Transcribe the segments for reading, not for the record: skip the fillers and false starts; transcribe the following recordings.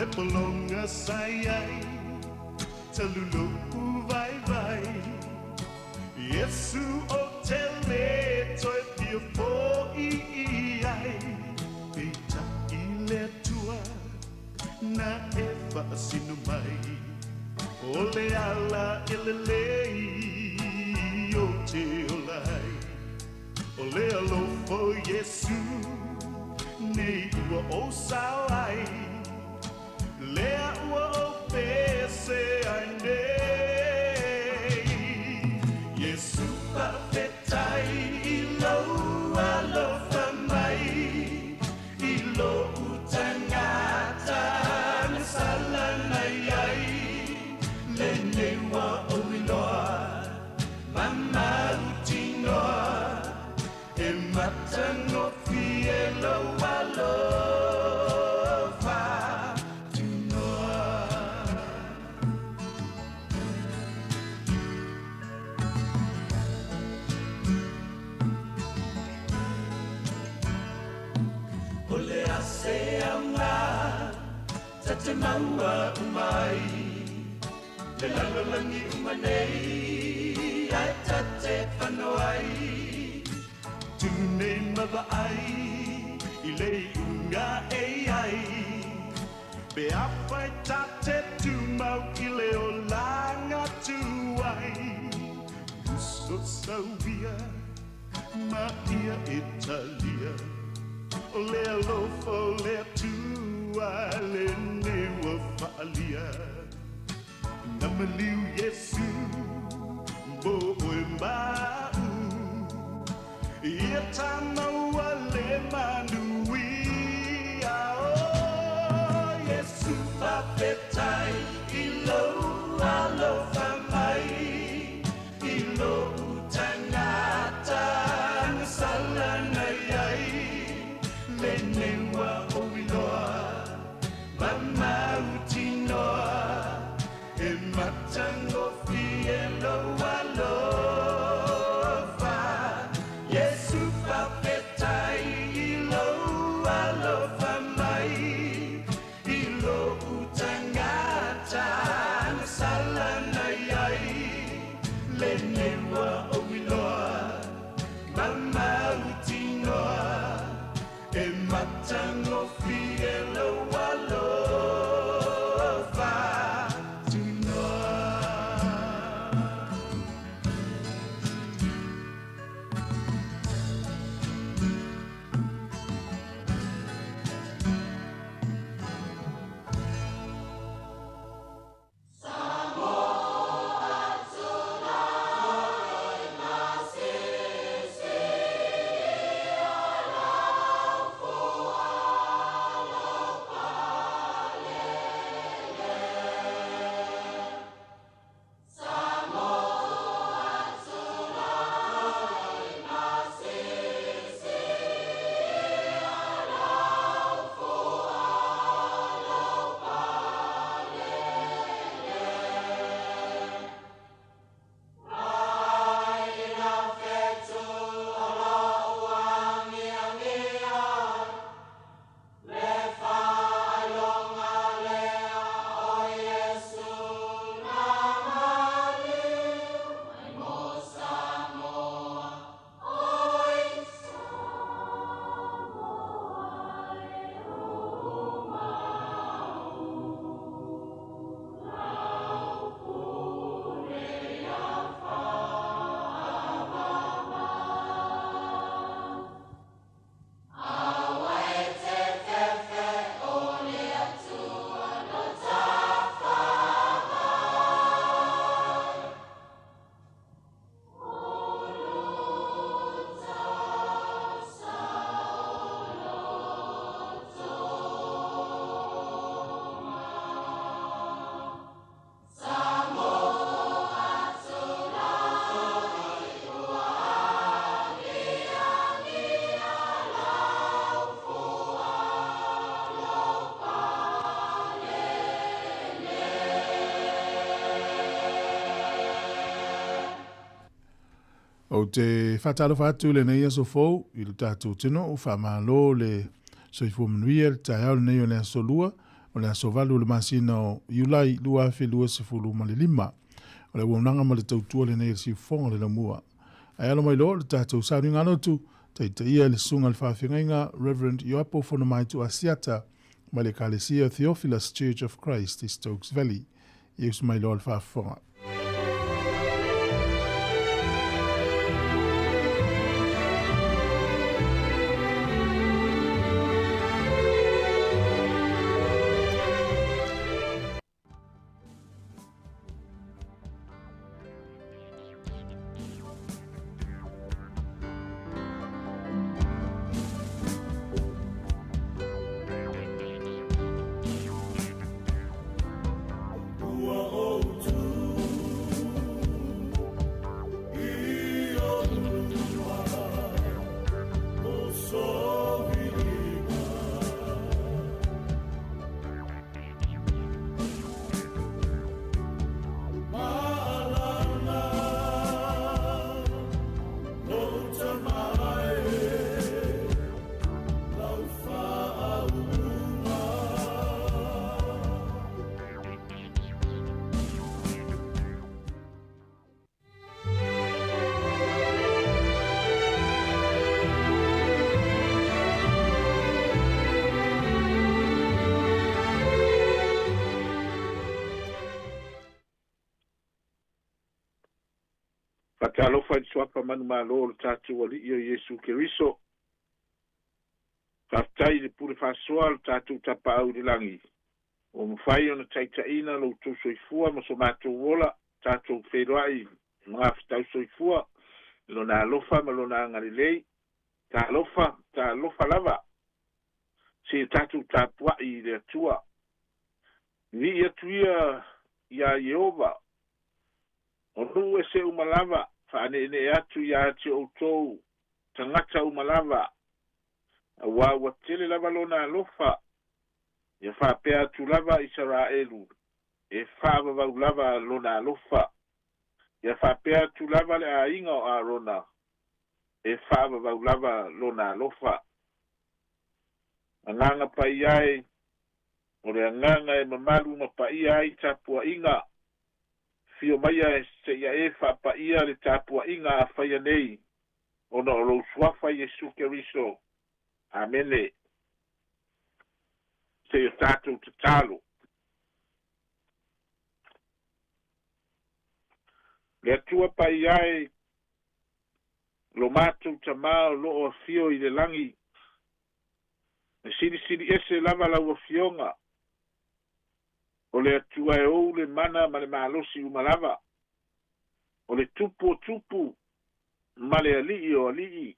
le pologa sa i ai talu lo'u vaivai. Iesu ou te lē toe fia fo'i i ai, peitai le Atua na e faasino mai, o le ala e lelei ou te ola ai. O le alofa o Iesu nei ua ou sao ai, lea ua ou pese ai nei. Iesu faafetai i lou alofa mai i lo'u tagata na sala na i ai, lenei ua ou iloa ma mautinoa e matagofie lou alofa tunoa. O le a se aoga ta te maua uma ai le lalolagi uma nei ae ta te fano ai. Tu nei ma vaai i le iuga e i ai, pe afai ta te tumau i le olaga tuai. Uso sauia ma ia e talia, o le alofa o le Atua lenei ua faaalia. Na maliu Iesu mo oe ma a'u, ia ta maua le manuia. O Iesu faafetai i lou alofa mai i lo'u tagata na sala na i ai, lenei ua ou iloa ma mautinoa e matagofie lou alofa. Iesu faafetai i lou alofa mai i lo'u tagata na sala na i ai, lenei ua ou iloa ma mautinoa e matagofie lou alofa tunoa. Ou te faatalofa atu i lenei aso fou i lo tatou atunuu, faamalo le soifua manuia i le taeao lenei o le aso Lua. O le aso 8 o le masina o Iulai 2025. O le auaunaga ma le tautua lenei a le Siufofoga o le Laumua. Ae alo mai loa le tatou sauniga lotu, taitaia e le Susuga i le Faafeagaiga Reverend Ioapo Fonomaitu Asiata mai le Ekalesia Theophilus Church of Christ i Stokes Valley. Ia usu mai loa le faafofoga. Faatalofa i le suafa manumalo o le tatou Alii o Iesu Keriso. Faafetai i le pule faasoa a le tatou Tapaau i le lagi, ua mafai ona taitaiina lo outou soifua ma so matou ola, tatou feiloai i magafetau soifua i Lona alofa ma Lona agalelei. Talofa, talofa lava, seia tatou tapuai i le Atua. Vivii atu ia iā Ieova, o nuu ese uma lava, faaneenee atu iā te outou tagata uma lava, auā ua tele lava Lona alofa, ia faapea atu lava Isaraelu, e faavavau lava Lona alofa, ia faapea atu lava le aiga o Arona, e faavavau lava Lona alofa. Agaga Paia e, o le agaga e mamalu ma paia ai tapuaiga, fio maia seia e faapaia le tapuaiga a faia nei, ona o lou suafa Iesu Keriso. Amene. Seia tatou tatalo. Le Atua Paia e, lo matou Tamā o loo afio i le lagi, e silisili ese lava lau Afioga, o le Atua e ou le mana ma le malosi uma lava, o le Tupu o tupu ma le Alii o alii,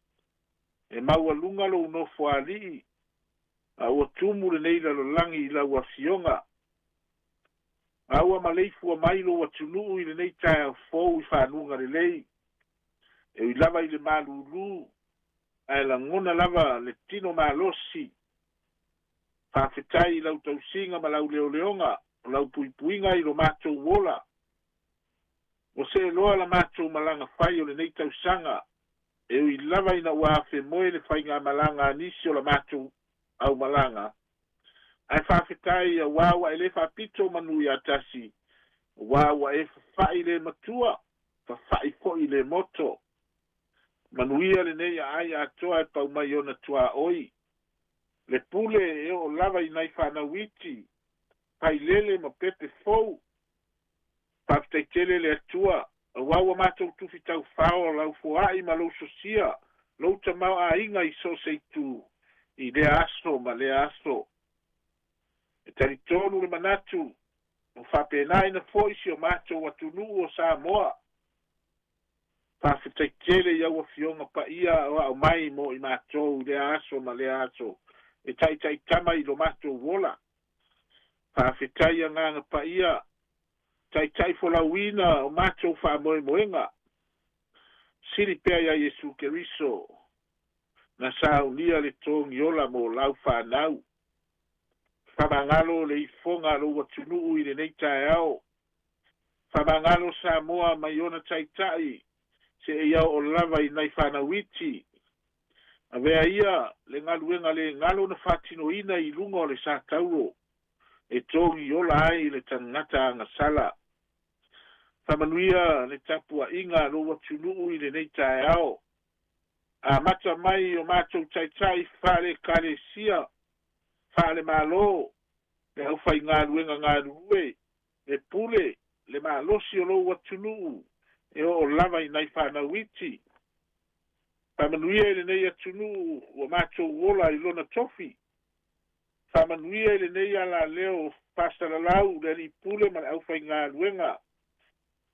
e maualuga lou nofoalii, a ua tumu lenei lalolagi i lau Afioga. A ua maleifua mai lou atunuu i lenei taeao fou i fanuga lelei, e ui lava i le malūlū, ae lagona lava le tino malosi. Faafetai i lau tausiga ma lau leoleoga, o lau puipuiga i lo matou ola. Ua seeloa la matou malaga fai o lenei tausaga, e ui lava ina ua afemoe le faigamalaga a nisi o la matou aumalaga, ae faafetai auā ua e le faapito manu ia tasi, auā ua e fafa'i le matua, fafa'i fo'i le moto. Manuia lenei aai atoa e pau mai ona tuaoi. Le pule e oo lava i nai fanau iti, pailele ma pepe fou. Faafetai tele le Atua, auā ua matou tufi taufao lau foai ma lou sosia, lou tamaoaiga i so o se itu, i lea aso ma lea aso. E talitonu le manatu, ua faapenaina foi si o matou atunuu o Samoa. Faafetai tele i au Afioga Paia aoao mai mo i matou i lea aso ma lea aso, e taitaitama i lo matou ola. Faafetai Agaga Paia, taitai folauina o matou faamoemoega. Sili pea iā Iesu Keriso, na saunia le togiola mo lau fanau. Faamagalo le ifoga a lou atunuu i lenei taeao. Faamagalo Samoa mai ona taitai seia oo lava i nai fanau iti. Avea ia le galuega le galo na faatinoina i luga o le sa tauro. e togiola ai le tagata agasala. Faamanuia le tapuaʻiga a lou atunuu i lenei taeao, amata mai o matou taitai faale-ekalesia, faale-malo, le aufaigaluega galulue, le pule, le malosi o lou atunuu, e oo lava i nai fanau iti. Faamanuia i lenei atunuu ua matou ola i lona tofi. Faamanuia i lenei alaleo faasalalau le alii pule ma le aufaigaluega.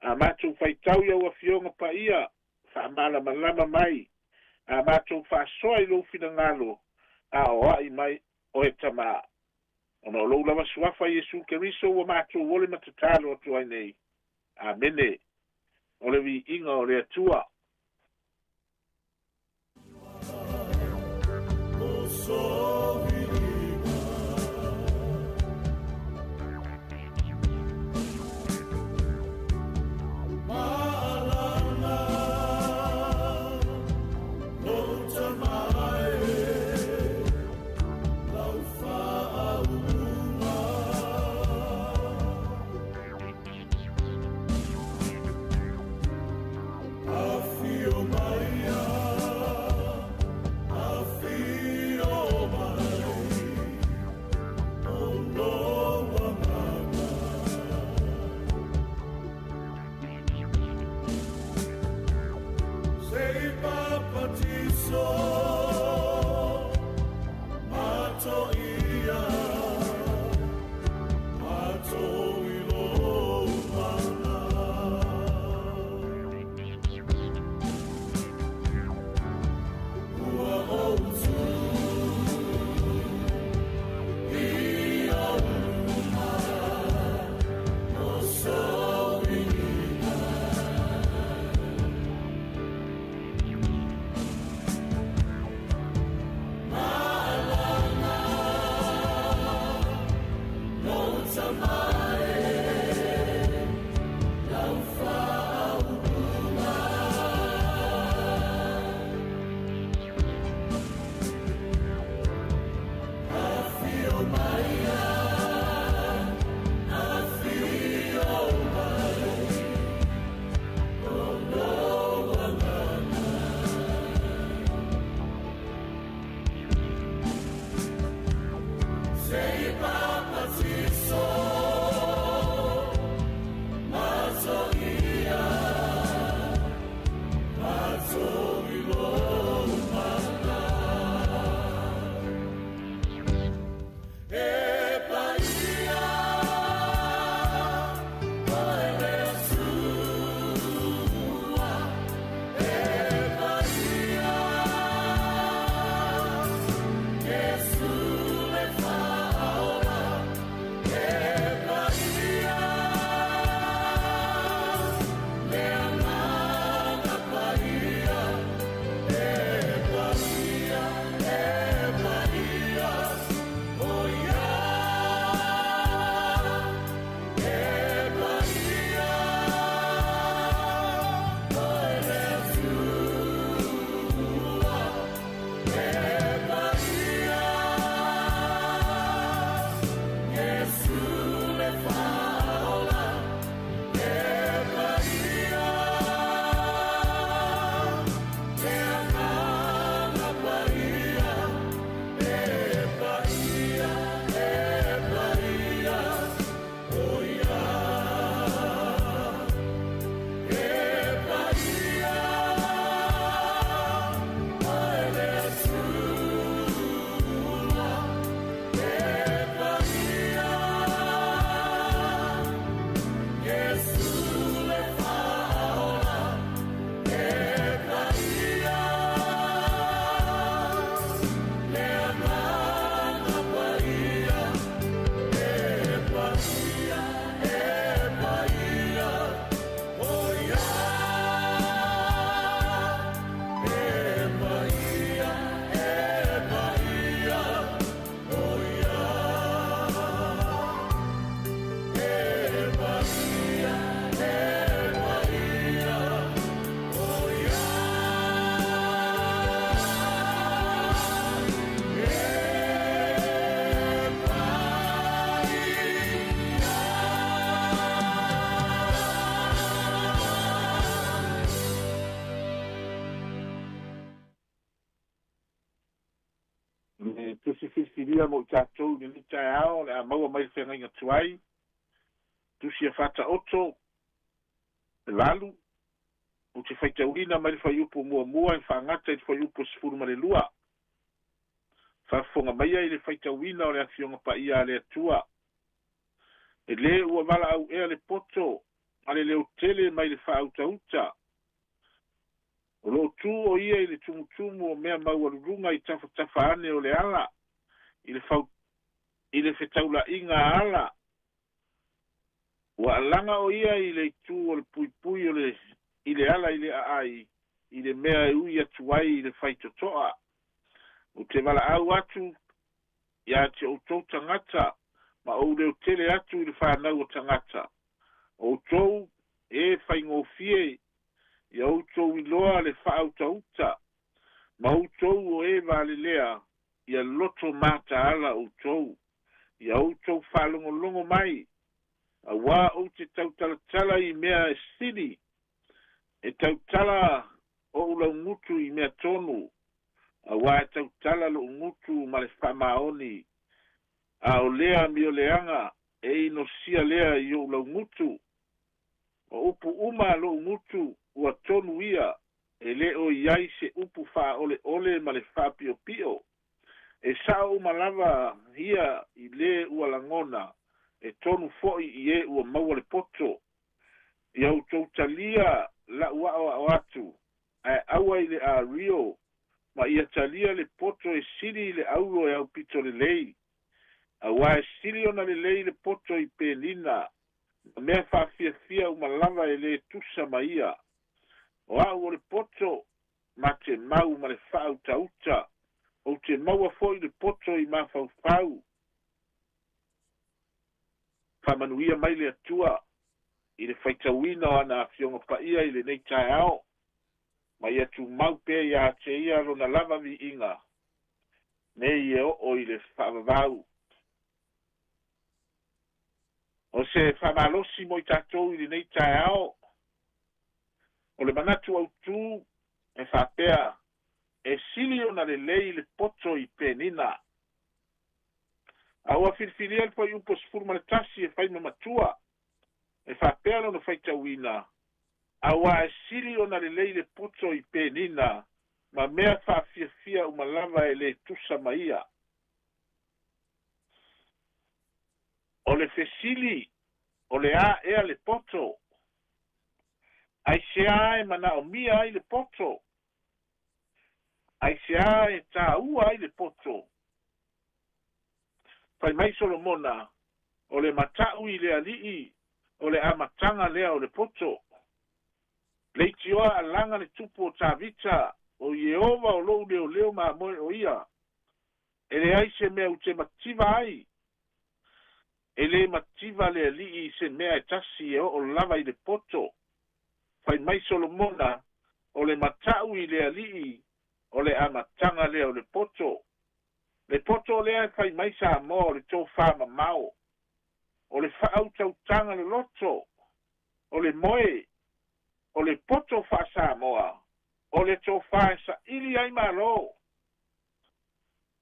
A matou faitau i au afioga paia, faamalamalama mai. A matou faasoa i lou finagalo, aoai mai oe Tama. Ona o lou lava suafa Iesu Keriso ua matou ole ma tatalo atu ai nei. Amene. O le viiga o le Atua. ia mo i tatou i lenei taeao o le a maua mai le feagaiga tuai, Tusi a Faataoto e 8, ou te faitauina mai le fuaiupu muamua e faagata i le fuaiupu 12. Faafofoga maia i le faitauina o le Afioga Paia a le Atua. E lē ua valaau ea le poto ma le leotele mai le faautauta. O loo tu o ia i le tumutumu o mea maualuluga i tafatafa ane o le ala, i le fau i le fetaulaiga ala. Ua alaga o ia i le itu o le puipui o le i le ala i le aai, i le mea e ui atu ai i le faitotoa. Ou te valaau atu ia te outou tagata ma ou leotele atu i le fanau o tagata. O outou e faigofie ia outou iloa le faautauta, ma outou o e valelea ia loto mataala outou, ia outou faalogologo mai, auā ou te tautalatala i mea e sili, e tautala oʻu laugutu i mea tonu, auā e tautala loʻu gutu ma le faamaoni, a o lea amioleaga e inosia lea i oʻu laugutu. O upu uma a loʻu gutu ua tonu ia, e lē o i ai se upu faaʻoleʻole ma le faapiʻopiʻo. E saʻo uma lava ia i lē ua lagona, e tonu foʻi i e ua maua le poto. Ia outou talia laʻu aʻoaʻo atu, ae aua i le ario, ma ia talia le poto e sili i le auro e aupito lelei. Auā e sili ona lelei le poto i penina, ma mea faafiafia uma lava e lē tusa ma ia. O aʻu o le poto, ma te mau ma le faautauta, ou te maua foʻi le poto i mafaufau. Faamanuia mai le Atua i le faitauina o ana Afioga Paia i lenei taeao, ma ia tumau pea iā te ia lona lava viiga nei e oo i le faavavau. O se faamalosi mo i tatou i lenei taeao, o le manatu autū e faapea e sili ona lelei le poto i penina. A ua filifilia le fuaiupu 11 e fai ma matua, e faapea lona faitauina, auā e sili ona lelei le poto i penina, ma mea faafiafia uma lava e lē tusa ma ia. O le fesili, o le a ea le poto? Aisea e manaomia ai le poto? Aisea e tāua ai le poto? Fai mai Solomona, o le mataʻu i le Alii o le amataga lea o le poto. Leitioa alaga le tupu o Tavita, o Ieova o loʻu leoleo mamoe o ia. E leai se mea ou te mativa ai. E lē mativa le Alii i se mea e tasi e oo lava i le poto. Fai mai Solomona, o le mataʻu i le Alii o le amataga lea o le poto. Le poto lea e fai mai Samoa o le tofā mamao, o le faautautaga loloto, o le moe, o le poto faa-Samoa, o le tofā e saili ai Malo,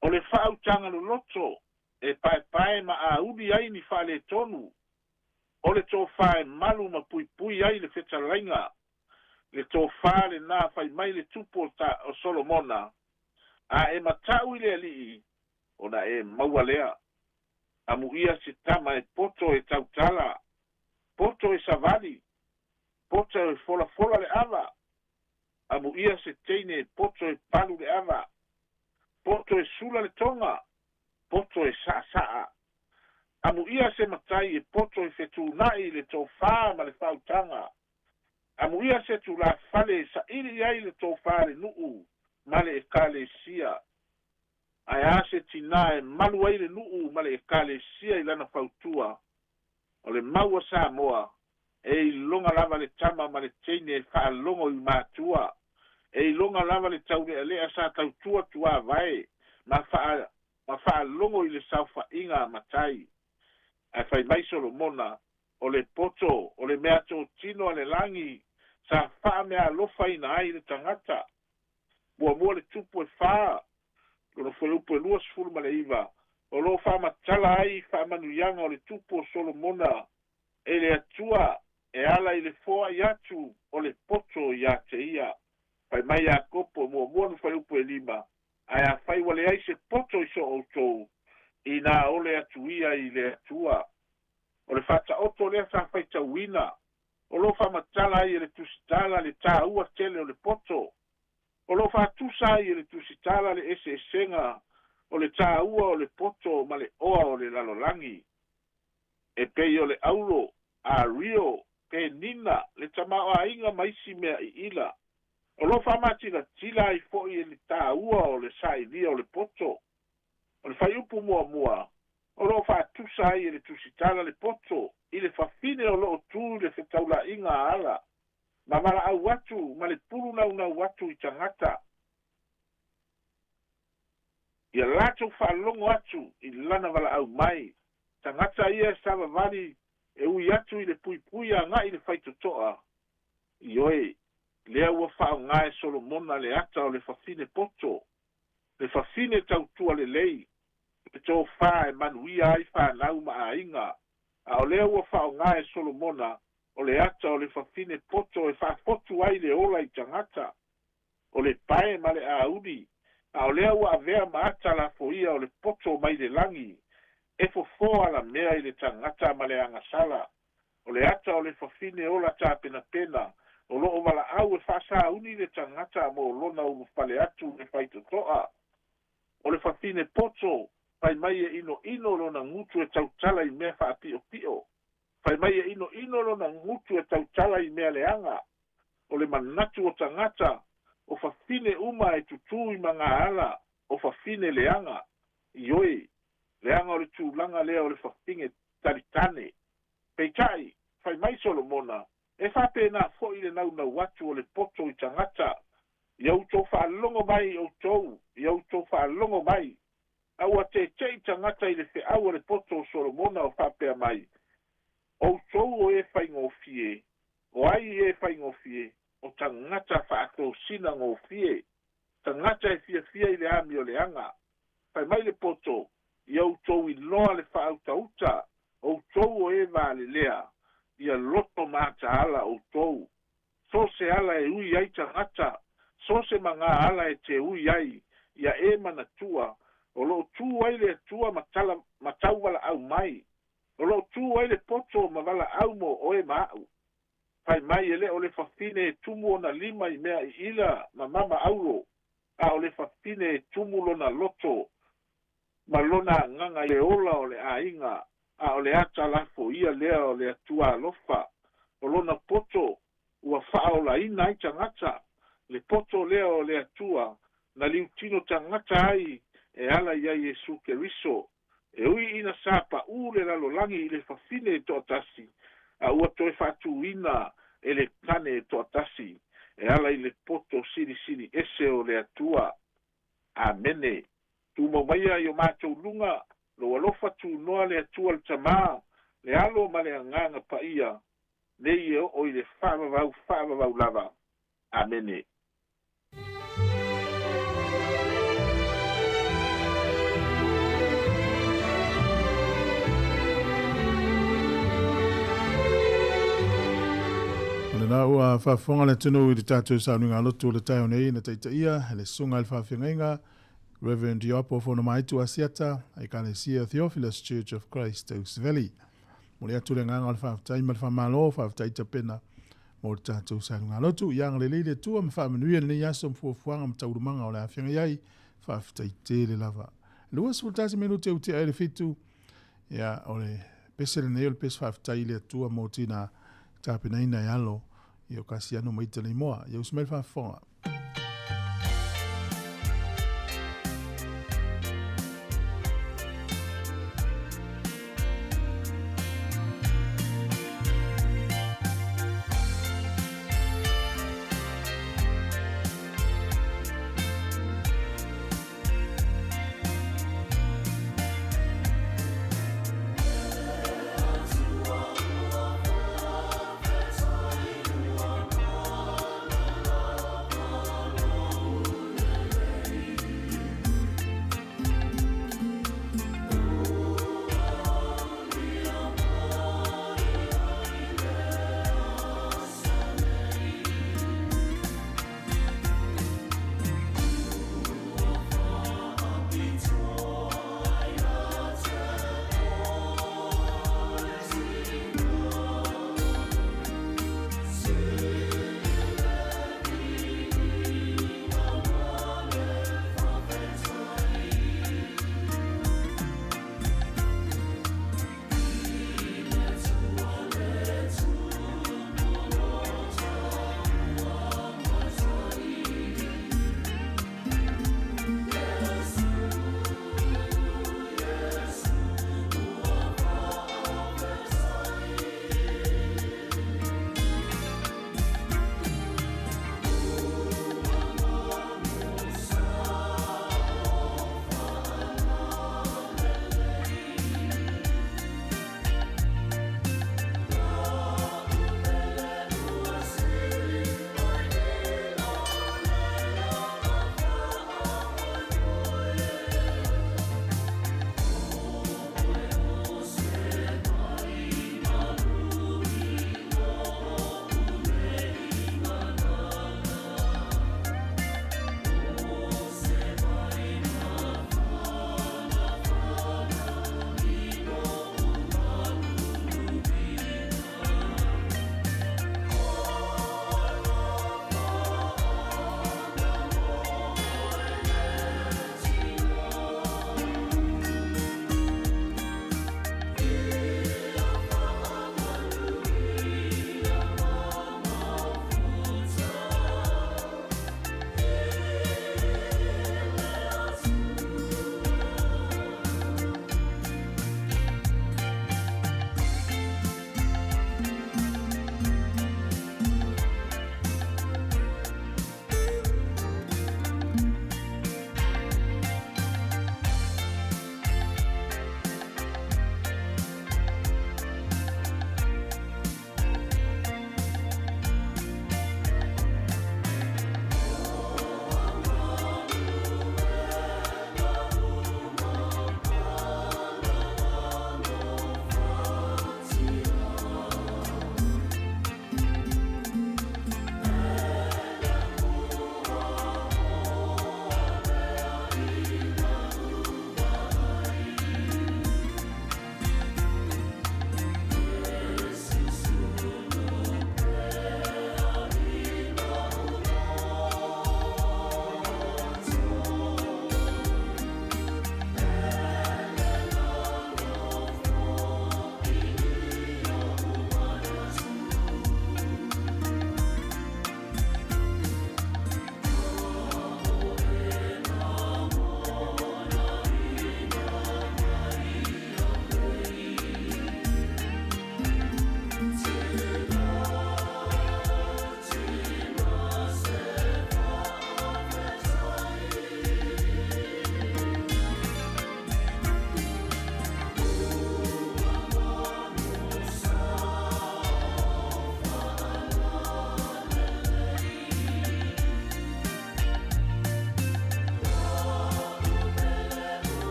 o le faautaga loloto e paepae ma auli ai ni faaletonu, o le tofā e malu ma puipui ai le fetalaiga, le tofā lenā fai mai le tupu o Solomona, a e mataʻu i le Alii, ona e maua lea. Amuia se tama e poto e tautala, poto e savali, poto e folafola le ava. Amuia se teine e poto e palu le ava, poto e sula le toga, poto e saasaa. Amuia se matai e poto e fetunaʻi i le tofā ma le faautaga. Amuia se tulafale e saili ai le tofā le nuu ma le ekalesia. Ae a se tinā e malu ai le nuu ma le ekalesia i lana fautua. O le mau a Samoa, e iloga lava le tama ma le teine e faalogo i matua. E iloga lava le taulealea sa tautua tuavae ma faa ma faalogo i le saofaiga a matai. Ae fai mai Solomona, o le poto o le meatotino a le lagi sa faameaalofaina ai le tagata. Muamua le Tupu e 4, lona fuaiupu e 29, O loo faamatala ai faamanuiaga o le tupu o Solomona e le Atua e ala i le foai atu o le poto iā te ia. Fai mai Iakopo muamua nu fuaiupu e 5, ae afai ua leai se poto i so outou, inā ole atu ia i le Atua. O le faataoto lea sa faitauina, o loo faamatala ai e le tusitala le tāua tele o le poto. O loo faatusa ai e le tusitala le eseesega o le tāua o le poto ma le oa o le lalolagi. E pei o le aulo, ario, penina, le tamaoaiga ma isi mea iila. O loo faamatilatila ai fo'i e le tāua o le sailia o le poto. O le fuaiupu muamua, o loo faatusa ai e le tusitala le poto i le fafine o loo tu i le fetaulaiga a ala, ma valaau atu ma le pulu naunau atu i tagata. Ia latou faalogo atu i lana valaau mai. Tagata ia e savavali e ui atu i le puipui agai i le faitotoa. Ioe, lea ua faaaoga e Solomona le ata o le fafine poto, le fafine tautua lelei, le tofā e manuia ai fanau ma aiga. A o lea ua faaaoga e Solomona o le ata o le fafine poto e faafotu ai le ola i tagata, o le pae ma le auli. A o lea ua avea ma ata lafoia o le poto mai le lagi, e fofo alamea i le tagata ma le agasala. O le ata o le fafine ola tapenapena, o loo valaau e faasauni le tagata mo lona ulufale atu le faitotoa. O le fafine poto, fai mai e inoino lona gutu e tautala i mea faapiopio. Fai mai e inoino lona gutu e tautala i mea leaga. O le manatu o tagata, o fafine uma e tutū i magaala, o fafine leaga. Ioe, leaga o le tulaga lea o le fafine talitane. Peitai, fai mai Solomona, e faapena fo'i le naunau atu o le poto i tagata. Ia outou faalogo mai outou, ia outou faalogo mai. A ua tete'i tagata i le feau a le poto o Solomona o faapea mai, outou o e faigofie, o ai e faigofie, o tagata faatosina gofie, tagata e fiafia i le amioleaga. Fai mai le poto, ia outou iloa le faautauta, outou o e valelea, ia loto mataala outou. So se ala e ui ai tagata, so se magā ala e te ui ai, ia e manatua, o loo tu ai le Atua ma taualaau mai. O loo tu ai le poto ma valaau mo oe ma a'u. Fai mai e le o le fafine e tumu ona lima i mea iila ma mama aulo, a o le fafine e tumu lona loto ma lona agaga i le ola o le aiga, a o le ata lafoia lea o le Atua alofa. O lona poto ua faaolaina ai tagata, le poto lea o le Atua na liutino tagata ai e ala ia Iesu Keriso. E ui ina sa paʻū le lalolagi i le fafine e toatasi, a ua toe faatūina e le tane e toatasi, e ala i le poto silisili ese o le Atua. Amene. Tumau maia i o matou luga lou alofa tunoa le Atua le Tamā, le Alo ma le Agaga Paia, nei e oo i le faavavau faavavau lava. Amene. O lena ua faafofoga le atunuu i le tatou saunoaga lotu o le taeao nei na taitaia e le Susuga i le Faafeagaiga Reverend Ioapo Fonomaitu Asiata, Ekalesia Theophilus Church of Christ, Usiveli. Momoli atu le agaga o le faafetai ma le faamalo, faafetai tapena mo le tatou saunoaga lotu. Ia agalelei le Atua ma faamanuia lenei aso ma fuafuaga ma taualumaga o le afioga ai. Faafetai tele lava. 21 minute ua tea ai le 7. Ia, o le pese lenei o le pese faafetai i le Atua mo tina tapenaina e alo i o Kasiano ma Ita Leimoa. Ia usi mai le faafofoga.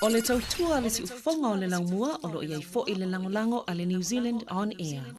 O le tautua a le siufofoga o le laumua o lo o i ai foi le lagolago a le New Zealand On Air.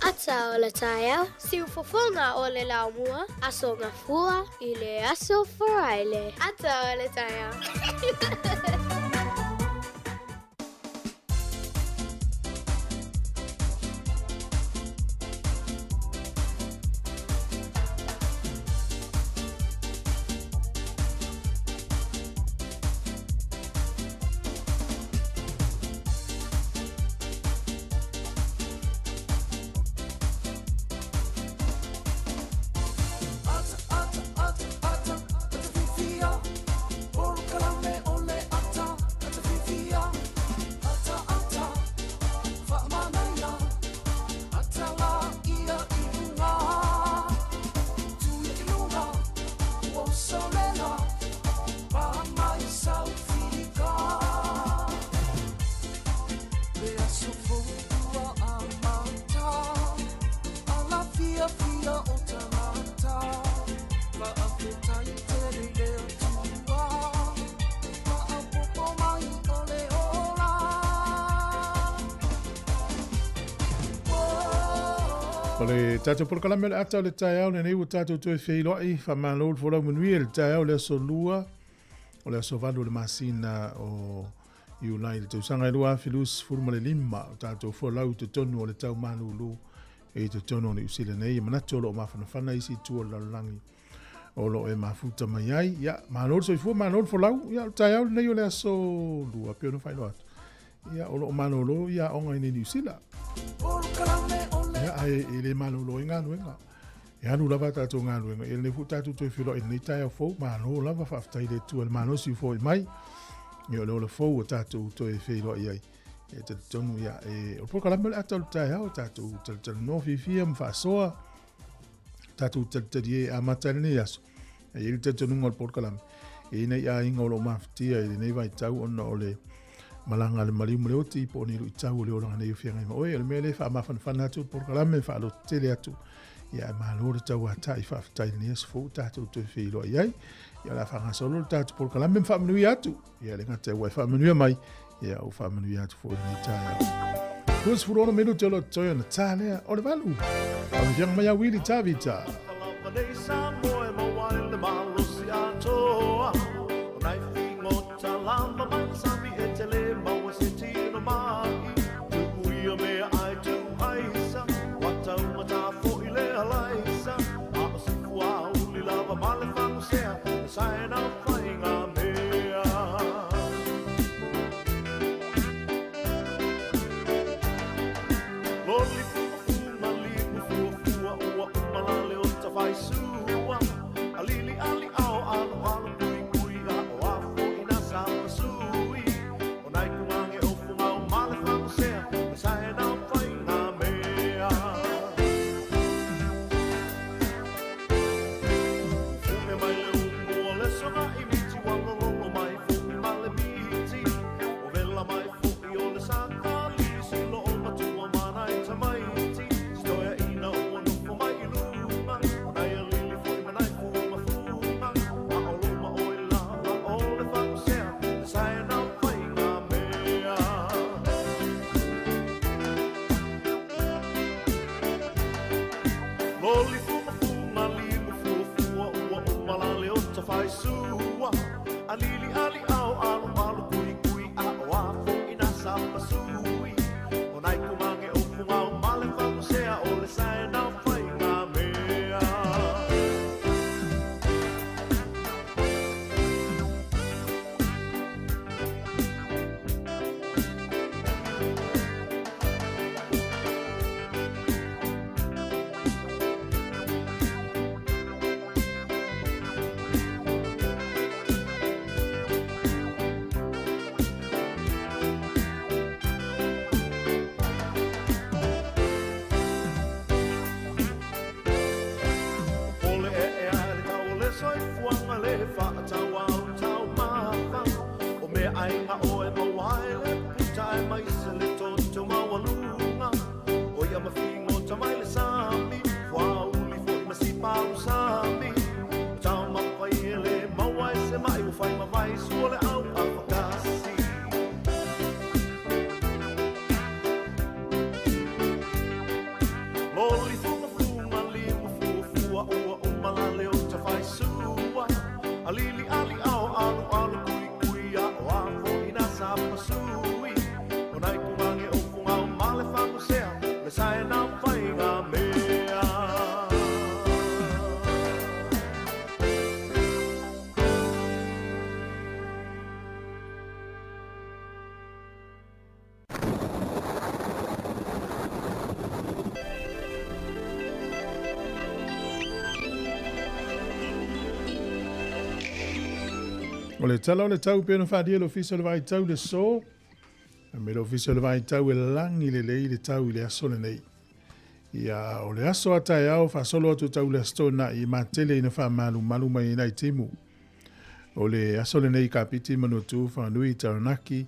Ata o le taeao, siufofoga o le laumua, Aso Gafua i le Aso Faraile. Ata o le taeao. O le tatou polokalame o le ata o le taeao lenei ua tatou toe feiloai faamalo le folau manuia i le taeao le aso lua o le aso 8 o le masina o Iulai le tausaga e 2025 o tatou folau i totonu o le tau malulu i totonu o Niu Sila nei. E manatu o lo o mafanafana isi itu o le lalolagi o lo o e mafuta mai ai. Ia, malo le soifua, malo le folau. Ia, o le taeao lenei o le aso lua, pei ona faailoa atu. Ia, o lo o malolo ia aoga i nei Niu Sila. Ia, ae e le malolo ai galuega. E alu lava tatou galuega. Ia, lenei foi tatou toe feiloai i lenei taeao fou. Malo lava, faafetai i le Atua i le malosi ua foai mai. Ia, o le ola fou ua tatou toe feiloai ai. E talitonu, ia, e, o le polokalame o le ata o le taeao, tatou talatalanoa fiafia ma faasoa, tatou talitali e amata ai lenei aso. E i ai le talitonuga o le polokalame, e i ai nai aiga o lo o mafatia i lenei vaitau ona o le malaga a le maliu ma le oti po o ni luitau o le olaga nei o feagai ma oe. O le mea lea e faamafanafana atu le polokalame, faalototele atu. Ia, e malo le tauatai, faafetai i lenei aso fou tatou toe feiloai ai. Ia, o le a faagasolo le tatou polokalame ma faamanuia atu. Ia, le gata ua e faamanuia mai, ia, ua faamanuia atu foi lenei taeao. 26 minute o lo o totoe ona ta lea o le 8. Faamanuiaga mai a Wili Tavita. tafaisua Alili ali ao alo alo kui kui a o a fo ina sa pasui O nai kumange o fungao male fangusea o le sae na whai ngā mea. Pole e e a le tau o le soifuaga le faatauau taumafa O mea ai ngā oe mauai le puta e mai se le toto maualuga O ia mafigo tamai le sami Fuauli foi ma sipau sami O taumafai e le maua e se mai ua fai ma vai sua le au afakasi. Loli fuga fuga lima fuafua ua uma la leo tafaisua Alili ali ao alu alu kui kui a o a fo ina sa pasui O nai kumange o fungao male fangusea Le sae na whai ngā mea. O le tala o le tau pei ona faalia le Ofisa o le Vaitau le so, me le Ofisa o le Vaitau e lagi lelei le tau i le aso lenei. Ia, o le aso a taeao faasolo atu tau le aso na i matele ina faamalumalu mai ai nai timu. O le aso lenei Kapiti, Manuatu, Whanganui, Taranaki,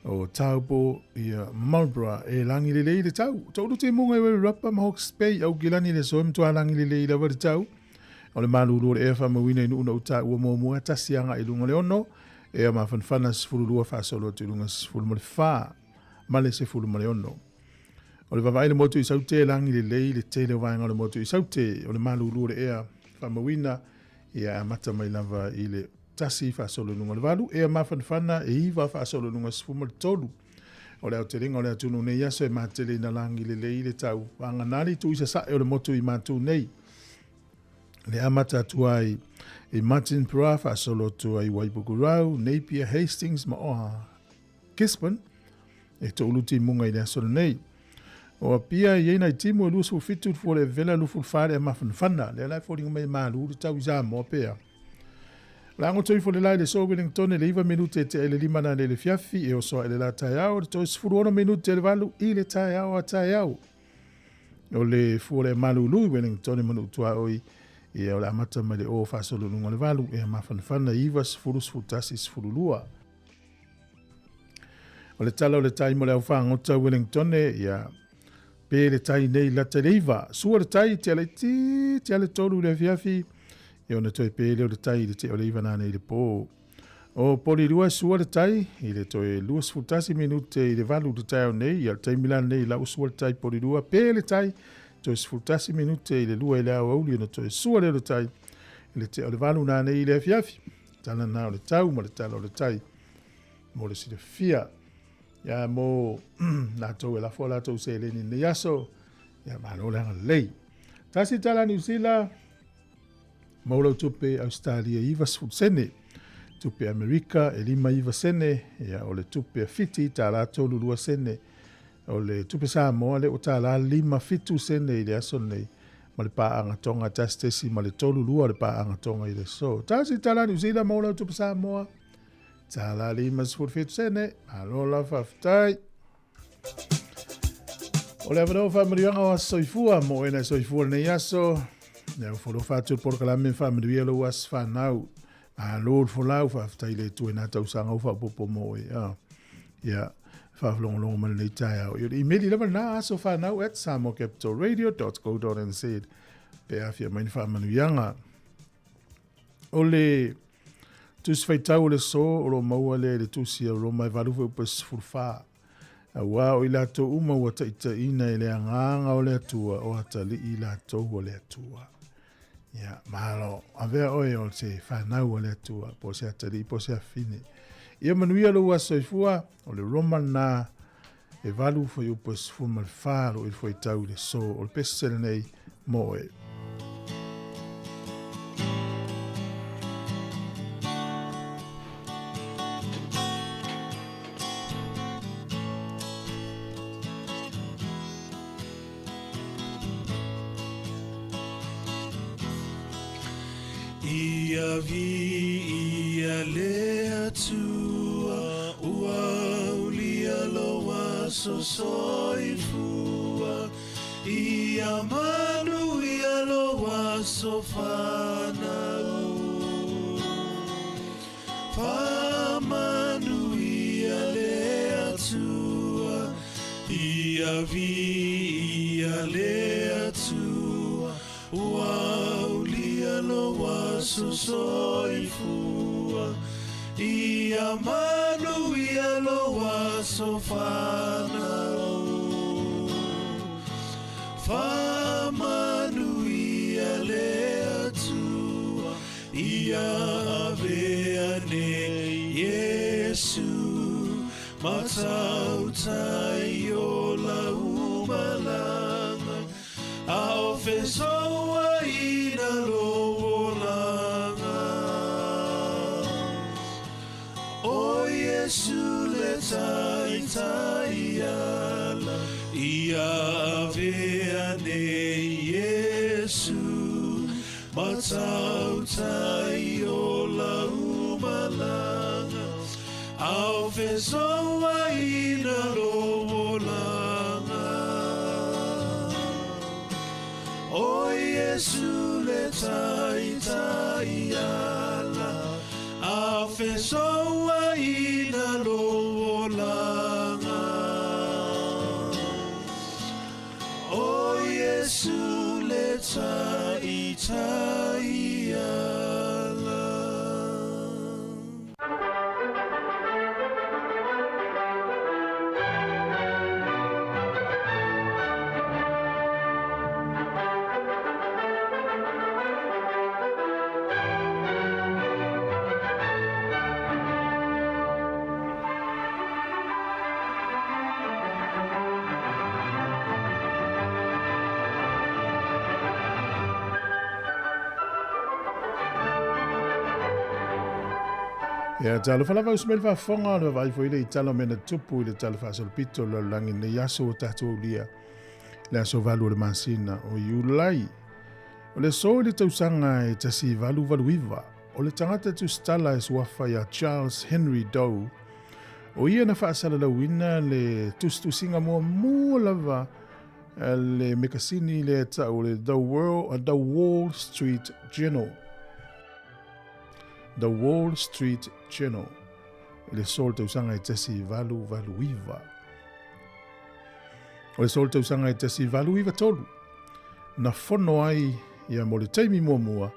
o Taupo, ia Marlborough e lagi lelei le tau. Toulu timuga i Wairarapa ma Hawke's Bay, Aukilani le aso e matua lagi lelei lava le tau. O le malulu o le ea faamauina i nuu na uta ua muamua 1 agai i luga o le 6, ea mafanafana 12 faasolo atu i luga 14 ma le 16. O le vaavaai i le motu i Saute e lagi lelei le tele o vaega o le motu i Saute. O le malulu o le ea faamauina ia amata mai lava i le 1 faasolo i luga o le 8, ea mafanafana e 9 faasolo i luga 13. O le aotelega o le atunuu nei aso e matele ina lagi lelei le tau. Vagana le itu i sasae o le motu i matou nei. Le amata atu ai i Martinborough faasolo atu ai Waipukurau, Napier, Hastings ma Oa Gisborne e toulu timuga i le aso lenei. O Apia e i ai nai timu e 27 le fua le vela 24 le mafanafana. Lea la e foliga mai e malu le tau i Samoa pea. O le agoto ifo le la i le so Wellington e le 9 minute e tea i le 5 nane i le fiafi e oso ae le la taeao le toe 16 minute e le 8 i le taeao a taeao. O le fua le malulu i Wellington e manu tuaoi ia o le amata mai le o faasolo luga o le 8 e mafanafana 9 10 11 12. O le tala o le tai mo le au fagota Wellington ia pe le tai nei lata le 9. Sua le tai te ala iti te ala 3 le afiafi ia ona toe pe le o le tai i le te o le 9 nane i le pō. O Porirua sua le tai i le toe 21 minute i le 8 le taeao nei ia le taimi la nei lau sua le tai Porirua pe le tai toe 11 minute i le 2 i le aoauli ona toe sua le o le tai i le te o le 8 nane i le afiafi. Tala na o le tau ma le tala o le tai mo le silafia. Ia mo latou e lafo a latou seleni i lenei aso, ia malo le agalelei. Tasi tala Niu Sila, maua lau tupe Australia 90 sene. Tupe Amerika e 59 sene, ia o le tupe a Fiti tala 32 sene. O le tupe Samoa le o tala 57 sene i le aso nei ma le paaga Tonga 1 ma le 32 o le paaga Tonga i le aso. Tasi tala Niu Sila, maua lau tupe Samoa tala 57 sene. Malo la faafetai. O le avanoa faamanuiaga o aso soifua mo oe na e soifua lenei aso. Le au folofa atu le polokalame faamanuia lou aso whanau. Malo le folau faafetai le Atua i nā tausaga ua faaopoopo mo oe. Ia, faafalogologo mai lenei taeao. Ia o le imeli lava lena asofanau@samoacapitalradio.co.nz pe afia mai ni faamanuiaga. O le tusi faitau o le aso o lo o maua lea i le tusi a Roma e 8 fuaiupu e 14. Auā o i latou uma ua taitaiina e le Agaga o le Atua, o atalii i latou o le Atua. Ia, malo, avea oe o se fanau a le Atua, po o se atalii, po o se afafine. Ia manuia lou aso soifua, o le Roma lena e 8 fuaiupu e 14 lou fuaitau i le aso, o le pese lenei mo oe. Ia viia le Atua, ua aulia lou aso soifua. Ia manuia lou aso fanau. Faamanuia le Atua, ia viia le Atua, ua aulia lou aso soifua. Ia manuia lou aso fanau. Faamanuia le Atua, ia avea nei Iesu, matautai o lau malaga, a o fesouaina lou olaga. O Iesu le taitai ala, ia avea nei Iesu, matautai o lau malaga, a o fesouaina lou olaga. O Iesu le taitai ala, a o fesouaina lou olaga. O Iesu le taitai ala. Ia, talofa lava uso mai le faafofoga o le vaavaai foi le i tala o mea na tupu i le tala faasolopito o le lalolagi nei aso ua tatou aulia le aso 8 o le masina o Iulai. O le aso i le tausaga e 1889, o le tagata tusitala e suafa ia Charles Henry Doe, o ia na faasalalauina le tusitusiga muamua lava le mekasini lea tau o le The, World, The Wall Street Journal. The Wall Street Journal i le aso o le tausaga e 1889. O le aso o le tausaga e 1893, na fono ai ia mo le taimi muamua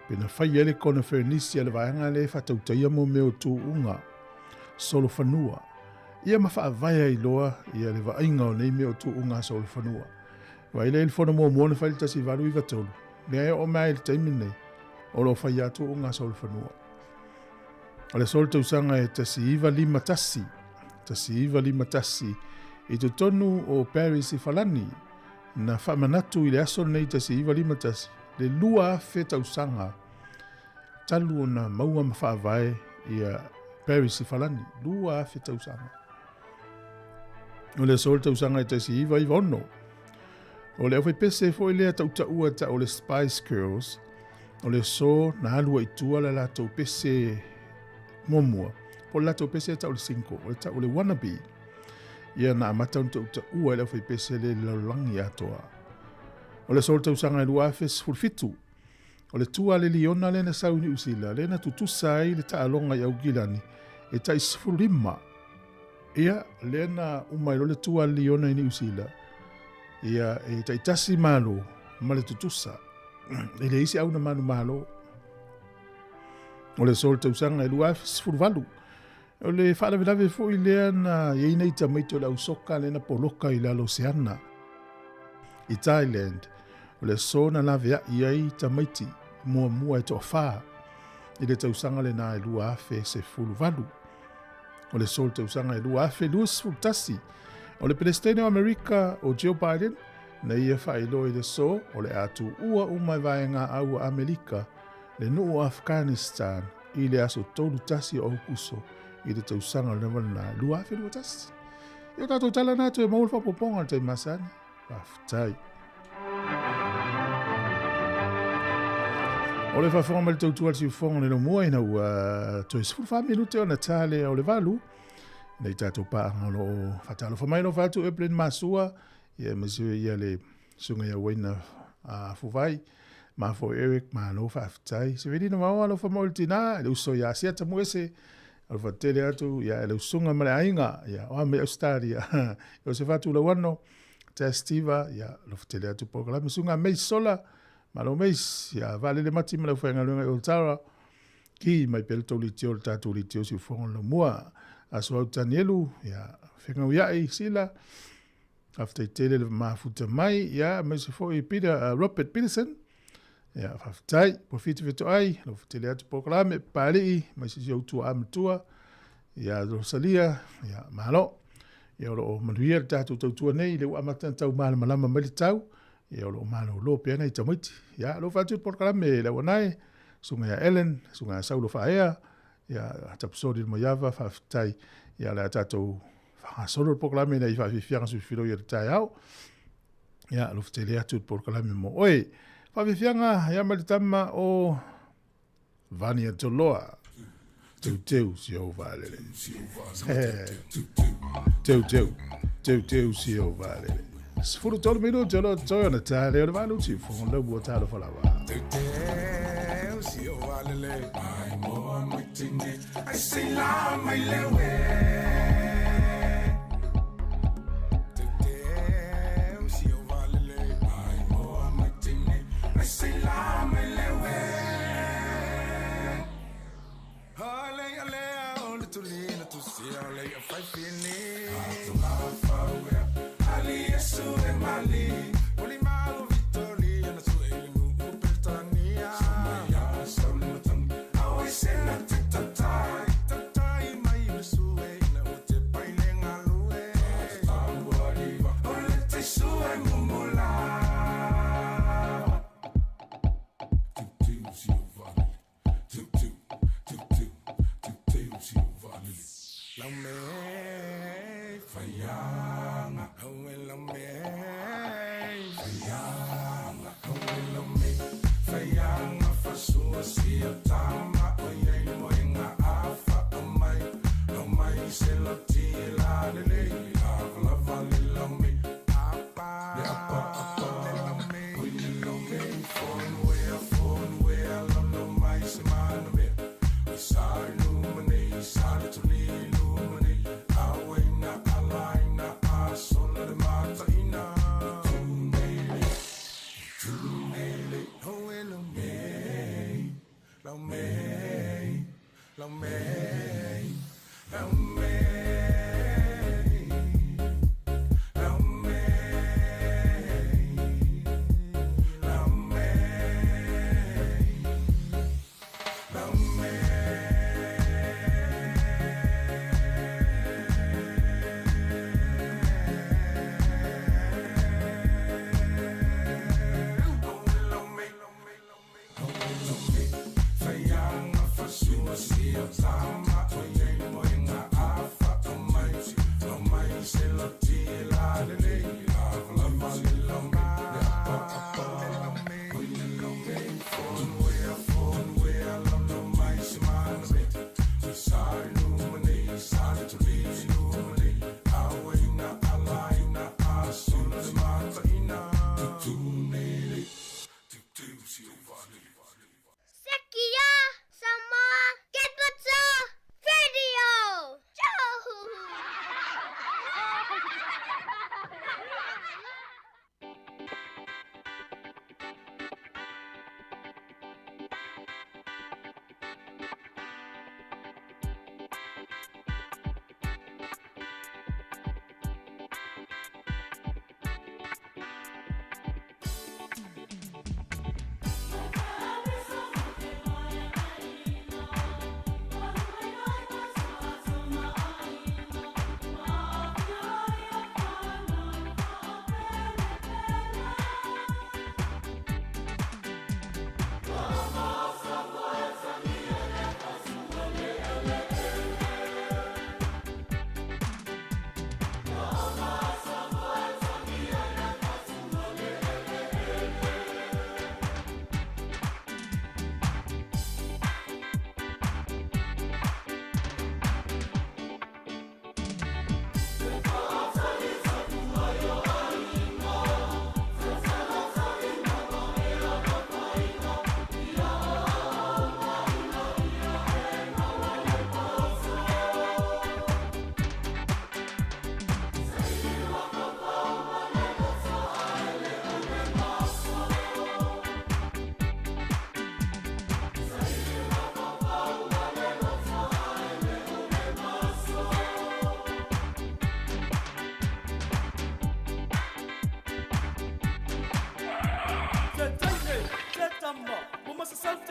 pe na fai ai le koneferenisi a le vaega lea e faatautaia mo mea o tuuga solofanua ia ma faavae ai loa ia le vaaiga o nei mea o tuuga solofanua. Vaai lea i le fono muamua na fai i le 1893, lea e oo mai i le taimi lenei, o lo o fai lava tuuga solofanua. O le aso o le tausaga e 1951, 1951, i totonu o Paris i Falani, na faamanatu i le aso lenei 1951, le 2,000 tausaga talu ona maua ma faavae ia Paris i Falani, 2,000 tausaga. O le aso o le tausaga e 1996, o le aufaipese foi lea tautaua tau o le Spice Girls, o le aso na alu ai i tua le latou pese muamua, po o le latou pese tau o le single, o le tau o le Wannabe. Ia na amata ona tautaua e le aufaipese lea i le lalolagi atoa. O le aso o le tausaga e 2017, o le tua a le liona lea na sau i Niu Sila, lea na tutusa ai le taaloga i Aukilani e tai 15. Ia, lea na uma ai loa le tua a le liona i Niu Sila, ia e taitasi malo ma le tutusa. E leai se au na manumalo. O le aso o le tausaga e 2018, o le faalavelave foi lea na i ai nei tamaiti o le ausoka lea na poloka i lalo o seana i Thailand. O le aso na laveai ai tamaiti. muamua e toafā i le tausaga lenā e 2018. O le aso o le tausaga e 2021, o le Peresetene o Amerika o Joe Biden na ia faailoa i le aso o le a tuua uma e vaega au a Amerika le nuu o Afghanistan i le aso 31 o Aukuso i le tausaga o le lena 2021. Ia o tatou tala na atu e maua le faaopoopoga o le taimi masani. Faafetai. O le faafofoga mai le tautua a le siufofoga o le Laumua ina ua toe 14 minute ona ta lea o le valu. Nei tatou paaga o lo o faatalofa mai alofa atu Evelyn Masua, ia aemaise ia le susuga ia Waina Fuvai, ma foi Eric, malo faafetai. Sevelina Maoa alofa mai le tina, le uso ia Asiata Muese, alofa tele atu ia le usuga ma le aiga, ia oa mai Australia. Iosefa Tulauano, Tess Tiva, ia alofa tele atu polokalame susuga Meis Sola, malo Meis, ia Vaalele Mati ma le aufaigaluega i Otara, ki mai pea le tou litio le tatou litio siufofoga o le Laumua. Aso au Tanielu, ia Fegauiai Sila, faafetai tele le mafuta mai, ia aemaise foi Peter, Robert Peterson, ia faafetai, ua fiti fetoai, alofa tele atu polokalame, Papalii, aemaise si ou tuaa matua, ia Rosalia, ia malo. Ia o lo o manuia le tatou tautua nei, le ua amata ona tau malamalama mai le tau, ia o lo o malolo pea nai tamaiti. Ia alofa atu le polokalame le auanae, susuga ia Ellen, susuga ia Saulo Faaea, ia Tapusoli le Moiava, faafetai. Ia o le a tatou faagasolo le polokalame nei faafiafiaga suifiloi o le taeao. Ia alofa tele atu le polokalame mo oe. Faafiafiaga ia mai le tama o Vania Toloa. Teuteu si ou vaalele. Teuteu, teuteu si ou vaalele. 13 minute o lo toe ona tā leo le valu ti fongo lau ua talofa lava. Teuteu si ou vaalele. Ai moa mai tini, ai sei la mai lewe. Teuteu si ou vaalele. Ai moa mai tini, ai sei la mai lewe.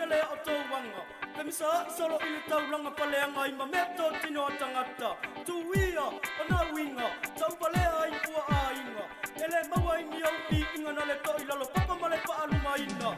lea o tauaga Pemisaai solo i le taulaga paleaga ai ma meatotino a tagata Tuia ona uiga tauvalea ai fua aiga E lē maua ai ni ou piiga na le toʻilalo papa ma le faalumaina.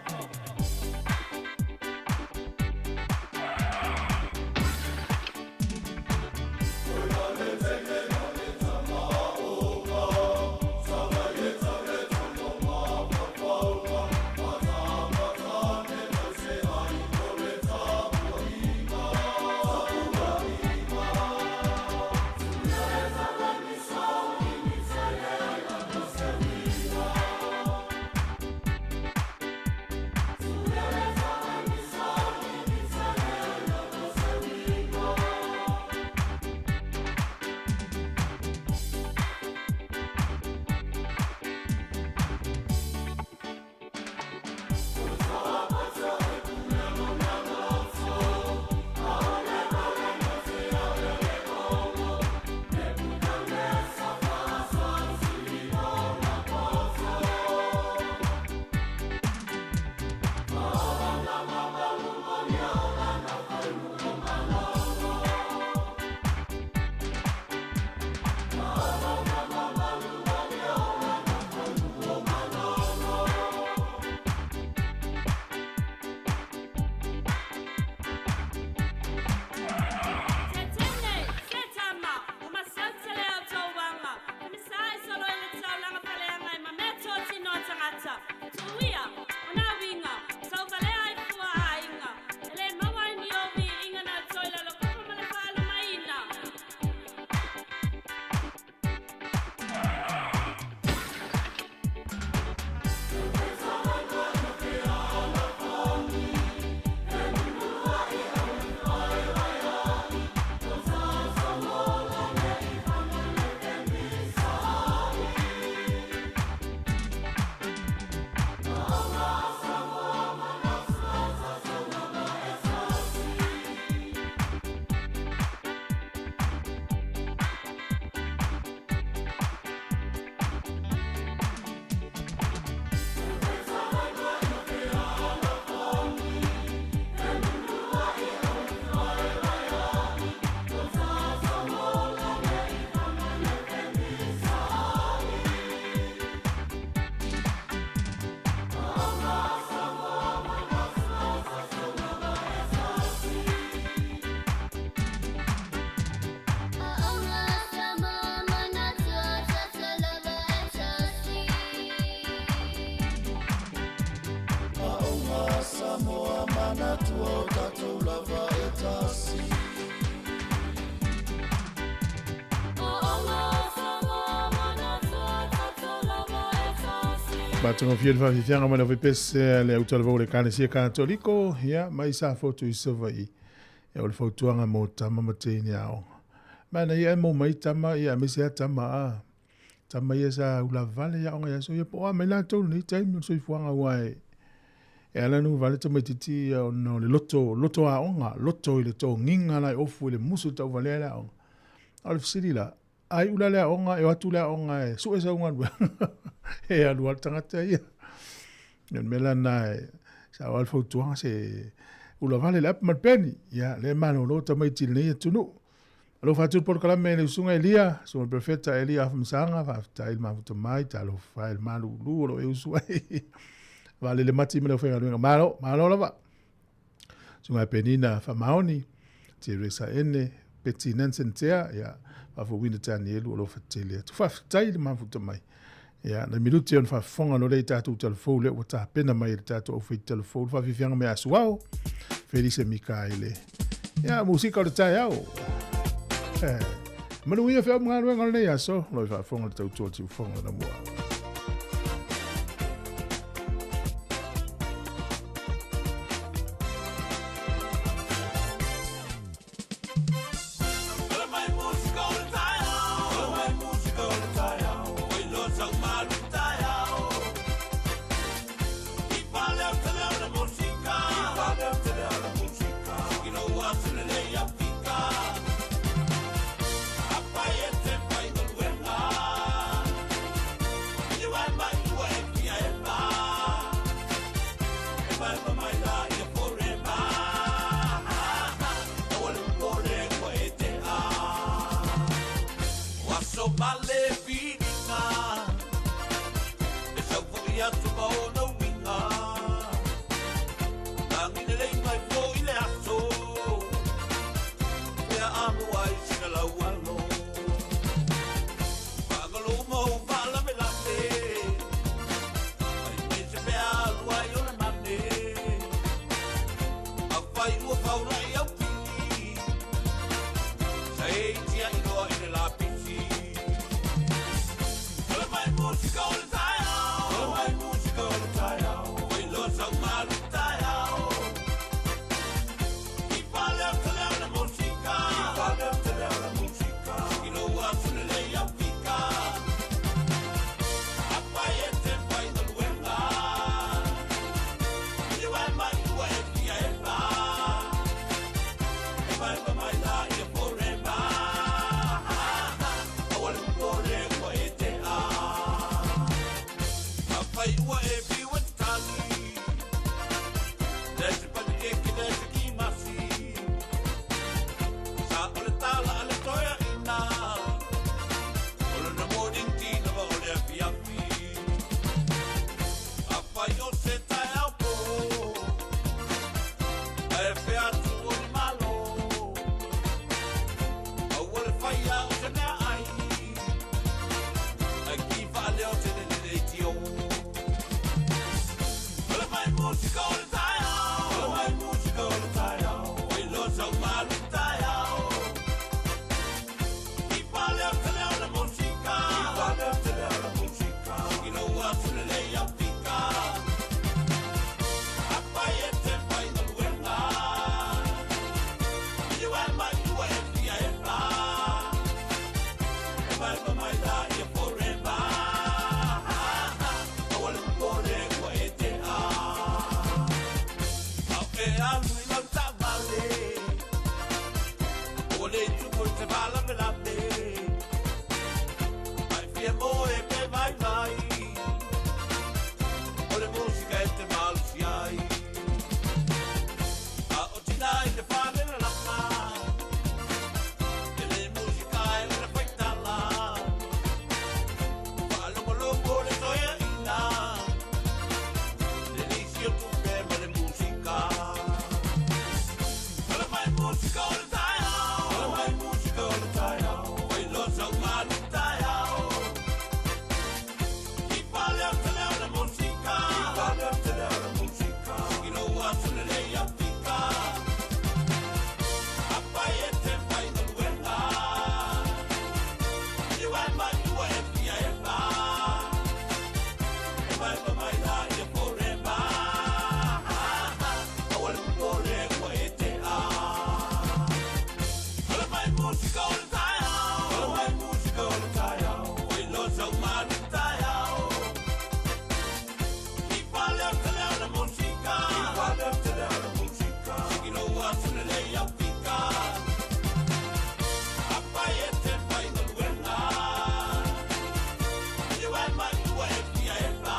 Matagofie le faafiafiaga mai le aufaipiese le autalavou le Ekalesia Katoliko, ia, mai Safotu i Savaii. Ia, o le fautuaga mo tama ma teine aoga. Manaia e mau mai tama, ia, aemaise lava tama a. Tama ia sa ulavale i aoga i aso ia, po o a mai latou i lenei taimi o le soifuaga aua e, e ala ona uvale tamaitiiti ia ona o le loto, loto aoga, loto i le togiga la e ofu i le musu tauvalea i le aoga. A o le fesili la, A iu la le aoga, e o atu le aoga e sue sau galuega, e alu lava le tagata ia. O le mea la lena e sao lava le fautuaga se ula vale le apu ma le peni. Ia, lea e malolo tamaiti i lenei atunuu. Alofa atu le polokalame i le usuga Elia, susuga i le Perofeta Elia Afamasaga, faafetai le mafuta mai, talofa e le malulu o lo o e usu ai. Vaalele mati ma le aufaigaluega. Malo, malo lava. Susuga Penina Faamaoni, Teresa Ene, Betty Nansen Tea, ia, faafouina Tanielu o lo o fatele atu. Faafetai le mafuta mai. Ia, nai minuti ona faafofoga loa lea i tatou talafou lea ua tapena mai e le tatou aufai talafou le faafiafiaga mai Asuao, Felise Mikaele. Ia, musika o le taeao. Eh, manuia feau ma galuega o lenei aso, lo i faafofoga le tautua tiufoga o Lamua. aso ma le filiga, E sau foi aso ma ona uiga, Lagi lelei mai foi le aso, Pea amo ai sina lau alo. Faagalo uma ou faalavelave, Aemaise pe alu ai o le mane, Afai ua faulai au pili, Sa e tiai loa i le lapisi. Tala mai musika o le taeao, tala mai musika o le taeao, Fai loa sau malu taeao. I fale o te leo le musika, i fale o te leo le musika, I lou aso lelei au fika. Afai e te faigaluega, Liliu e mai ua e fia eva, Eva eva mai la ia forever. Aua le popole ua e tea. Afai ua e fiu e tatali, Le se panikeke le se kimasi, Sa o le tala a le toeaina, O lona morning tea lava o le afiafi. Afai o se taeao po, Ae fea atu o ni malo, Aua le faia o se meaai, Ae ki faaleo se lele leitio. Tala mai musika o le taeao, tala mai musika o le taeao, Fai loa sau malu taeao. I fale o te leo le musika, i fale o te leo le musika, I lou aso lelei au fika. Afai e te faigaluega, Liliu e mai ua e fia eva, Eva eva mai la ia forever. Aua le popole ua e tea. Ao e alu i lau taavale, Ua le tupu i se faalavelave, Ae fia moe pe vaivai, O le musika e te malosi ai. A o tina i le fale lalama, E le musika e le faitala, Faalogologo le toeaina, Le lisi o tupe ma le musika. Tala mai musika o le taeao, tala mai musika o le taeao, Fai loa sau malu taeao. I fale o te leo le musika, i fale o te leo le musika, I lou aso lelei au fika. Afai e te faigaluega, Liliu e mai ua e fia eva, Eva eva mai la ia forever. Aua le popole ua e tea. Tala mai musika o le taeao, tala mai musika o le taeao, Fai loa sau malu taeao. I fale o te leo le musika, i fale o te leo le musika, I lou aso lelei au fika. Afai e te faigaluega, Liliu e mai ua e fia eva,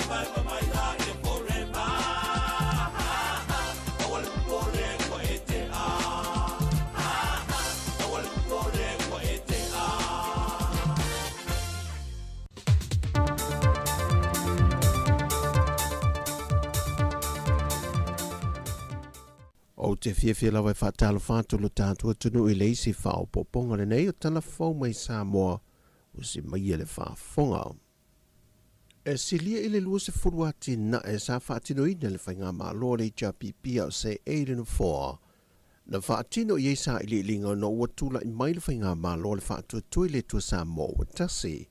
Eva eva mai la ia forever. Aua le popole ua e tea. Aua le popole ua e tea. Ou te fiafia lava e faatalofa atu lo tatou atunuu i le isi faaopoopoga lenei o tala fou mai Samoa ua si maia le faafofoga. E silia i le 20 atinae sa faatinoina e le Faigamalo a le HRPP a o seei i le Nofoa. Na faatino i ai sailiiliga ona ua tulai mai le Faigamalo a le Faatuatua i le Atua Samoa ua tasi.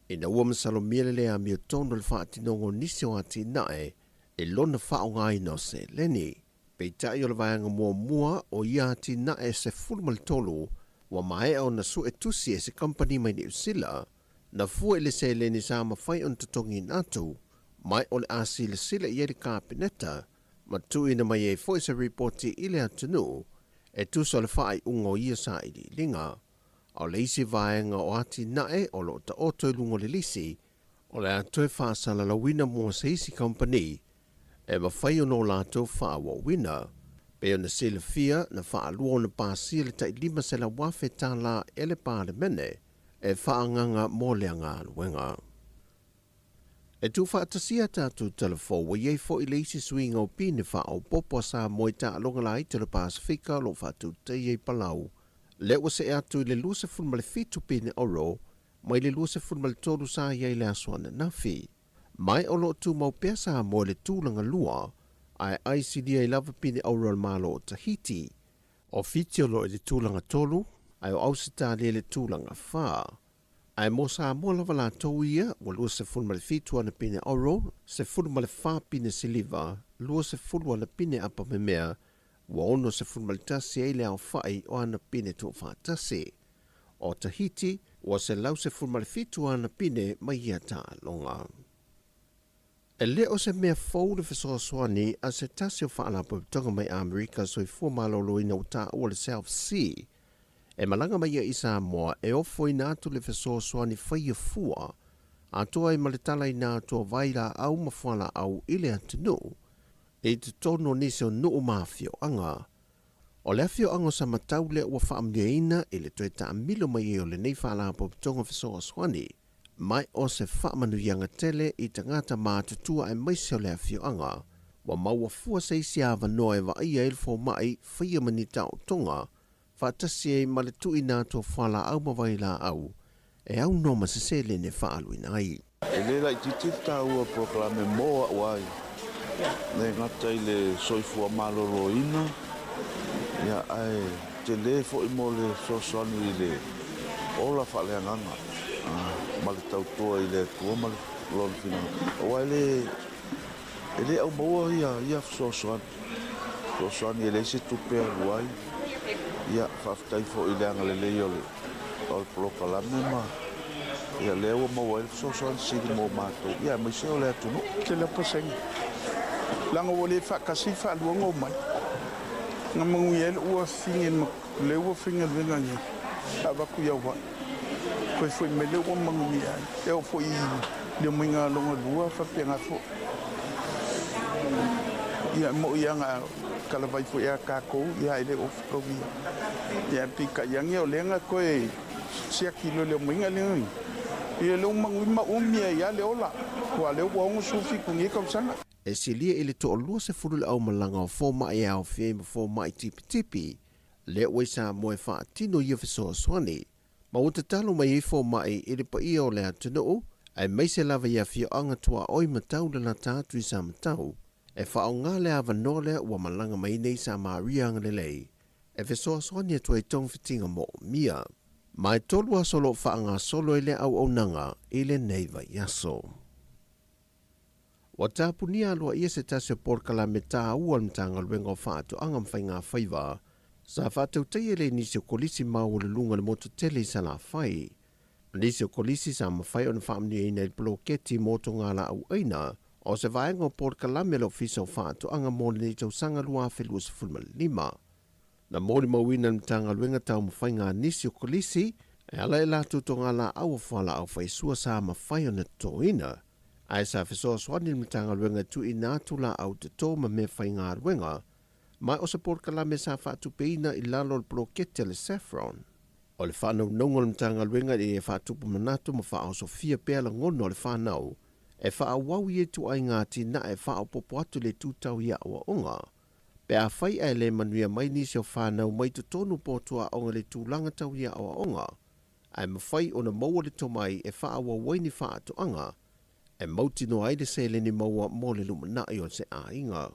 Ina ua masalomia le le amiotonu o le faatinoga o nisi o atinae i lona faaaogaina o seleni. Peitai o le vaega muamua o ia atinae e 13 ua maea ona sue tusi e se kamupani mai Niu Sila, na fua i le seleni sa mafai ona totogiina atu, mai o le a silasila i ai le Kapeneta ma tuuina mai ai foi se ripoti i le atunuu e tusa o le faaiuga o ia sailiiliga. A o le isi vaega o atinae o lo o taoto i luga o le lisi, o le a toe faasalalauina mo se isi kamupani e mafai ona o latou faaauauina. Pei ona silafia, na faalua ona pasia le tai $500,000 tala e le Palemene e faaagaga mo lea galuega. E tuufaatasia tatou talafou, ua i ai foi le isi suiga o pine faaopoopo a Samoa i taaloga laiti o le Pasefika o lo o faatautaia i Palau, lea ua see atu i le 27 pine auro mai le 23 sa i ai i le aso ananafi. Ma o lo o tumau pea Samoa i le tulaga lua, ae ai silia ai lava pine auro a le Malo o Tahiti. O Fiti o lo o i le tulaga tolu, ae o Ausetalia i le tulaga fa. Ae mo Samoa lava latou ia, ua 27 ana pine auro, 14 pine siliva, 20 ana pine apamemea, ua 61 ai le aofai o ana pine tuufaatasi. O Tahiti, ua 117 ana pine mai ia taaloga. E le o se mea fou le fesoasoani a se tasi o faalapotopotoga mai Amerika Soifua Maloloina ua taua le South Sea e malaga mai ai i Samoa e ofoina atu le fesoasoani faia fua atoa ai ma le talaina atu o vailaau ma fualaau i le atunuu i totonu o nisi o nuu ma afioaga. O le afioaga o Samatau lea ua faamanuiaina i le toe taamilo mai ai o lenei faalapotopotoga fesoasoani mai o se faamanuiaga tele i tagata matutua aemaise o le afioaga ua maua fua se isi avanoa e vaaia ai le fomai faia ma ni taotoga faatasi ai ma le tuuina atu o fualaau ma vailaau e aunoa ma se seleni e faaaluina ai. E le laitiiti le taua o le polokalame mo a'u ai, le gata i le soifua maloloina, ia, ae tele foi mo le fesoasoani i le ola faaleagaga ma le tautua i le Atua ma Lona finagalo. Aua e le, e le aumaua ia, ia fesoasoani, fesoasoani e leai se tupe e alu ai. Ia, faafetai foi i le agalelei o le, o le polokalame ma, ia, lea ua maua ai le fesoasoani sili mo matou, ia, aemaise o le atunuu. Tele o pasene, leaga ua le faatasi faalua ona omai. Na manuia ai lou afafine lea ua faigaluega nei, avatu i Hawaii. Toe foi mai lea ua manuia ai. E oo foi i le omaiga lona lua faapena foi. Ia e moi lava na talavai foi a tatou, ia e le o fetauia. Ia peitai ane o lea na toe siaki loa i le omaiga lea. Ia lea ua manuia ma umi ai lava le ola, aua o lea ua 67 nei tausaga. E silia i le toalua sefulu le aumalaga o fomai e aofia ai ma fomai tipitipi, lea ua i Samoa e faatino ia fesoasoani. Ma ua tatalo mai ai fomai i le paia o le atunuu, aemaise lava i afioaga tuaoi ma taulalata atu i Samatau, e faaaoga le avanoa lea ua malaga mai nei Samaria agalelei e fesoasoani atu ai togafitiga moomia. Ma e tolu aso o lo o faagasolo ai lea auaunaga i lenei vaiaso. Ua tapunia aloaia se tasi o polokalame taua a le Matagaluega o Faatoaga ma Faigafaiva sa faatautaia e nisi o kolisi maualuluga o le motu tele i Salafai. O nisi o kolisi sa mafai ona faamanuiaina i le poloketi mo togalaau aina o se vaega o polokalame a le Ofisa o Faatoaga mo lenei tausaga 2025. Na molimauina e le Matagaluega taumafaiga a nisi o kolisi e ala i latou togalaau o fualaau faisua sa mafai ona totoina, ae sa fesoasoani le Matagaluega e tuuina atu laau toto ma mea faigaluega ma o se polokalame sa faatupeina i lalo o le poloketi a le Saffron. O le faanaunauga o le Matagaluega ina ia faatupu manatu ma faaosofia pea lagona o le fanau e faaauau ia ituaiga atinae e faaopoopo atu i le itu tau i aoaoga. Pe afai ae le manuia mai nisi o fanau mai totonu po o tuaoga i le tulaga tau i aoaoga, ae mafai ona maua le tomai e faaauau ai ni faatoaga e mautinoa ai le seleni maua mo le lumanai o se aiga.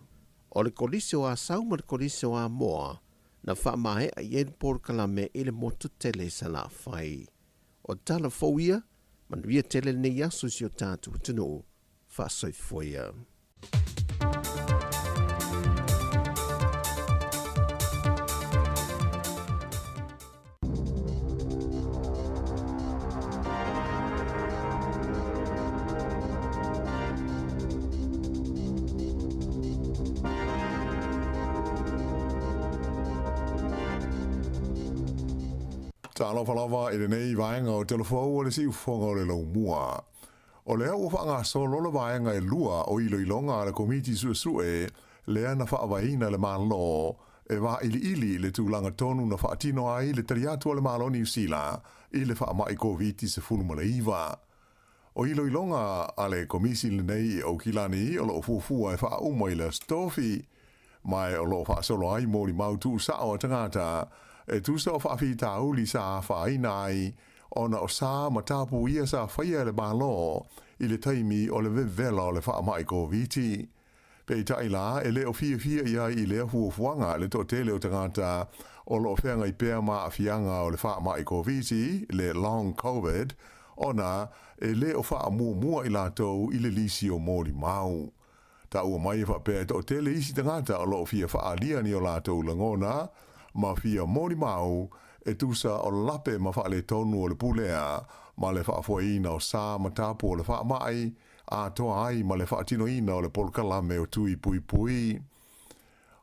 O le Kolisi o Asau ma le Kolisi o Amoa na faamaea i ai le polokalame i le motu tele i Salafai. O tala fou ia, manuia tele lenei aso i si o tatou atunuu. Faasoifua ia. Talofa lava i lenei vaega o Telefou o le Siufofoga o le Laumua. O lea ua faagasolo le vaega e lua o iloiloga a le Komiti Suesue lea na faavaeina e le Malo. e vailiili i le tulaga tonu na faatino ai le tali atu a le Malo o Niu Sila i le faamai Koviti-19. O iloiloga a le Komisi lenei i Aukilani o lo o fuafua e faauma i le Aso Tofi, ma o lo o faasolo ai molimau tuusao a tagata e tusa o faafitauli sa afaina ai ona o sa ma tapu ia sa faia e le Malo i le taimi o le vevela o le faamai Koviti. Peitai la, e le o fiafia i ai i lea fuafuaga le toatele o tagata o lo o feagai pea ma aafiaga o le faamai Koviti, le long Covid, ona e le o faamuamua i latou i le lisi o molimau. Taua mai e faapea e toatele isi tagata o lo o fia faaalia ni o latou lagona ma fia molimau e tusa o lape ma faaletonu o le pulea ma le faafoeina o sa ma tapu o le faamai atoa ai ma le faatinoina o le polokalame o Tui Puipui.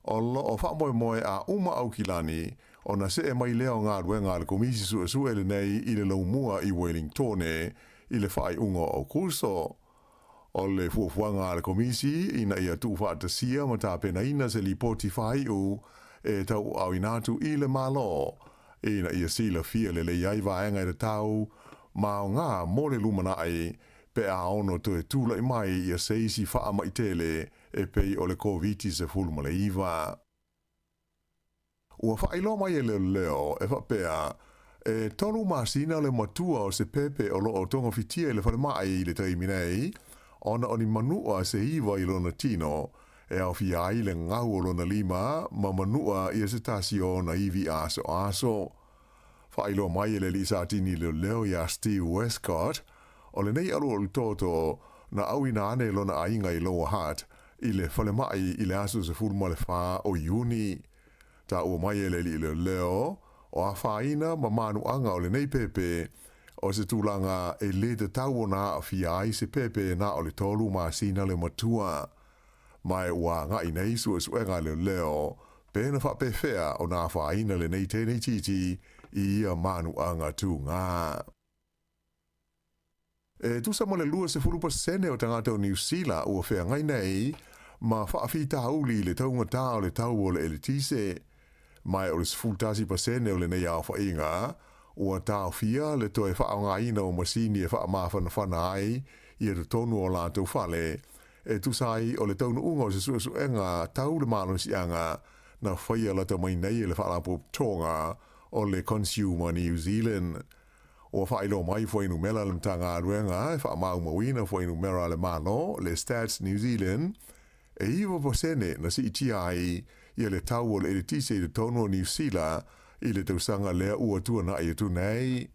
O lo o faamoemoe a uma Aukilani ona see mai lea o galuega a le Komisi Suesue lenei i le laumua i Welingtone i le faaiuga o Aokuso. O le fuafuaga a le Komisi ina ia tuufaatasia ma tapenaina se lipoti faaiu e tauaaoina atu i le Malo ina ia silafia lelei ai vaega e tatau ma aoga mo le lumanai pe a ono toe tulai mai ia se isi faamai tele e pei o le Koviti-19. Ua faailoa mai e leoleo e faapea, e tolu masina le matua o se pepe o lo o togafitia i le falemai i le taimi nei, ona o ni manua se iva i lona tino, e aofia ai le gau o lona lima ma manua ia se tasi o ona ivi asoaso. Faailoa mai e le alii satini leoleo iā Steve Westcott, o lenei alualu toto na auina ane e lona aiga i Lower Hutt i le falemai i le aso 14 o Iuni. Taua mai e le alii leoleo, o afaina ma manuaga o lenei pepe, o se tulaga e lē tatau ona aafia ai se pepe na o le tolu masina le matua. Ma e ua agai nei suesuega a leoleo pe na faapefea ona afaina lenei teneititi i ia manuaga tugā. E tusa ma le 20% o tagata o Niu Sila ua feagai nei ma faafitauli i le taugatā o le tau o le eletise, ma e o le 11% o lenei aofaiga ua taofia le toe faaaogaina o masini e faamafanafana ai ia totonu o latou fale, e tusa ai o le taunuuga o se suesuega tau le malosiaga na faia lata mai nei e le Faalapotopotoga o le Consumer New Zealand. Ua faailoa mai fuainumera a le Matagaluega e faamaumauina fuainumera a le Malo, le Stats New Zealand, e 9% na siitia ai ia le tau o le eletise i totonu o Niu Sila i le tausaga lea ua tuanai atu nei.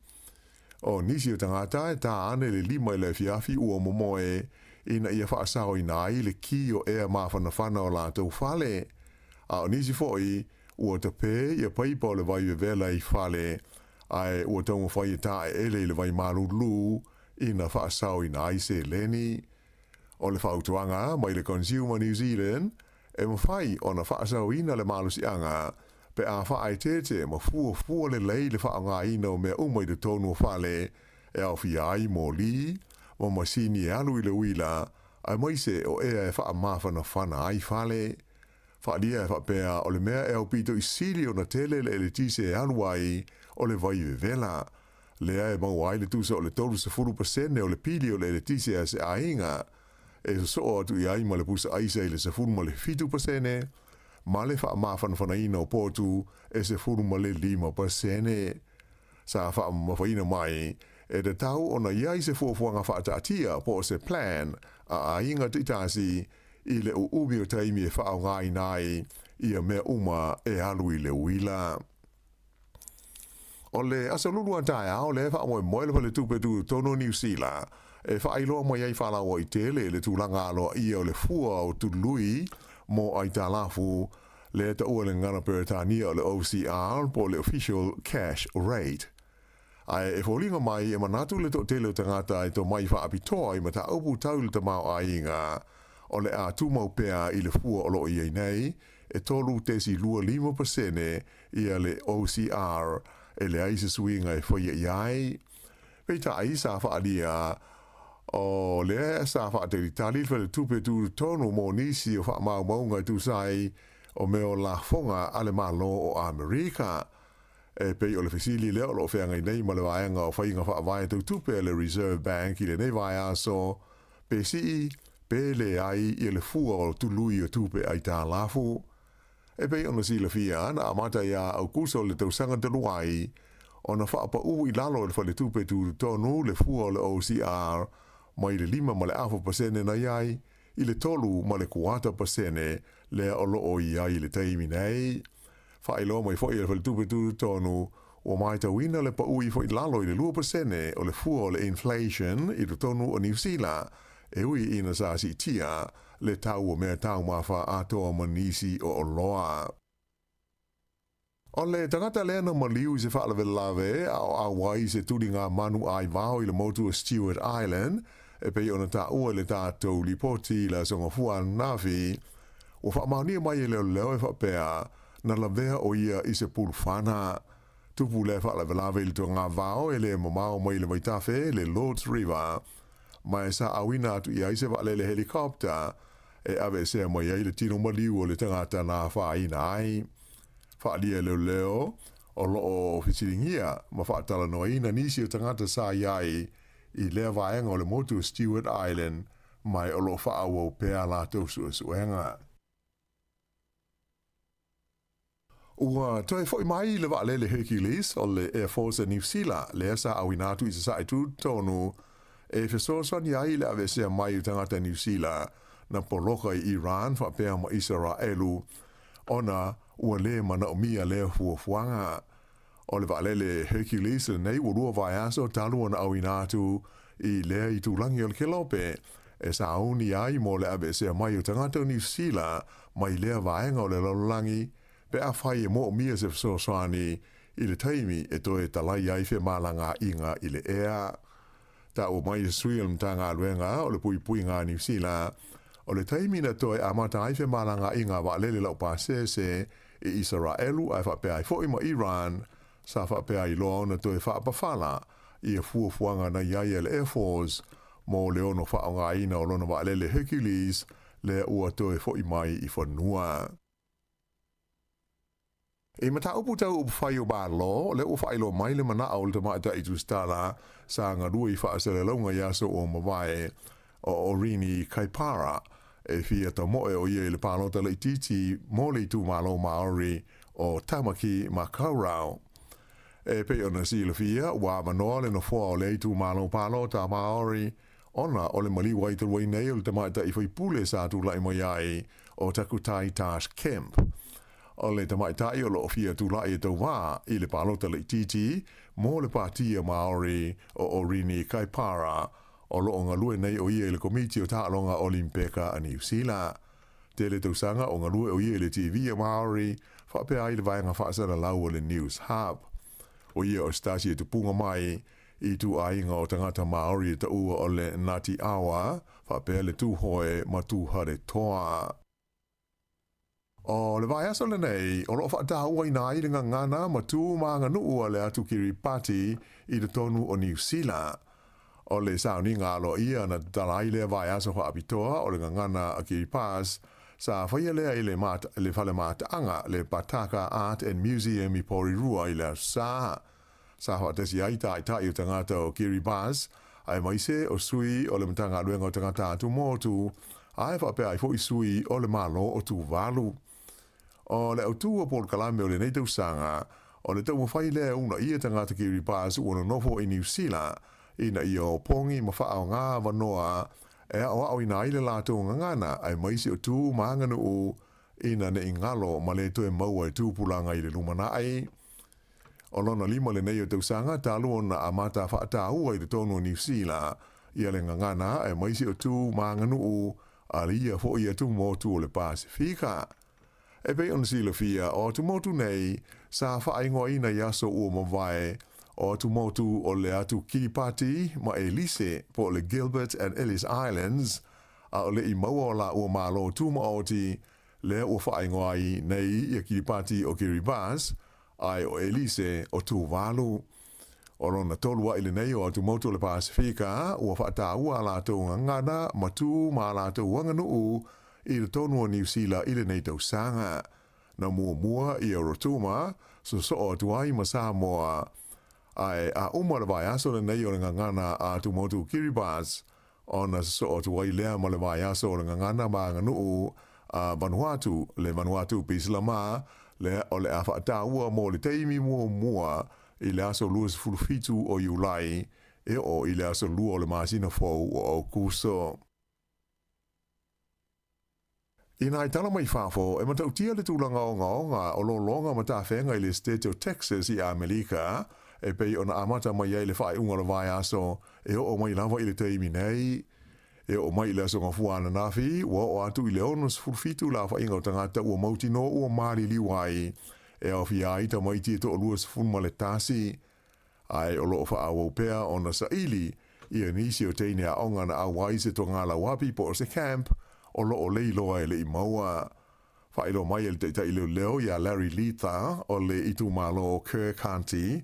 O nisi o tagata e tā ane le lima i le afiafi ua momoe ina ia faasaoina ai le ki o ea mafanafana o latou fale. A o nisi foi ua tapē ia paipa o le vai vevela i fale ae ua taumafai e taeele i le vai malulu ina faasaoina ai seleni. O le fautuaga mai le Consumer New Zealand, e mafai ona faasaoina le malosiaga pe a faaeteete ma fuafua lelei le faaaogaina o mea uma i totonu o fale e aofia ai moli ma masini e alu i le uila aemaise o ea e faamafanafana ai fale. Faaalia e faapea o le mea e aupito i sili ona tele le eletise e alu ai o le vai vevela, lea e maua ai le tusa o le 30% o le pili o le eletise a se aiga, e sosoo atu i ai ma le pusa aisa i le 17% ma le faamafanafanaina o potu e 15%. Sa faamamafaina mai e tatau ona i ai se fuafuaga faataatia po o se plan a aiga taitasi i le uumi o taimi e faaaogaina ai ia mea uma e alu i le uila. O le aso lulu a taeao lea e faamoemoe le Faletupe Tutotonu o Niu Sila e faailoa mai ai faalauaitele le tulaga aloaia o le fua o tului mo aitalafu lea e taua i le gagana Peretania o le OCR po o le Official Cash Rate. Ae e foliga mai e manatu le toatele o tagata e tomai faapitoa i mataupu tau i le tamaoaiga o le a tumau pea i le fua o lo o i ai nei, e 3.25% ia le OCR e leai se suiga e faia i ai. Peitai, sa faaalia o lea sa faatalitali le Faletupe Tutotonu mo nisi o faamaumauga e tusa ai. o mea o lafoga a le Malo o Amerika. E pei o le fesili lea o lo o feagai nei ma le Vaega o Faiga Faavae Tau Tupe a le Reserve Bank i lenei vaiaso, pe sii, pe leai ia le fua o tului o tupe aitalafu. E pei ona silafia, na amata ia Aukuso le tausaga talu ai ona faapauu i lalo e le Faletupe Tutotonu le fua o le OCR mai le 5.5% na i ai i le 3.25% lea o lo o i ai i le taimi nei. Faailoa mai foi e le Faletupe Tutotonu ua matauina le pau ifo i lalo i le 2% o le fua o le inflation i totonu o Niu Sila, e ui ina sa siitia le tau o mea taumafa atoa ma nisi o oloa. O le tagata lea na maliu i se faalavelave a o auai i se tuliga manu aivao i le motu o Stewart Island, e pei ona taua i le tatou lipoti i le Aso Gafua ananafi, ua faamaonia mai e leoleo e faapea na lavea ʻo ia i se pulufana. Tupu lea faalavelave i le togavao e le mamao mai le vaitafe, le Lords River, ma e sa auina atu i ai se vaalele helicopter e aveesea mai ai le tino maliu o le tagata na afaina ai. Faaalia e leoleo, o lo o fesiligia ma faatalanoaina nisi o tagata sa i ai i lea vaega o le motu o Stewart Island ma e o lo o faaauau pea a latou suesuega. Ua toe foi mai le vaalele Hercules o le Air Force a Niu Sila lea sa auina atu i Sasae tutotonu e fesoasoani ai i le aveesea mai o tagata Niu Sila na poloka i Iran faapea ma Isaraelu ona ua lē manaomia lea fuafuaga. O le vaalele Hercules lenei ua lua vaiaso talu ona auina atu i lea itulagi o le Kelope e sauni ai mo le aveesea mai o tagata o Niu Sila mai lea vaega o le lalolagi pe afai e moomia se fesoasoani i le taimi e toe talai ai femalagaaiga i le ea. Taua mai e se sui o le Matagaluega o le Puipuiga a Niu Sila, o le taimi na toe amata ai femalagaaiga a vaalele laupasese i Isaraelu ae faapea ai foi ma Iran, sa faapea ai loa ona toe faapafala ia fuafuaga na i ai a le Air Force mo le ono faaaogaina o lona vaalele Hercules lea ua toe foi mai i fanua. I mataupu tau upufai o Malo, lea ua faailoa mai le manao o le tamaitai tusitala sa galue i faasalalauga i aso ua mavae o Orini Kaipara, e fia tamoe ʻo ia i le palota laitiiti mo le itumalo Māori o Tamaki Makaurau. E pei ona silafia, ua avanoa le nofoa o lea itumalo palota Māori ona o le maliu ai talu ai nei o le tamaitai faipule sa tulai mai ai o Takutai Tash Kemp. O le tamaitai o lo o fia tulai e tauā i le palota laitiiti mo le Pātia Māori o Orini Kaipara, o lo o galue nei ʻo ia i le Komiti o Taaloga Olimpeka a Niu Sila. Tele tausaga o galue ʻo ia i le TV a Māori, faapea ai le vaega faasalalau o le News Hub. ʻO ia o se tasi e tupuga mai i ituaiga o tagata Māori e taua o le Ngāti Awa, faapea le Tūhoe ma Tūwharetoa. O le vaiaso lenei, o lo o faatauaina ai le gagana ma tu ma aganuu a le atu Kiribati i totonu o Niu Sila. O le sauniga aloaia na tatala ai lea vaiaso faapitoa o le gagana a Kiribati, sa faia lea i le le fale mataaga le Pataka Art and Museum i Porirua i le Aso Sa. Sa faatasi ai taitai o tagata o Kiribati, aemaise o sui o le Matagaluega o Tagata Atumotu, ae faapea ai foi sui o le Malo o Tuvalu. O le autu o polokalame o lenei tausaga, o le taumafai lea e uunaia tagata Kiribati ua nonofo i Niu Sila, ina ia opogi ma faaaoga avanoa e aoaoina ai le latou gagana aemaise o tu ma aganuu ina ne i galo ma le toe maua e tupulaga i le lumanai. O lona lima lenei o tausaga talu ona amata faataua i totonu o Niu Sila ia le gagana aemaise o tu ma aganuu a ia foi atumotu o le Pasefika. E pei ona silafia, o atumotu nei sa faaigoaina i aso ua mavae, o atumotu o le atu Kiribati ma Ellice po o le Gilbert and Ellice Islands, a o le i maua o laua Malo Tumaoti lea ua faaigoa ai nei ia Kiribati o Kiribati, ae o Ellice o Tuvalu. O lona tolu aʻi lenei o atumotu o le Pasefika ua faataua a latou gagana ma tu ma a latou aganuu i totonu o Niu Sila i lenei tausaga. Na muamua i Rotuma, sosoo atu ai ma Samoa. Ae a uma le vaiaso lenei o le Gagana a Tuamotu Kiribati, ona sosoo atu ai lea ma le vaiaso o le Gagana ma Aganuu a Vanuatu, le Vanuatu Pisilama, lea o le a faataua mo le taimi muamua i le aso 27 o Iulai e oo i le aso 2 o le masina fou o Aokuso. I nai tala mai fafo, e matautia le tulaga ogaoga o lologa ma tafega i le Setete o Texas i Amerika, e pei ona amata mai ai le faaiuga o le vaiaso e oo mai lava i le taimi nei. E oo mai i le Aso Gafua ananafi, ua oo atu i le 67 le aofaiga o tagata ua mautinoa ua maliliu ai, e aofia ai tamaiti e toalua 11. Ae o lo o faaauau pea ona saili ia nisi o teine aoga na auai se togalauapi po o se camp o lo o leiloa e le i maua. Faailoa mai e le taitai leoleo ia Larry Letha o le itumalo o Kerr County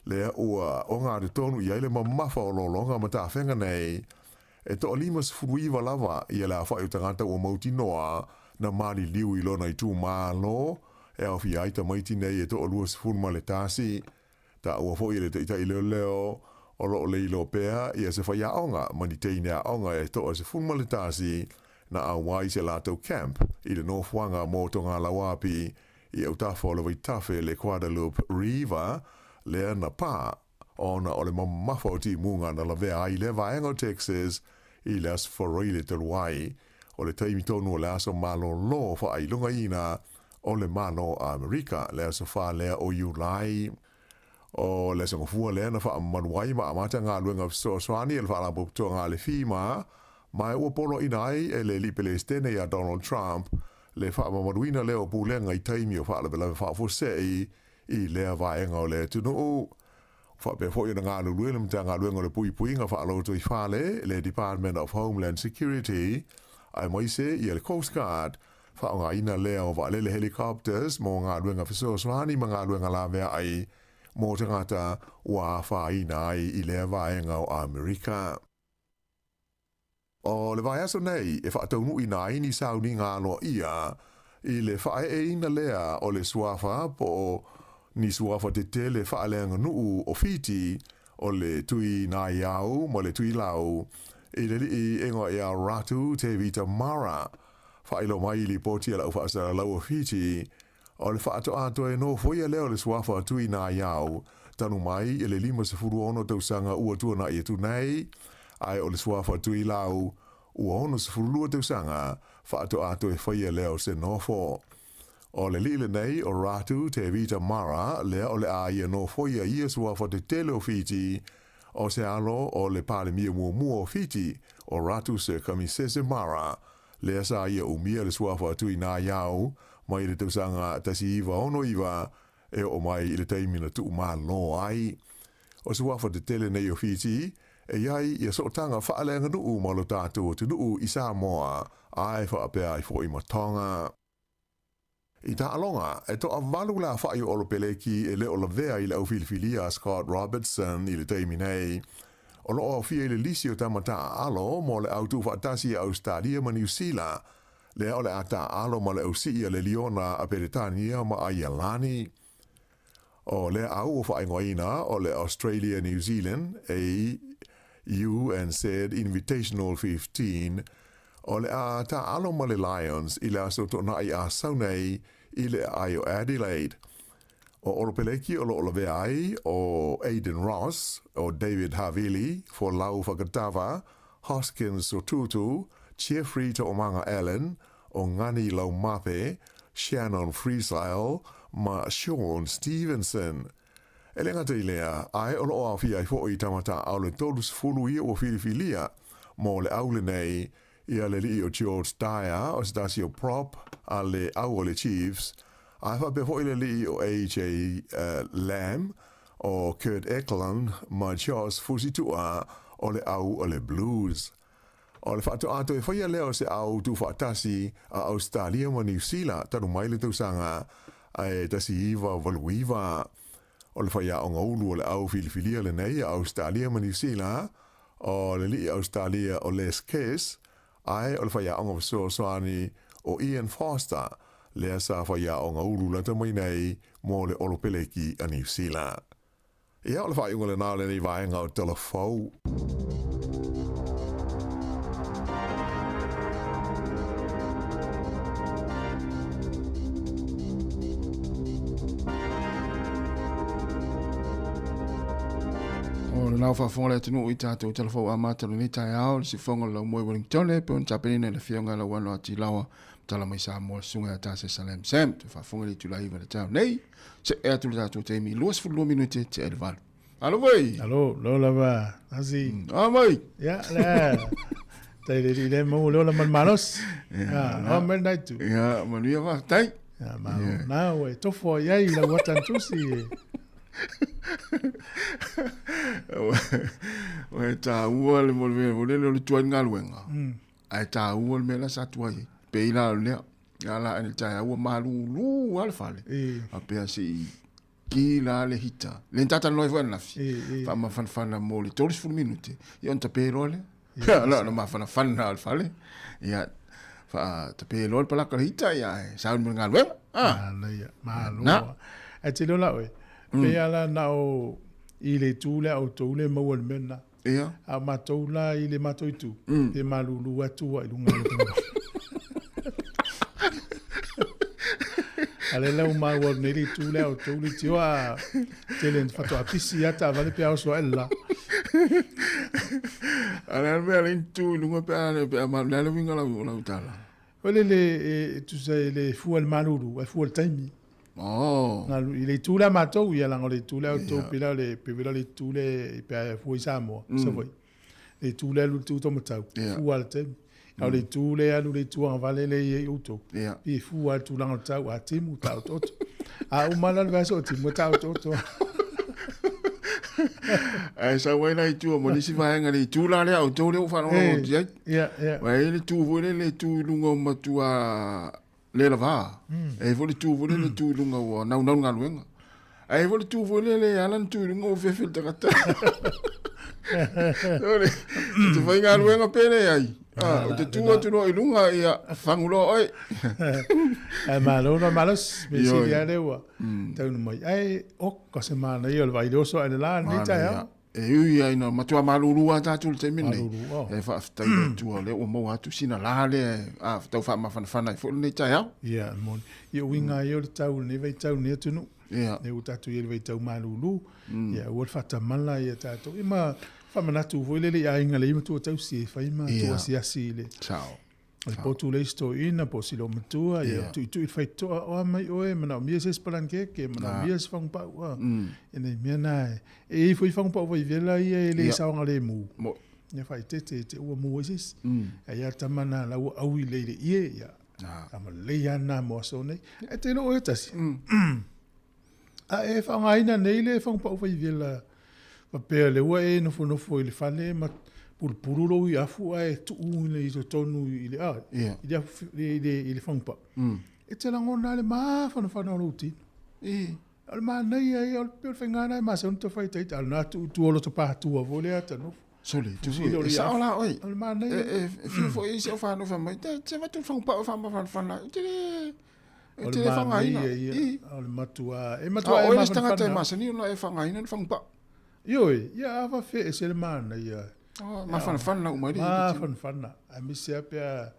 lea ua ogatotonu i ai le mamafa o lologa ma tafega nei. E toa 59 lava ia le aofai o tagata ua mautinoa na maliliu i lona itumalo e aofia ai tamaiti nei e toa 21. Taua foi e le taitai leoleo o lo o leiloa pea ia se faiaoga ma ni teine aoga e toa 11 na auai se latou camp i le nofoaga mo Togalauapi i autafa o le vaitafe le Guadalupe River lea na pa ona o le mamafa o timuga na lavea ai lea vaega o Texas i le Aso Faraile talu ai o le taimi tonu o le aso malolo faailogaina o le Malo o Amerika, le aso 4 lea o Iulai. O le aso Gafua lea na faamamalu ai ma amata galuega fesoasoani a le Faalapotopotoga a le FEMA, ma ua poloaiina ai e le Alii Pelesitene ia Donald Trump le faamamaluina lea o pulega i taimi o faalavelave faafuasei i lea vaega o le atunuu. Faapea foi ona galulue le Matagaluega o le Puipuiga Faalotoifale, le Department of Homeland Security, aemaise ia le Coast Guard, faaaogaina lea o vaalele helicopters mo galuega fesoasoani ma galuega laveai mo tagata ua afaina ai i lea vaega o Amerika. O le vaiaso nei e faataunuuina ai ni sauniga aloaia i le faaeeina lea o le suafa po o ni suafa tetele faaleaganuu o Fiti o le Tui Naiau ma le Tui Lau i le alii ingoa ia Ratu Tevita Mara. Faailoa mai i lipoti a le au faasalalau o Fiti, o le faatoatoe nofoia lea o le suafa Tui Naiau talu mai i le 56 tausaga ua tuanai atu nei, ae o le suafa Tui Lau ua 62 tausaga faatoatoe faia lea o se nofo. O le alii lenei o Ratu Tevita Mara lea o le a ia nofoia ia suafa tetele o Fiti, o se alo o le Palemia muamua o Fiti, o Ratu Sir Kamisese Mara, lea sa ia umia le suafa Tui Naiau mai le tausaga 1969 e oo mai i le taimi na tuumalo ai. O suafa tetele nei o Fiti, e i ai ia sootaga faaleaganuu ma lo tatou atunuu i Samoa, ae faapea ai foi ma Tonga. I taaloga, e toavalu le aofai o Olopeleki e le o lavea i le au filifilia a Scott Robertson i le taimi nei. O lo o aofia i le lisi o tama taaalo mo le au tuufaatasi a Ausetalia ma Niu Sila, lea o le a taaalo ma le au sii a le Liona a Peretania ma Aialani. O lea au ua faaigoaina o le Australia New Zealand, AUNZ Invitational 15, o le a taaalo ma le Lions i le aso Toonai a sau nei i le aai o Adelaide. O Olopeleki o lo o lavea ai o Aidan Ross, o David Havili, Folau Fakatava, Hoskins Sotutu, Jeffrey Toomaga Allen, o Ngani Laumape, Shannon Friesile ma Shaun Stevenson. E le gata i lea, ae o lo o aofia ai foi tama taaao le 30 ia ua filifilia mo le au lenei ia le alii o George Dyer o se tasi o prop a le au o le Chiefs, ae faapea foi le alii o AJ Lam, o Kurt Eklund ma Josh Fusitua o le au o le Blues. O le faatoa toe faia lea o se au tuufaatasi a Ausetalia ma Niu Sila talu mai le tausaga e 1989. O le faiaoga ulu o le au filifilia lenei a Ausetalia ma Niu Sila, o le alii Ausetalia o Les Kiss, ae o le faiaoga fesoasoani o Ian Foster, lea sa faiaoga ulu lata mai nei mo le Olopeleki a Niu Sila. Ia, o le faaiuga lena o lenei vaega o Tala Fou. O le lau faafofoga le atunuu i tatou talafou amata o lenei taeao, le sifofoga o le laumua i Wellington, e pei ona tapenaina e le Afioga ia Lauano Atilawa, Tala mai Samoa, le Susuga ia Tase Salem Sam. Toe faafofoga i le itula 9 i le taeao nei. Se'e atu le tatou taimi, 22 minute tea i le 8. Alo foi! Alo, lo lava, Asi. A mai! Ia, le, tai le le mau le ola ma le malosi. Ia, o mai nai tu. Ia, manuia faafetai. Ia, malo. Na, ua e tofo ai ai lau watan tusi e. Ua e tāua le mo le mea le o le tuai galuega. Ae tāua le mea la sa tuai ai. Pei la o lea. Ia la le taeao ua malūlū lava le fale. Faapea se i ki la le hita. Le talanoa ai foi ananafi. Faamafanafana mo le 30 minute. Ia ona tape loa lea. Ia la ona mafanafana o le fale. Ia faatape loa le palaka o le hita ia ae sauni mo le galuega. Ah. Manaia, malo. Na. Ae te iloa la oe, pei lava la na o i le itu lea a outou le maua i le mea lena. Ia. A o matou la i le matou itu, pe malūlū atu ua i luga o le fagupau. A lea la ua maua atu nei le itu lea o outou le tio a tele ina faatoa pisi lava taavale pe a oso ae le la. A le a le mea lea tu i luga pe a pe a ma le a le uiga o lau tala. O le le e tusa e le fua le malūlū, ae fua le taimi. Oh. Ngalu, i le itu lea matou, ia leaga o le itu lea outou pei la o le, pei la o le itu lea pe a fua i Samoa, Savaii. Le itu lea alu i le itu taumatau, fua le taimi. A o le itu lea alu i le itu agavale lea e i ai outou, pei e fua le tulaga o le tau, a timu, taotooto. A uma la le vaiaso o timu, e taotooto lava. Ae sau ai la i tua ma nisi vaega le itu la lea outou lea ua faalogologo atu i ai. Ua i ai le tu foi lele e tu i luga o matua le lava. E i ai foi le tu foi lele e tu i luga ua naunau le galuega. Ae i ai foi le tu foi lele e ala ona tu i luga ua fefe le tagata. Ole, e te faigaluega pe leai. Ah, o te tu atu loa i luga, ia, fagu loa oe. Ae malo na malosi, me sili lava lea ua taunu mai. Ae, oka se manaia o le vaai le oso ae le la lenei taeao. E ui lava ina matua malūlū lava tatou i le taimi lenei, e faafetai i le Atua o lea ua maua atu sina la lea e tau faamafanafana ai foi lenei taeao. Ia, e moni. Ia, uiga lava ia o le tau i lenei vaitau i lenei atunuu. Ia. Lea ua tatou i ai i le vaitau malūlū. Ia, aua le faatamala ia tatou. Ia ma faamanatu foi lele i aiga lelei ma tuatausi e fai ma tuuasiasi i le. Sao. O le potu le isi toeaina po o si loomatua, ia tuitui le faitotoa, o a mai oe, manaomia se isi palankeke, manaomia se fagupau, a. E nei mea na e, e i ai foi fagupau vaivela ia e le saogalemu. Ia faaeteete te ua mu ai se isi. Ae ia tama na la ua aui lelei i le ie, ia, tama lelei lava lena mo aso nei. Ae te iloa oe e tasi. A e faaaogaina nei le fagupau vaivela faapea o lea ua e nofonofo i le fale ma pulupulu lou afu ae tuu i totonu i le, a, i le afu, i le, i le fagupau. E te lagona lava le mafanafana o lou tino. O le manaia ia, o le pei o le faiga lena e masani ona toe fai ita, a o lena tuu i tua o loto patua foi lea ta nofo. Sole, tu foi, e sao la oe. O le manaia. E, e, e fiu foi i si au whānau wha mai, te, te watu whangupau e whaamafanafana, te le, E te le whangaina. O le matua, e matua e mafanafana. A oe le tangata e masani ona e whangaina le whangupau. Ioe, ia a whawhe e se le manaia. Oh, mafanafana uma le. Mafanafana. Aemaise lava pe a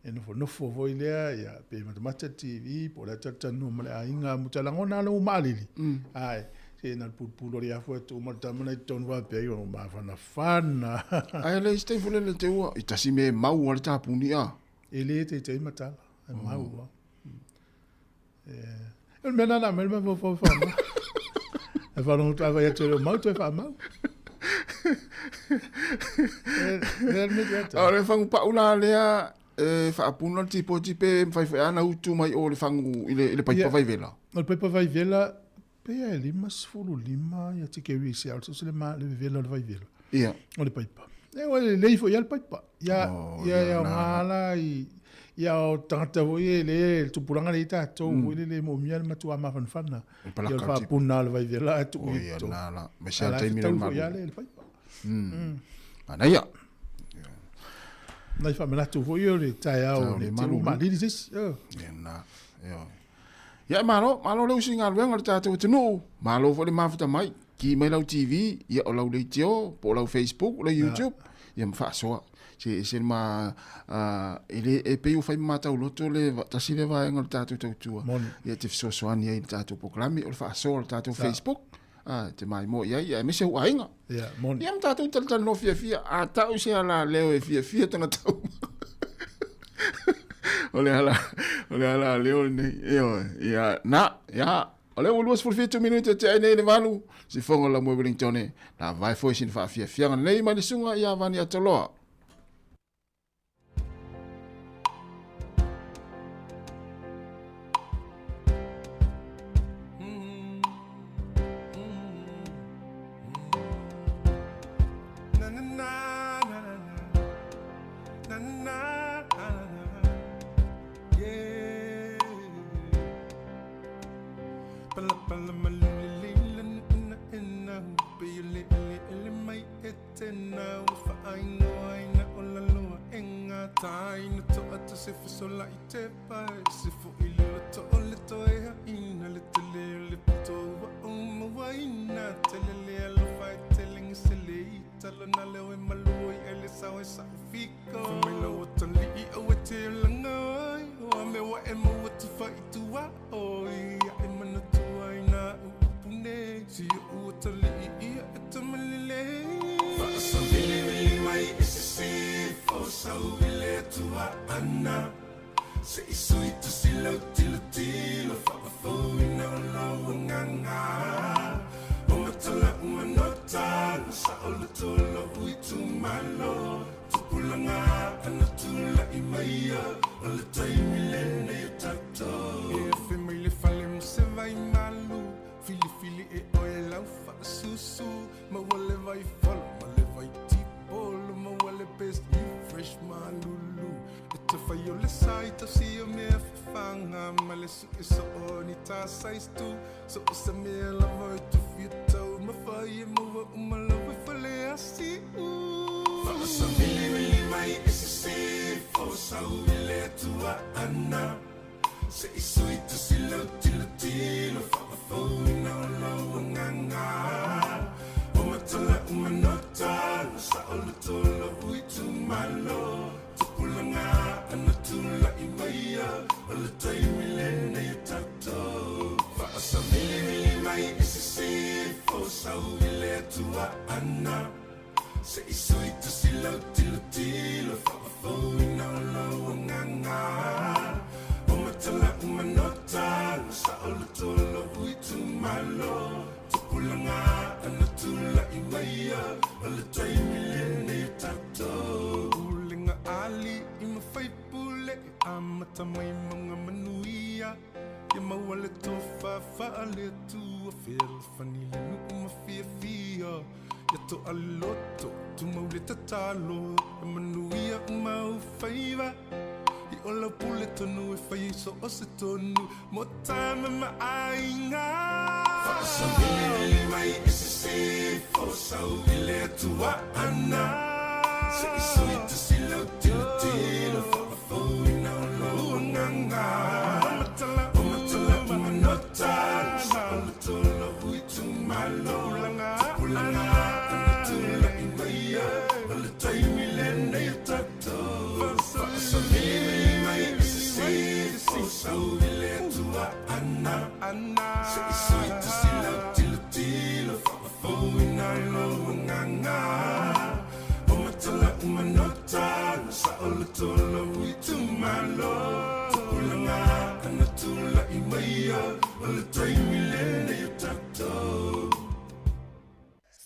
e nofonofo foi lea, ia, pe matamata TV, po o le a talatalanoa ma le aiga, muta lagona lava lou maalili. Ae, se na le pulupulu o le afu atu uma le tama na i totonu faapea, io, mafanafana. Ae le isi taimi foi lele te ua, i tasi me mau a le tapuni a. E le teitei matala, e mau lava. O le mea lena na aumai le mafaufau faamau. E faalogo atu a vaai atu e le o mau toe faamau. E le mea te O le fagu pau la lea e faapuna le tipoti pe mafai foi lava ona utu mai o le fagu i le paipa vaivela. O le paipa vaivela pei e 55 ia tike risi a o se le ma le vevela o le vaivela. Ia. O le paipa. E ua lelei foi lava le paipa. Ia, ia, ia o ngā la i, ia o tagata foi e le, le tupulaga lea i tatou foi lele e moomia le matua mafanafana. Ia o le faapuna o le vaivela ae tuu i totonu. Ia, na la. Me se taimi le malu. Foi le paipa. Manaia. Nai faamanatu foi o le taeao le te malu maalili se isi. Ia na. Ioe. Ia, malo, malo le usi galuega o le tatou atunuu, malo foi le mafuta mai, ki mai lau TV, ia o lau leitio, po o lau Facebook, lau YouTube, ia ma faasoa. Se ese le ma, e le, e pei ua fai ma matauloto le tasi lea vaega o le tatou tautua. Moni. Ia te fesoasoani ai i le tatou polokalame, o le faasoa o le tatou Facebook, te maimoa i ai, aemaise ou aiga. Ia, moni. Ia ma tatou talatalanoa fiafia, a tau se alaleo e fiafia tagata uma. O le ala, o le alaleo lenei. Ioe, ia, na, ia, o lea ua 27 minute e tea ai nei i le 8, sifoga o Laumua Wellingtone, na vae foi sina faafiafiaga lenei mai le susuga ia Vani Atoloa.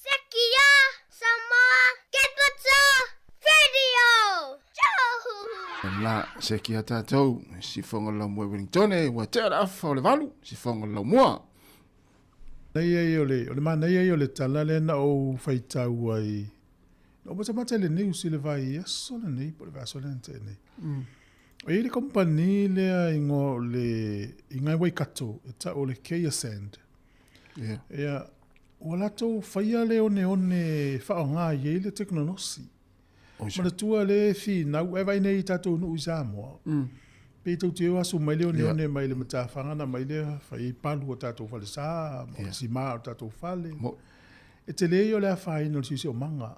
Sekia Samoa Capital Radio! La sekia tatou sifoga o le laumua i Wellingtone ua tea le afa o le 8 sifoga o le laumua. Manaia ia o le, o le manaia ia o le tala lea na ou faitau ai, na ou matamata i le news i le vaiaso lenei po o le vaiaso lea na tea nei. O i ai le company lea igoa o le, i ngai Waikato, e tau o le Kea Sand. Yeah. Ia, ua latou faia le oneone e faaaoga i ai le tekonolosi. Manatua le finau, e vaai nei i tatou nuu i Samoa. Pe tou te o asu mai le oneone mai le matafaga ona aumai lea fai ai palu o tatou falesa ma o sima o tatou fale. E tele ia o le afaina o le siosiomaga.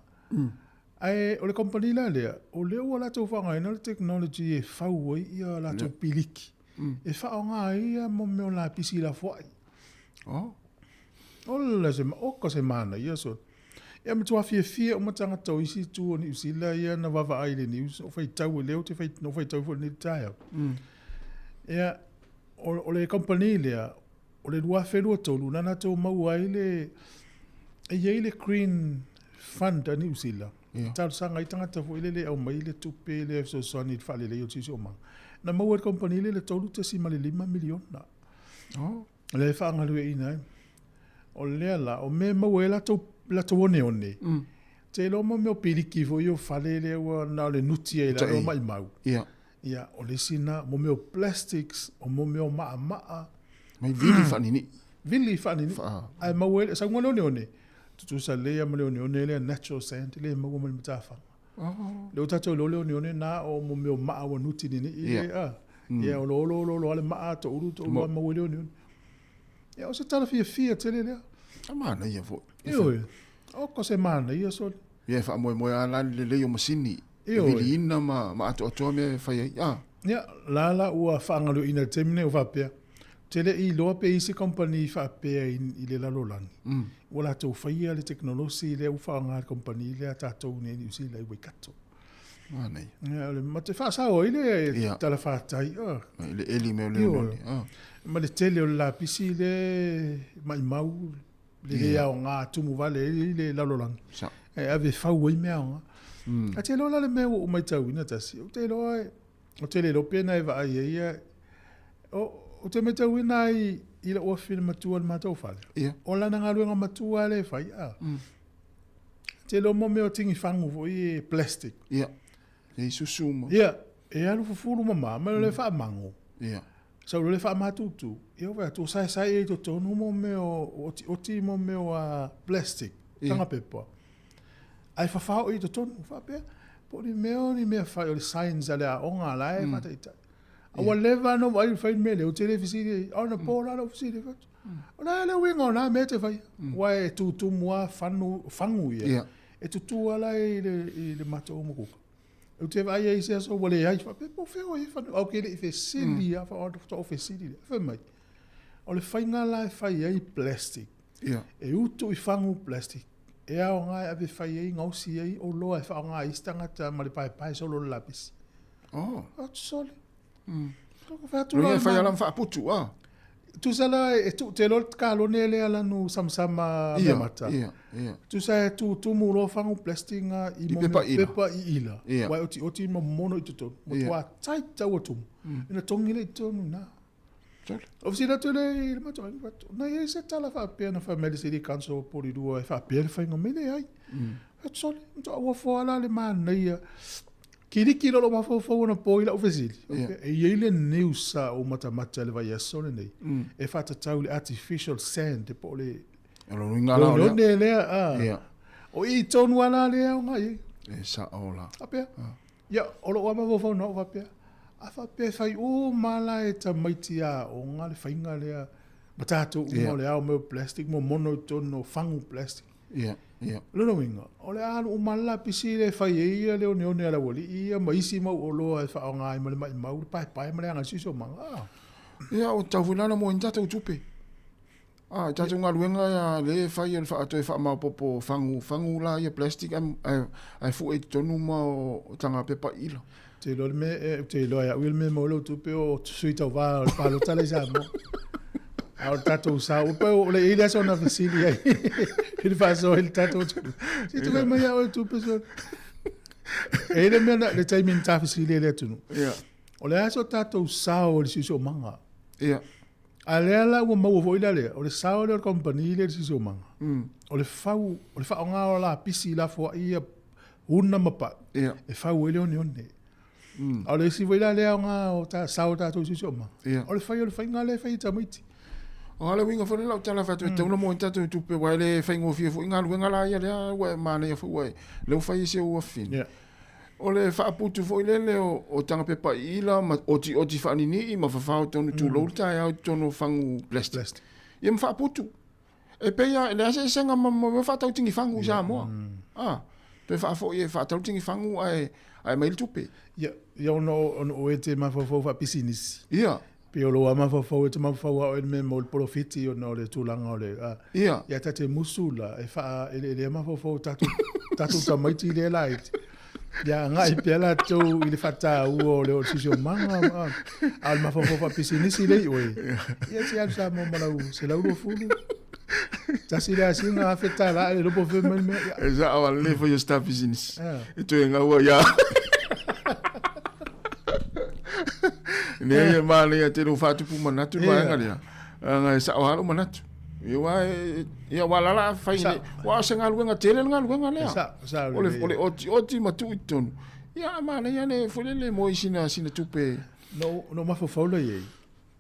Ae o le kamupani la lea, o lea ua latou faaaogaina le technology e fau ai ia latou piliki e faaaoga ai ia mo mea o lapisi lafoai. Ola se, oka se manaia sole. Ia matua fiafia uma tagata o isi itu o Niu Sila ia na vaavaai i le news, o faitau e lea ou te fai, na ou faitau foi i lenei taeao. Ia, o le kamupani lea, o le 2023 na latou maua ai le, e i ai le Green Fund a Niu Sila, e talosaga ai tagata foi lele e aumai le tupe lea e fesoasoani i le faaleleia o le siosiomaga. Na maua e le kamupani lea le $3.5 miliona. Lea e faagalueaiina ai. O lea la, o mea e maua ai latou, latou oneone, mm. te iloa mo mea o piliki foi o fale lea ua na o le nuti ai i lalo o maimau. Ia. Ia, o le isi na, mo mea o plastics, o mo mea o maʻamaʻa. Mai vili faaninii. Vili faaninii. Ae maua ai, sauga le oneone, tutusa lelei lava ma le oneone lea natural sand, lea e maua mai le matafaga. Oh. Lea ua tatou iloa le oneone na o mo mea o maa ua nuti ninii yeah. le, a. Mm. Ia, o lo olo olo olo le maa, toulu toulu mo. maua i le oneone. Ia, o se tala fiafia tele lea. A manaia foi. Ioe. O ko se manaia sole. Ia, e faamoemoe lava la le lelei o masini. E viliina ma, ma atoatoa mea e fai ai. Ah. Ia, la la ua faagalueaiina i le taimi lenei ua faapea, te le i iloa pe i ai se kamupani faapea i, i le lalolagi, mm. ua latou faia le tekonolosi lea ua faaaoga e le kamupani lea a tatou nei i Niu Sila i Waikato. Manaia. Ia, o le, ma te faasao ai le Ia. talafatai. Oh. I le eli mea o le oneone. Ah. Ma le tele o le lapisi le maimau, le le aoga tumu vale ai le lalolagi. Sa. E ave fau ai mea aoga. Mm. Ae te iloa la le mea ua ou matauina tasi, ou te iloa ou te le iloa pe na e vaai ai ia, o, ou te matauina ai i lou afafine matua i le matou fale. Ia. O lana galuega matua lea e fai, a. Mm. Te iloa mo mea o tini fagu foi e plastic. Ia. E susu ma. Ia, e alu fufulu mama, ma le faamago. Ia. Sau loa le faamatutu, ia ua fai atu, o saesae i totonu mo mea o otioti mo mea o plastic, tanga pepa. Ae fafao i totonu, faapea, po o ni mea o ni mea fai o le science a le aoga la e faataitai. A ua leva ona ou vaai i le fai le mea lea, ou te le fesili ai, a ona po la lou fesili fai atu. O le a le uiga o na mea e te faia? Aua e tutumu lava fanu, fagu ia, e tutu lava la i le matou umukuka. Ou te vaai ai i se aso ua leai, faapea, po o fea o i ai fanua. Ou te le i fesili lava, faatoa ou fesili lea. Fai mai, o le faiga la e fai ai plastic, yeah. e utu i fagu plastic, e aoga e ave fai ai, gaosi ai oloa e faaaoga ai isi tagata ma le paepae solo o le lapisi. Oh. Atu sole. Mm. Fai fai ala faaputu ah. Tusa la e tu te loa kalone lea lanu samasama mea mata. Ia, ia. Tusa e tu tumu loa fagu plastic nga i mo pepa ila. Pepa i ila. Ia. Wai oti oti mo mono i totonu. Mo tua tai taua tumu. Ina tongi le i totonu na. Sole. O fesili atu le i le matou aiga, fai atu, na i ai se tala faapea na fai mai le City Council o Porirua e faapea le faiga mai, leai. Fai atu, sole, matua uafo lava la le manaia. Kiliki loa lou mafaufau anapo i lau fesili. Yeah. E i ai le news sa ou matamata i le vaiaso lenei, e faatatau i le artificial sand po o le O lona uiga la o lea. oneone lea. Ah. Yeah. O i tonu lava la lea aoga i ai. E sao la. Faapea. Ia, o lou lava mafaufau na ou faapea, a faapea e fai uma la e tamaiti aoga le faiga lea ma tatou uma Yeah. o le ao mai o plastic, momono i totonu o fagu plastic. Ia, ia. O lona uiga, o le a alu uma le lapisi lea e fai ai ia le oneone a le aualii ia ma isi mau oloa e faaaoga ai ma le maimau, le paepae ma le agai siosiomaga. Ah. Ia, ua tatau foi la ona moa ai ni tatou tupe. Ah, i tatou galuega ia lea e fai o le faa, toe faamaopoopo fagu, fagu la ia plastic ae, ae, ae fue i totonu ma o taga pepa ila. Ou te iloa le mea, ou te iloa e au ia le mea e maua ai lau tupe o sui tauva o le palota la i Samoa. A o le tatou sao, ua pei o le i ai le aso na fesili ai i le faasoa i le tatou atunuu. Se i tuu mai ia oe tupe sole. E i ai le mea na, le taimi na ta fesili ai le atunuu. Ia. O le a so tatou sao i le siosiomaga? Ia. A lea la ua maua foi la lea, o le sao lea o le kamupani lea i le siosiomaga. O le fau, o le faaaoga o lapisi lafoai ia una ma pau, Ia. e fau ai le oneone. A o le isi foi la lea aoga o ta, sao o tatou siosiomaga, Ia. o le fai o le faiga lea e fai e tamaiti. O a le uiga foi lea lau tala fai atu e tatau ona moa ai ni tatou tupe aua e le faigofie foi galuega la ia lea ua e manaia foi ua e lea ua fai e si ou afafine. Ia. O le faaputu foi lele o, o tagapepa iila ma otioti faaninii ma fafao tonu tulou le taeao i totonu o fagu plastic. Plastic. Ia ma faaputu. E pei lava, e leai se eseesega ma ma mea faatau tigifagu i Samoa. A, toe faafoi e faatau le tigifagu ae ae aumai le tupe. Ia, ia ona ona oe e te mafaufau faapisinisi. Ia. Pei o lou lava mafaufau e te mafaufau lava oe i le mea e maua i le polofiti ona o le tulaga o le, a, Ia. ia ta te musu la e faa, e le mafaufau o tatou, tatou tamaiti lea laiti. Ia agai pea latou i le faataua o le o le siosiomaga, a, a o le mafaufau faapisinisi lea i oe, ia se alu Samoa ma lau 120. Tasi le asiga $1,000 ae le iloa po o fea mai le mea. Ia. E sao lava le fai o se ta pisinisi. Ah. E toe gaua ia. Nei e manaia tele o faatupu manatu le vaega lea. Leaga e sao lava lou manatu. Ia aua e ia aua la la fai Sa- nei. Aua o se galuega tele le galuega lea. Sa- sa O le lelei. o le otioti ma tuu i totonu. Ia manaia le foi lele mo i sina sina tupe. No, no mafaufau la i ai.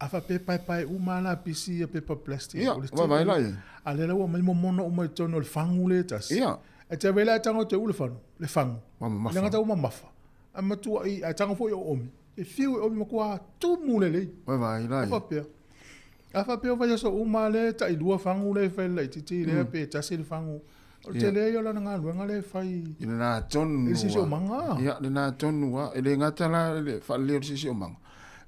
A faapea e paepae uma lava lapisi ia pepa plastic. Ia, o le vaavaai tele. la i ai. A lea la ua aumai momono uma i totonu o le fagu lea e tasi. Ia. E te avea la e tago te u le fanu, le fagu. Ua mamafa. Le gata ua mamafa. A matuai, ae tago foi o omi. E fiu e omi matua tumu lelei. Vaavaai la i A ai. faapea. A faapea o vaiaso uma lea e tailua fagu lea e fai le laitiiti lea pe tasi le fagu. O le Ia. tele ia o lana galuega lea e fai. I lena tonu I le siosiomaga. Ia, lena tonu lava. E le gata la le faalelei o le siosiomaga.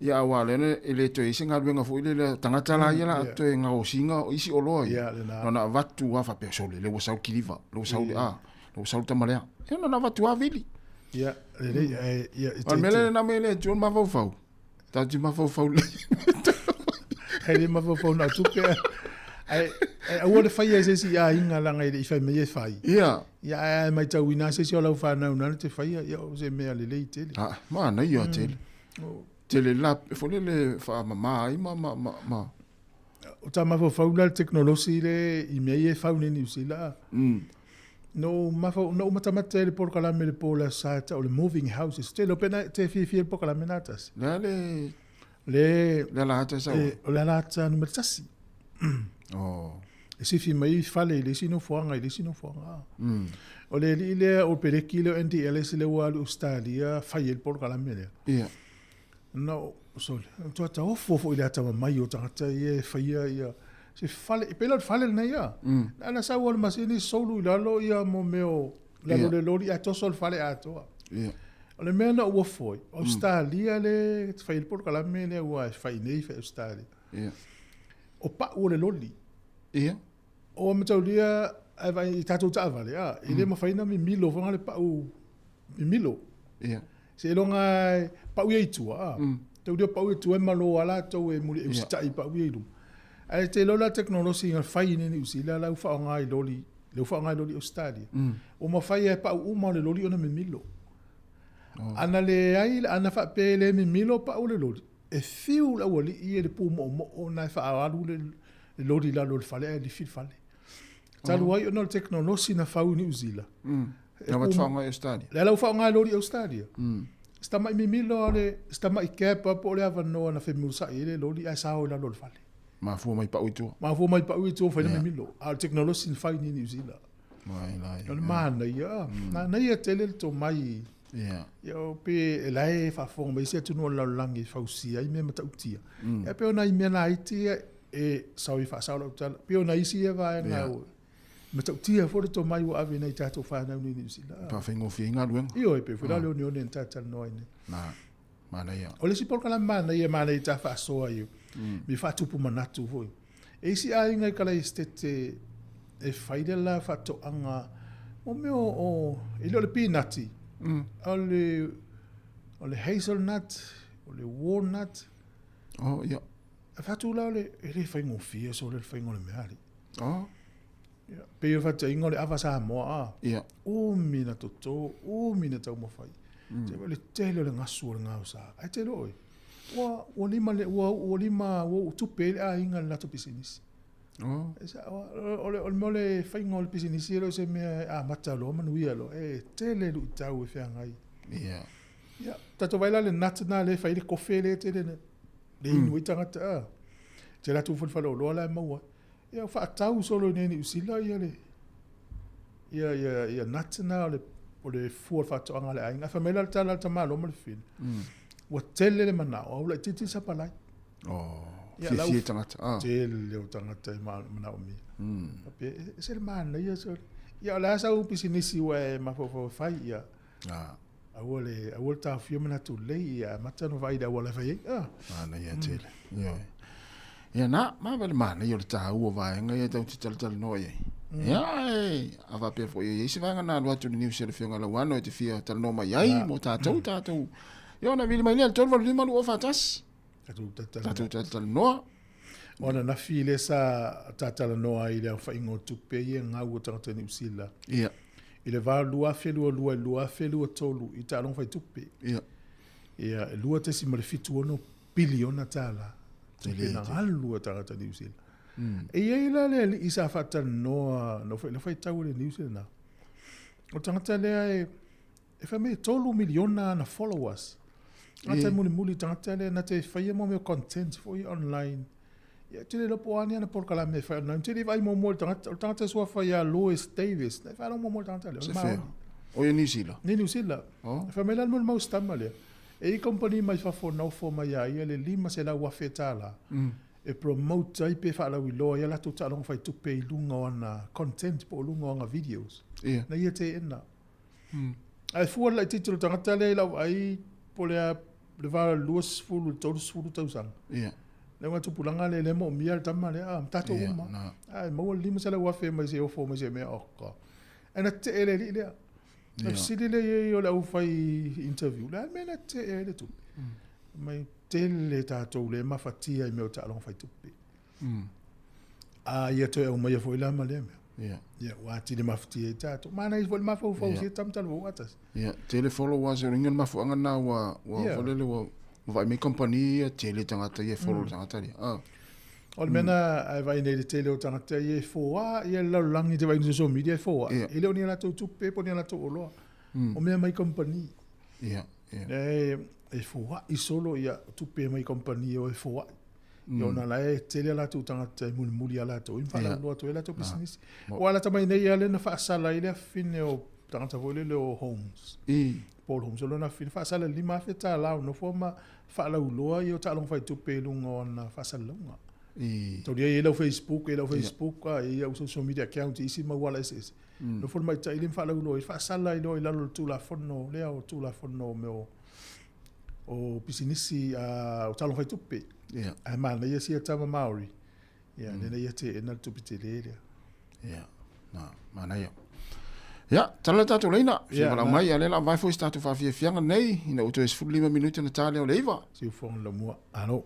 Ia aua o lea e le toe i ai se galuega foi lele a tagata la ia o le a toe gaosiga o isi oloa ia. Ia, lena. Na ona avatu lava faapea, sole, lea ua sau le kiliva, lea ua sau le a, lea ua sau le tama lea. Ia na ona avatu lava vili. Ia, lelei, ae, ia, i O le mea lea na mea lea, tuu le mafaufau. Tatou te mafaufau lelei. Hei le mafaufau na o tupe. Ae, ae aua le faia e se isi aiga leaga e le i fai mai e fai. Ia. Ia, ae a matauina se isi o lau fanau nana te faia, ia o se mea lelei tele. Ah, manaia tele. Tele la, foi lele faamama ai ma, ma, ma, ma. O ta mafaufau la le tekonolosi le i mea ia e fau nei i Niu Sila. No mafau, no matamata i le polokalame le po le sa e tau o le Moving Houses. Te iloa pe na te fiafia i le polokalame na tasi. Le a le Le Le alahata e sau ai? O le alahata numera tasi. Oh. E sifi mai i fale i le isi nofoaga i le isi nofoaga. O le alii lea o Peleki lea o Andy Ellis lea ua alu i Ausetalia fai ai le polokalame lea. Ia. Na o, sole, o matua taofo foi i le atamamai o tagata ia e faia ia se fale, e pei la o le fale lenei ia. Na ona sau lava o le masini soulu i lalo ia mo mea o lalo o le loli ae toso le fale atoa. Ia. O le mea na ou ofo ai, o Ausetalia le fai ai le polokalame lea ua fai nei fai i Ausetalia. Ia. O pau o le loli. Ia. O a mataulia ae vaai i tatou taavale, a, e le mafai ona mimilo foi le pau mimilo. Ia. Seiloga e pau ia i tua, a. Taulia pau ia i tua e malo lava latou e muli e usitai i pau ia i luma. Ae te iloa la tekonolosi na fai i nei Niu Sila la ua faaaoga i loli, lea ua faaaoga i loli Ausetalia. Ua mafai lava e pau uma o le loli ona mimilo. Ana leai, ana faapea e le mimilo pau o le loli, e fiu le aualii e le pumoomoo na e faaalu le loli i lalo o le fale ae lifi le fale. Talu ai ona o le tekonolosi na fau i Niu Sila. Na watu whaonga i Australia. Lea la ua faaaoga e loli i Australia. Si tamai mimilo lava o le, si tamai gap lava po o le avanoa na femulisa'i ai le loli ae sao i lalo o le fale. Mafua mai pau i tua. Mafua mai pau i tua mafai ona mimilo. A o le tekonolosi na fai i Niu Sila. Mai lai. O le manaia, manaia tele le tomai. Ia. Ia o pe e la e faafofoga mai isi atunuu o le lalolagi e fausia ai mea matautia. Ia pei o nai mea laiti ia e sao i faasao lau tala. Pei o nai isi ia vaega ua matautia foi le tomai ua ave i nai tatou fanau nei i Niu Sila. Faafaigofie ai galuega. Ioe, pei foi la o le oneone na talatalanoa ai nei. Na, manaia. O le isi polokalame manaia e manaia ta faasoa ai, me faatupu manatu foi. E isi aiga i Kalaesetete e fai le la faatoaga mo mea o, e le o le pinati, a o le hazelnut, o le walnut. Oh, ia. E fatu la o le, e le faigofie so le faiga o le mea alii. Oh. Ia, pei o le faataitaiga o le ava Samoa, a. Ia. Umi na toto, umi na taumafai. Te le tele o le gasu o le gaosa. Ae te iloa oe, ua, ua lima le, ua, ua lima, ua tupe ai le aiga i le latou pisinisi. Oh. E sao lava, o le, o le mea o le faiga o le pisinisi e le o se mea e amata loa manuia loa, e tele luitau e feagai. Ia. Ia, tatou vaai la i le nut lena lea e fai ai le kofe lea e tele na, le inu ai tagata, a. Te latou foi le faleoloa la e maua ai. Ia, ua faatau solo i inei i Niu Sila ia le, ia, ia, ia nut na o le o le fua o le faatoaga a le aiga. Ae fai mai la le tala a le tamaloa ma le fili, ua tele le manao, a ua laitiiti le sapalai. Oh, Ia, lau- fiafia tagata. Ah. Tele o tagata e manaomia. Faapea, e ese le manaia sole. Ia, o le a sau pisinisi ua e mafaufau e fai, ia. Ah. Aua le, aua le taofia manatu lelei, ia amata ona vaai i le auala e fai ai. Ah. Manaia tele. Ioe. Ia na, ma vale manaia o le taua o vaega ia tatou te talatalanoa i ai. Ia, e, a faapea foi e i ai se vaega na alu atu i le news a le Afioga ia Lauano e te fia talanoa mai ai mo tatou, tatou. Ia ona vili mai lea i le 385 241. Tatou talatalanoa. Tatou talatalanoa. O ananafi lea sa tatalanoa ai i le aofaiga o tupe ia e gau o tagata Niu Sila. Ia. I le va 2022 i le 2023 i taaloga fai tupe. Ia. Ia, e $2.76 piliona tala. Tupe na alu a tagata Niu Sila. E i ai la le alii sa faatalanoa, na fai, faitau i le news lena. O le tagata lea e, e fai mai e 3 miliona ana followers. Tagata e mulimuli tagata lea na te faia mo mea content foi online. Ia, ou te le iloa po o a ni ana polokalame e fai online. Ou te le i vaai muamua i le tagata. O le tagata e suafa ia Louis Davis. Na e faalogo muamua i le tagata lea. O le Se fea? Māori. O ia Niu Sila? Ni Niu Sila. Oh. E fai mai la le molimau si tama lea. E i ai company mai fafo na ofo mai ia ia le $500,000 tala e promote ai pe faalauiloa ai a latou taaloga fai tupe i luga o ana content po o luga o ana videos. Ia. Na ia teena. Ae fua le laitiiti o le tagata lea i lau vaai po o le a le va 20 i le 30 tausaga. Ia. Le uiga tupulaga lea e le moomia le tama lea, a, ma tatou Ia, uma. na. Ae maua le $500,000 mai se ofo mai se mea, oka. Ae na tetee le alii lea. Na Ia. fesili lea i ai o le aufai interview, le a le mea na tetee ai le tupe? Mai tele tatou le mafatia i mea o taaloga fai tupe. A ia toe aumaia foi la ma lea mea. Ia. Ia, ua atili mafatia ai tatou. Manaia foi le mafaufau Ia. sia tama talavou atasi. Ia, tele followers, o le uiga o le mafuaaga lena ua, ua Ia. foi lele ua, ua vaai mai company ia, tele tagata ia e follow le tagata lea. Ah. O le mea na e vaai nei i le tele o tagata ia e foa ia le lalolagi te vaai i social media e foa. Ia. E le o ni a latou tupe po o ni a latou oloa. O mea mai company. Ia, ia. E, e foa'i solo ia tupe mai company o e foa'i. Ia ona la e tele a latou tagata e mulimuli a latou i ma atu ai latou pisinisi. Ua alata mai nei ia lea na faasala ai le afine o tagata foi lele o Holmes. I. Paul Holmes o lona afine faasala i le $5,000 tala o nofo ma faalauiloa ia o taaloga fai tupe i luga o ana faasalalauga. I. Taulia e i lau Facebook, e i lau Facebook, a, e i au social media account i isi mau ala eseese. Nofo le maita'i lea ma faalauiloa ai, faasala ai loa i lalo o le Tulafono lea o Tulafono o mea o o pisinisi a o taaloga fai tupe. Ia. Ae manaia sia tama Māori. Ia, lena ia teena le tupe tele lea. Ia, na, manaia. Ia, tala le tatou laina. Fia Ia, valaau na. mai, ia lea o le a vavae foi se tatou faafiafiaga nei, ina ua toe 15 minute ona ta lea o le 9. Siufofoga le laumua. Alo.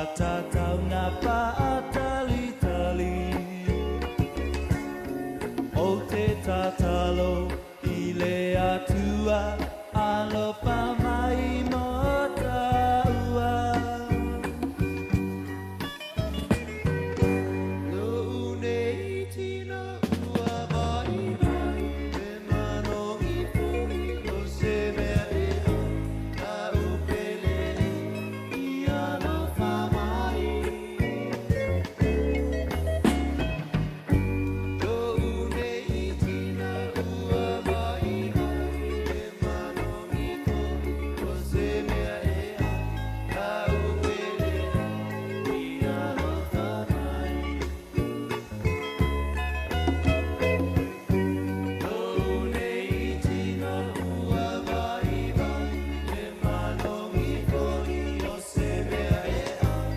Tatau na paatalitali O te tatalo i le atua Alofa mai mo taua Lo'u nei tino ua vaivai E manogi fo'i o se mea e ai A'u pele e i alofa mai Lo'u nei tino ua vaivai E manogi fo'i o se mea e ai A'u pele e i alofa mai Lo'u nei tino ua vaivai E manogi fo'i o se mea e ai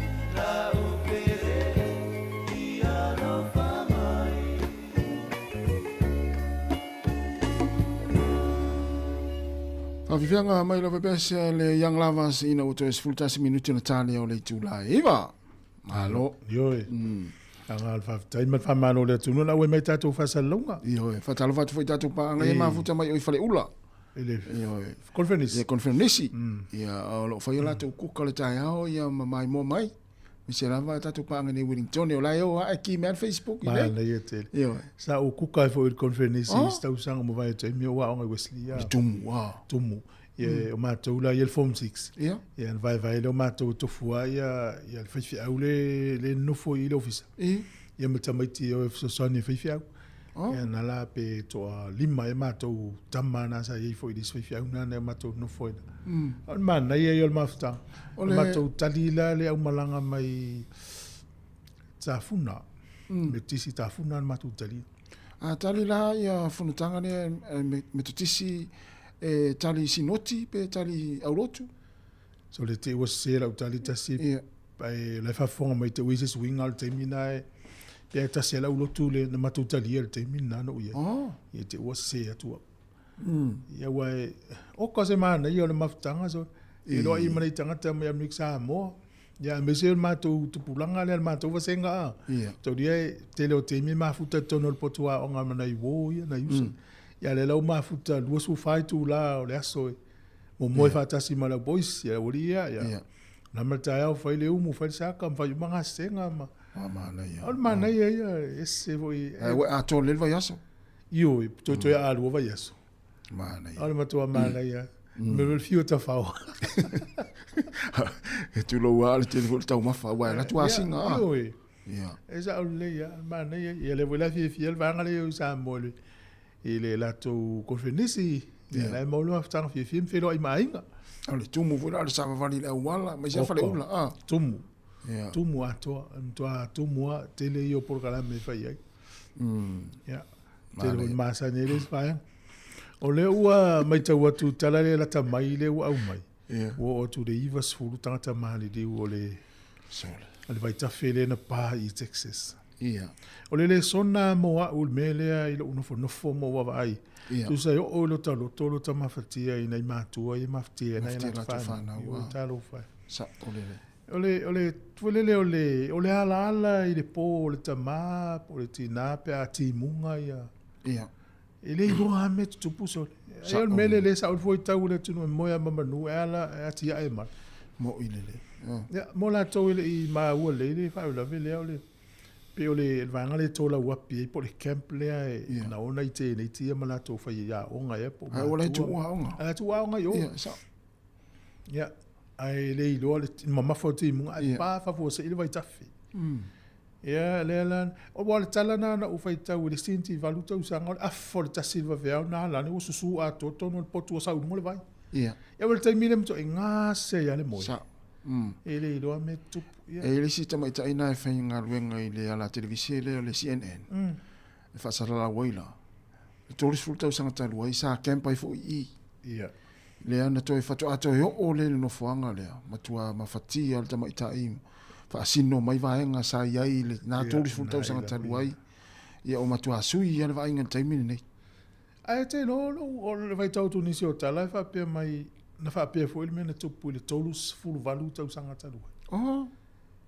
A'u pele e i alofa mai. Faafiafiaga mai lava pea se le Young Lovers ina ua toe 11 minuti ona talia o le itula e iva. Malo. Ioe. Aga le faafetai ma le faamalo i le atunuu na auai mai tatou faasalalauga. Ioe. Faatalofa atu foi i tatou paaga ia mafuta mai o i Faleula. I le Ioe. Conference. Ia Conference. Ia o lo o faia latou kuka le taeao ia ma maimoa mai. Aemaise lava a tatou paaga nei i Wellington, o la e o ae ki mea le Facebook i nei. Manaia tele. Ioe. Sa ou kuka ai foi i le conference i Oh. isi tausaga ua mavae atu ai mea o aoga i Wesley. Le tumu, ah. Tumu. Ia, o matou la ia le form 6. Ia. Ia, na vaevae lea o matou e tofu ai ia, ia le faifeau le, le nonofo i le ofisa. I. Ia ma tamaiti e o e fesoasoani i faifeau. Oh. Ia, na la pe toa lima e matou tama na sa i ai foi i le isi faifeau na na matou nonofo ai la. O le manaia ia o le mafutaga. O le matou tali la le aumalaga mai Tafuna. Metisi Tafuna le matou tali. A tali la ia fonotaga lea Metotisi e tali sinoti pe tali aulotu? So le te ua sese lau tali tasi Ia. e la e faafofoga mai te ua i se suiga o le taimi na e pe e tasi a lau lotu le na matou talia le taimi na na ou i ai. Oh. Ia te ua sese atu au. Ia ua e oka se manaia o le mafutaga so e loa i manai tagata mai Amerika Samoa. Ia aemaise o le matou tupulaga lea le matou vasega a. Ia. Taulia e tele o taimi e mafuta i totonu o le potu aoga ma nai uo ia nai uso. Ia lea la ua mafuta 24 itula o le aso e momoe faatasi ma lau boys ia ua ia ia. Ia. Na ma le taeao fai le umu fai le saka ma fai uma gasega ma. Ah, manaia. O le manaia ia e ese foi. Ae ua atoa lelei le vaiaso. Ioe, toe a lua vaiaso. Manaia. O le matua manaia. Me le fiu tawhao. E tulou lava le tele foi le taumafa, aua e alu atu asiga. Ia, ioe. Ia. E sao lelei lava, manaia. Ia lea foi la fiafia le vaega lea i Samoa i le i le latou konferenisi. Ia la e maua le mafutaga fiafia ma feiloai ma aiga. O le tumu foi la o le savavali i le auala, aemaise lava faleula. Ah. Tumu. Ia. Tumu atoa, matua tumu lava, tele ia o polokalame e fai ai. Ia. Tele foi masani ai le isi vaega. O lea ua matau atu i tala lea e lata mai lea ua aumai, ua oo atu i le 90 tagata maliliu o le o le vaitafe lea na pa i Texas. Ia. O le lesona mo a'u i le mea lea i lo'u nofonofo ma ou vaavaai, Ia. tusa e oo i lota loto lota mafatia i nai matua ia mafatia ai nai Mafatia latou latou fanau. fanau, Ioe, ah. talofa e. Sa'o lelei. O le, o le tuelele o le, o le alaala i le pō o le tamā po o le tinā pe a timuga ia. Ia. E le iloa lava mea tutupu sole. Ai o le mea lea le sao foi tau o le atunuu e moe lava ma manu e ala e atiae mai. Mo'i lelei. Ia, mo latou e le i maua lelei le faalavelave lea o le pei o le vaega lea e tolauapi ai po o le camp lea e Ia. na ona i teineiti ia ma latou fai aoga ea po o Ae ua le matua. tuua aoga. Ae tuua aoga i o. Ia, sao. Ia, ae le iloa le mamafa o timuga ae Ia. pa faafuasei le vaitafe. Ia, lea la, aua o le tala lena na ou faitau i le sinti valu tausaga, o le afa o le tasi i le vaveao na ala ane ua susu atoa totonu o le potu ua sau i luga le vai. Ia. Ia, o le taimi lea matua gase ai lava le moe. Sao. E le iloa mea tutupu. Ia. E i ai le isi tamaitai na e faigaluega i le ala televise lea o le CNN. E faasalalau ai la. Le 30 tausaga talu ai sa camp ai foi i i. Ia. Lea na toe faatoa toe oo lea i le nofoaga lea, matua mafatia le tamaitai faasino mai vaega sa i ai i le na 30 tausaga talu ai. Ia ua matua sui lava le vaaiga i le taimi lenei. Ae te iloa o le faitau atu nisi o tala e faapea mai, na faapea foi le mea na tupu i le 38 tausaga talu ai. Oh.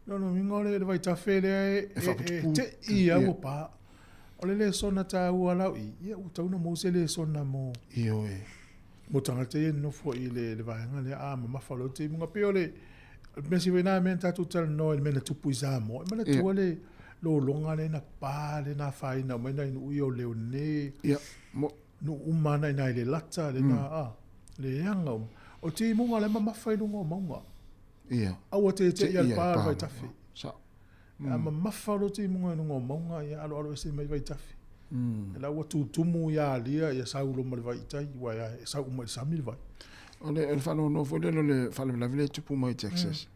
Lona uiga o le vaitafe lea e, e, e te'i ia ua pa. O le lesona taua lau i, ia ua tatau ona maua se lesona mo Ioe. Mo tagata ia e nonofo i le, le vaega lea, a mamafa loa le timuga. Pei o le mea sili na mea na tatou talanoa i le mea na tupu i Samoa. E manatua le lologa lea na pa lea na afaina uma ai nai nuu ia o Leone. Ia, mo. Nuu uma lava i ina i Lelata, lena, a, leaga uma. O timuga la e mamafa i luga o mauga. Ia. Aua te te'i a le pa o le vaitafe. Sao. A mamafa loa timuga i luga o mauga, ia aloalo ese mai vaitafe. E la ua tutumu ia alia ia sau loa ma le vai i tai, aua e sau uma i le sami le vai. O le, o le faanoanoa foi lele o le faalavelave lea e tupu mai i Texas,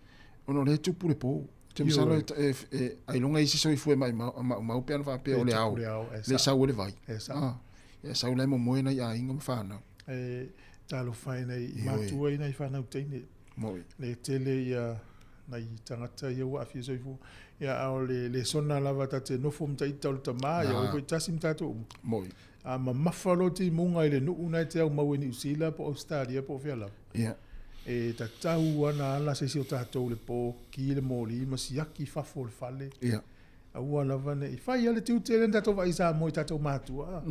ona o lea e tupu le po. Ou te masalo e, e, e, ailoga i isi soifua e maumau pe ana faapea o le ao, le sau ai le vai. E sao. Ah, e sau la e momoe nai aiga ma fanau. E talofa ai nai matua i nai fanau teine. Moi. Le tele ia nai tagata ia ua aafia soifua. Ia a o le lesona lava ta te nofo ma taita o le tama, ia oe foi tasi ma tatou uma. Moi. A mamafa loa timuga i le nuu na e te aumau e Niu Sila po o Ausetalia po o fea lava. Ia. E tatau lava ona ala se isi o tatou i le po, ki le moli ma siaki fafo o le fale. Ia. Aua lava ne i fai lava le tiute lea na tatou vaai i Samoa i tatou matua.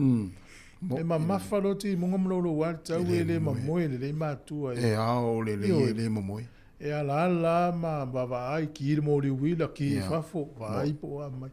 E mamafa loa timuga ma louloua le tau e le mamoe lelei matua. E ao lelei e le momoe. E alaala ma vaavaai ki le moli uila, ki i fafo, vaai po o a mai.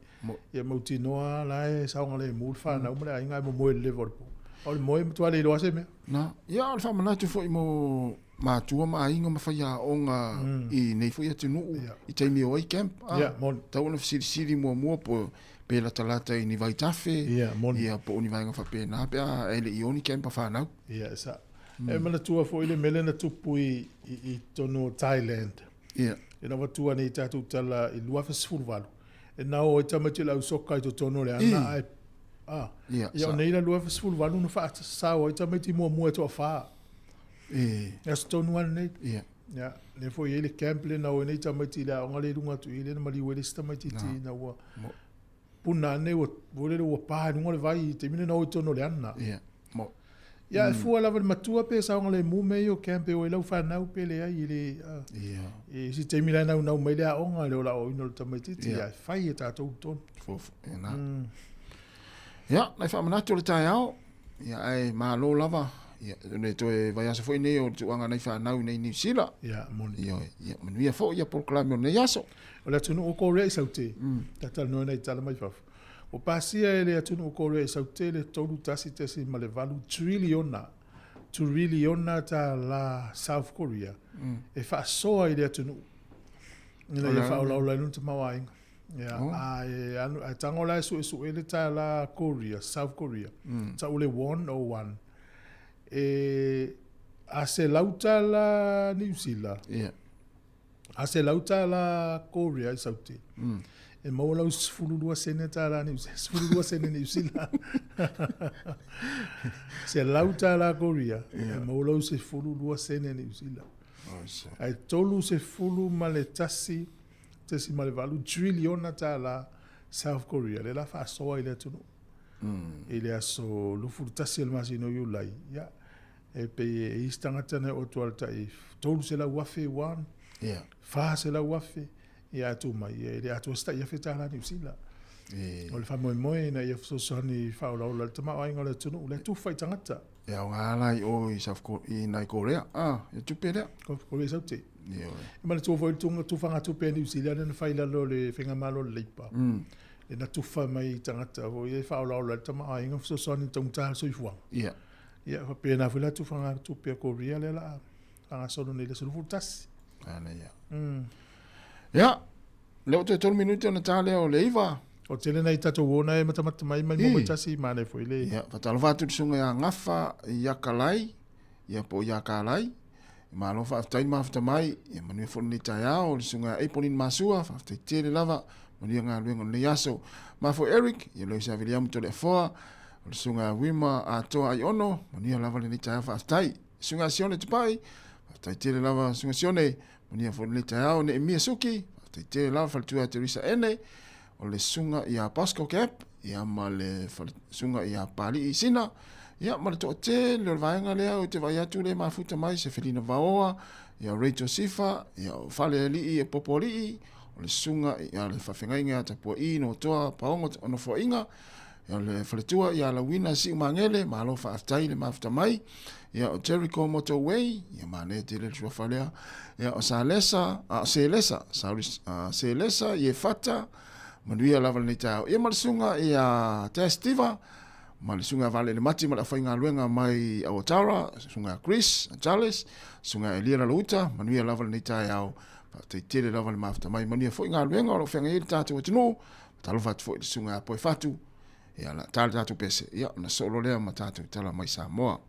Ia mautinoa la e saogalemu le fanau ma le aiga ae momoe i le leva o le po. O le moe e matua le iloa se mea. Na, ia o le faamanatu foi mo matua ma aiga ma faiaoga i nei foi atunuu i taimi e o ai camp. Ia, moni. Tatau ona fesilisili muamua po pe latalata i ni vaitafe, Ia, moni. ia po o ni vaega faapena pe a e le i o ni camp a fanau. Ia, e sao. E manatua foi le mea lea na tupu i, i, i totonu o Thailand. Ia. Ina ua atu nei tatou tala i 2018, e na o ai tamaiti o le au soka i totonu o le ana, ae, a, Ia, ia o nei la 2018 na faasao ai tamaiti muamua e toafa. E. E aso tonu lava lenei. Ia. Ia, lea foi e i ai le camp lea na o ai nei tamaiti i le aoga lea i luga atu i i lea na maliu ai le isi tamaititi ina ua puna ane ua, ua lele ua pa i luga o le vai i taimi lea na o i totonu o le ana. Ia, mo. Ia, e fua lava i le matua pe saogalemu mea ia o camp e o ai lau fanau pe leai, e le, Ia. I isi taimi la e naunau mai le aoga i le olaoaina o le tamaitiiti, Ia. ae fai e tatou tonu. Fofo, ia na. Ia, nai faamanatu o le taeao, ia ae malo lava, ia, o le toe vaiaso foi nei o le tūanga nai fanau nei Niu Sila. Ia, moni. Ia, ia, manuia foi ia polokalame o lenei aso. O le atunuu o Korea i Saute, talatalanoa nai tala mai fafo. Ua pasia e le atunuu o Korea i Saute le 31.8 triliona, turiliona tālā South Korea e faasoa i le atunuu ina ia faaolaola ai lona tamaoaiga. Ia, a e alu, a e tago la e suesue le tālā Korea, South Korea, tau le won o one, e a $100 Niu Sila, Ia. A $100 Korea i Saute, e maua lau 12 sene tālā Niu 12 sene Niu Sila. $100 Korea, e maua lau 12 sene Niu Sila. Ae 31.8 triliona tālā South Korea, lea la faasoa i le atunuu. I le aso 21 o le masina o Iulai, ia, E pei e isi tagata na oo atu a le tai 300,000 yuan, 400,000, ia atu mai, ia e le atoa se tai $1,000 Niu Sila. O le faamoemoe ina ia fesoasoani faaolaola i le tamaoaiga o le atunuu, lea tufa i tagata. E aoga la i o i South Korea, i nai Korea, a, e tupe lea. Korea i Saute. Ioe. E manatua foi le tufaga tupe a Niu Sila lea na fai i lalo o le Faigamalo a le Leipa. Lea na tufa mai i tagata foi ia e faaolaola i le tamaoaiga ma fesoasoani i le taugata o le soifuaga. Ia. Ia, faapena foi la tufaga tupe a Korea lea la faagasolo nei i le aso 21. Ana ia. Ia, lea ua toe 3 minute ona ta lea o le 9. O tele nai tatou uo na e matamata mai mai mo tasi manaia foi le. Ia, faatalofa atu i le susuga ia Gafa ia Kalai, ia po o ia Kalai. Malo faafetai le mafuta mai, ia manuia foi lenei taeao, le susuga ia Apolin Masua, faafetai tele lava, manuia galuega o lenei aso. Ma foi Eric, ia Loisa Viliamu Toleafoa, o le susuga ia Wima Atoa Aiono, manuia lava lenei taeao faafetai. Susuga ia Sione Tupai, faafetai tele lava susuga Sione, manuia foi lenei taeao. Neemia Suki, faafetai tele lava faletua ia Teresa Ene, o le susuga ia Bosco Gap, ia ma le susuga ia Pali'i Sina, ia ma le toatele o le vaega lea ou te vaai atu le mafuta mai se Felina Vaoa, ia Rachel Sifa, ia o Falealii e Popoalii, O le susuga ia le faafeagaiga ia Tapua'i Notoa Paogo o Nofoaiga, ia o le faletua ia Lauina Siumagele, malo faafetai le mafuta mai. Ia o Jericho Motorway, ia manaia tele le suafa lea. Ia o Salesa, a o Selesa, sorry, Selesa Iefata, manuia lava lenei taeao. Ia ma le susuga ia Testiva, ma le susuga ia Vale le Mati ma le aufaigaluega mai Awatara, susuga ia Chris, Charles, susuga ia Elia Lalouta, manuia lava lenei taeao. Faafetai tele lava le mafuta mai. Manuia foi galuega o lo o feagai ai le tatou atunuu. Talofa atu foi i le susuga ia Poefatu. Ia, la ta le tatou pese. Ia, ona solo lea ma tatou tala mai Samoa.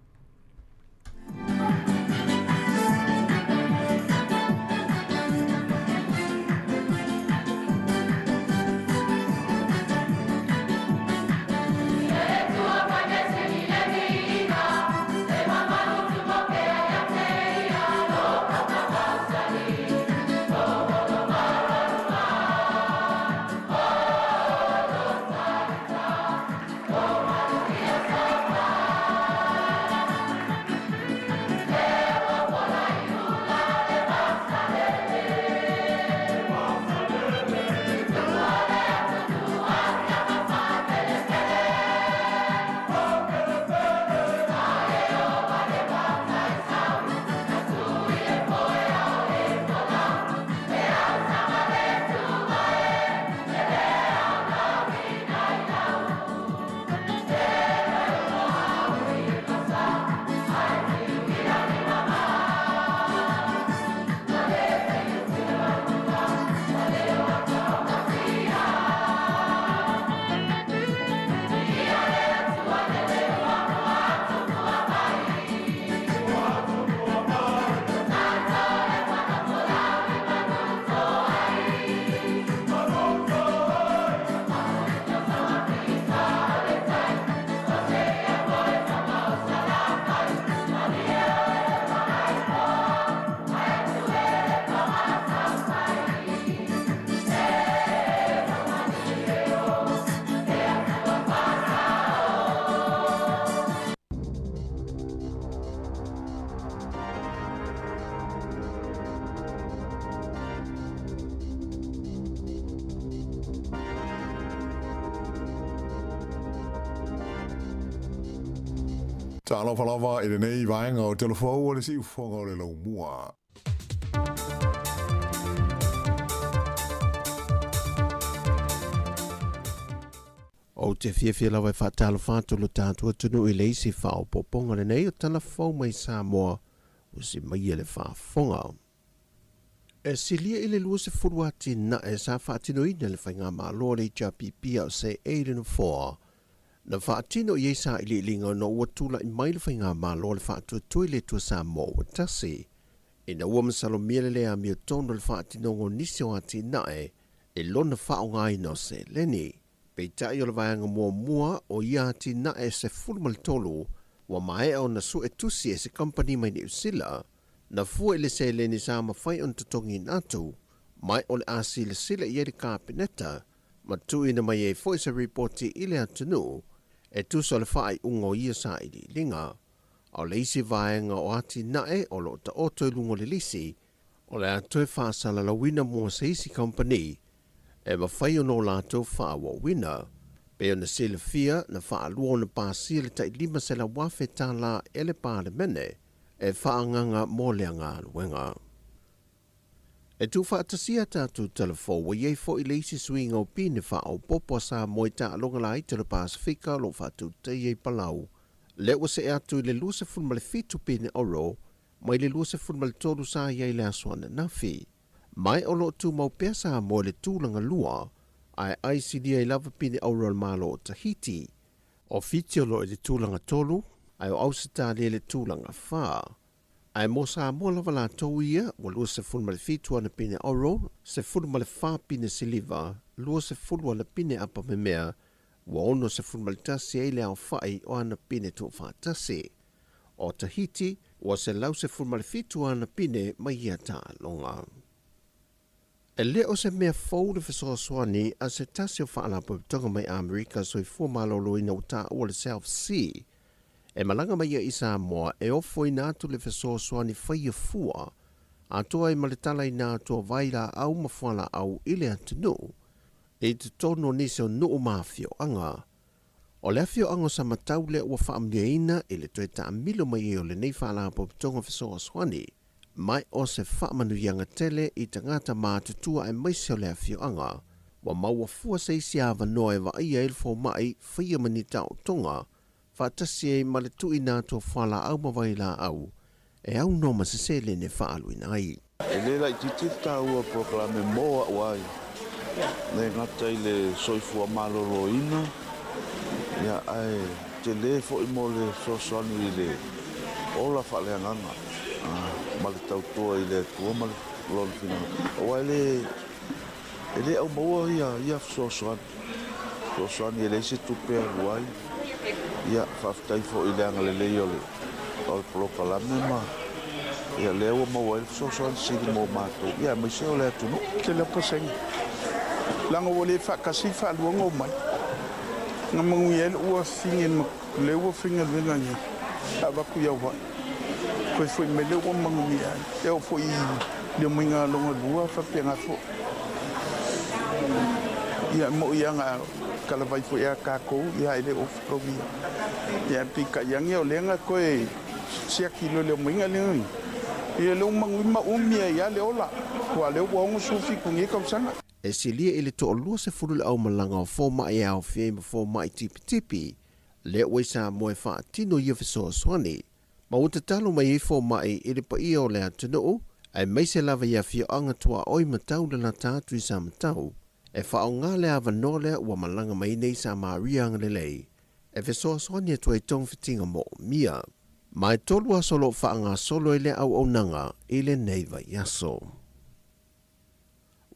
Talofa lava i lenei vaega o Telefou o le siufofoga o le laumua. Ou te fiafia lava e faatalofa atu lo tatou atunuu i le isi faaopoopoga lenei o tala fou mai Samoa ua simaia le faafofoga. E silia i le 20 atinae sa faatinoina e le Faigamalo a le HRPP a o seei i le Nofoa. Na faatino i ai sailiiliga ona ua tulai mai le Faigamalo a le Faatuatua i le Atua Samoa ua tasi. Ina ua masalomia le le amiotonu o le faatinoga o nisi o atinae i lona faaaogaina o seleni. Peitai o le vaega muamua o ia atinae e 13 ua maea ona sue tusi e se kamupani mai Niu Sila, na fua i le seleni sa mafai ona totogiina atu, mai o le a silasila i ai le Kapeneta ma tuuina mai ai foi se ripoti i le atunuu e tusa o le faaiuga o ia sailiiliga. A o le isi vaega o atinae o lo o taoto i luga o le lisi, o le a toe faasalalauina mo se isi kamupani e mafai ona o latou faaauauina. Pei ona silafia, na faalua ona pasia le tai $500,000 e le Palemene e faaagaga mo lea galuega. E tuufaatasia a tatou talafou, ua i ai foi le isi suiga o pine faaopoopo a Samoa i taaloga laiti o le Pasefika o lo o faatautaia i Palau, lea ua see atu i le 27 pine oro mai le 23 sa i ai i le aso ananafi. Mai o lo o tumau pea Samoa i le tulaga lua, ae ai silia ai lava pine auro a le Malo o Tahiti. O Fiti o lo o i le tulaga tolu, ae o Ausetalia i le tulaga fa. Ae mo Samoa lava latou ia, ua 27 ana pine auro, 14 pine siliva, 20 ana pine apamemea, ua 61 ai le aofai o ana pine tuufaatasi. O Tahiti, ua 117 ana pine mai ia taaloga. E le o se mea fou le fesoasoani a se tasi o Faalapotopotoga mai Amerika Soifua Maloloina ua taua le South Sea e malaga mai ai i Samoa e ofoina atu le fesoasoani faia fua. atoa ai ma le talaina atu o vailaau ma fualaau i le atunuu i totonu o nisi o nuu ma afioaga. O le afioaga o Samatau lea ua faamanuiaina i le toe taamilo mai ai o lenei Faalapotopotoga Fesoasoani, mai o se faamanuiaga tele i tagata matutua aemaise o le afioaga ua maua fua se isi avanoa e vaaia ai le fomai faia ma ni taotoga faatasi ai ma le tuuina atu o fualaau ma vailaau e aunoa ma se seleni e faaaluina ai. E le laitiiti le taua o polokalame mo a'u ai, le gata i le soifua maloloina, ia, ae tele foi mo le fesoasoani i le ola faaleagaga ma le tautua i le Atua ma Lona finagalo, aua e le, e le aumaua ia, ia fesoasoani, fesoasoani e leai se tupe e alu ai. Ia, faafetai foi i le agalelei o le, o le polokalame ma, ia, lea ua maua ai le fesoasoani sili mo matou, ia, aemaise o le atunuu. Tele o pasene, leaga ua le faatasi le faaluaga o mai. Na manuia ai lou afafine ma lea ua faigaluega nei, avatu i Hawaii. Toe foi mai lea ua manuia ai. E oo foi i le omaiga lona lua faapena foi. Ia e moi lava na talavai foi ia tatou, ia e le o fetauia. Ia peitai ane o lea na toe siaki loa i le omaiga lea. Ia lea ua manuia ma umi ai lava le ola, aua o lea ua 67 nei tausaga. E silia i le toalua sefulu le aumalaga o fomai e aofia ai ma fomai tipitipi, lea ua i Samoa e faatino ia fesoasoani, ma ua tatalo mai ai fomai i le paia o le atunuu, aemaise lava i afioaga tuaoi ma taulalata atu i Samatau, e faaaoga le avanoa lea ua malaga mai nei Samaria agalelei e fesoasoani atu ai togafitiga moomia. Ma e tolu aso o lo o faagasolo ai lea auaunaga i lenei vaiaso.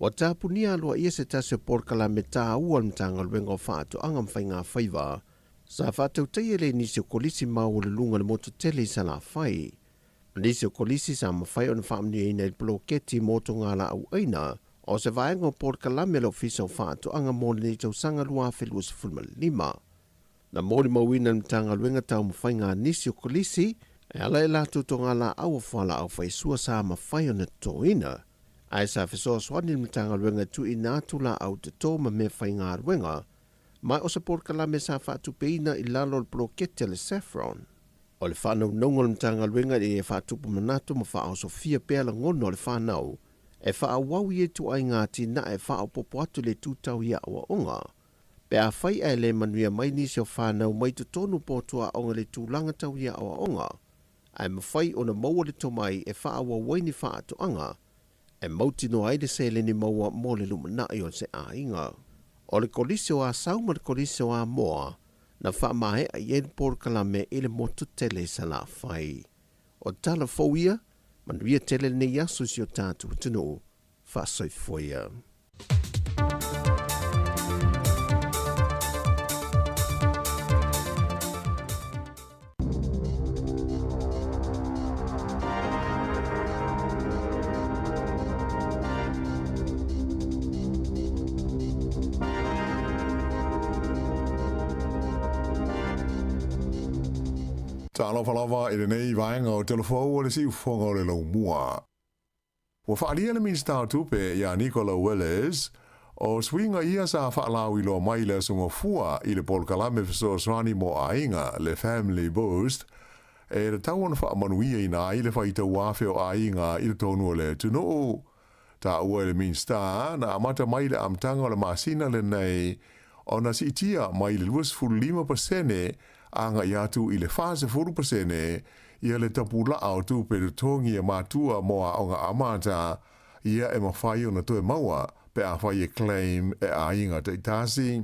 Ua tapunia aloaia se tasi o polokalame taua a le Matagaluega o Faatoaga ma Faigafaiva sa faatautaia e nisi o kolisi maualuluga o le motu tele i Salafai. O nisi o kolisi sa mafai ona faamanuiaina i le poloketi mo togalaau aina o se vaega o polokalame a le Ofisa o Faatoaga mo lenei tausaga 2025. Na molimauina e le Matagaluega taumafaiga a nisi o kolisi e ala i latou togalaau o fualaau faisua sa mafai ona totoina, ae sa fesoasoani le Matagaluega e tuuina atu laau toto ma mea faigaluega, ma o se polokalame sa faatupeina i lalo o le poloketi a le Saffron. O le faanaunauga o le Matagaluega ina ia faatupu manatu ma faaosofia pea lagona o le fanau e faaauau ia ituaiga atinae e faaopoopo atu i le itu tau i aoaoga. Pe afai ae le manuia mai nisi o fanau mai totonu po o tuaoga i le tulaga tau i aoaoga, ae mafai ona maua le tomai e faaauau ai ni faatoaga e mautinoa ai le seleni maua mo le lumanai o se aiga. O le Kolisi o Asau ma le Kolisi o Amoa na faamaea i ai le polokalame i le motu tele i Salafai. O tala fou ia, manuia tele lenei aso i si o tatou atunuu. Faasoifua ia. Talofa lava i lenei vaega o Telefou o le Siufofoga o le Laumua. Ua faaalia le Minisita o Tupe ia Nicola Willis, o suiga ia sa faalauiloa mai i le Aso Gafua i le polokalame fesoasoani mo aiga, le Family Boost, e tatau ona faamanuiaina ai le faitau afe o aiga i totonu o le atunuu. Taua e le Minisita, na amata mai i le amataga o le masina lenei ona siitia mai le 25% agai atu i le 40% ia le tapulaa o tupe totogi a matua mo aoga amata ia e mafai ona toe maua pe afai e claim e aiga taitasi.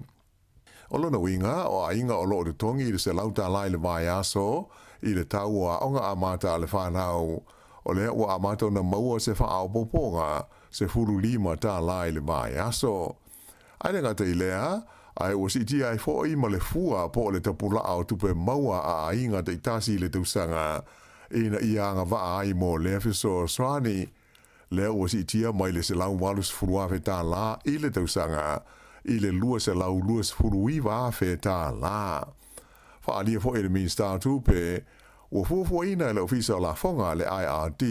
O lona uiga, o aiga o lo o totogi i le $100 i le vaiaso i le tau o aoga amata a le fanau, o lea ua amata ona maua se faaopoopoga $15 i le vaiaso. Ae le gata i lea, ae ua siitia ai foi ma le fua po o le tapulaa o tupe maua a aiga taitasi i le tausaga ina ia agavaa ai mo lea fesoasoani. Lea ua siitia mai le $180,000 i le tausaga i le $229,000. Faaalia foi e le Minisita o Tupe, ua fuafuaina e le Ofisa o Lafoga, le IRD,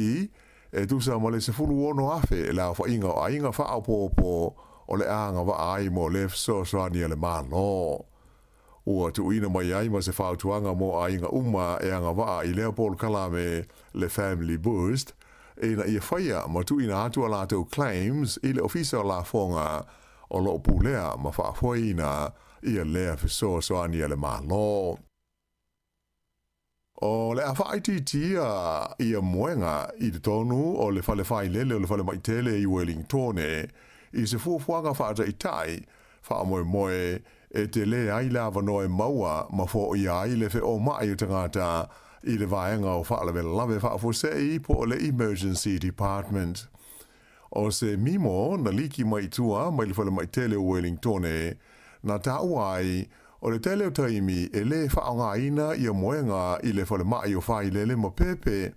E tusa ma le 16,000 le aofaiga o aiga faaopoopo o le a agavaa ai mo lea fesoasoani a le Malo. Ua tuuina mai ai ma se fautuaga mo aiga uma e agavaa i lea polokalame le Family Boost ina ia faia ma tuuina atu a latou claims i le Ofisa o Lafoga o lo o pulea ma faafoeina ia lea fesoasoani a le Malo. O le a faaitiitia ia moega i totonu o le fale failele o le falemai tele i Welingtone i se fuafuaga faataitai faamoemoe e tele ai le avanoa e maua ma foia ai le feomai o tagata i le vaega o faalavelave faafuasei po o le Emergency Department. O se mimo na liki mai i tua mai le falemai tele o Welingtone na taua ai o le tele o taimi e lē faaaogaina ia moega i le falemai o failele ma pepe.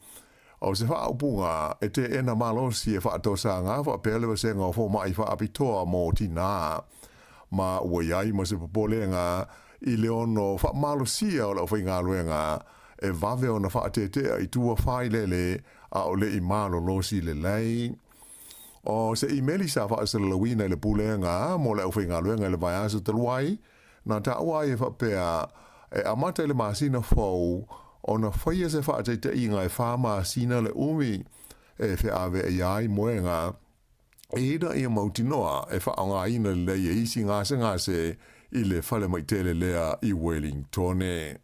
O se faaupuga e teena malosi e faatosaga faapea le vasega o fomai faapitoa mo tinā ma ua i ai ma se popolega i le ono faamalosia o le aufaigaluega e vave ona faatetea i tua failele a o leʻi malolosi lelei. O se imeli sa faasalalauina i le Pulega mo le Aufaigaluega i le vaiaso talu ai, na taua ai e faapea, e amata i le masina fou ona faia se faataitaiga e 4 masina le umi e feaveaia ai moega ina ia mautinoa e faaaogaina lelei e isi gasegase i le falemai tele lea i Wellingtone.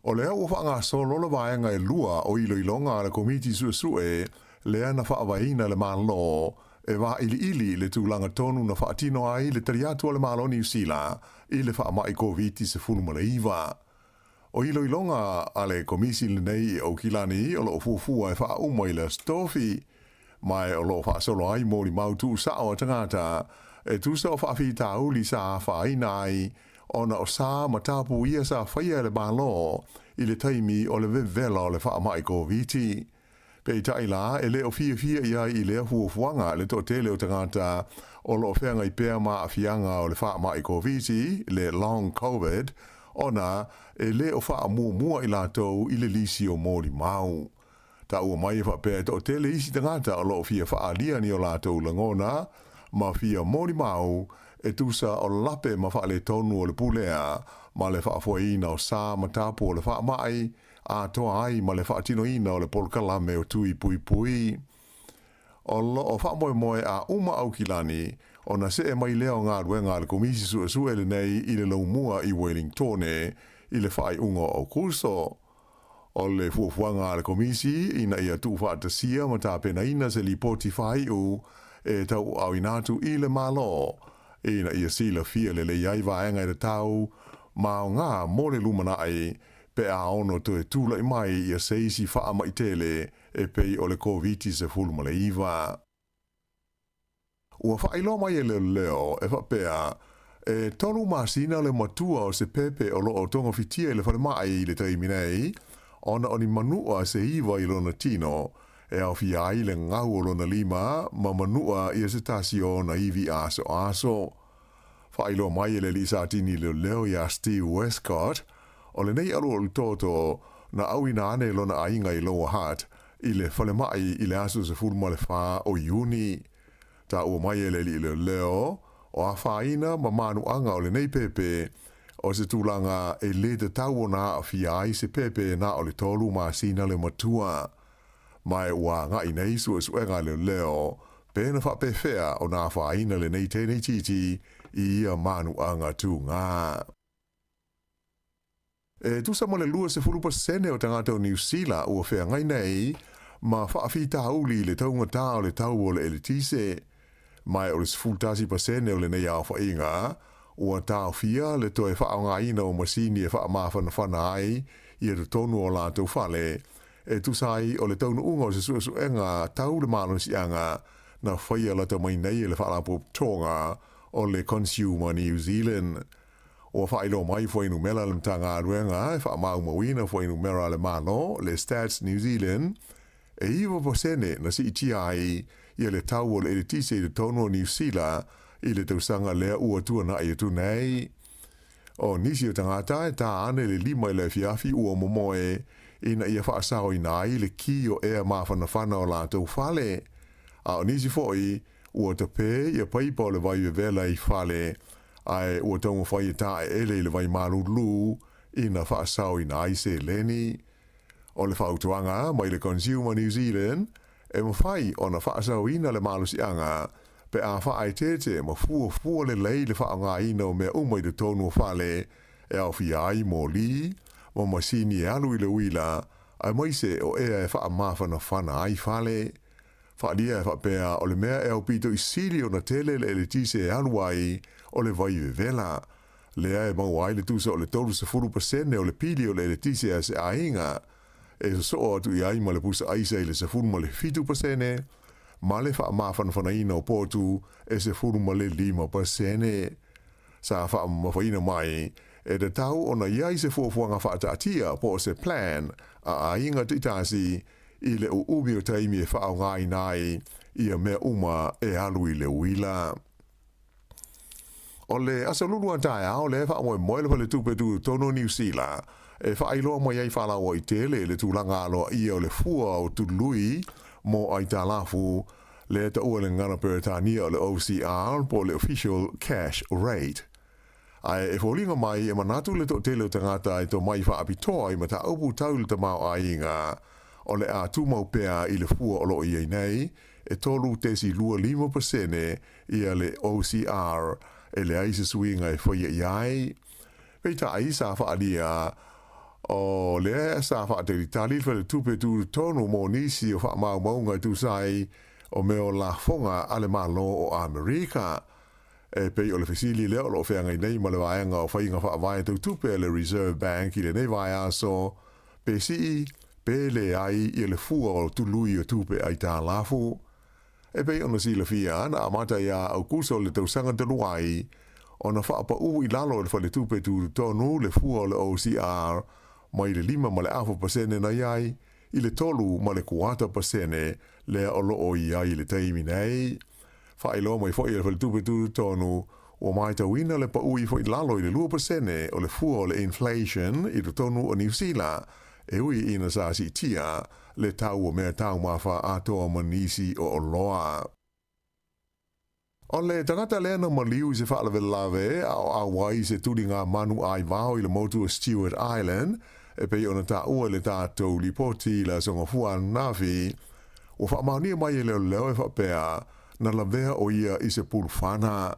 O lea ua faagasolo le vaega e lua o iloiloga a le Komiti Suesue lea na faavaeina e le Malo e vailiili le tulaga tonu na faatino ai le tali atu a le Malo o Niu Sila i le faamai Koviti-19. O iloiloga a le Komisi lenei i Aukilani o lo o fuafua e faauma i le Aso Tofi, ma o lo o faasolo ai molimau tuusao a tagata e tusa o faafitauli sa afaina ai ona o sa ma tapu ia sa faia e le Malo i le taimi o le vevela o le faamai Koviti. Peitai la, e le o fiafia i ai i lea fuafuaga le toatele o tagata o lo o feagai pea ma aafiaga o le faamai Koviti, le long COVID, ona e le o faamuamua i latou i le lisi o molimau. Taua mai e faapea e toatele isi tagata o lo o fia faaalia ni o latou lagona ma fia molimau e tusa o lape ma faaletonu o le pulea ma le faafoeina o sa ma tapu o le faamai atoa ai ma le faatinoina o le polokalame o tui puipui. O lo o faamoemoe a uma Aukilani ona see mai lea o galuega a le Komisi Suesue lenei i le laumua i Wellingtone i le faaiuga o Aokuso. O le fuafuaga a le Komisi ina ia tuufaatasia ma tapenaina se lipoti faaiu e tauaaoina atu i le Malo ina ia silafia lelei ai vaega e tatau ma aoga mo le lumanai pe a ono toe tulai mai ia se isi faamai tele e pei o le Koviti-19. Ua faailoa mai e leoleo e faapea, e 3 masina le matua o se pepe o lo o togafitia i le falemai i le taimi nei, ona o ni manua se 9 i lona tino, e aofia ai le gau o lona lima ma manua ia se tasi o ona ivi asoaso. Faailoa mai e le alii satini leoleo ia Steve Westcott, o lenei alualu toto na auina ane lona aiga i Lower Hutt i le falemai i le aso 14 o Iuni. Taua mai e le alii leoleo, o afaina ma manuaga o lenei pepe, o se tulaga e lē tatau ona aafia ai se pepe na o le 3 masina le matua. Ma e ua agai nei suesuega a leoleo, pe na faapefea ona afaina lenei teineitiiti i ia manuaga tuga. E tusa ma le 20% o tagata o Niu Sila ua feagai nei ma faafitauli i le taugatā o le tau o le eletise. Ma o le 11% o lenei aofaiga ua taofia le toe faaaogaina o masini e faamafanafana ai ia totonu o latou fale e tusa ai o le taunuuga o se suesuega tau le malosiaga na faia lata mai nei e le Faalapotopotoga o le Consumer New Zealand. Ua faailoa mai fuainumera a le Matagaluega e faamaumauina fuainumera a le Malo, le Stats New Zealand, e 9% na siitia ai ia le tau o le eletise i totonu o Niu Sila i le tausaga lea ua tuanai atu nei. O nisi o tagata e tā ane le 5 i le afiafi ua momoe. ina ia faasaoina ai le ki o ea mafanafana o latou fale. A o nisi foi, ua tapē ia paipa o le vai vevela i fale, ae ua taumafai e taeele i le vai malulu ina faasaoina ai seleni. O le fautuaga mai le Consumer New Zealand, e mafai ona faasaoina le malosiaga pe a faaeteete ma fuafua lelei le faaaogaina o mea uma i totonu o fale e aofia ai moli ma masini e alu i le uila aemaise o ea e faamafanafana ai fale. Faaalia e faapea o le mea e aupito i sili ona tele le eletise e alu ai o le vai vevela, lea e maua ai le tusa o le 30% o le pili o le eletise a se aiga, e sosoo atu i ai ma le pusa aisa i le 17% ma le faamafanafanaina o potu e 15%. Sa faamamafaina mai, e tatau ona i ai se fuafuaga faataatia po o se plan a aiga taitasi i le uumi o taimi e faaaogaina ai ia mea uma e alu i le uila. O le aso lulu a taeao lea e faamoemoe le Faletupe Tutotonu o Niu Sila e faailoa mai ai faalauaitele i le tulaga aloaia o le fua o tului mo aitalafu lea e taua i le gagana Peretania o le OCR po o le Official Cash Rate. Ae e foliga mai e manatu le toatele o tagata e tomai faapitoa i mataupu tau i le tamaoaiga o le a tumau pea i le fua o lo o i ai nei, e 3.25% ia le OCR e leai se suiga e faia i ai. Peitai, sa faaalia o lea sa faatalitali le faletupe tutotonu mo nisi o faamaumauga e tusa ai o mea o lafoga a le Malo o Amerika. E pei o le fesili lea o lo o feagai nei ma le vaega o faiga faavae tau tupe a le Reserve Bank i lenei vaiaso, pe sii, pe leai ia le fua o tului o tupe aitalafu. E pei ona silafia, na amata iā Aukuso o le tausaga talu ai ona faapaū i lalo e le Faletupe Tutotonu le fua o le OCR mai le 5.5% na i ai i le 3.25% lea o lo o i ai i le taimi nei. Faailoa mai foi e le Faletupe Tutotonu ua matauina le paū ifo i lalo i le 2% o le fua o le inflation i totonu o Niu Sila, e ui ina sa siitia le tau o mea taumafa atoa ma nisi o oloa. O le tagata lea na maliu i se faalavelave a o auai i se tuliga manu aivao i le motu o Stewart Island, e pei ona taua i le tatou lipoti i le Aso Gafua ananafi, ua faamaonia mai e leoleo e faapea na lavea ʻo ia i se pulufana.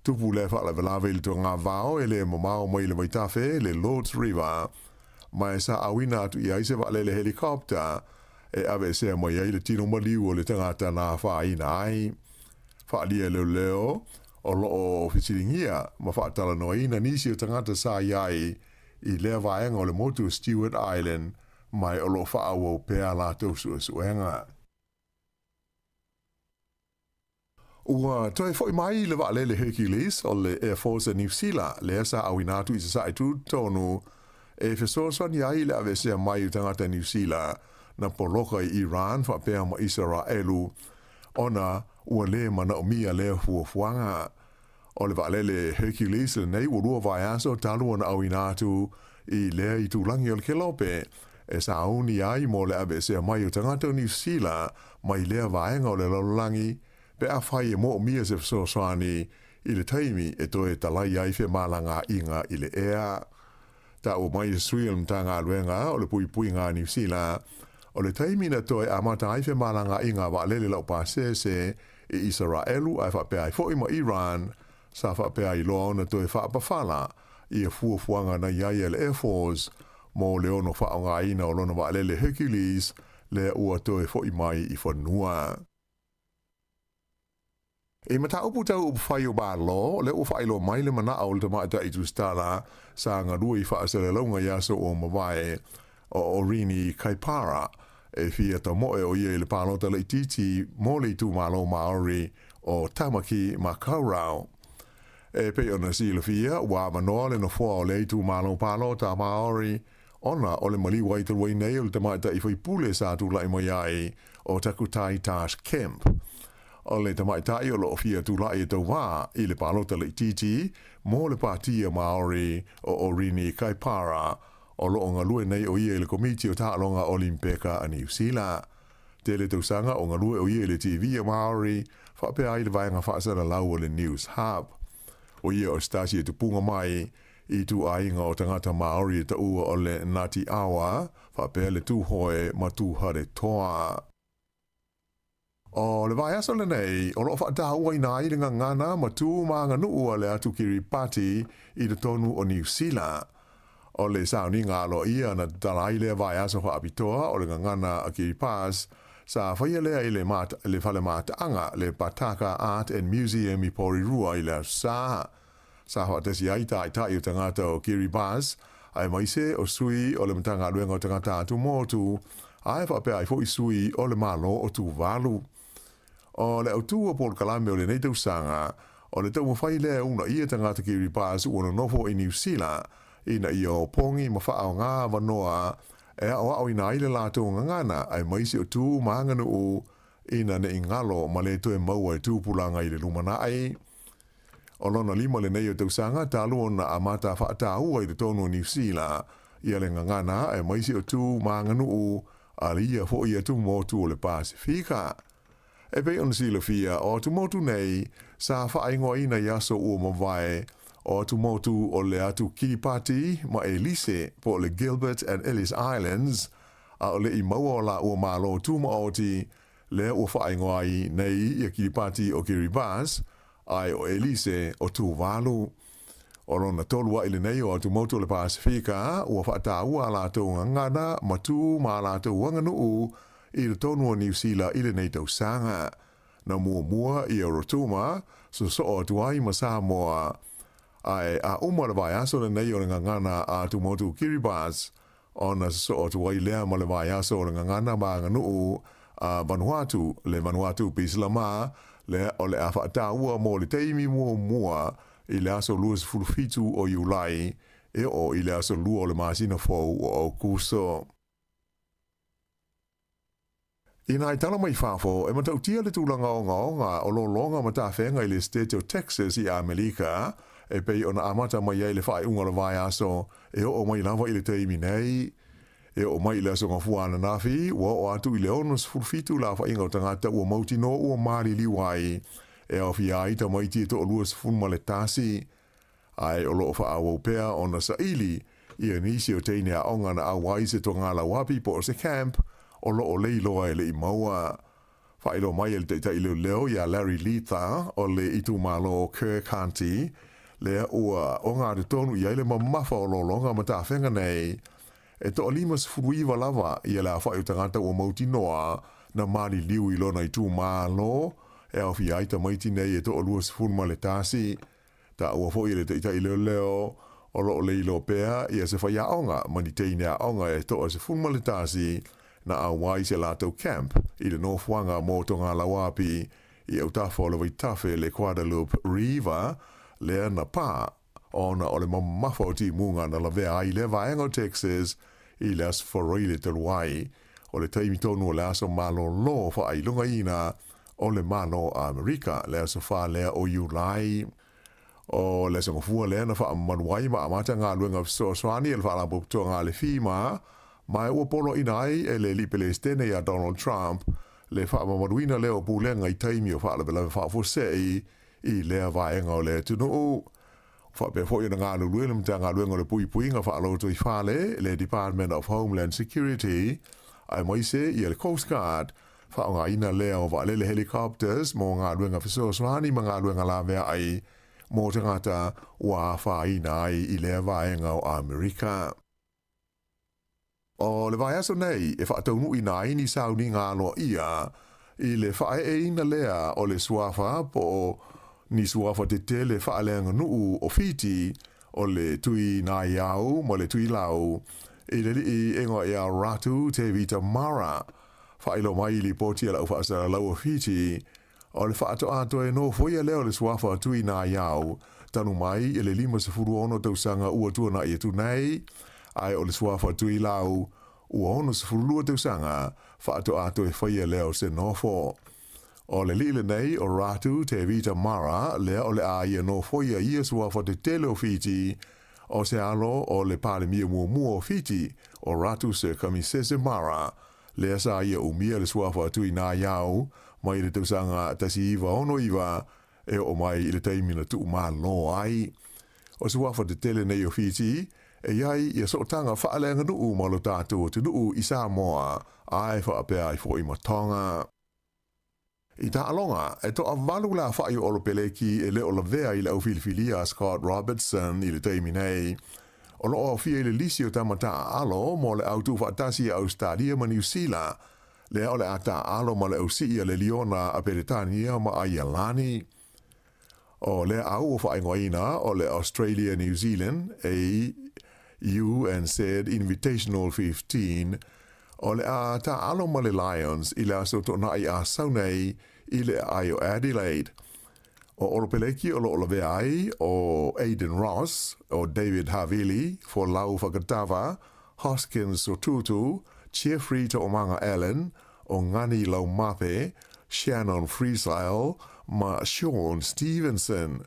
Tupu lea faalavelave i le togavao e le mamao mai le vaitafe, le Lords River, ma e sa auina atu i ai se vaalele helicopter e aveesea mai ai le tino maliu o le tagata na afaina ai. Faaalia e leoleo o lo o fesiligia ma faatalanoaina nisi o tagata sa i ai i lea vaega o le motu o Stewart Island ma e o lo o faaauau pea a latou suesuega. Ua toe foi mai le vaalele Hercules o le Air Force a Niu Sila lea sa auina atu i Sasae tutotonu e fesoasoani ai i le aveesea mai o tagata Niu Sila na poloka i Iran faapea ma Isaraelu ona ua lē manaomia lea fuafuaga. O le vaalele Hercules lenei ua lua vaiaso talu ona auina atu i lea itulagi o le Kelope e sauni ai mo le aveesea mai o tagata o Niu Sila mai lea vaega o le lalolagi pe afai e moomia se fesoasoani i le taimi e toe talai ai femalagaaiga i le ea. Taua mai e sui o le Matagaluega o le Puipuiga a Niu Sila, o le taimi na toe amata ai femalagaaiga a vaalele laupasese i Isaraelu ae faapea ai foi ma Iran, sa faapea ai loa ona toe faapafala ia fuafuaga na i ai a le Air Force mo le ono faaaogaina o lona vaalele Hercules lea ua toe foi mai i fanua. I mataupu tau upufai o Malo, lea ua faailoa mai le manao o le tamaitai tusitala sa galue i faasalalauga i aso ua mavae o Orini Kaipara, e fia tamoe ʻo ia i le palota laitiiti mo le itumalo Māori o Tamaki Makaurau. E pei ona silafia, ua avanoa le nofoa o lea itumalo palota Māori ona o le maliu ai talu ai nei o le tamaitai faipule sa tulai mai ai o Takutai Tash Kemp. O le tamaitai o lo o fia tulai e tauā i le palota laitiiti mo le Pātia Māori o Orini Kaipara. O lo o galue nei o ia i le Komiti o Taaloga Olimpeka a Niu Sila. Tele tausaga o galue o ia i le TV a Maori, faapea ai le vaega faasalalau o le News Hub. O ia o se tasi e tupuga mai i ituaiga o tagata Maori e taua o le Ngāti Awa, faapea le Tūhoe ma Tūwharetoa. O le vaiaso lenei, o lo o faatauaina ai le gagana ma tu ma aganuu a le atu Kiribati i totonu o Niu Sila. O le sauniga aloaia na tatala ai lea vaiaso faapitoa o le gagana a Kiribati, sa faia lea i le le fale mataaga, le Pataka Art and Museum i Porirua i le Aso Sa. Sa faatasi ai taitai o tagata o Kiribati, aemaise o sui o le Matagaluega o Tagata Atumotu, ae faapea ai foi sui o le Malo o Tuvalu. O le autū o polokalame o lenei tausaga, o le taumafai lea e uunaia tagata Kiribati ua nonofo i Niu Sila ina ia opogi ma faaaoga avanoa e aoaoina ai le latou gagana aemaise o tu ma aganuu ina ne i galo ma le toe maua e tupulaga i le lumanai. O lona lima lenei o tausaga talu ona amata faataua i totonu o Niu Sila ia le gagana aemaise o tu ma aganuu a le ia foi atumotu o le Pasefika. E pei ona silafia, o atumotu nei sa faaigoaina i aso ua mavae o atumotu o le atu Kiribati ma Ellice po o le Gilbert and Ellice Islands, a o le i maua o laua Malo Tumaoti lea ua faaigoa ai nei ia Kiribati o Kiribati, ae o Ellice o Tuvalu. O lona tolu aʻi lenei o atumotu o le Pasefika ua faataua a latou gagana ma tu ma a latou aganuu i totonu o Niu Sila i lenei tausaga. Na muamua ia Rotuma sosoo atu ai ma Samoa, ae a uma le vaiaso lenei o le gagana a atumotu Kiribati, ona sosoo atu ai lea ma le vaiaso o le gagana ma aganuu a Vanuatu, le Vanuatu Pisilama, lea o le a faataua mo le taimi muamua i le aso 27 o Iulai e oo i le aso 2 o le masina fou o Aokuso. Inā i tala mai fafo, e matautia le tulaga ogaoga o lologa ma tafega i le Setete o Texas i Amerika, e pei ona amata mai ai le faaiuga o le vaiaso e oo mai lava i le taimi nei. E oo mai i le Aso Gafua ananafi, ua oo atu i le 67 le aofaiga o tagata ua mautinoa ua maliliu ai, e aofia ai tamaiti e toalua 11, ae o lo o faaauau pea ona saili ia nisi o teine aoga na auai se togalauapi po o se camp o lo o leiloa e le i maua. Faailoa mai e le taitai leoleo iā Larry Letha o le itumalo o Kerr County, lea ua ogatotonu i ai le mamafa o lologa ma tafega nei. E toa-59 lava ia le aofai o tagata ua mautinoa na maliliu i lona itumalo, e aofia ai tamaiti nei e toa-21. Taua foi e le taitai leoleo o lo o leiloa pea ia se faiaoga ma ni teine aoga e toa-11 na auai se latou camp i le nofoaga mo Togalauapi i autafa o le vaitafe le Guadalupe River lea na pa ona o le mamafa o timuga na lavea ai lea vaega o Texas i le Aso Faraile talu ai o le taimi tonu o le aso malolo faailogaina o le Malo o Amerika, le aso 4 lea o Iulai. O le aso Gafua lea na faamamalu ai ma amata galuega fesoasoani a le Faalapotopotoga a le FEMA, ma ua poloaiina ai e le Alii Pelesitene ia Donald Trump le faamamaluina lea o pulega i taimi o faalavelave faafuasei i lea vaega o le atunuu. Faapea foi ona galulue le Matagaluega o le Puipuiga Faalotoifale, le Department of Homeland Security, aemaise ia le Coast Guard, faaaogaina lea o vaalele helicopters mo galuega fesoasoani ma galuega laveai mo tagata ua afaina ai i lea vaega o Amerika. O le vaiaso nei e faataunuuina ai ni sauniga aloaia i le faaeeina lea o le suafa po o ni suafa tetele faaleaganuu o Fiti o le Tui Naiau ma le Tui Lau i le alii e igoa ia Ratu Tevita Mara. Faailoa mai i lipoti a lau faasalalau o Fiti, o le faatoa toe nofoia lea o le suafa Tui Naiau talu mai i le 56 tausaga ua tuanai atu nei, ae o le suafa Tui Lau ua 62 tausaga faatoa toe faia lea o se nofo. O le alii lenei o Ratu Tevita Mara lea o le a ia nofoia ia suafa tetele o Fiti. O se alo o le Palemia muamua o Fiti, o Ratu Sir Kamisese Mara, lea sa ia umia le suafa a Tui Nayau mai le tausaga 1969 e oo mai i le taimi na tuumalo ai. O suafa tetele nei o Fiti, e i ai ia sootaga faaleaganuu ma lo tatou atunuu i Samoa, ae faapea ai foi ma Tonga. I taaloga, e toavalu le afa'i o Olopeleki e le o lavea i le au filifilia a Scott Robertson i le taimi nei. O lo o aofia i le lisi o tama taaalo mo le au tuufaatasi a Ausetalia ma Niu Sila, lea o le a taaalo ma le au sii a le Liona a Peretania ma Aialani. O lea au ua faaigoaina o le Australia New Zealand, AUNZ Invitational 15, o le a taaalo ma le Lions i le aso Toonai Asau nei i le aai o Adelaide. O Olopeleki o lo o lavea ai o Aidan Ross, o David Havili, Folau Fakatava, Hoskins Sotutu, Jeffrey Toomaga Allen, o Ngani Laumape, Shannon Friesile ma Shaun Stevenson.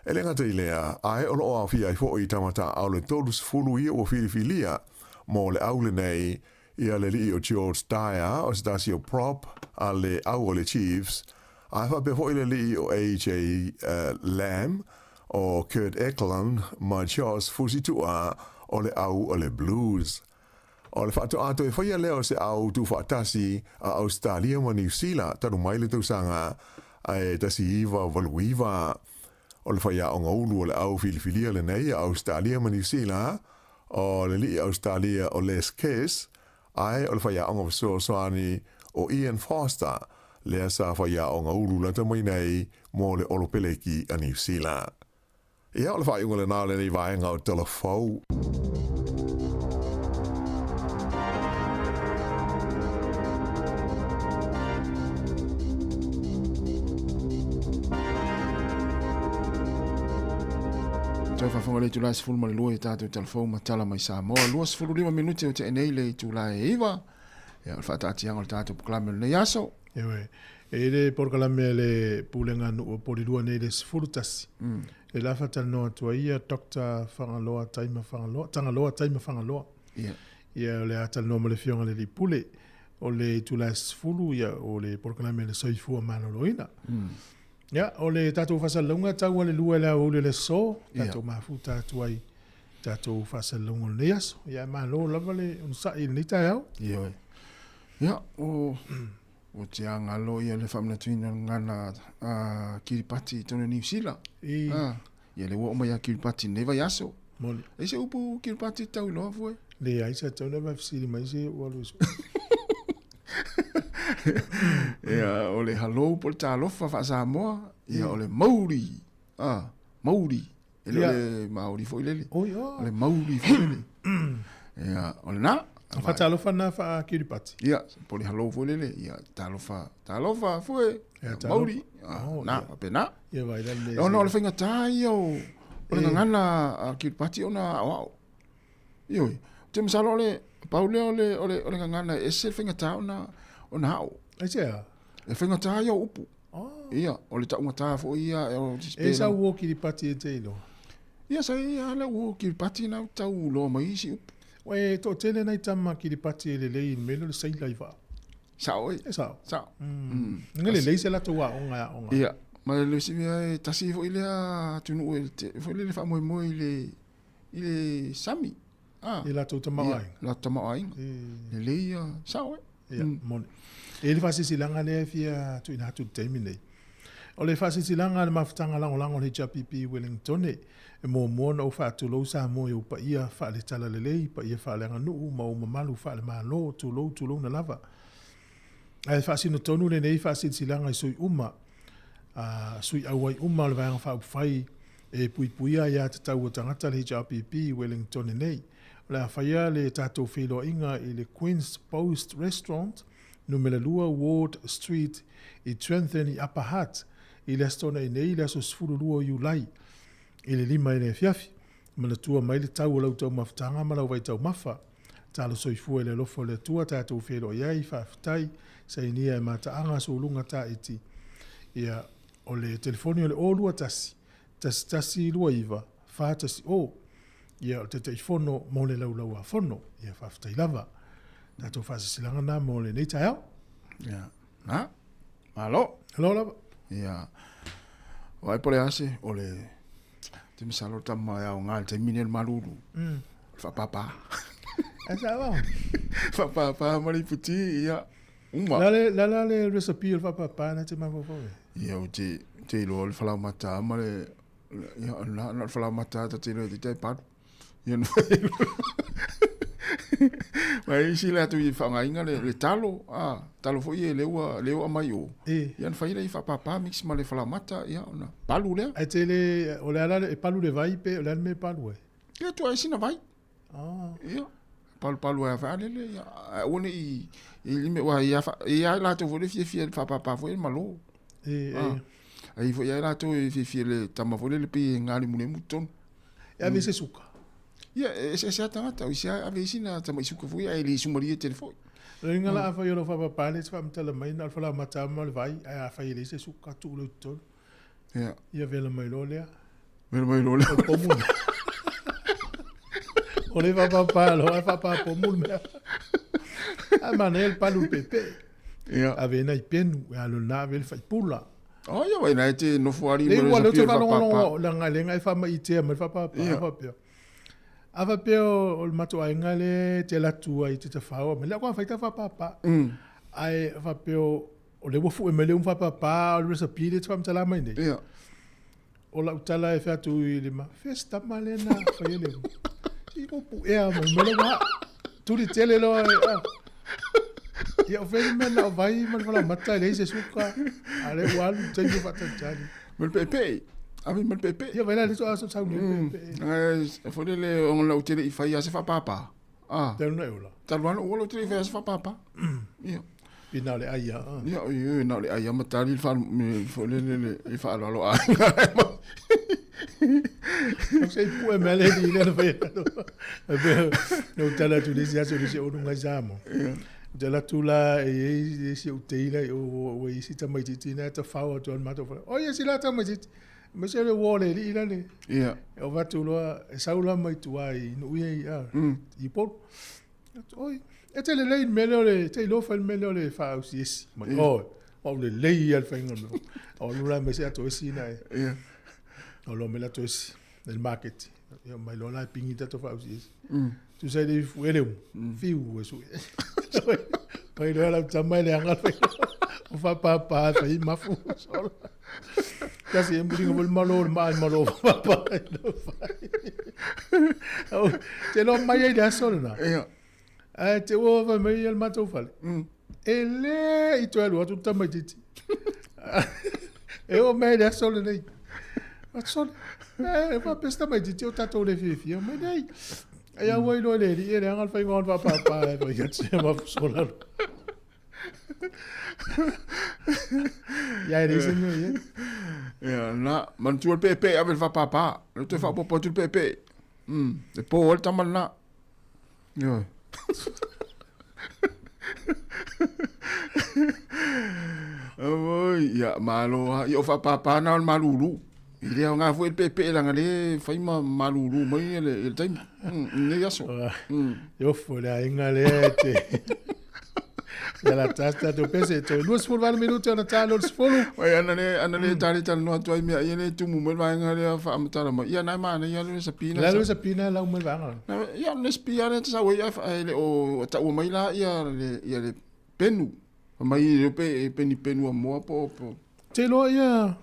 E le gata i lea, ae o lo o aofia ai foi tama taaao le 30 ia ua filifilia mo le au lenei, ia le alii o George Dyer o se tasi o prop a le au o le Chiefs, ae faapea foi le alii o AJ Lam, o Kurt Eklund ma Josh Fusitua o le au o le Blues. O le faatoa toe faia lea o se ao tuufaatasi a Ausetalia ma Niu Sila talu mai le tausaga 1989. O le faiaoga ulu o le au filifilia lenei a Ausetalia ma Niu Sila, o le alii Ausetalia o Les Kiss, ae o le faiaoga fesoasoani o Ian Foster, lea sa faiaoga ulu lata mai nei mo le Olopeleki a Niu Sila. Ia, o le faaiuga lena o lenei vaega o Tala Fou. Toe faafofoga le itula e 12 i tatou Tala Fou ma Tala mai Samoa. 25 minute o tea nei le itula e 9. Ia, o le faataatiaga o le tatou polokalame o lenei aso. Ioe. E i le polokalame a le Pulega Nuu o Polilua nei le 11. Le la faatalanoa atu ai ia Doctor Fagaloa Taima Fagaloa, Tagaloa Taima Fagaloa. Ia. Ia o le a talanoa ma le Afioga i le Alii Pule. O le itula e 10 ia o le polokalame a le Soifua Maloloina. Ia, o le tatou faasalalauga tau a le 2 i le aoauli o le aso, tatou mafuta atu ai tatou faasalalauga o lenei aso. Ia, malo lava le onosai i lenei taeao. Ioe. Ia, o o te agalo ia le faamanatuina o le gagana a Kiripati i totonu o Niu Sila. I. Ah, ia le ua oo mai ia Kiripati i lenei vaiaso. Moni. E se upu Kiripati tau iloa fue? Leai, sa tatau ona faafesili mai se ua alu e sue. Ia, o le hello po o le talofa faa-Samoa, ia o le mauri. Ah, mauri. E le o le Maori foi lele. Oi, oh. O le mauri foi lele. Ia, o lena. Faatalofa na faa-Kiripati. Ia, po o le hello foi lele. Ia, talofa, talofa foi. Ia, talofa. Mauri. Ah, Oh, na, ia. faapena. Ia, vai la le. Ona o le faigata ia o, o le gagana a Kiripati ona aoao. Ioe. Ou te masalo o le, pau lea o le, o le, o le gagana e ese le faigata ona, ona ao. Aisea? E faigata ia o upu. Oh. Ia, o le taugata foi ia, e o E sa uo Kiripati e te iloa? Ia, sa i a le uo Kiripati na tau loa mai isi upu. E toatele nai tama Kiripati e lelei i le mea lea o le saila i vaa. Sao e. E sao. Sao. Nga lelei se latou aoga e aoga. Ia, ma le isi mea e tasi foi lea atunuu e foi lele faamoemoe i le i le sami. Ah. I latou tamaoaiga. Ia, latou tamaoaiga. Lelei ia, sao e. Ia, moni. E i ai le faasilasilaga lea e fia tuuina atu i le taimi lenei. O le faasilasilaga a le Mafutaga Lagolago a le HRPP i Wellingtone, e muamua ona ou faatulou Samoa i ou paia faale-talalelei, paia faaleaganuu ma ou mamalu faale-Malo, tulou tulouna lava. Ae faasino tonu lenei faasilasilaga i sui uma, a sui auai uma o le Vaega Faaupufai e puipuia aiatatau a tagata a le HRPP i Wellingtone nei. O le a faia le tatou feiloaiga i le Queen's Post Restaurant, numera 2 Ward Street i Trentham i Upper Hutt i le Aso Toonai nei i le aso 12 o Iulai i le 5 i le afiafi. Manatua mai le tau o lau taumafataga ma lau vaitaumafa. Talo soifua i le alofa o le Atua tatou feiloai ai, faafetai, sainia e mataaga suluga taiti. Ia, o le telefoni o le 021 1129 410. Ia, o le Taitaifono mo le Laulau-a-Fono. Ia, faafetai lava. Tatou faasilasilaga na mo lenei taeao. Ia, na, malo. Malo lava. Ia, o ai po le ase, o le, te masalo tama e aoga i le taimi lenei o le malulu. O le faapapa. Ae sa vao. Faapapa ma le iputi, ia, uma. La le, la la le recipe o le faapapa na te mafaufau ai. Ia, ou te, te iloa o le falaomata ma le, Ia, na, na o le falaomata ta te iloa e te palu. Ia, na Ma isi le atu i whaangainga le, le talo, a, talo foi e lea lea ua mai o. E. Ia, na whai i whaapapa mix ma le falaomata, ia, ona palu lea. Ai te le, o le ala e palu le vai pe, o le ala me palu ai. Ia, tua e sina vai. Ah. Ia, palu palu ai whaalele, ia, aua ne i, i lime, wa, ia, ia latou foi le fiafia le whaapapa foi e malo. E, e. Ai foi ai latou e fiafia le tama foi lele pei e ngalemulemu tonu. E ave se suka. Ia, e se se tagata, o isi ave isi na tama i suka foi, ai le sumaria tele foi. Le inga la afai o lo whaapapa le te whaamatala mai, na o le falaomata ma le vai, ai afai e le se suka tuu le tonu. Ia. Ia vela mai loa lea. Vela mai loa lea. O le pomu. O le whaapapa loa, ai whaapapa pomu le mea. Ai manaia le palu le pepe. Ia. Ave nai penu, e alu na ave le faipula. Oh, ia wai nai te nofo ari Le mo ua le leo te sapia le whaapapa. whaalongolongo, la ngai le ngai whaama i tea mai le whaapapa, Ia. whaapea. A faapea o le matou aiga le te alu atu ai i te tafao, mai le au faita whaapapa. Ae faapea o le ua fue mai le umu whaapapa, o le recipe le te whaamatala mai nei. Ia. O lau tala e fai atu i le ma, fes tama le na fai e le umu. Si ko pu ea mai, mai le wā. Tuli tele loa e, ah. Ia o fai mea na o vai ma le falaomata e leai se suka. A le ua alu taimi o faatalitali. Ma le peepee. Ave ma le peepee. Ia vai la le so aso sau ni peepee. Ngai foi lele o lau tele i fai a se whaapapa. Ah. Talu na e ola. Talu ana ua lau tele i fai a se whaapapa. Ia. Pina o le ai a. Ia, ia, na o le ai a matali le wha, me foi lele le i whaaloalo a. O se i pue mea le li le na fai atu. E pea, no tala atu le isi aso le isi onu ngai Samoa. Tala atu la e e isi o teila i o o isi tamaititi na ta whao atu an matou whare. O ia si la tamaititi. Me se le wō le li ila le. Ia. E o vatu loa, e sau la mai tua i nuu ia i a. I polu. Oi, e te lelei le mea lea o le, te iloa fai le mea lea o le faausi esi. Mai, oi, o au lelei ia le faiga o le mea. O alu la mai se ato esi ina e. Ia. O loa mai le ato esi, le market. Ia mai loa la e pingi tatou faausi esi. Tusa i le ifu ele umu, fiu e sui. Pai loa lau tama e leaga le faiga. O faapapa e fai mafu. Sola. Tasi e mulinga foi le malo o le maa i le malo o faapapa e no fai. Au, te loa mai ai le aso lena. Ia. Ae te ua fai mai ia le matou fale. E le i toe alu atu le tamaitiiti. E oo mai ai le aso lenei. Sole, e faapea se tamaitiiti o tatou le fiafia mai nei. Ai a ua iloa e le alii e leaga le faiga o le faapapa e fai atu se mafusola. Ia e leai se mea o i ai. Ia, na, manatua le peepee ave le faapapa. Le toe faaopoopo atu le peepee. E po ai le tama lena. Ioe. Oi, ia, malo lava. Ia, o faapapa na o le malulu. I le aoga foi le peepee leaga lea e fai ma malulu mai le, le taimi. I lenei aso. E ofo le aiga lea e te... Ia la tasi tatou pese, toe 28 minute ona ta lea o le 10. Oi, ana le, ana le tali talanoa atu ai mea ia le tumu mai le vaega lea faamatala mai. Ia, na e manaia le recipe na. Le a le recipe na e lau mai le vaega lea? Ia, le recipe lava lea te sau ai, ae le o taua mai la ia le, ia le penu. Fai mai e le pe e peni penu a moa po po. Te iloa ia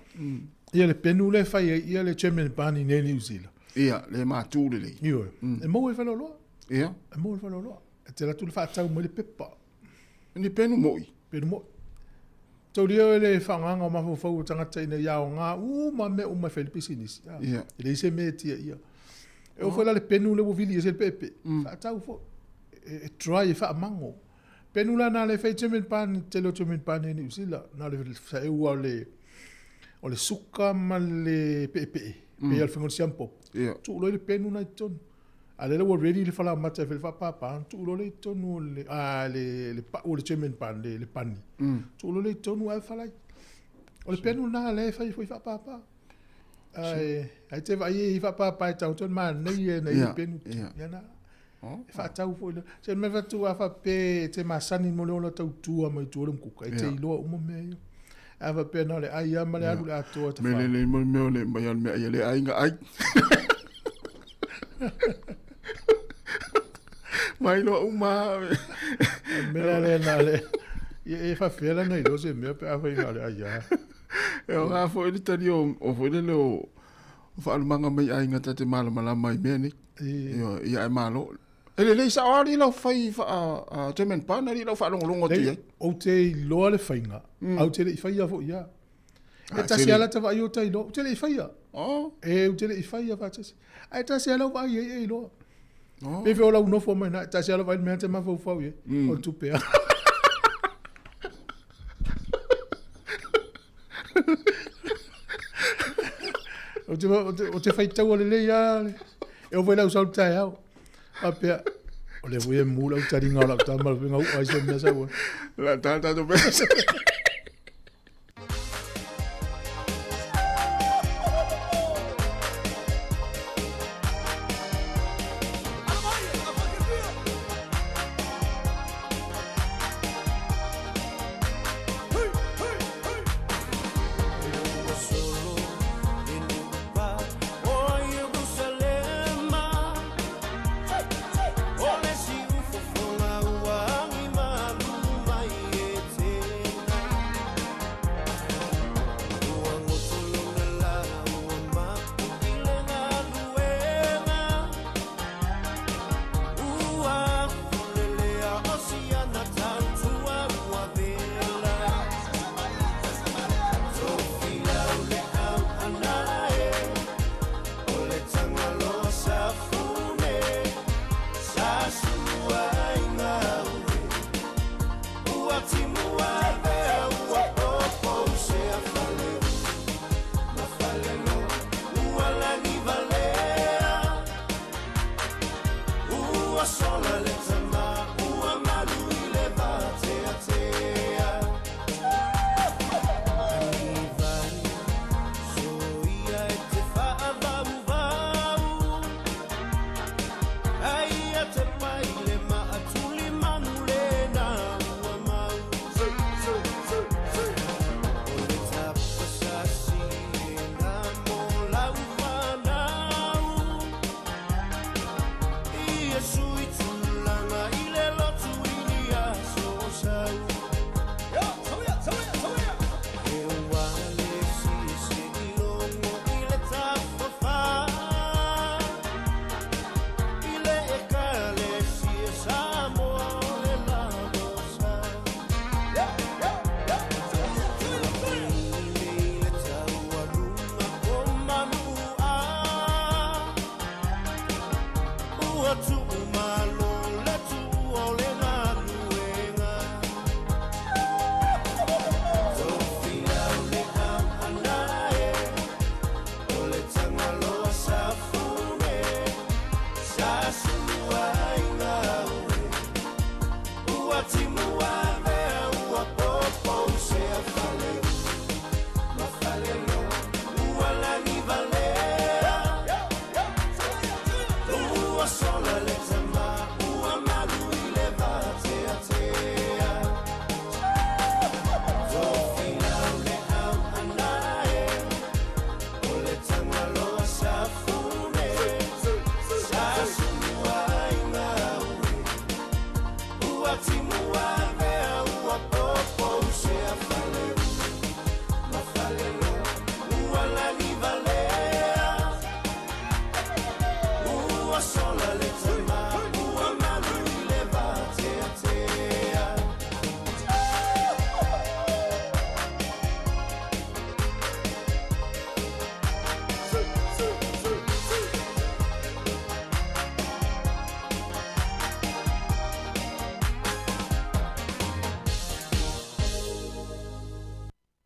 ia le penu lea e fai ai ia le German Barney nei New Zealand. Ia, le matu lelei. Ioe. E maua i faleoloa. Ia. E maua i faleoloa. E te alu atu le faatau mai le pepa. Ni penu moi. Penu moi. Taulia oe le faagaga o mafaufau o tagata ina ia aoga uma mea uma e fai le pisinisi. Ia. E leai se mea e tia ia. E oo foi la le penu lea ua vili ese le peepee. Faatau foi. E dry e faamago. Penu la na le fai German pan, tele o German pan i New Zealand. Na le saeu o le o le suka ma le peepee. Pei o le faiga o le siampopo. Ia. Tuu loa i le penu na i totonu. A lea ua ready le falaomata e fai le faapapa, tuu loa lea i totonu o le, a, le, le pau o le German pan, le, le pani. Tuu loa lea i totonu ae falai. O le penu lena lea e fai foi faapapa. Ai, ai te vai i whapapa e tau tonu mānei e nei Ia, penu. ia. Ia na. Oh. E whaatau foi le. Se me whatu a whape te masani mo le ola tau tua mai tua le mkuka. E te Ia. iloa uma mea ia. A whape na le ai ama le alu le atoa te Me le wha. le mo le mea o le mai o le mea ia le aiga ai. Mai loa uma. Me la le na le. Ia e whawhela na iloa se mea pe a whai na le ai a. E o ngā foi le tali o foi le le o whaalumanga mai aiga ta te malamalama i mea nei. Ia ia e malo. E le lei sao ali lau whai wha a German pan ali lau whaalongolongo tu Nei, ai. o te iloa le whainga. Au te le i whaia fo ia. E Ah, tasi tele. ala te whai o te iloa. O te le i whaia. Oh. E o te le i whaia whatasi. Ai tasi ala whai e e iloa. Oh. Pe fe o lau nofo mai na, tasi ala whai mea te mawhau e. O tupe a. O te, o te, o te whai taua le lei a. E o whai lau sau tai au. A pea, o le vui e mula au taringa o lau tama, le winga ua i se mea sau. La tata tu pesa. O le siufofoga ua agi malu mai e tena.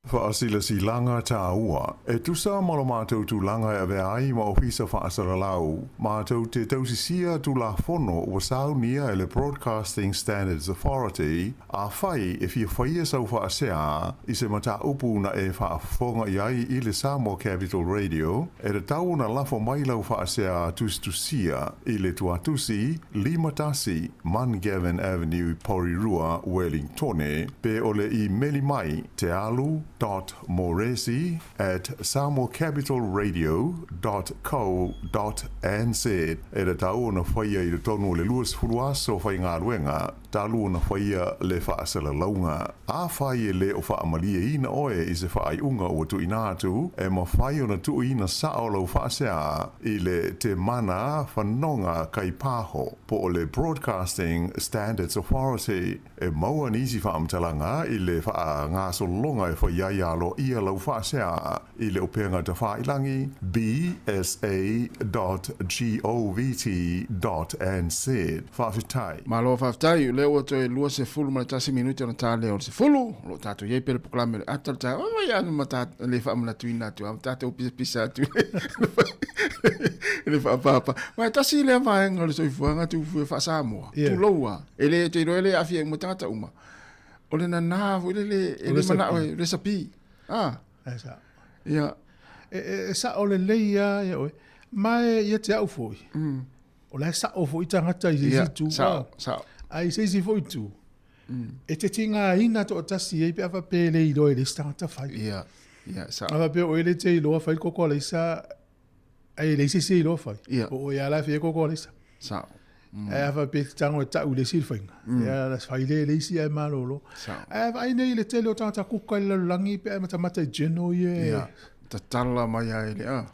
Faasilasilaga tāua. E tusa ma lo matou tulaga e avea ai ma Ofisa Faasalalau, matou te tausisia Tulafono ua saunia e le Broadcasting Standards Authority, Afai e fia faia sau faasea i se mataupu na e faafofoga i ai i le Samoa Capital Radio, e tatau ona lafo mai lau faasea tusitusia i le tuatusi 51 Mungavin Avenue, Porirua, Wellingtone, pe o le imeli mai tealu dot moresi at samoacapitalradio dot co dot nz. E tatau ona faia i totonu o le 20 aso faigaluega talu ona faia le faasalalauga. Afai e le o faamalieina oe i se faaiuga ua tuuina atu, e mafai ona tuuina sao lau faasea i le Te Mana Fanoga Kaipaho po o le Broadcasting Standards Authority. E maua nisi faamatalaga i le faagasologa e fai ai aloaia lau faasea i le upega tafailagi bsa.govt.nz. Faafetai. Malo faafetai, o lea ua toe 21 minute ona ta lea o le 10, o lo o tatou i ai pea le polokalame o le ata o le taeao, vai lava ma ta le faamanatuina atu lava, ma tatou pisapisa atu i le faapapa. Ma e tasi lea vaega o le soifuaga tufu e faa-Samoa, tulou lava, e le, ou te iloa e le aafia uma tagata uma, o le nana foi lele e le manao e resapi. Ah. E sao. Ia. E, e, e sao lelei lava ia oe. Ma e ia te au foi. O la e sao foi tagata i se isi itu. Sao, sao. Ae i se isi foi itu, e te tigaina toatasi ai pe a faapea e le iloa e le isi tagata fai. Ia, ia, sao. A faapea o oe le te iloa fai le koko alaisa, ae leai se isi e iloa fai. Ia. O oe lava la e fai ai koko alaisa. Sao. Ae a faapea e te tago e tau i le isi le faiga, ia la fai lea e le isi ae malolo. Sao. Ae vaai nei i le tele o tagata kuka i le lalolagi pe a e matamata i general ia e... Ia, tatala mai lava e le a.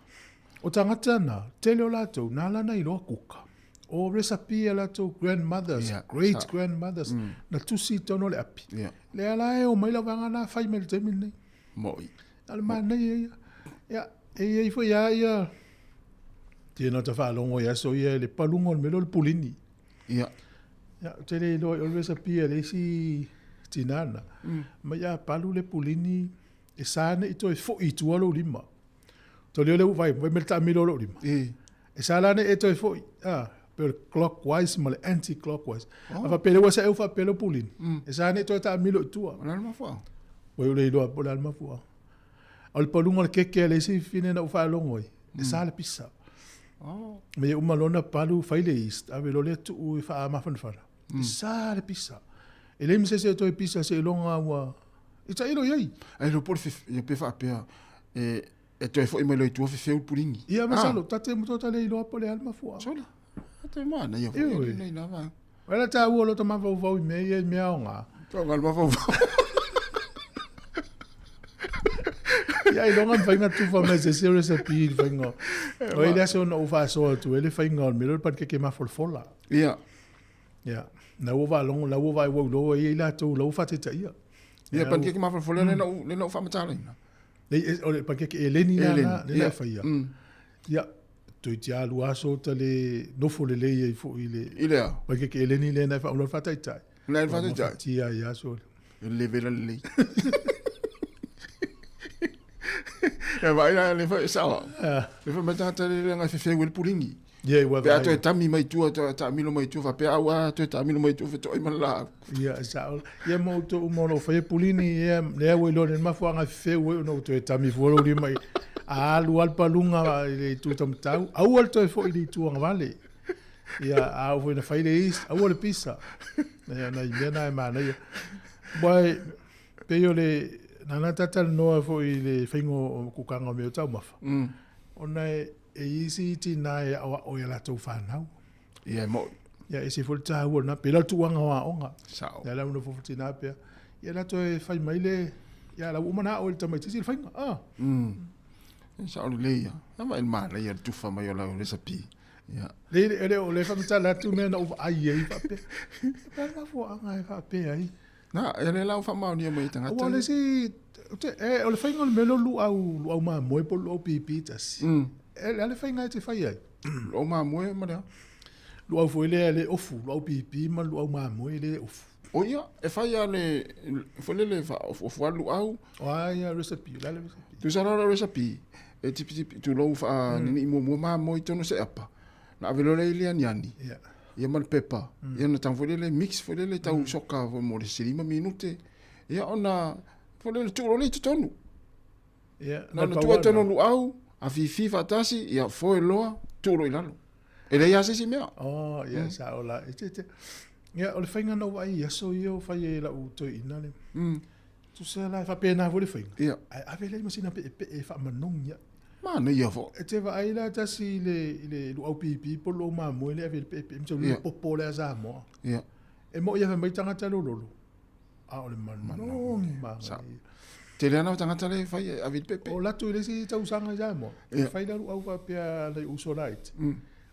O tagata na, tele o latou, na ala na iloa kuka. O recipe a latou grandmothers, Ia, great sao. grandmothers, na tusi i totonu o le api. Ia. Lea la e omai lau vaega na fai mai i le taimi lenei. Mo'i. A o le manaia ia. Ia, e i ai foi lava ia Tino ta faalogo i aso ia i le paluga o le mea lea o le pulini. Ia. Ia, ou te le iloa i o le recipe a le isi tinā na. Mai a palu le pulini, e sa ne i toe foi i tua lou lima. Toli o le vai, vai me le taamilo o lou lima. E sa la ne i e toe foi, a, pe o le clockwise ma le anti-clockwise. Oh. A faapea lea ua saeu faapea lou pulini, e sa ne i toe taamilo i tua. O le a le mafuaaga? Ua ou le iloa po o le a le mafuaaga. O le paluga o le keke a le isi fine na ou faalogo ai, e sa le pisa. Oh. Ma ia uma loa ona palu, fai le yeast, ave loa lea tuu i faamafanafana. E sa le pisa. E leai ma se isi e toe pisa seiloga ua... E tailo i ai. Ai lo po le ia pe faapea e e toe foi mai loa i tua fefeu le pulini. Ia masalo, ta te tota le iloa po o le a le mafuaaga. Sole. Te mana ia foi nei lava. Wala tāua lo ta mafaufau i mea ia i mea aoga. Toga le mafaufau. Ia ailoga mafai ona tufa mai se isi recipe i le faiga. O ai le aso na ou faasoa atu ai le faiga o le mea lea o le panikeke mafolafola. Ia. Ia. Na ua faalogo, la ua vaai ua iloa ai i latou la ua faataitaia. Ia, panikeke mafolafola lea na ou lea na ou faamatalaina. Nei, o le panikeke eleni la na, lea na e faia. Ia, toeitiiti lava lua aso ta le nofo lelei ai foi i le... I le a? Panikeke eleni lea na e faaula le faataitai. Na e faataitai? Mafatia ai aso. E le vela lelei. E vaai la le foi sao. Le foi mai tagata le le ngai fefeu e le pulini. Ia, ua Pe a vaai. toe tami mai tua, toe taamilo mai tua, faapea au a toe taamilo mai tua, fetoai ma le laau. Ia, e sao. Ia ma outou uma o lo o faia pulini, ia, lea ua iloa nei le mafuaaga e fefeu ai ona ua toe tami fua lou lima i, a alu lava le paluga i le itu taumatau, aua le toe foi i le itu agavale. Ia, a oo foi ina fai le yeast, aua le pisa. Ia, nai mea na e manaia. Aua e pei o le, na na talatalanoa foi i le faiga o kukaga o mea o taumafa, ona e, e i ai isi tina e aoao i a latou fanau. Ia, e mo'i. Ia, e ese foi le taua o lena, pei la o le tuuaga o aoga. Sao. Ia, la ua nofo foi tina pea, ia la toe fai mai le, ia la ua uma ona ao e le tamaitiiti le faiga. Ah. E sao lelei ia. A vaai i le manaia o le tufa mai o lau recipe. Ia. Le, le, le, o le faamatala atu mea na ou vaai ai faapea. E pea le mafuaaga e faapea ai. Na, e le la ua faamaonia mai e tagata. Aua o le isi, e, o le faiga o le mea lea o luau, luau mamoe po o luau pipi tasi. E, le a le faiga e te fai ai? Luau mamoe ma le a? Luau foi lea e le ofu, luau pipi ma luau mamoe le ofu. O ia, e fai a le, foi lele faaofuofu lava le luau. O a ia recipe, o le a le recipe? Tusa la o le recipe, e tipitipi, tulou faanini'i muamua mamoe i totonu o se apa, ona ave loa lea i le aniani, ia ma le pepa, ia ona tago foi lele mix foi lele tau soka foi mo le isi 5 minute, ia ona foi lele tuu loa lea i totonu. Ia, Na ona tuu ai totonu o luau, afifi faatasi, ia foe loa, tuu loa i lalo. E leai lava se isi mea. Oh, ia, sao la. E te, te. Ia, o le faiga na ou vaai i aso ia o fai e lau toeaina le. Tusa la e faapena foi le faiga. Ia. Ae ave lea i masina peepee e faamanogi ai. Manaia foi. E te vaai la tasi i le, i le luau pipi po o le luau mamoe lea e ave i le peepee, ma le popo lea a Samoa. Ia. E moi e fai mai tagata lololo. A o le manogi manaia. Tele ana o tagata lea e fai e ave i le peepee. O latou i le isi tausaga i Samoa, e fai la luau faapea nai uso laiti.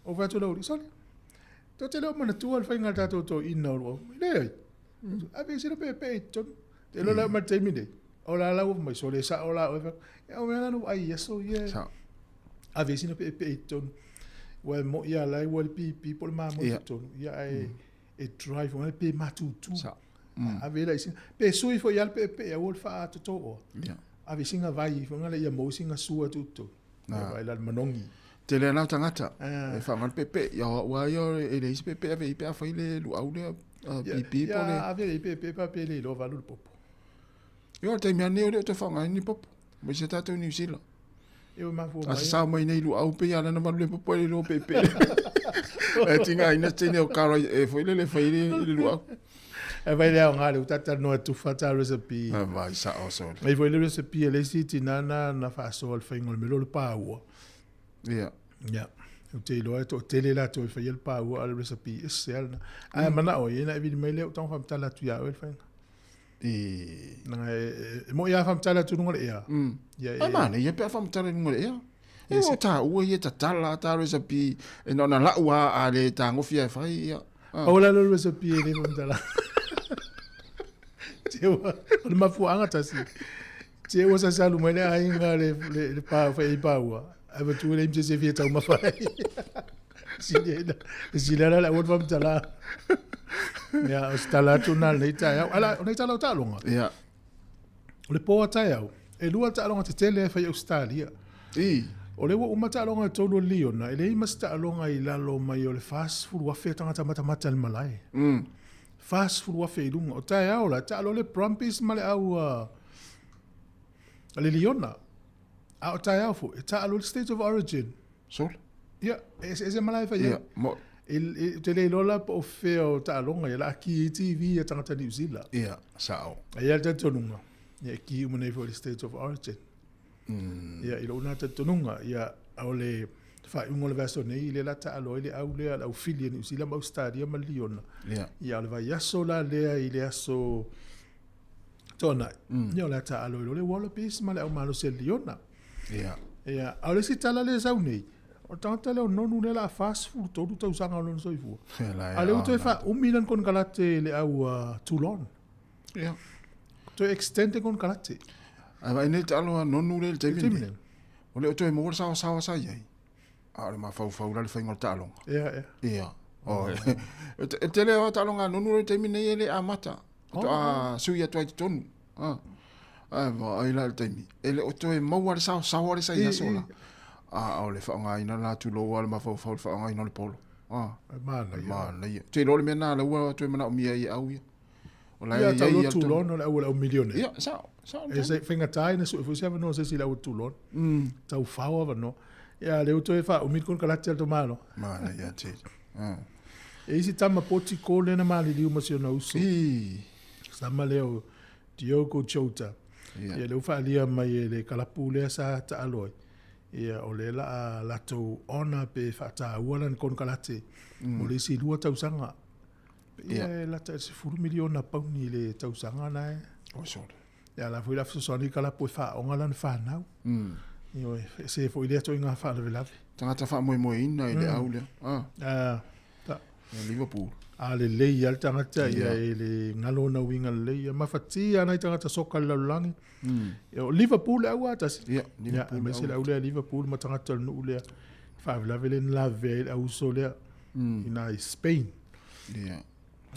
Ou fai atu lau sole, tou te le o manatua le faiga a le tatou toeaina o luau. Leai. Ave i sina peepee i totonu. Te iloa la ma le taimi nei, o la la ua fai mai, sole sao la oe. Ia o mea la na ou ai i aso ia. Ave i sina peepee i totonu. Ua e moi lava la ua le pipi po o le mamoe i totonu. Ia ae e dry foi lea pe matutu. Ave la i sina, pe sui foi lava le peepee aua le faatotooa. Ave i sina vai foi lea ia maua sina sua e tuu i totonu. Ia vaai la le manogi. Tele ana o tagata e faaaoga le peepee. Ia o au lava ia e leai se peepee e ave i ai pe a fai le luau lea pipi po o le. Ia ave i peepee pe a pe le iloa valu le popo. Ia o le taimi lava lenei o le o toe faaaogaina ni popo. Aemaise tatou i Niu Sila. Ia ua mafua mai. A sasao mai nei luau pei lava na valu le popo e le iloa peepee. E tigaina se teine o karo e foi lele e fai ai le luau. E vai le aoga le utata noa tufa ta recipe. E vai sao sole. Mai foi le recipe a le isi tina na na faasoa le faiga o le melo le paua. Ia. Ia. Ou te iloa e toatele latou e faia le paua a o le recipe ese lava lena. Ae manao ia ina e vili mai lea ou tago faamatala atu ia oe le faiga. I. Leaga e moi lava faamatala atu i luga o le ea. Ia e. Ai manaia pe a faamatala i luga o le ea. E o taua ia tatala ta recipe e na ona lau lava a le tagofi lava e fai ia. Pau la le recipe e le faamatala. Te ua, o le mafuaaga tasi. Te ua sasalu mai le aiga le, le, le pa, fai ai paua. Ae matu le imse se fia taumafa ai. Sile sile la la ua faamatala. Ia, o se tala atu na lenei taeao. Ala, o nei tala o taaloga. Ia. O le po a taeao, e lua taaloga tetele e fai i Ausetalia. I. O lea ua uma taaloga e tolu o le liona, e leai ma se taaloga i lalo mai o le 40,000 tagata matamata i le malae. 40,000 i luga. O taeao la, taalo le Brumbies ma le au a le liona. A o taeao foi, e taalo le State of Origin. Sole. Ia, e eseese malae e fai ai. Ia, mo. Ou te le iloa la po o fea o taaloga ia, o le a ki ai TV a tagata Niu Sila. Ia, sao. Ae i ai le talitonuga, ia e ki uma nei foi i le State of Origin. Ia, i lou na talitonuga, ia, o le faaiuga o le vaiaso nei, lea o le a taalo ai le au lea, le au fili a Niu Sila ma Ausetalia ma le Liona. Ia. Ia, o le vaiaso la lea i le aso Toanai, ia o le a taalo ai loa le Wallabies ma le au malosi a le Liona. Ia. Ia, a o le isi tala lea e sau nei, o le tagata lea o Nonu lea o le a 43 tausaga o lona soifua. A o lea ua toe faaumi lana konekarate i le au Toulon. Ia. Toe extend le konekarate. Ae vaai nei taalo a Nonu lea i le taimi lenei. O le o toe maua le saoasaoa sa i ai. A o le mafaufau la le faiga o le taaloga. Ia, ia. Ia. O, e tele o taaloga a Nonu lea i le taimi lenei e le amata. Faatoa sui atu ai i totonu. Ae vaai la i le taimi, e le o toe maua le saosaoa lea sa i aso la. A o le faaaogaina la tulou lava le mafaufau i le faaaogaina o le polo. Manaia. Manaia. Ou te iloa o le mea lena lea ua toe manaomia ai e au ia. O la e i ai ia le Toulon o le au o le au milionea. Ia, sao, sao. E se faigata ina sue foi se avanoa o se isi i le au o Toulon. Tau fao avanoa. Ia, lea ua toe faaumi le konekarate a le tou Malo. Manaia tele. E isi tama Potiko lea na maliliu ma si ona uso. Sama lea o Diogo Jota. Ia lea ua faaalia mai e le kalapu lea sa taalo ai. Ia o lea la a latou honour pe faataua lana konekarate mo le isi 2 tausaga. Ia e lata i le 10 miliona pauni i le tausaga na e. Oi sole. Ia la foi la fesoasoani i kalapu e faaoga lana fanau. Ioe, ese foi lea ituaiga faalavelave. Tagata faamoemoeina i le au lea. Ah. Ta. Ia Liverpool. A lelei lava le tagata ia e le galo ona uiga lelei. Ia mafatia nai tagata soka i le lalolagi. Ia o Liverpool le au lava tasi. Ia, Liverpool. Ia, aemaise le au lea Liverpool ma tagata o le nuu lea. Faalavelave lea na lavevea ai le au uso lea. Ina i Spain. Ia.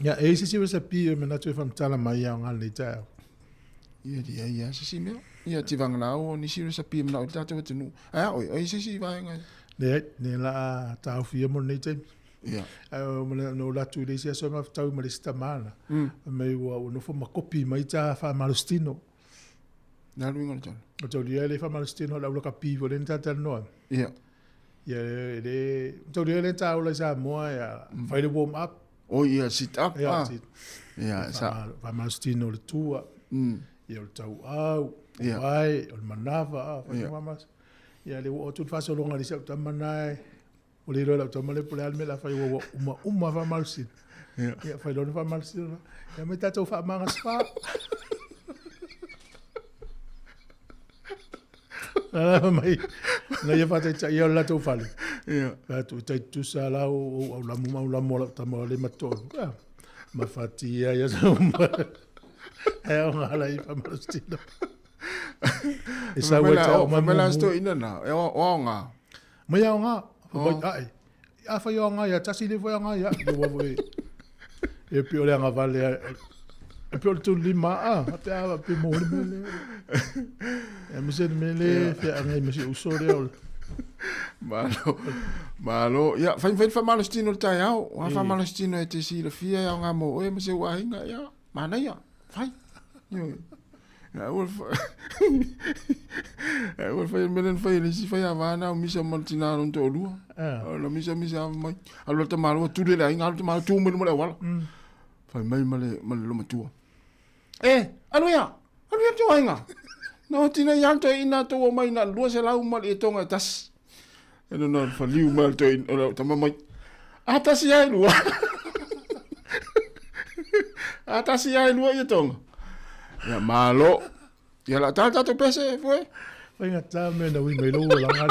Ia, e i ai se isi resepi e manatu e faamatala mai ia aoga lenei taeao? Ia, leai lava se isi mea. Ia, tivagana o nisi resepi e manao i le tatou atunuu. Ae a oe, o i ai se isi vaega? Leai, lea la a taofia mo lenei taimi. Ia. Ae na ou alu atu i le isi aso e mafatau ma le isi tama na. Fai mai ua nofo ma kopi mai ta faamalositino. Le a le uiga o le tala? O taulia e le faamalositino o le aulakapi foi lea na talatalanoa ai. Ia. Ia, e le, taulia e le taola i Samoa, ia, fai le warm up. Oh, ia, sit up. Ia, sit. Ia, sa. Faamalositino le tua. Ia, o le tauau, o vae, o le manava, fai faamalositino. Ia, le ua oo atu le faasologa i le isi au tama na e, ua le iloa e lau tama lea po o le a le mea o le a fai aua ua uma uma faamalositino. Ia, fai loa le faamalositino. Ia, aumai tatou faamagasfa. Lala mai, na ia faataitaia o le latou fale. Ia. Fai atu, tai tutusa la o au lamu ma au lamu o lau tama o le matolu. Ia, ma fatia ia sa uma. E o ngā lai whamarostino. E sau e te o mai mumu. Mela ina na, e o o ngā. Mai ao ngā, whai ae. A whai o ngā ia, tasi le whai o ngā ia. Ia wa whai. E pei o le agavale e pei o le tolu lima a, a pe a pe mo le mea lea. E aemaise le mea lea e feagai ma si ou uso lea o le. Malo, malo. Ia, fai fai le faamalositino i le taeao. O a faamalositino e te silafia e aoga mo oe ma si ou aiga, ia, manaia, fai. Ioe. Aua le fai o le mea lea na fai e le isi faiava na o misa ma le tina lona toalua. Ona misa misa ava mai. Alu le tamaloa tuli le aiga, alu le tamaloa tu mai luma le auala. Fai mai ma le ma le lomatua. E, alu ia, alu ia tou aiga. Na o tina ia toe ina tou omai na 200 ma le etoga e tasi. E nona faliu mai le toe o le tama mai. A tasi ai lua. A tasi ai lua ia tonga. Ia malo. Ia la tala tatou pese foe. Faigata mea na ui mai lou olaga.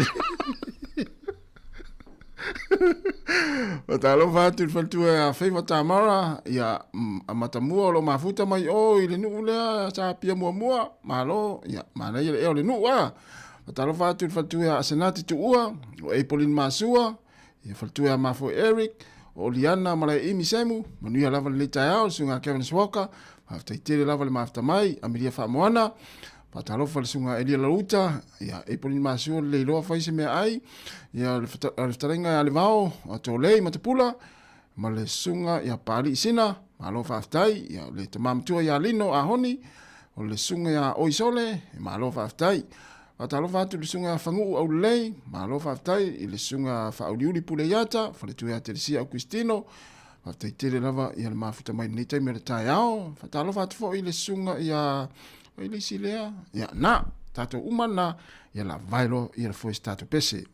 O talofa atu i le faletua a Favour Tamara, ia a Matamua o lo o mafuta mai o i le nuu lea sa apia muamua, malo, ia manaia le ea o le nuu a. Faatalofa atu i le faletua a Asenati Tuua, o Apolin Masua, ia faletua a Mafoe Eric, o Oliana Malaeimi Semu, manuia lava lenei taeao, le susuga a Kevin Walker, faafetai tele lava le mafuta mai, Amelia Faamoana, faatalofa le susuga Elia Lauta, ia Apolin Masua le leiloa fai se mea ai, ia le fetalaiga ia Levao, o Tolei Matapula, ma le susuga ia Paalii Sina, malo faafetai, ia le tama matua ia Lino Ahoni, o le susuga ia Oisole, malo faafetai. Faatalofa atu i le susuga ia Faguu Aulelei, malo faafetai i le susuga Faauliuli Puleiata, faletua ia Telesia Augustino, faafetai tele lava ia le mafuta mai lenei taimi o le taeao. Faatalofa atu foi i le susuga ia ai le isi lea, ia na, tatou uma na, ia la vae loa ia le foe se tatou pese.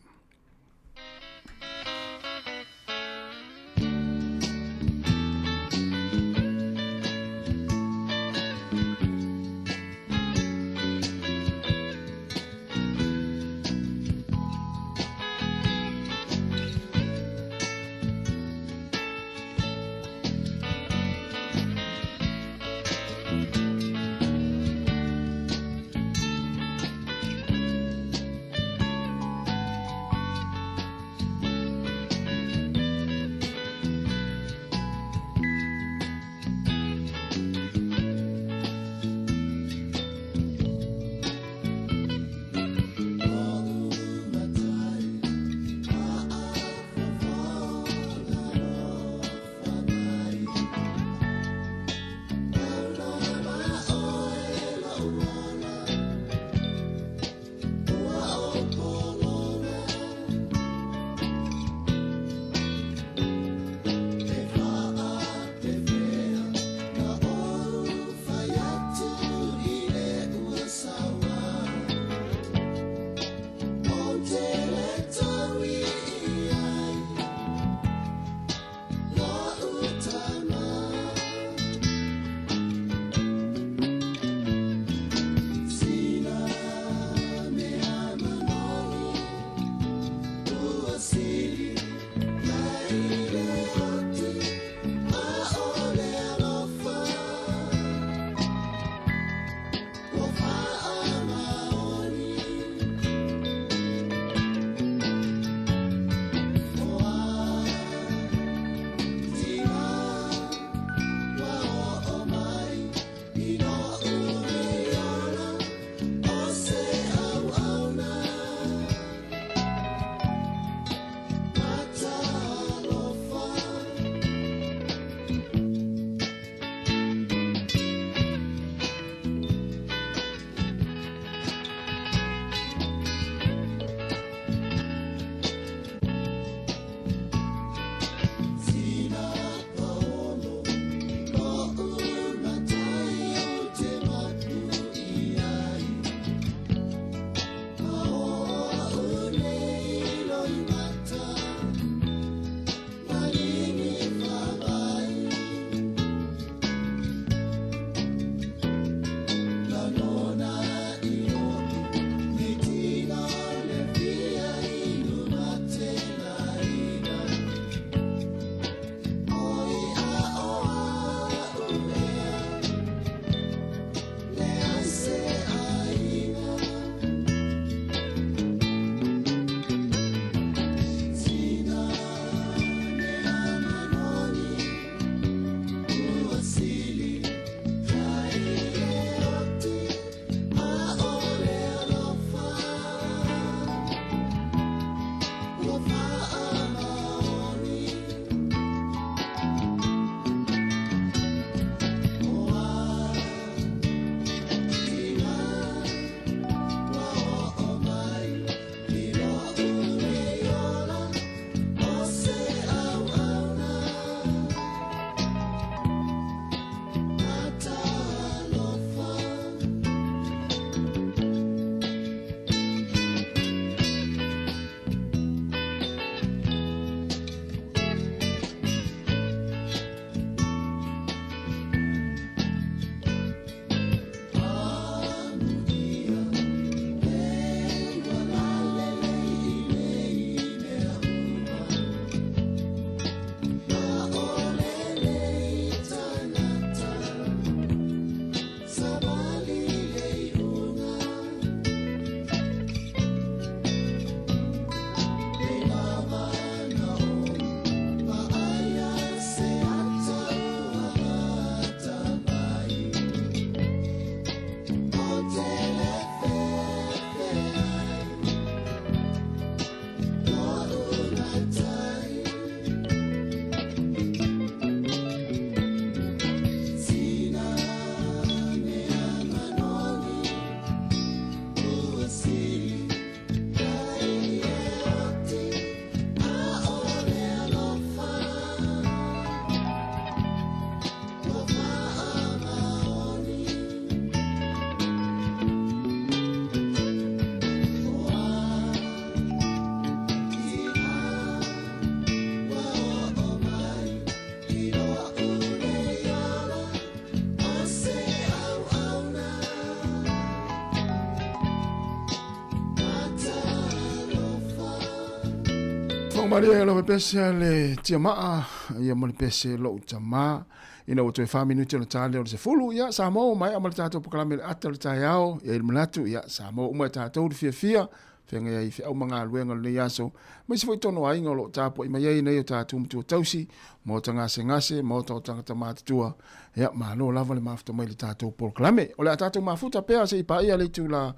Maria lava pese a le tiamaa ia ma le pese lou tamā ina ua toe 4 minuti ona ta lea o le 10 ia Samoa ua maea ma le tatou polokalame i le ata o le taeao e i ai le manatu ia Samoa uma e tatou le fiafia feagai ai i feau ma galuega o lenei aso aemaise foi tonu aiga o lo o tapuai mai ai nei o tatou matua tausi maota gasegase maota o tagata matutua ia malo lava le mafuta mai i le tatou polokalame. O le a tatou mafuta pea se i paia le itula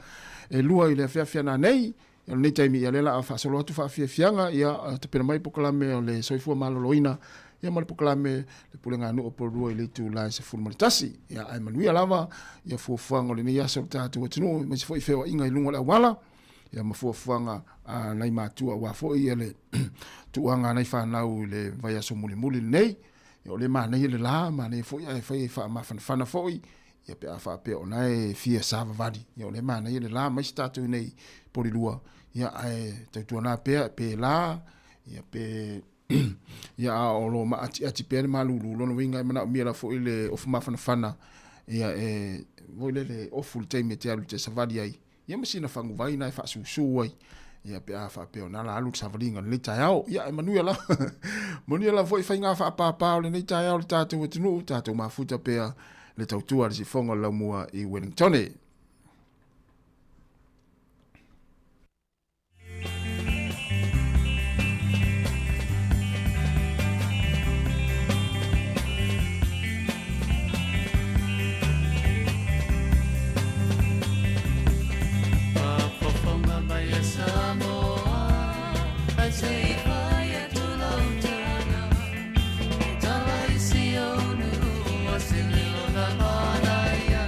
e 2 i le afiafi a nanei. O lenei taimi, ia lea la a faasolo atu faafiafiaga, ia tapena mai polokalame o le soifua maloloina, ia ma le polokalame le pulega nuu o Porirua i le itula e 11. Ia ae manuia lava ia fuafuaga o lenei aso o le tatou atunuu, aemaise foi feoaiga i luga o le auala, ia ma fuafuaga a nai matua aua foi ia le tuuaga a nai fanau i le vaiaso mulimuli lenei. Ia o lea e manaia le la, manaia foi ae fai e faamafanafana foi, ia pe a faapea o la e fia savavali, ia o lea e manaia le la mai se tatou nei Porirua, ia ae tautuana pea pe la, ia pe ia a o lo maatiati pea le malulu, lona uiga e manaomia la foi le ofu mafanafana, ia e voi le le ofu le taimi e te alu te savali ai, ia ma sina faguvai na e faasusu ai, ia pe a faapea o na la alu le savaliga lenei taeao, ia e manuia la manuia la foi faiga faapapa o lenei taeao le tatou atunuu, tatou mafuta pea le tautua a le sifoga o le laumua i Wellingtone. Faafofoga mai e Samoa, ae se i fai atu lau tala, e tala i si ou nuu o se leo na manaia.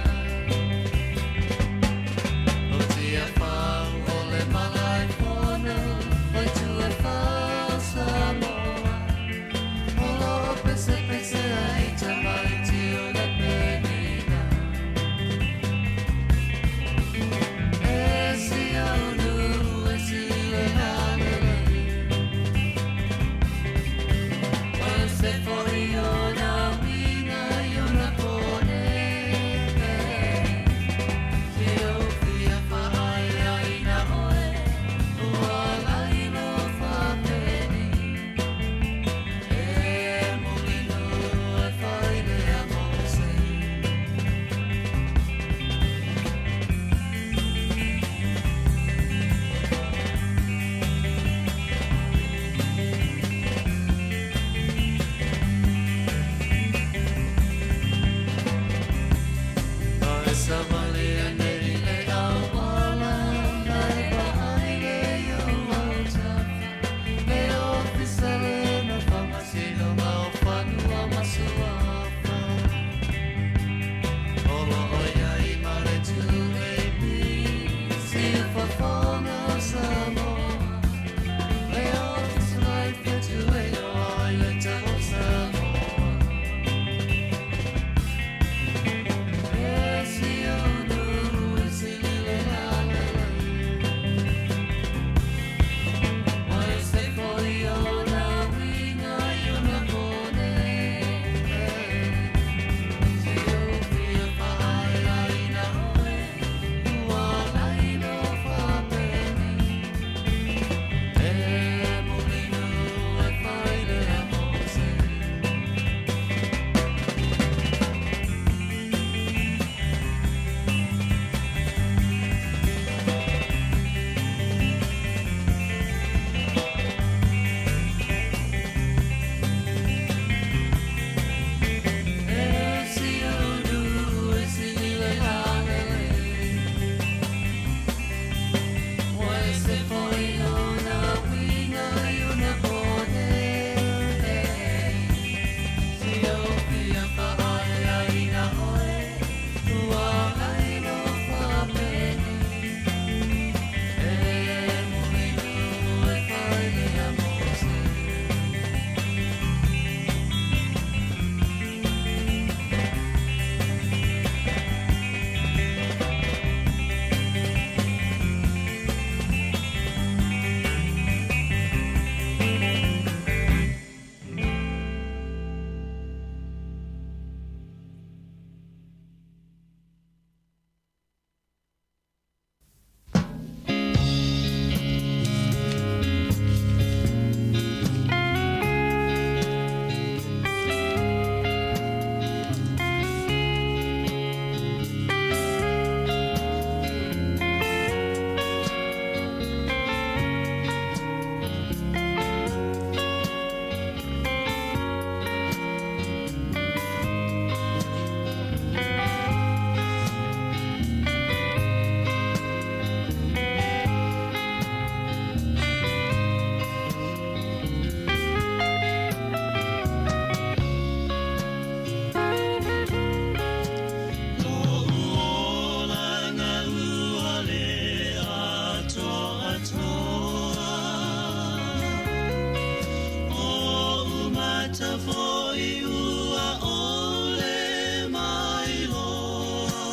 tagata fo'i ua ʻole mailoa.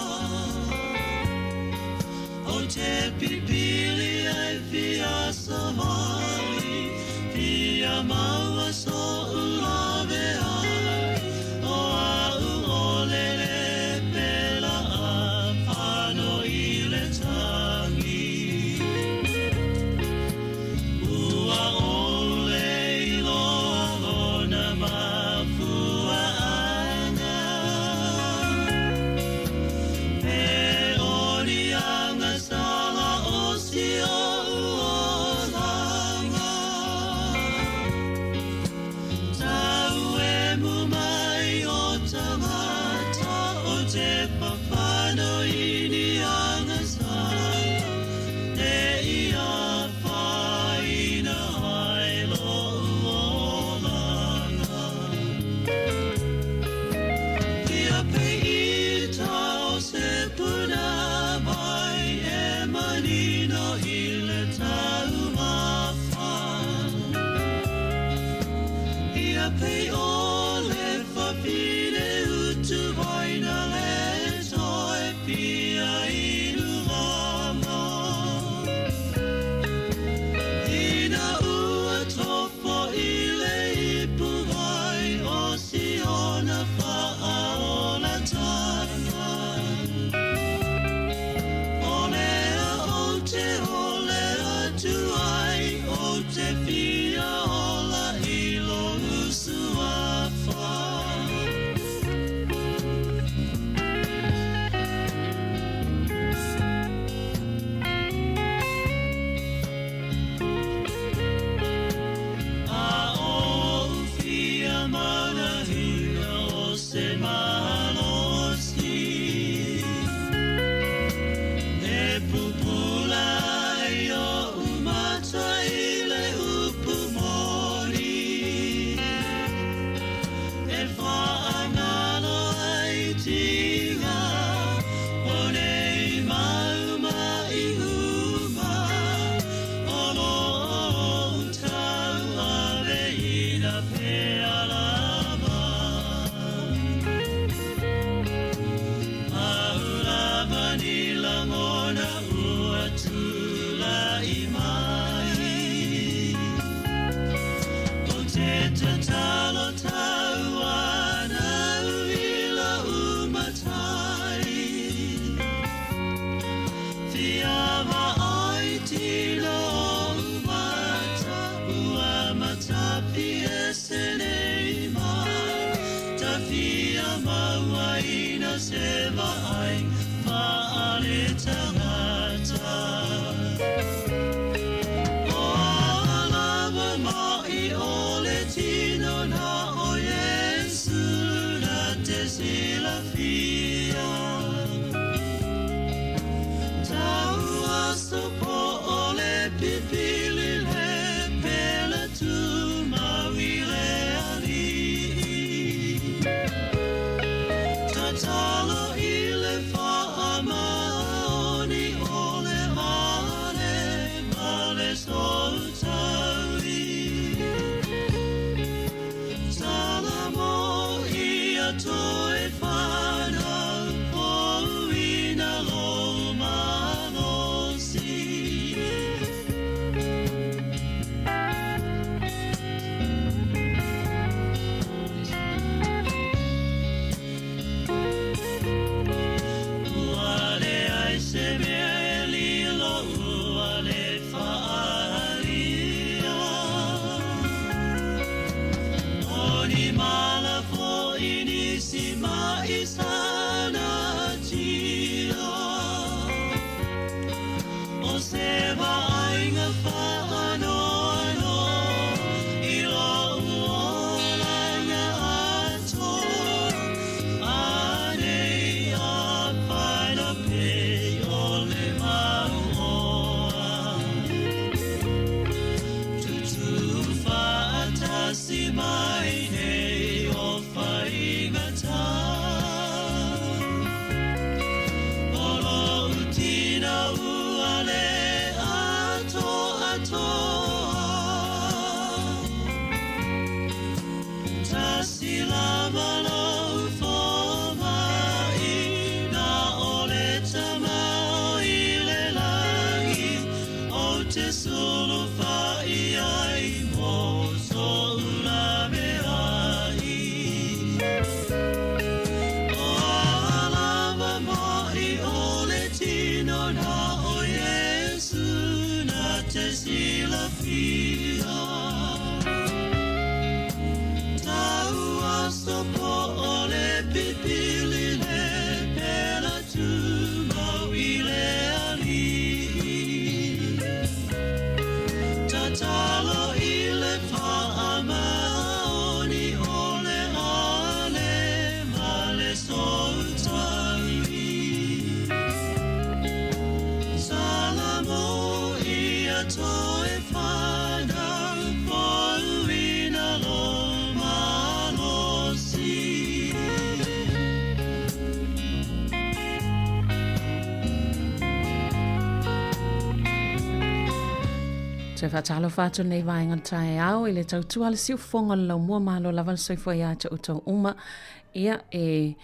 Ou te pipili ai fia savali, fia maua so'u laveai, o a'u ʻole le pela ʻāpano i le tagi. Ua ʻole iloa lona mafuaaga. E o ni agasala o si o'u olaga. Tau emu mai o tagata ou te fafano i ni agasala, ne i afaina ai lo'u olaga. Ia peita o se punavai e manino i le taumafa. Ia pei o le fafine utuvai na le toe fia inu lama. Ina ua tofo i le ipuvai o siona faaolatanga. O lea ou te ole atu ai, ou te fia ola i lou Suafa. A o'u fia manaia o se malosi, e pupula ai o'u mata i le upu moni. E faagalo ai tiga o nei mau ma'i uma, o loo ou tauaveina pea lava. Pau lava ni lagona ua tula'i mai. Ou te tatalo tauanau i lo'u Matai. Fia vaai tino o'u mata, ua matafi ese nei mata, fia mauaina se vaai faaletagata. O a lava ma'i o le tino na o Iesu na te silafia. Tau aso po o le pipili le pele tumau i le Alii. Tatalo i le faamaoni o le ale ma le soutaui. Salamo ia toe fanau fouina lou malosi. Ua leai se mea e lilo ua lē faaalia. O ni mala fo'i nisi ma'i sa natia. O se vaaiga faanoanoa i lo'u olaga atoa, anei afaina pei o le mauoa. Tutū faatasi mai nei o faigatā. Toe faatalofa atu lenei vaega taeao i le tautua le siufofoga o le laumua malo lava le soifua ia te outou uma. Ia, e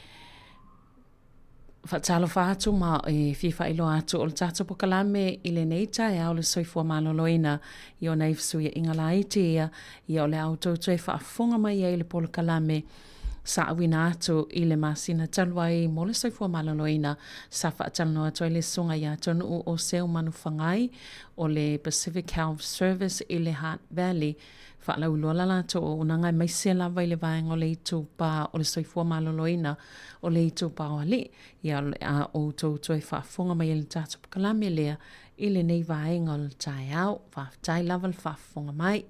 faatalofa atu ma e fia faailoa atu o le tatou polokalame i lenei taeao le soifua maloloina i ona i fesuiaiga laiti ia, ia o le a outou toe faafofoga mai ai i le polokalame sa auina atu i le masina talu ai mo le soifua maloloina sa faatalanoa atu ai le susuga ia Tonu'u o Seumanufagai o le Pacific Health Service i le Hutt Valley faalauiloa la latou auaunaga aemaise lava i le vaega o le itupa o le soifua maloloina o le itupa o alii. Ia o le a outou toe faafofoga mai ai i le tatou polokalame lea i lenei vaega o le taeao. Faafetai lava le faafofoga mai.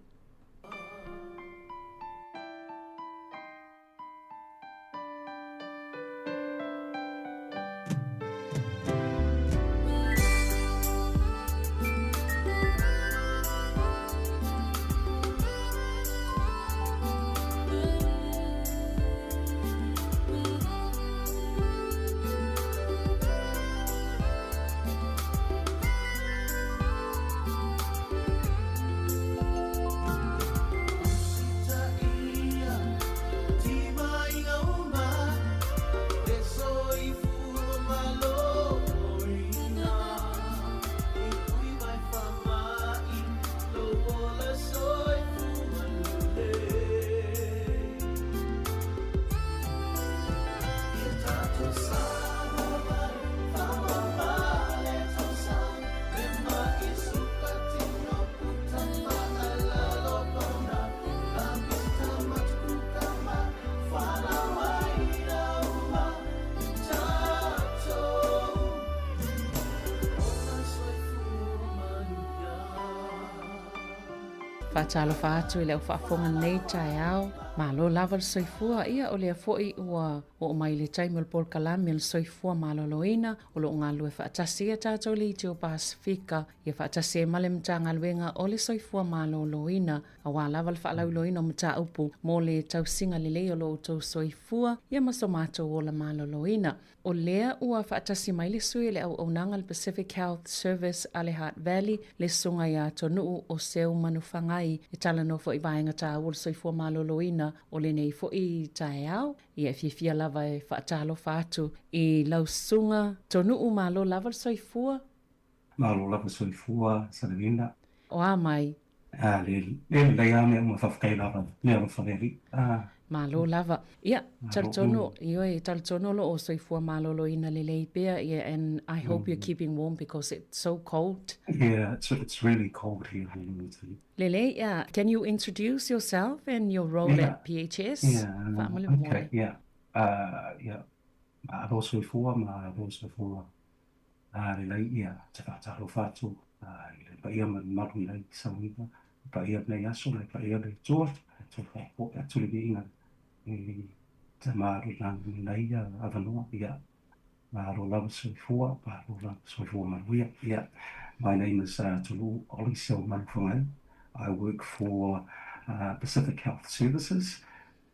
Faatalofa atu i le au faafofoga lenei taeao. Malo lava le soifua. Ia, o lea foi ua oo mai i le taimi o le polokalame o le soifua maloloina o lo o galulue faatasi ia tatou le Itu o Pasefika ia faatasi ai ma le Matagaluega o le Soifua Maloloina aua lava le faalauiloaina o mataupu mo le tausiga lelei o lo outou soifua ia ma so matou ola maloloina. O lea ua faatasi mai le sui o le auaunaga a le Pacific Health Service a le Hutt Valley, le Susuga ia Tonu'u Oseu Manufagai, e talanoa foi i vaega taua o le soifua maloloina o lenei foi taeao. Ia e fiafia lava e faatalofa atu i lau susuga Tonu'u, malo lava le soifua. Malo lava soifua Salelina. O a mai? A le le lelei a mea uma faafetai lava le alofa le Alii. A. Malo lava. Ia, talitonu, ioe, talitonu o lo o soifua maloloina lelei pea, ia, and I hope you're keeping warm because it's so cold. Yeah, it's really cold here in Wellington. Lelei, ia, can you introduce yourself and your role at PHS? Yeah, okay, yeah. Yeah, malo soifua, malo soifua. A lelei ia te faatalofa atu i le paia ma le mamalu i nei sauiga, le paia o lenei aso, le paia o le Atua, le Atua faafoe atu le viiga i te malulagi i lenei avanoa. Ia, malo lava soifua, malo lava soifua manuia. Ia, my name is Tolu Oli Seumanufagai. I work for Pacific Health Services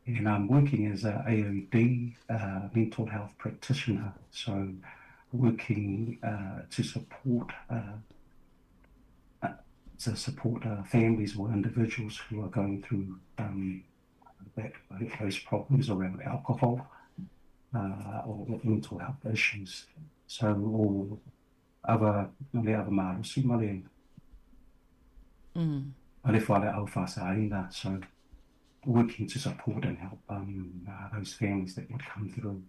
and I'm working as a AOD uh, mental health practitioner. So working uh, to support uh, uh to support uh, families or individuals who are going through um, that, those problems around alcohol uh, or mental health issues. So, or other, le other malosi ma le, ma le whare au whasaina. So, working to support and help um, uh, those families that would come through.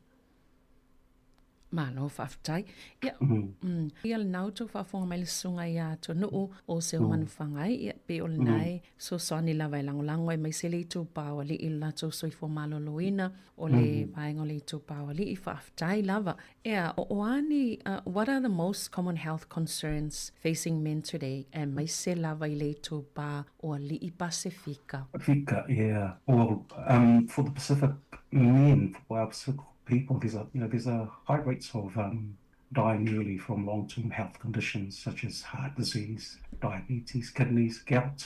Malo faafetai. Ia, mm. Ia lena outou faafofoga mai le susuga ia Tonu'u o Seumanufagai, ia pei o lena e fesoasoani lava e lagolago aemaise le itupa o alii i le latou soifua maloloina o le vaega o le itupa o alii. Faafetai lava. Ea, o a ni, what are the most common health concerns facing men today, aemaise lava i le itupa o alii Pasefika? Pasefika, yeah. Well, um, for the Pacific men, for our Pacific people, there's a, you know, there's a high rates of um, dying early from long-term health conditions such as heart disease, diabetes, kidneys, gout,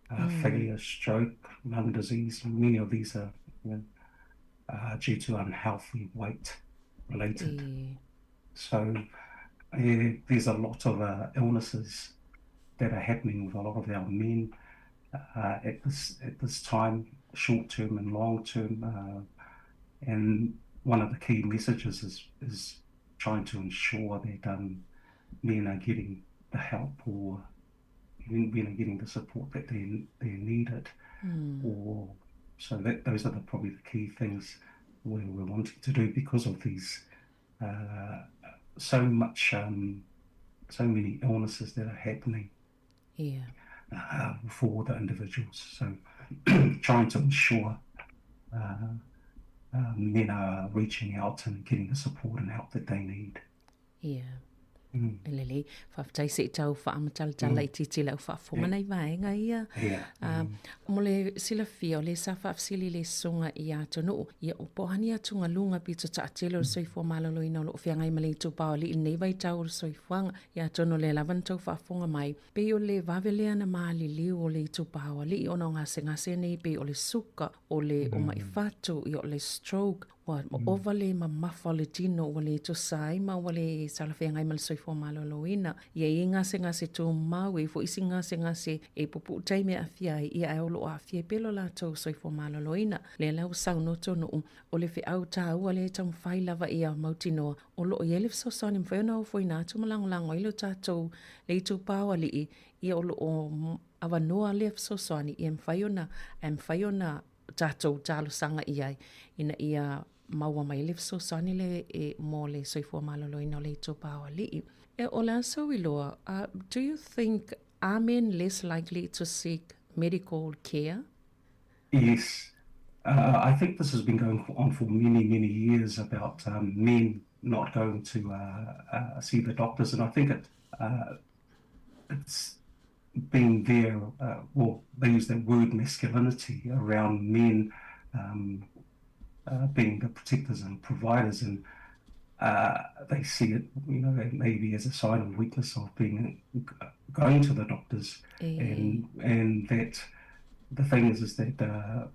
uh, mm. failure, stroke, lung disease. Many of these are you know, uh, due to unhealthy weight related. Mm. So uh, there's a lot of uh, illnesses. that are happening with a lot of our men uh, at this at this time, short term and long term. Uh, and one of the key messages is is trying to ensure that um, men are getting the help or men are getting the support that they they needed. Mm. Or so that those are the, probably the key things we we're wanting to do because of these uh, so much um, so many illnesses that are happening. Yeah. Uh, for the individuals. So trying to ensure uh, uh, men are reaching out and getting the support and help that they need. Yeah. Mm. E lelei, faafetai se i tau faamatalatala mm. itiiti lau faafofoga nai vaega ia. Yeah. Uh, mo le silafia, o le sa faafesili le susuga ia Atunuu, ia o po o a ni atugaluga pito taatele o le soifua maloloina o lo o feagai ma le itupa o alii i lenei vaitau o le soifuaga. Ia atonu o lea lava na tau faafofoga mai, pei o le vave lea na maliliu o le itupa o alii ona o gasegase nei pei o le suka, o le omaʻi fatu, ia o le stroke, Ua ova le mamafa o le tino ua le tusa ai ma ua le talafeagai ma le soifua maloloina. Ia i ai gasegase tumau, e i ai foi isi gasegase e pupuu taimi e aafia ai, ia ae o lo o aafia ai pea lo latou soifua maloloina. Lea la ua saunoa Tonu'u, o le feau taua lea e taumafai lava ia mautinoa o lo o i ai le fesoasoani e mafai ona ofoina atu ma lagolago ai lo tatou le itupa o alii, ia o lo o avanoa lea fesoasoani ia mafai ona, ae mafai ona tatou talosaga i ai ina ia maua mai le fesoasoani lea e mo le soifua maloloina o le itupa o alii. E, o le a sou iloa, uh, do you think are men less likely to seek medical care? Yes. Uh, I think this has been going on for many, many years about um, men not going to uh, uh, see the doctors, and I think it uh, it's been there. Uh, well, they use that word masculinity around men um, uh, being the protectors and providers, and uh, they see it, you know, maybe as a sign of weakness of being going to the doctors, and and that the thing is is that uh,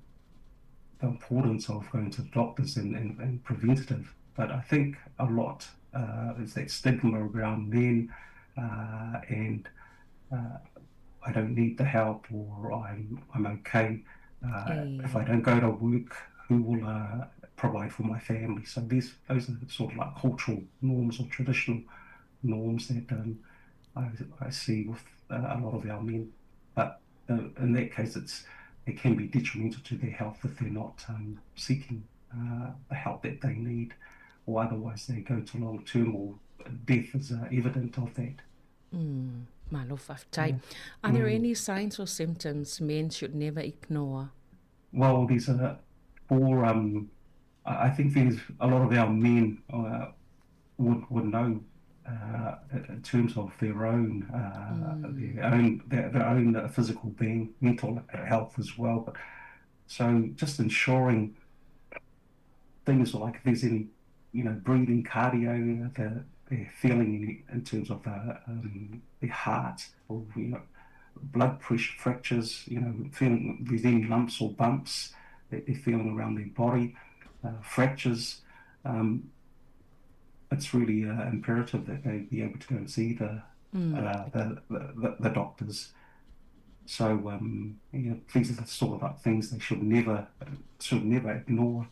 the importance of going to the doctors and, and, and preventative. But I think a lot uh, is that stigma around men uh, and uh, I don't need the help or I'm I'm okay. Uh, If I don't go to work, who will uh, provide for my family? So these those are sort of like cultural norms or traditional norms that um, I, I see with uh, a lot of our men. But uh, in that case, it's it can be detrimental to their health if they're not um, seeking uh, the help that they need, or otherwise they go to long term or death is uh, evident of that. Mm. Malo faafetai. Yeah. Are there mm. any signs or symptoms men should never ignore? Well, there's a for um, I think there's a lot of our men uh, would would know uh, in terms of their own uh, mm. their own their, their own physical being, mental health as well. But so just ensuring things like if there's any, you know, breathing, cardio, the their feeling in terms of the um, their heart or you know blood pressure fractures, you know, feeling if there's any lumps or bumps that they're feeling around their body, uh, fractures. Um, it's really uh, imperative that they be able to go and see the mm. uh, the, the, the doctors. So um, you know, these are the sort of like things they should never should never ignore,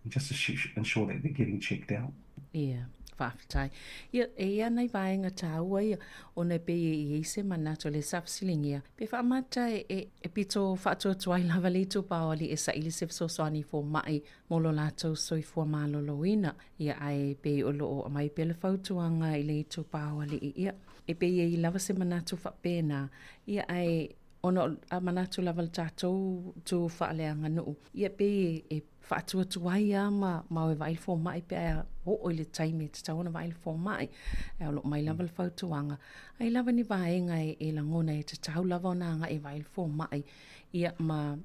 just to ensure that they're getting checked out. Yeah. Faafetai. Ia, e i ai nai vaega tāua ia, ona e pei e i ai se manatu le sa fesiligia, pe faamata e, e, e pito faatuatuai lava le itupa o alii e saili se fesoasoani fomaʻi mo lo latou soifua maloloina, ia ae pei o lo o aumai pea le fautuaga i le itupa o alii, ia, e pei e i lava se manatu faapena, ia ae ona o a manatu lava le tatou tu faaleaganuu, ia pei e, e faatuatuai lava ma, ma o e vaai le fomaʻi pe a oo i le taimi e tatau ona vaai le fomaʻi, ae o lo o mai lava le fautuaga, ai lava ni vaega e, e lagona e tatau lava ona agai e vaai le fomaʻi, ia ma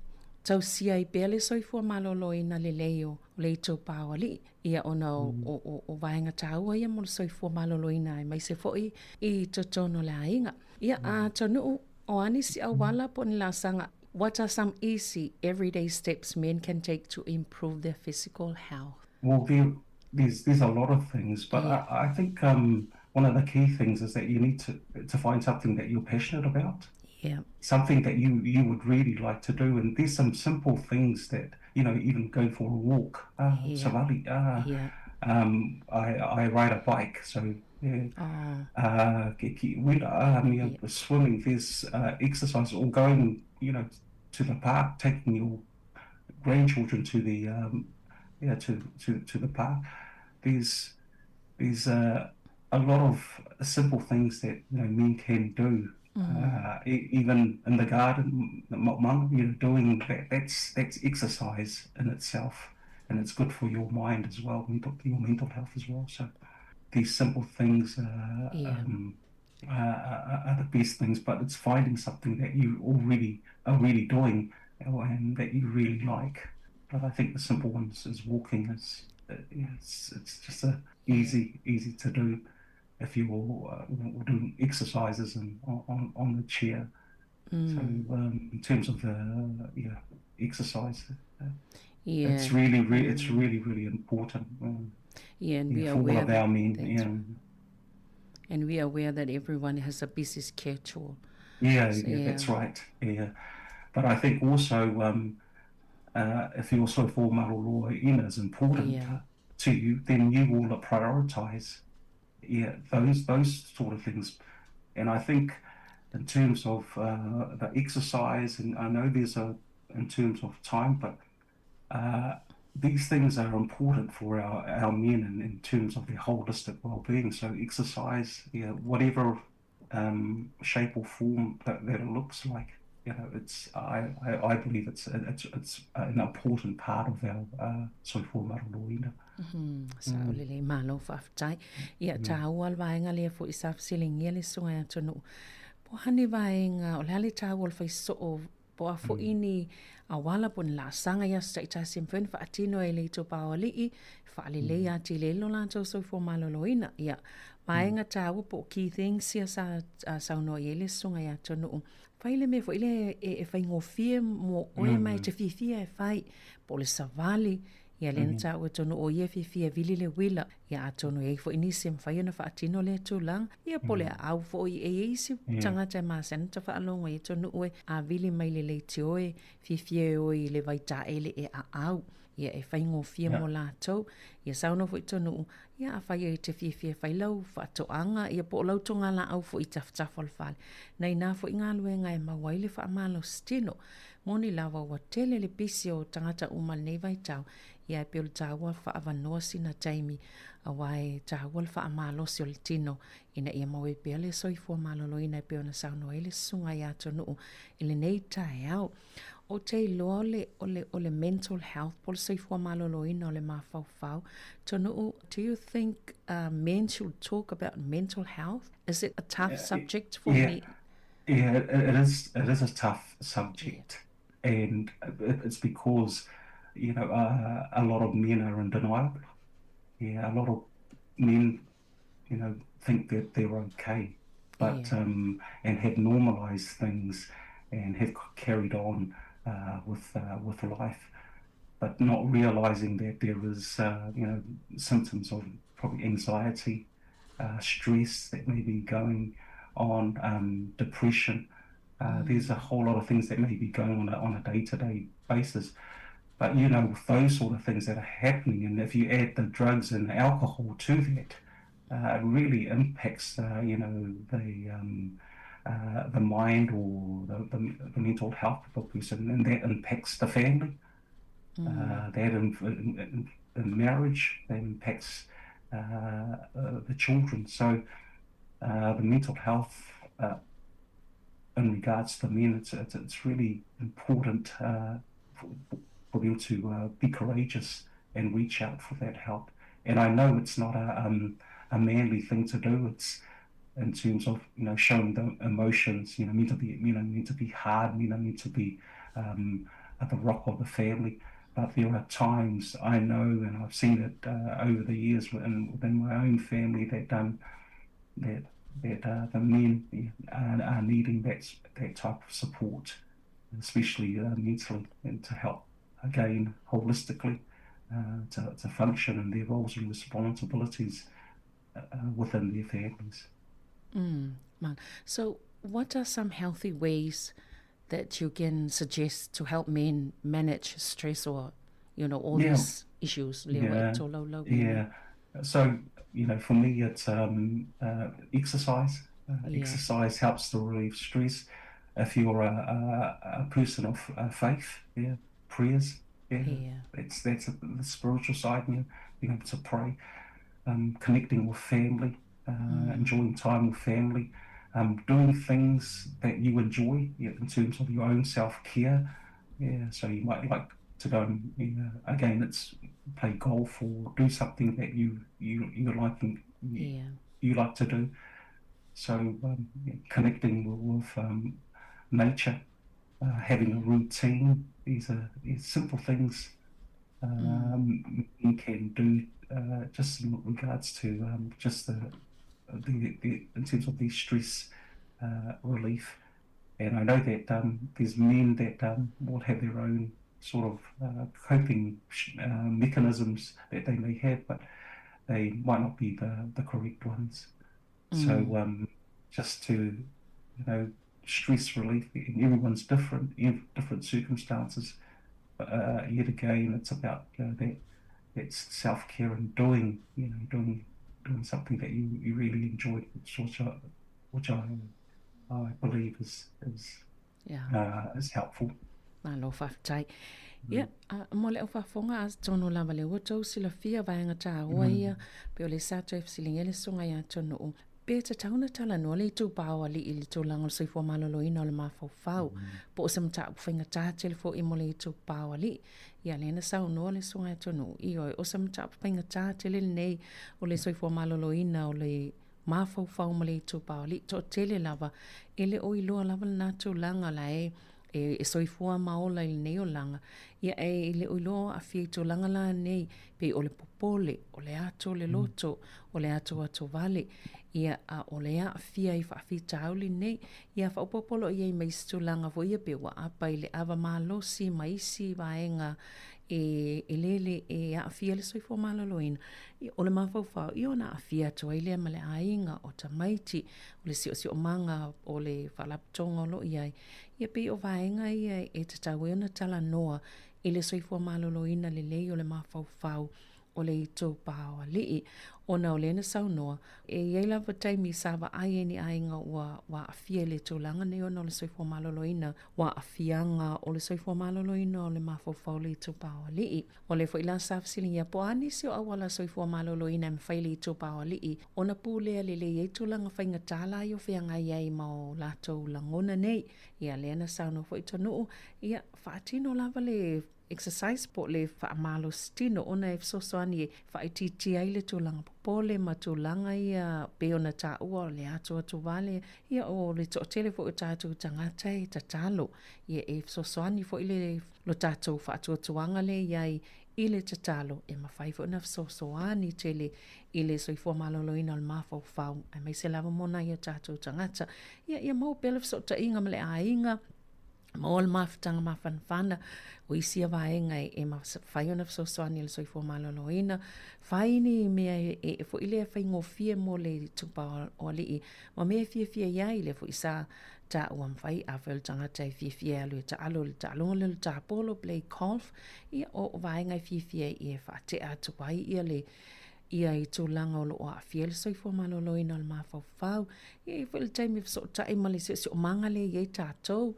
tausia ai pea le soifua maloloina lelei o le itupa o alii, ia ona o, o, o, o vaega tāua ia mo le soifua maloloina aemaise foi i totonu o le aiga. Ia, a Tonu'u, o a nisi auala po o ni laasaga, what are some easy everyday steps men can take to improve their physical health? Well, there, there's, there's a lot of things, but yeah. I, I think um, one of the key things is that you need to to find something that you're passionate about. Yeah. Something that you you would really like to do. And there's some simple things that, you know, even go for a walk. Uh, yeah. Savali, uh, yeah. um, I, I ride a bike, so yeah. Oh. Uh, yeah. swimming, there's uh, exercise or going, you know, to the park, taking your grandchildren to the um, yeah, to, to, to the park. There's there's uh, a lot of simple things that you know men can do. Mm. Uh, even in the garden, you know, doing that, that's that's exercise in itself, and it's good for your mind as well, mental, your mental health as well. So these simple things uh, yeah. um, uh, are, are the best things, but it's finding something that you already are really doing and that you really like. But I think the simple ones is walking is it's, it's just a easy easy to do if you're uh, doing exercises and on, on the chair. Mm. So um, in terms of the yeah exercise, uh, yeah, it's really really it's really really important. Um, yeah, and we yeah, are for all aware of our men. that's Yeah. And we are aware that everyone has a busy schedule. Yeah, So, yeah, yeah. that's right. Yeah. But I think also um, uh, if your soifua maloloina is important Yeah. to you, then you will prioritize yeah, those those sort of things. And I think in terms of uh, the exercise, and I know there's a in terms of time, but uh, these things are important for our, our men in, in terms of their holistic well-being. So exercise, yeah, whatever um, shape or form that, that it looks like, you know, it's I, I, I believe it's it's it's an important part of our uh, soifua maloloina. Mm, Sa o lelei malo faafetai. Ia taua le vaega lea foʻi sa fesiligia le susuga ia Atunuu. Po o a ni vaega, o le a le taua o le faisoo po o a foʻi ni auala po o ni laasaga i aso taitasi e mafai ona faatino ai e le itupa o alii e faalelei atili ai lo latou soifua maloloina. Ia, vaega taua po o key things ia sa saunoa i ai le susuga ia Atunuu. Fai le mea foi lea e faigofie mo oe ma e te fiafia e fai, po o le savali, Ia lea na taua atonu o ia e fiafia e vili le uila, ia atonu e i ai foi nisi e mafai ona faatino lea tulaga. Ia po o le aau foi e i ai isi tagata e masani ona faalogo ai atunuu e a vili mai le leitio e fiafia e o i le vaitaele e aau. Ia e faigofie mo latou. Ia saunoa foi Tonuu, ia afai e te fiafia e fai lau faatoaga, ia po o lau togalaau foi i tafatafa o le fale. Na inā foi galuega e maua ai le faamalosi tino. Moni lava ua tele le pisi o tagata uma i lenei vaitau, ia e pei o le taua faaavanoa sina taimi, aua e taua le faamalosi o le tino ina ia maua ai pea le soifua maloloina e pei ona saunoa ai le susuga ia Atonuu i lenei taeao. Ou te iloa o le, o le, o le mental health po o le soifua maloloina o le mafaufau. Tonuu, do you think uh, men should talk about mental health? Is it a tough subject for Yeah, me? yeah, it, it is. It is a tough subject, and it's because you know uh, a lot of men are in denial. Yeah, a lot of men, you know, think that they're okay, but Yeah. um, and have normalized things and have carried on uh, with uh, with life, but not realizing that there is uh, you know symptoms of probably anxiety, uh, stress that may be going on, um, depression. Uh, there's a whole lot of things that may be going on a, on a day-to-day basis. But you know, with those sort of things that are happening, and if you add the drugs and alcohol to that, uh, it really impacts, uh, you know, the um, uh, the mind or the, the, the mental health of a person, and that impacts the family. Uh, that in, in, in marriage, that impacts uh, uh, the children. So uh, the mental health uh, in regards to men, it's, it's, it's really important uh, for, for them to uh, be courageous and reach out for that help. And I know it's not a, um, a manly thing to do. It's in terms of you know showing the emotions. You know, meant to be you know meant to be hard. You know, meant to be um, the rock of the family. But there are times I know, and I've seen it uh, over the years within, within my own family that um, that that uh, the men are, are needing that that type of support, especially uh, mentally, and to help again holistically uh, to, to function in their roles and responsibilities. within their families. Mm, so what are some healthy ways that you can suggest to help men manage stress or, you know, all yeah. these issues? Yeah. Yeah. So, you know, for me, it's um, uh, exercise. Uh, yeah. Exercise helps to relieve stress. If you're a, a, a person of uh, faith, yeah, prayers, yeah, yeah. that's that's a, the spiritual side, you know, being able to pray, um, connecting with family, uh, mm. enjoying time with family, um, doing things that you enjoy yeah, in terms of your own self care. Yeah, so you might like to go and you know, again, it's play golf or do something that you you you like you, yeah. you like to do. So um, connecting with, with um, nature, uh, having a routine, these are these simple things um, mm. you can do uh, just in regards to um, just the, the, the in terms of the stress uh, relief. And I know that um, there's men that um, will have their own sort of uh, coping uh, mechanisms that they may have, but they might not be the, the correct ones. Mm. So um, just to, you know, stress relief, and everyone's different, different circumstances. But uh, yet again, it's about you know, that that self care and doing, you know, doing doing something that you, you really enjoy, which I, which I, I believe is is yeah. uh, is helpful. Malo faafetai. Ia, mm. mo le au faafofoga atonu lava lea ua tou silafia vaega taua mm. ia, pe o le sa toe fesiligia le susuga ia Tonu'u, pe tatau ona talanoa le itupa o alii i le tulaga o le soifua maloloina o le mafaufau, mm. po o se mataupu faigata tele foi mo le itupa o alii. Ia, lea na saunoa le susuga ia Tonu'u, ioe, o se mataupu faigata tele lenei o le soifua maloloina o le mafaufau ma le itupa o alii, toatele lava, e le o iloa lava lena tulaga la e e, e soifua ma ola i lenei olaga, ia e le o iloa o aafia i tulaga la nei, pei o le popole, o le ato o le loto, o le ato atovale, ia a o le aafia i faafitauli nei, ia faaopoopo loa i ai ma isi tulaga foi ia pei ua apa i le ava malosi ma isi vaega e elele e aafia le soifua maloloina. Ia, o le mafaufau, ia ona aafia atu ai lea ma le aiga, o tamaiti, o le siosiomaga o le faalapotopotoga o lo o i ai. Ia pei o vaega ia e tatau ai ona talanoa i le soifua maloloina lelei o le mafaufau o le itupa o alii, ona o lea na saunoa, e i ai lava taimi sa vaai ai ni aiga ua ua aafia i le tulaga nei ona o le soifua maloloina, ua aafiaga o le soifua maloloina o le mafaufau o le itupa o alii. O lea foi la sa fesiligia po o a nisi o auala soifua maloloina e mafai e le itupa o alii ona pulea lelei ai tulaga faigata la ia o feagai ai ma o latou lagona nei. Ia lea na saunoa foi Tonu'u, ia faatino lava le exercise po o le faamalositino ona e fesoasoani e faaitiitia ai le tulaga popole ma tulaga ia pei ona taua o le atoato vale ia o le toatele foi o tatou tagata e tatalo ia e fesoasoani foi le lo tatou faatuatuaga lea i ai i le tatalo e mafai foi ona fesoasoani tele i le soifua maloloina o le mafaufau aemaise lava mo nai o tatou tagata ia ia maua pea le fesootaiga ma le aiga maua le mafutaga mafanafana o isi ia vaega e, e mafai ona fesoasoani i le soifua maloloina fai ni mea e, e, e foi lea faigofie mo le tupa o alii ma mea e fiafia i ai lea foi sa taua mafai afai o le tagata e fiafia e alu e taalo le taaloga lea o le tapolo play golf ia o vaega e fiafia ai e faatea atu ai ia le ia i tulaga o lo o aafia ai le soifua maloloina o le mafaufau. E i ai foi le taimi e fesootai ma le siosiomaga lea e i ai tatou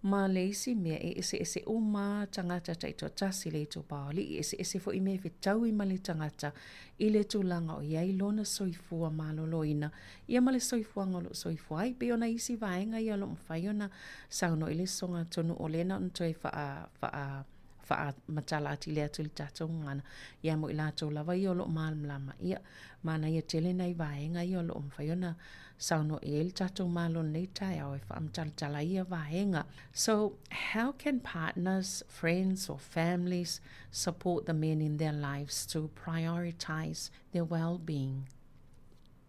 ma le isi mea e eseese uma tagata taitoatasi i le itupa o alii, e eseese foi mea e fetaui ma le tagata i le tulaga o i ai lona soifua maloloina ia ma le soifuaga o lo o soifua ai. Pei ona isi vaega ia o lo o mafai ona saunoa i le soga atonu o lea na ona toe faa, faa faamatala atili atu i le tatou gagana, ia mo i latou lava ia o lo o malamalama, ia, manaia tele nai vaega ia o lo o mafai ona saunoa i ai le tatou Malo i lenei taeao e faamatalatala ai ia vaega. So, how can partners, friends or families support the men in their lives to prioritize their well-being?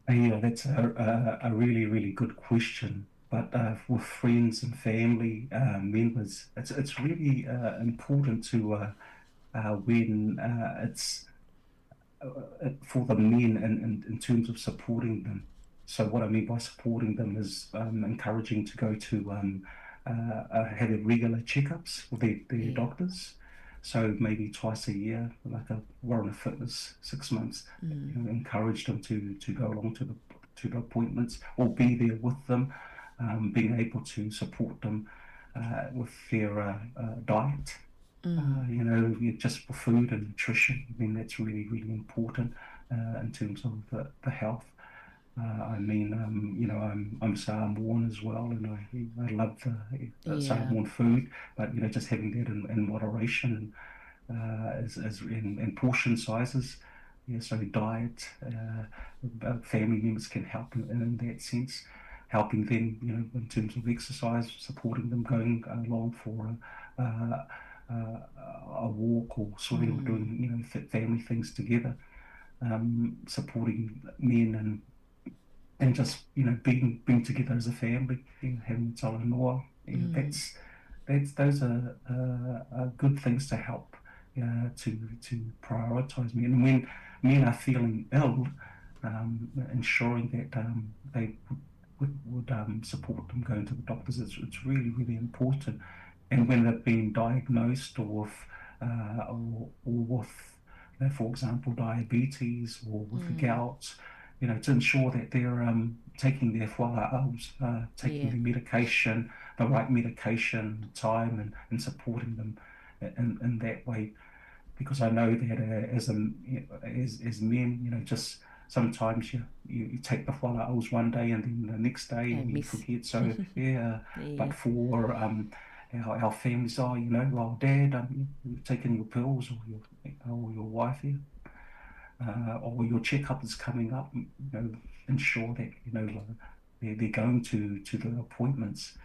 Yeah, that's a, a, a really, really good question. But uh, with friends and family uh, members, it's it's really uh, important to uh, uh, when uh, it's for the men in, in, in terms of supporting them. So what I mean by supporting them is um, encouraging to go to um, uh, uh, have regular checkups with their, their yeah. doctors. So maybe twice a year, like a Warren of Fitness, six months, mm. you know, encourage them to to go along to the to the appointments or be there with them, um, being able to support them uh, with their uh, uh, diet. Mm. Uh, you know, just for food and nutrition. I mean, that's really, really important uh, in terms of the, the health. Uh, I mean, um, you know, I'm I'm Samoan as well, and I I love the, the yeah. Samoan food, but you know, just having that in, in moderation and uh, is, is in, in portion sizes. Yeah, so diet, uh, family members can help in, in that sense, helping them, you know, in terms of exercise, supporting them going along for a, uh, a, a walk or swimming mm. or doing, you know, family things together, um, supporting men and and just you know being being together as a family, you know, having talanoa, you know, mm. that's that's those are, uh, are good things to help uh, to to prioritize men. And when men are feeling ill, um, ensuring that um, they would, would, um, support them going to the doctors. It's, it's really, really important. And when they've been diagnosed or, with, uh, or, or with, you know, for example, diabetes or with mm. gout, you know, to ensure that they're um, taking their fualaus, uh, taking yeah. their medication, the right medication, time, and, and supporting them in, in that way. Because I know that uh, as, a, as, as men, you know, just sometimes you, you, you take the fualaus one day and then the next day and you forget. So, yeah. yeah. But for um, our, our families are, you know, well, Dad, um, you've taken your pills or your, or your wife here. Uh, or your checkup is coming up, you know, ensure that, you know, they're, they're going to, to the appointments.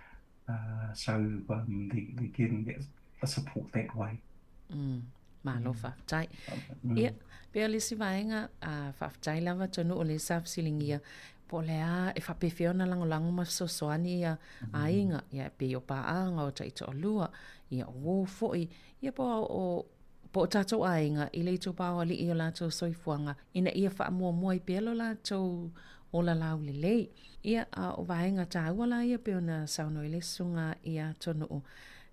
Uh, so um, they, they're getting that, the support that way. Mm. Malo mm. faafetai. Mm. Ia, pea o le isi vaega, uh, faafetai lava tonu o le sa fesiligia, po o le a e faapefea ona lagolago ma fesoasoani ia mm. aiga, ia pei o paaga o taitoalua, ia o uō foi, ia po o po o tātou aiga i le itupa o aliʻi o latou soifuaga ina ia faamuamua ai pea lo latou ola laulelei. Ia, a o vaega tāua la ia pei ona saunoa ai le susuga ia Tonuʻu,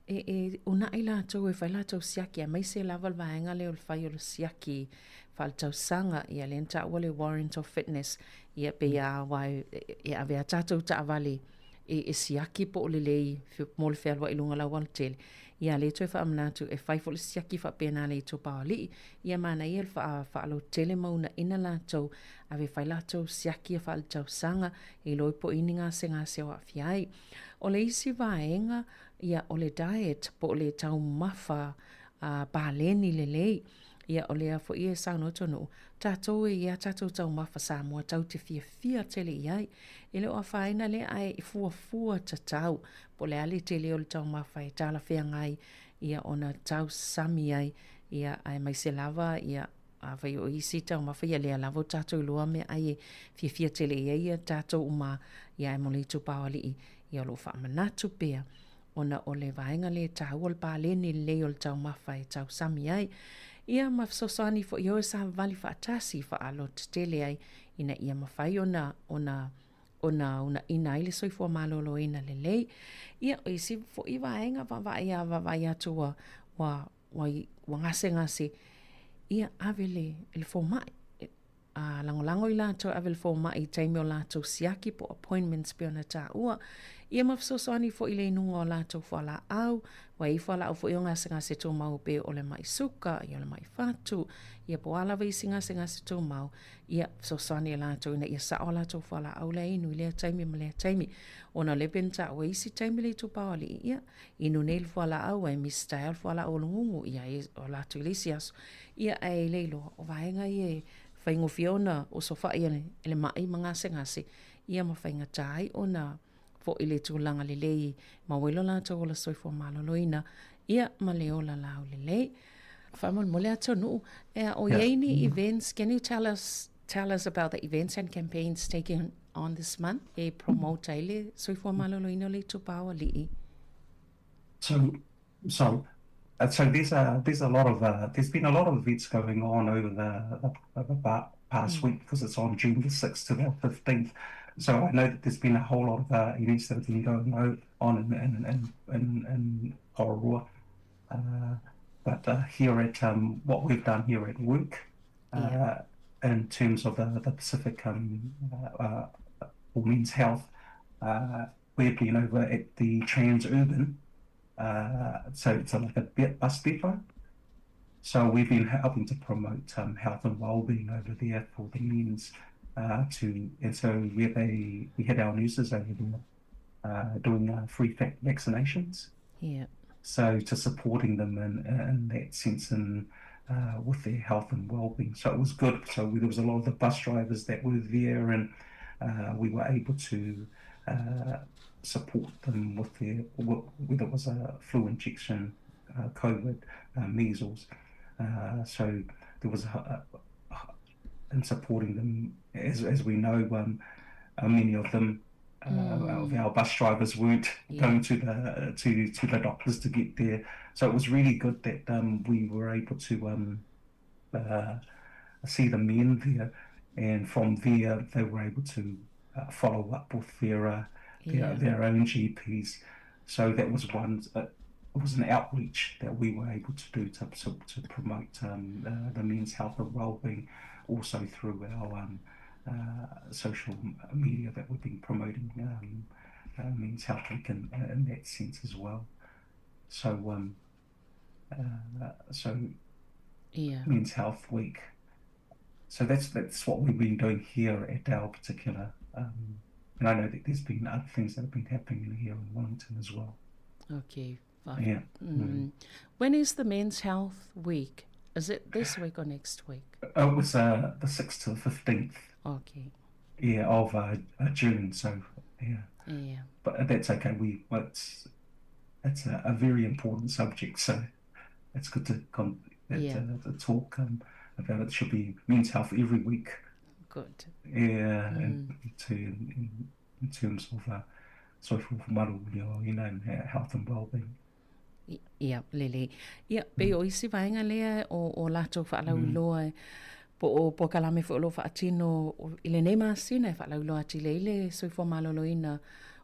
e, e unaʻi latou e fai latou siaki, aemaise lava le vaega lea o le fai o le siaki faaletausaga, ia lea na taua le warrant of fitness, ia pei a aua e, e ave a tātou taavale e, e siaki po o lelei mo le fealuai i luga o le aualatele. Ia lea toe faamanatu e fai foi le siaki faapena le itupa o alii, ia manaia le faa, faalotele ma uunaina latou, ave fai latou siaki e faaletausaga, e iloa ai po o i ni gasegase o aafia ai. O le isi vaega, ia o le diet po o le taumafa a paleni lelei, ia o lea foi e saunoa Tonuʻu, tatou e i a tatou taumafa Samoa tau te fiafia tele i ai. E le o afaina lea ae e fuafua tatau po o le a le tele o le taumafa e talafeagai ia ona tausami ai ia aemaise lava ia afai o isi taumafa ia lea lava o tatou iloa meaai e fiafia tele i ai ia tatou uma ia ae mo le itupa o alii ia o lo o faamanatu pea ona o le vaega lea e taua le paleni lelei o le taumafa e tausami ai. Ia ma fesoasoani foi o e savavali faatasi faalotetele ai ina ia mafai ona ona ona unaina ai le soifua maloloina lelei. Ia, o isi foi vaega vaavaai a vaavaai atu ua ua ua ua gasegase, ia ave le le fomai a lagolago i latou e ave le fomai i taimi o latou siaki po o appointments pei ona taua. Ia ma fesoasoani foi i le inuga o latou fualaau, ua i ai fualaau foi o gasegase tumau pei o le mai suka, ia o le mai fatu, ia po o a lava isi gasegase tumau, ia fesoasoani e latou ina ia sao a latou fualaau lea e inu i lea taimi ma lea taimi. Ona o lea pei ona taua i isi taimi le itupa o alii, ia inu nei le fualaau ae misi taeao le fualaau o le gugu, ia e ola atu i le isi aso. Ia ae le iloa, o vaega ia e faigofie ona osofai e le, e le mai ma gasegase, ia ma faigata ai ona foʻi le tulaga lelei e maua ai lo latou ola soifua maloloina, ia ma le ola laulelei. Faamolemole Atonuʻu, e a o iai ni events, can you tell us tell us about the events and campaigns taken on this month e promote ai le soifua maloloina o le itupa o alii? So, so. So there's a there's a lot of uh, there's been a lot of events going on over the the, the past mm. week because it's on June the 6th to the 15th. So I know that there's been a whole lot of uh, events that have been going on in in in in, in Porirua. Uh, but uh, here at um, what we've done here at work, uh, yeah. in terms of the, the Pacific um, uh, uh, Men's Health, uh, we've been over at the Transurban uh, so it's a, like a bus depot. So we've been helping to promote um, health and well-being over there for the men's uh, to, and so we had a, we had our nurses over there uh, doing uh, free vaccinations. Yeah. So to supporting them in, in that sense and uh, with their health and well-being. So it was good. So we, there was a lot of the bus drivers that were there, and uh, we were able to uh, support them with their whether it was a flu injection, uh, COVID, uh, measles. Uh, so there was a, a, in supporting them, as as we know, um, uh, many of them. Uh, mm. Of our bus drivers weren't yeah. going to the to to the doctors to get there, so it was really good that um, we were able to um, uh, see the men there, and from there they were able to uh, follow up with their uh, their, yeah. their own GPs. So that was one. Uh, it was an outreach that we were able to do to to, to promote um, uh, the men's health and well-being, also through our um, uh, social media that we've been promoting um, uh, Men's Health Week in, in that sense as well. So, um, uh, so yeah. Men's Health Week. So that's that's what we've been doing here at our particular um, And I know that there's been other things that have been happening here in Wellington as well. Okay. Yeah. Mm. Mm. When is the Men's Health Week? Is it this week or next week? Uh, it was uh, the 6th to the 15th. Okay. Yeah, of uh, uh, June. So, yeah. Yeah. But that's okay. We well, it's it's a, a very important subject, so it's good to come yeah. to, to talk um, about it. Should be men's health every week. Good. Yeah, mm. and to in, in terms of uh, social maru, you know, health and well-being. Ia, lelei. Ia, pei o isi vaega lea o, o latou faalauiloa mm. po o polokalame foi o lo o faatino i lenei masina e faalauiloa atili ai le soifua maloloina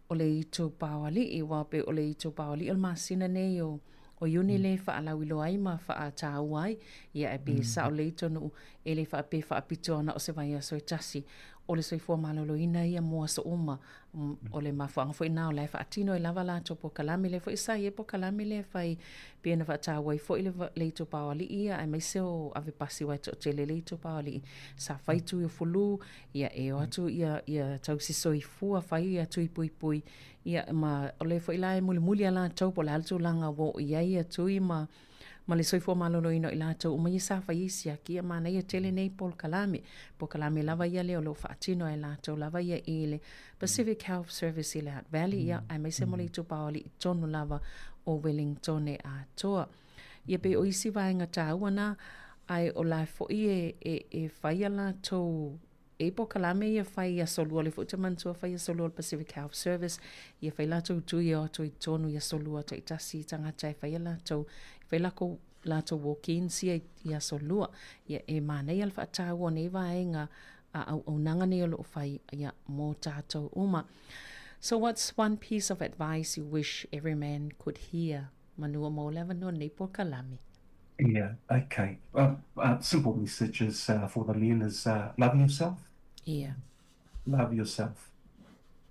o le itupa o alii, aua pei o le itupa o alii o le masina nei o o Iuni le faalauiloa ai ma faataua ai, ia ae pe sao lelei tonu e le faapea faapitoa na o se vaiaso e tasi o le soifua maloloina ia mo aso uma. O le mafuaaga foi lena o la e faatino ai lava latou polokalame lea foi sa i ai polokalame lea e fai pei ona faataua ai foi le, le itupa o alii ia aemaise o avepasi aua e toatele le itupa o alii sa fai tui o fulu ia e o atu ia ia tausi soifua fai ia tui puipui ia ma o lea foi la e mulimuli a latou po o le a le tulaga ua oo i ai ia tui ma ma le soifua maloloina o i latou uma ia sa fai ai siaki ia manaia tele nei polokalame. Polokalame lava ia lea o lo o faatino e latou lava ia i le Pacific Health Service i le Hutt Valley ia aemaise mo le itupa o alii tonu lava o Wellingtone atoa. Ia pei o isi vaega taua na ae o la foi e, e, e fai a latou E polokalame ia fai i aso lua, o lea foi ou te manatua fai aso lua o le Pacific Health Service, ia fai latou tui e o atu i totonu i aso lua taitasi i tagata e fai a latou, e fai lakou, latou walk-ins ia i aso lua. Ia e manaia le faataua o nei vaega a auaunaga nei o lo o fai ia mo tatou uma. So what's one piece of advice you wish every man could hear? Manu o maua le avanoa lenei polokalame. Yeah, okay. Uh, uh, simple message is uh, for the men is uh, love yourself. Yeah. Love yourself.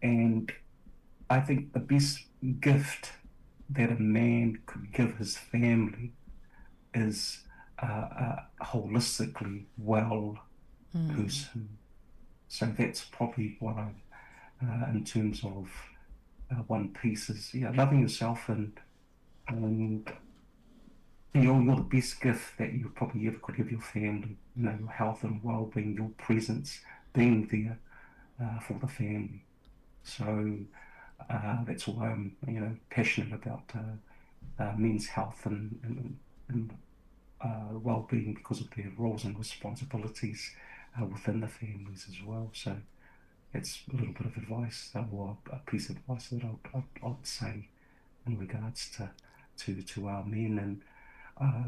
And I think the best gift that a man could give his family is uh, a holistically well mm. person. So that's probably what I, uh, in terms of uh, one piece is yeah, loving yourself and and you're, you're the best gift that you probably ever could give your family. You know, your health and well-being, your presence, being there uh, for the family. So uh, that's why I'm, you know, passionate about uh, uh, men's health and, and, and uh, well-being because of their roles and responsibilities uh, within the families as well. So it's a little bit of advice or a piece of advice that I'd, I'd, I'd say in regards to to to our men and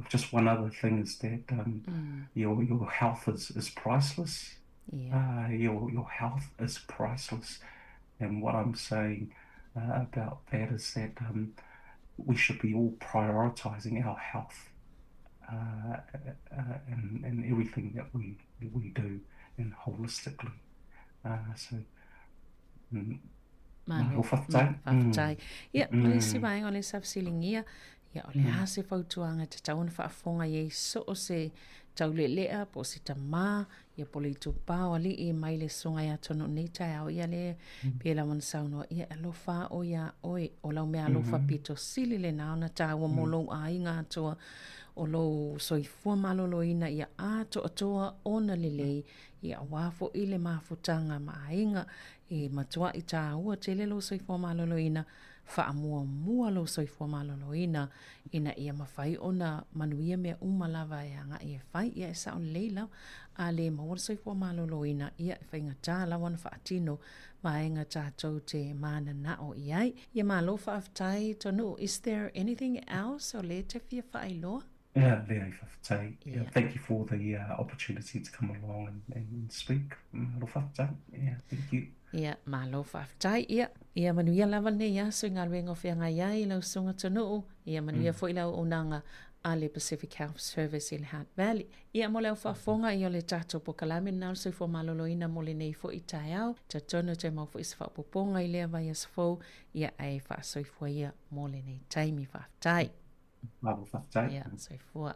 Just one other thing is that um, mm. your your health is, is priceless. Yeah. Uh, your your health is priceless, and what I'm saying uh, about that is that um, we should be all prioritizing our health uh, uh, and, and everything that we we do and holistically. Uh, so, mm, Malo, faafetai. Faafetai. Ia, o le isi vaega o lea sa fesiligia, ia, o le a se fautuaga e tatau ona faafofoga i ai so o se taulealea po o se tamā, ia po o le itupa o alii mai le susuga ia Tonu'u nei taeao, ia lea pei lava ona saunoa, ia e alofa lava oe iā oe, o lau meaalofa pito sili lena ona taua mo lou aiga atoa, o lou soifua maloloina ia atoatoa ona lelei, ia aua foi le mafutaga ma aiga, E matuaʻi tāua tele lou soifua maloloina, faamuamua lou soifua maloloina ina ia mafai ona manuia mea uma lava e agaʻi e fai. Ia e sao lelei lava, a le maua le soifua maloloina, ia e faigata lava ona faatino vaega tatou te mananao i ai. Ia malo faafetai Tonuʻu, is there anything else o lea e te fia faailoa? Yeah, leai, faafetai. Yeah, thank you for the opportunity to come along and, and speak. Malo faafetai. Yeah, thank you. Ia, malo faafetai. Ia, ia manuia lava lenei aso i galuega o feagai ai i lau susuga Tonuʻu. Ia manuia foi le auaunaga a le Pacific Health Service i le Hutt Valley. Ia, mo le au faafofoga, ia o le tatou polokalame lena o le soifua maloloina mo lenei foi taeao. Talitonu e toe maua foi se faaopoopoga i lea vaiaso fou, ia ae faasoifua ia mo lenei taimi. Faafetai. Malo faafetai. Ia, soifua.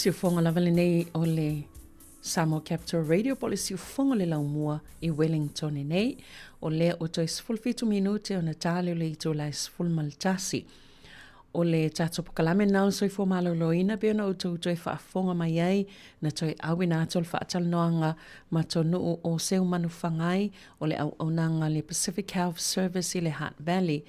Siufoga lava lenei o le Samoa Capital Radio po o le siufoga o le laumua i Wellington nei. O lea ua toe 17 minute ona tali o le itula e 11. O le tatou pokalame na o le soifua maloloina pei ona outou toe faafofoga mai ai na toe auina atu o le faatalanoaga ma Tonu'u o Seumanufagai o le auaunaga a le Pacific Health Service i le Hutt Valley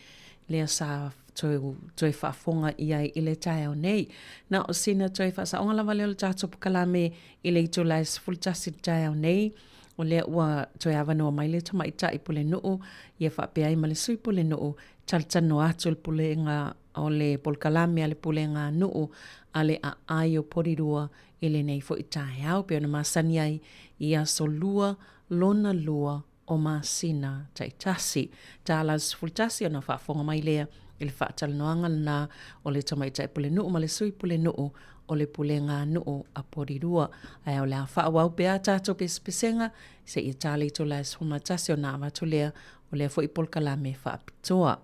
lea sa toe, toe faafofoga i ai i le taeao nei. Na o sina toe faasaoga lava lea o le tatou pokalame i le itula e 11 i le taeao nei, o lea ua toe avanoa mai le tamaitai pulenuu ia faapea ai ma le sui pulenuu talatalanoa atu le pulega o le polokalame a le pulega nuu a le aai o Porirua i lenei foi taeao pei ona masani ai i aso lua lona lua o masina taitasi. Tala 11 ona faafofoga mai lea i le faatalanoaga lena o le tamaitai pulenuu ma le sui pulenuu o le pulega nuu a Porirua. Ae o le a faaauau pea a tatou pesepesega seia tala i itula e 11 ona avatu lea o lea foi polokalame faapitoa.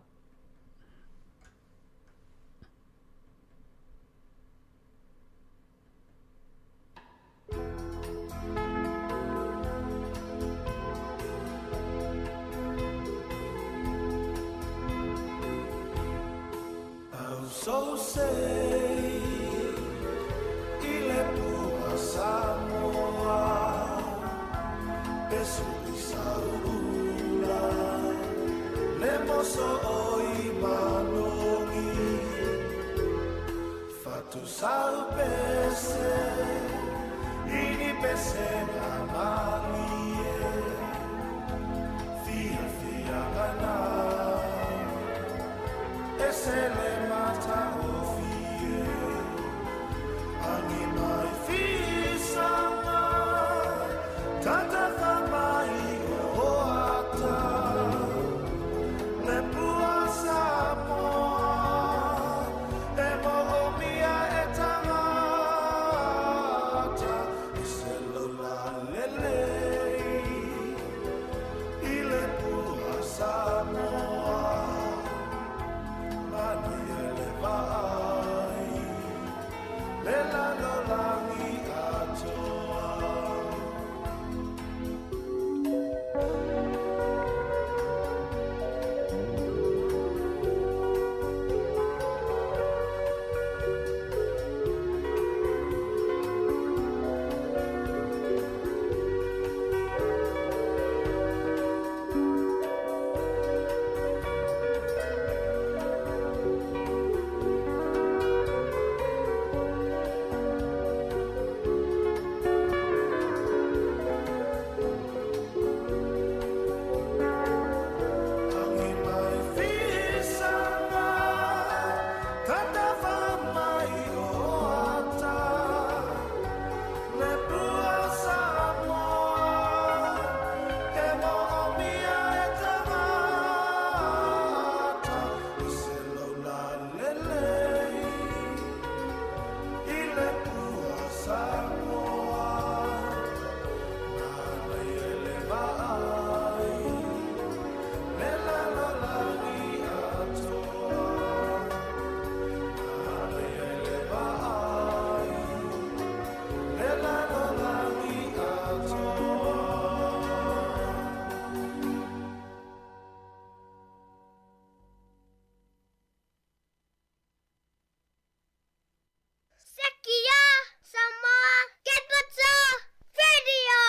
Sekia Samoa Capital Radio!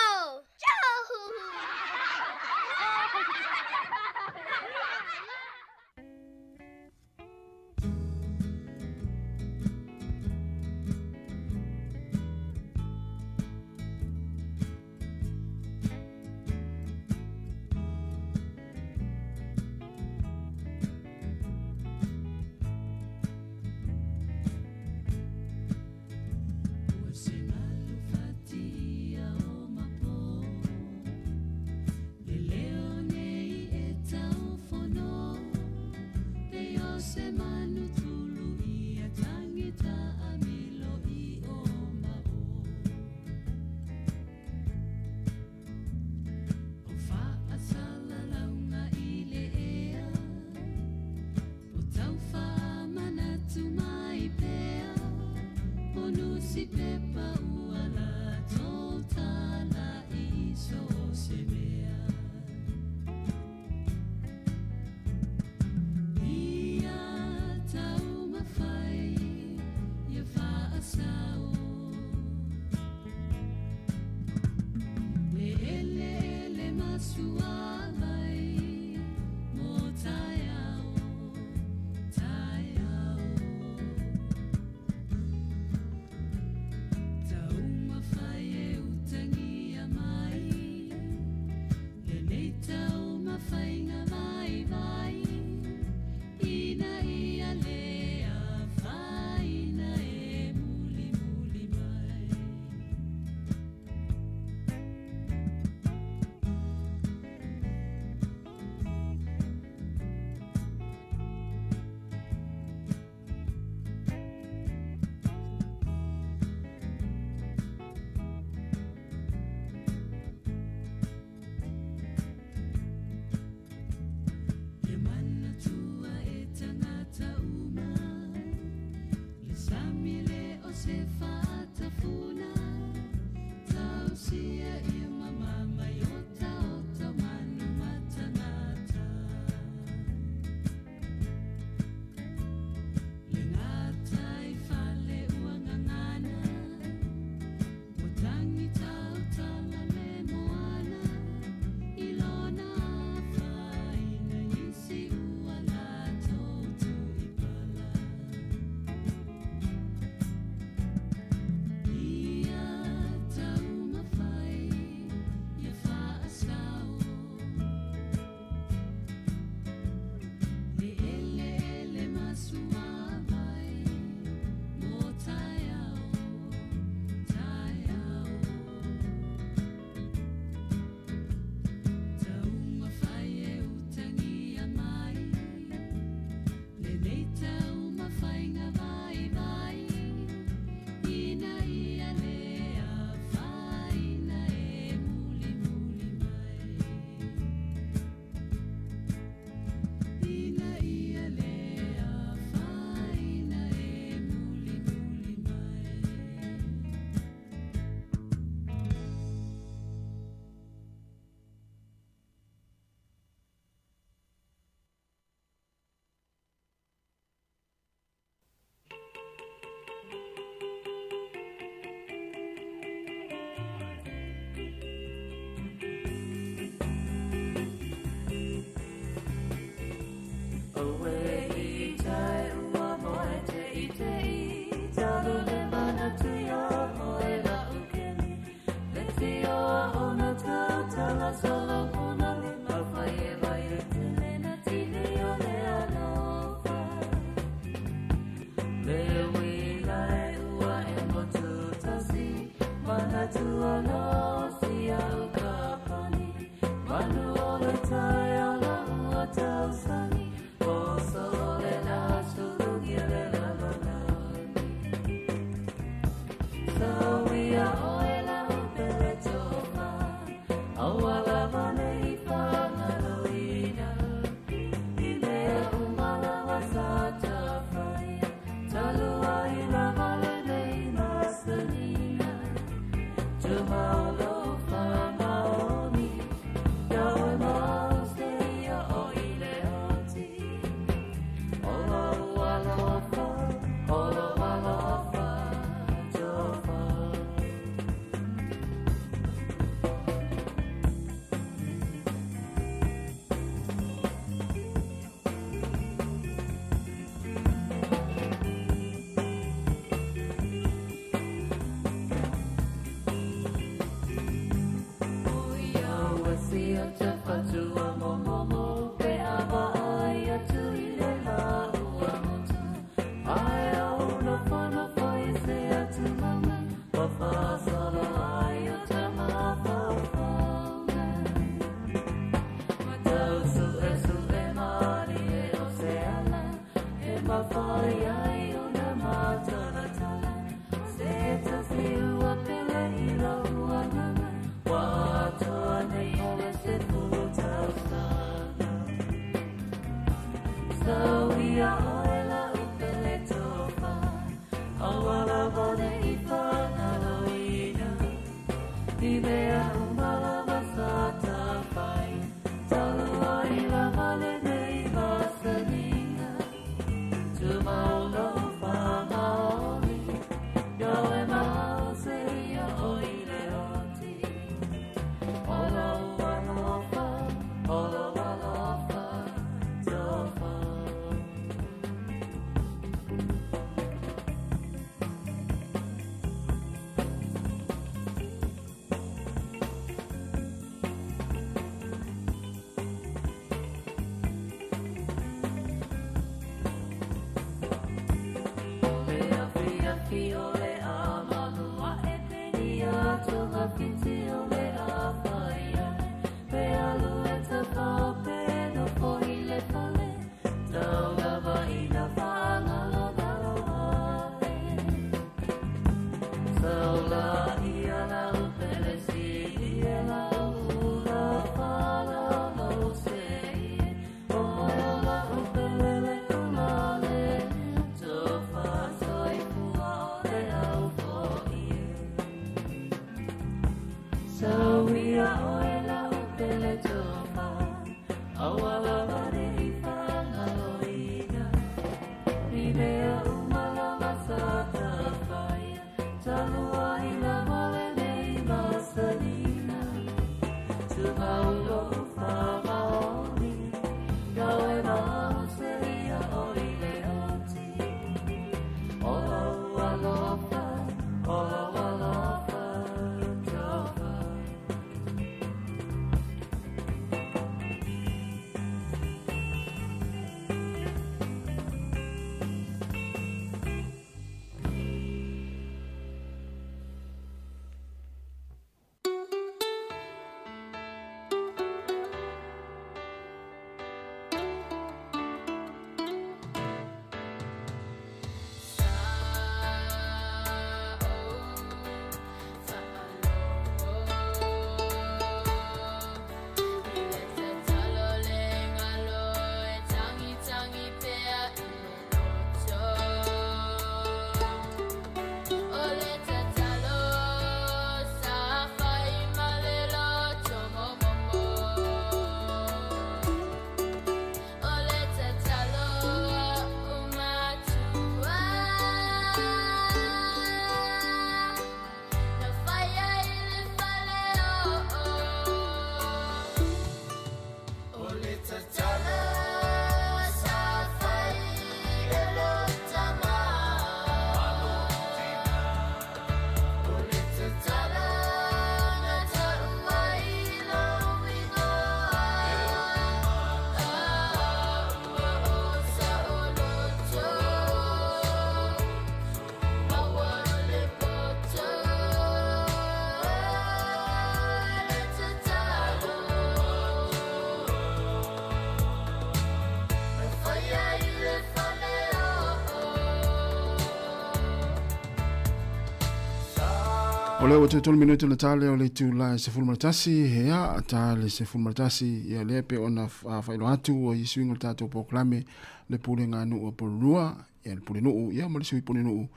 O lea ua toe tolu minute ona ta lea o le itula e 11, ia, ta le 11, ia lea pei ona faailoa atu ua i ai suiga o le tatou polokalame le pulega a nuu a Pololua, ia le pulenuu, ia ma le sui pulenuu,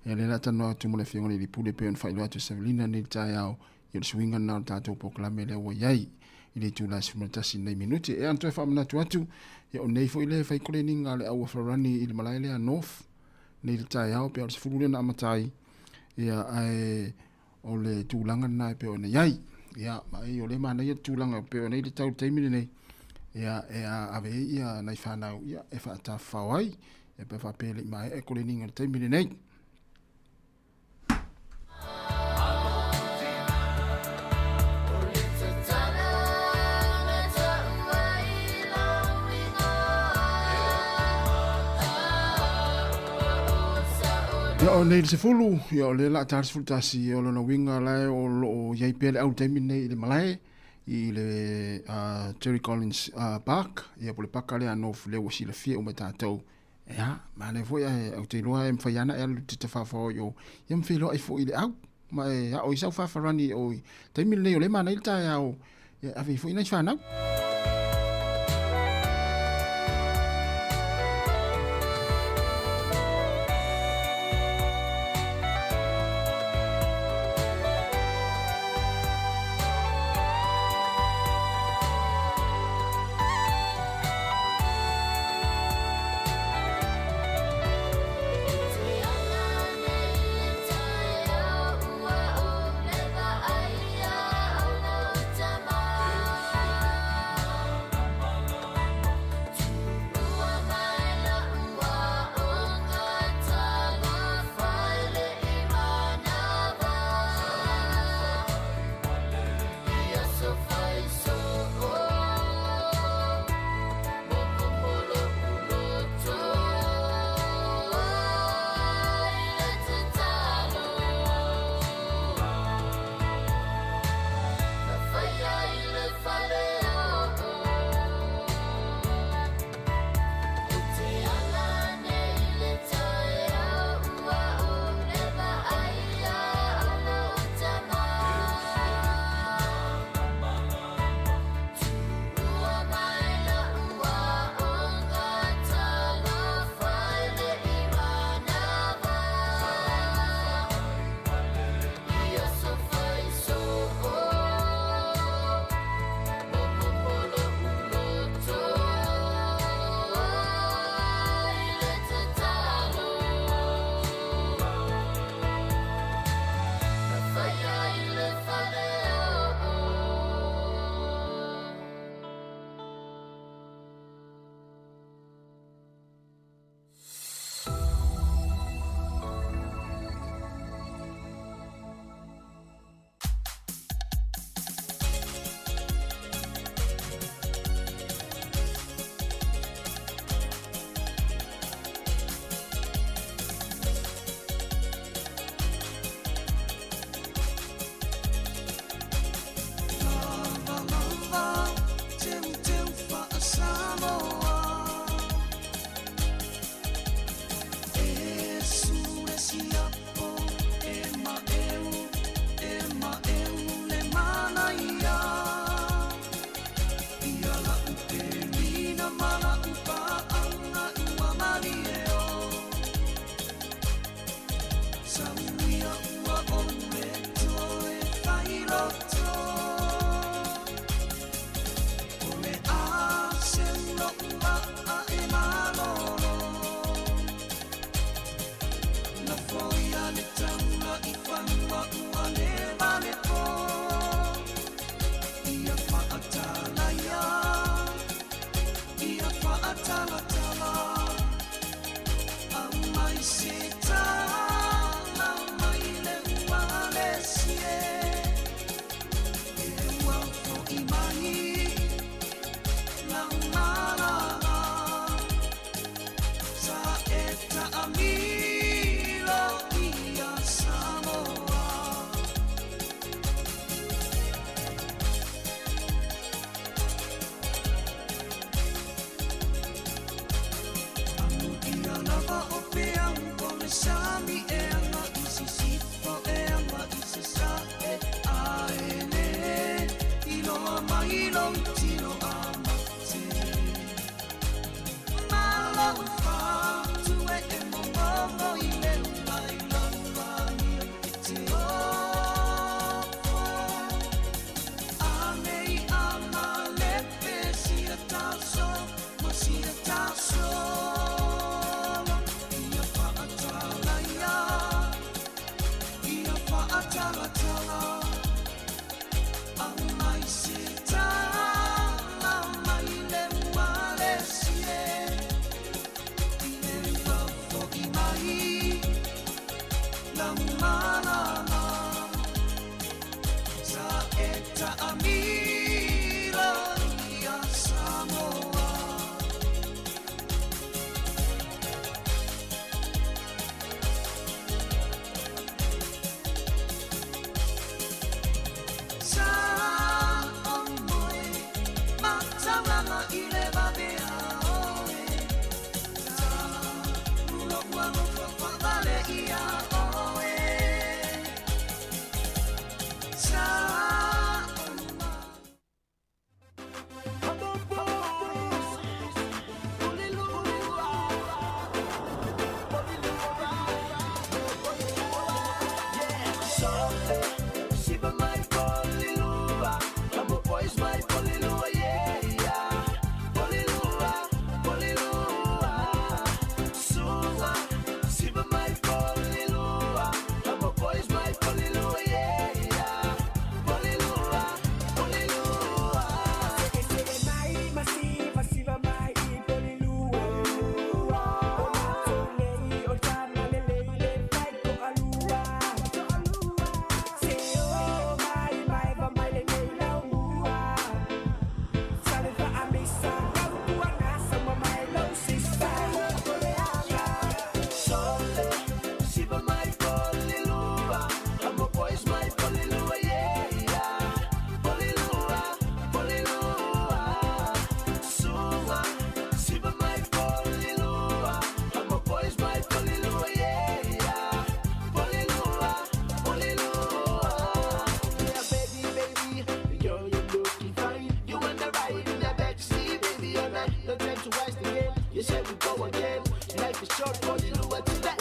ia lea o le a talanoa atu ma le afioga i le pule pei ona faailoa atu e Savelina nei le taeao, ia o le suiga lena o le tatou polokalame lea ua i ai i le itula e 11 nei minute. Ia ona toe faamanatu atu, ia o nei foi le fai koleniga a le au afarani i le malae lea North nei le taeao pe o le 10 lea na amata ai, ia ae o le tulaga lena e pei ona i ai. Ia ma ai o lea manaia le tulaga e pei ona i le tau taimi lenei, ia e ave ai ia nai fanau ia e faatafafao ai, ia pe faapea e le i maea e koleniga i le taimi lenei. Ia o nei le 10, ia o lea la ta le 11, ia o lona uiga la e o lo o i ai pea le au taimi nei i le malae i le Jerry Collins Park, ia po le paka lea North lea ua silafia uma e tatou. Ia, manaia foi ae ou te iloa e mafai ana e alu te tafafao i o, ia ma feiloai foi i le au. Ma e ao i sau faafarani o i taimi lenei o lea e manaia le taeao, ia ave ai foi nai fanau. tino a mate. Malo whātue e momomo i le mai laurangi e te ofa. Anei a malepe sia taso, ma sia tasolo. Ia whaatalaia, ia whaatalatala. Amai se tala mai le uale sie. I le fafo i mai, la malala. Sa e taamilo ia Samoa. Sa o moe, mataulanga i le vavea oe. Ta mulo ua lofa whaavale ia oe. Sa o You said we go again. Life is short, Polilua to the end.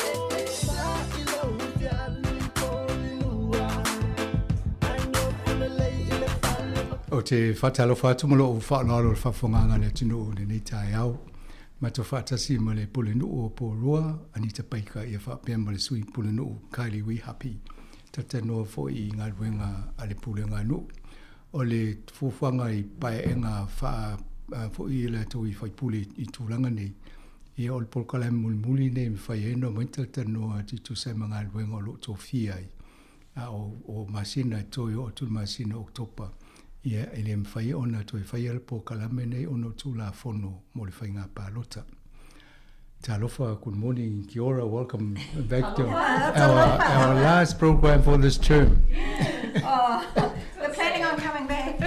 Ou te faatalofa atu ma lou faaaloalo i le faafofogaaga a le atunuu i lenei taeao. Matou faatasi ma le Pulenuu o Porirua, Anita Baker ia faapea ma le Sui Pulenuu Kylie Wihapi. Talatalanoa foi i galuega a le Pulega a Nuu. O le fuafuaga i paeaega faa foi i latou i faipule i tulaga nei, ia o le polokalame mulimuli lenei e mafai ai ona omai talatalanoa atu e tusa ai ma galuega o lo o tofia ai. A o masina e toe oo atu i le masina o Oketopa, ia e le mafai ona toe faia le polokalame nei ona o Tulafono mo le Faiga Palota. Talofa, good morning, kia ora, welcome back to our last program for this term. Oh, we're planning on coming back.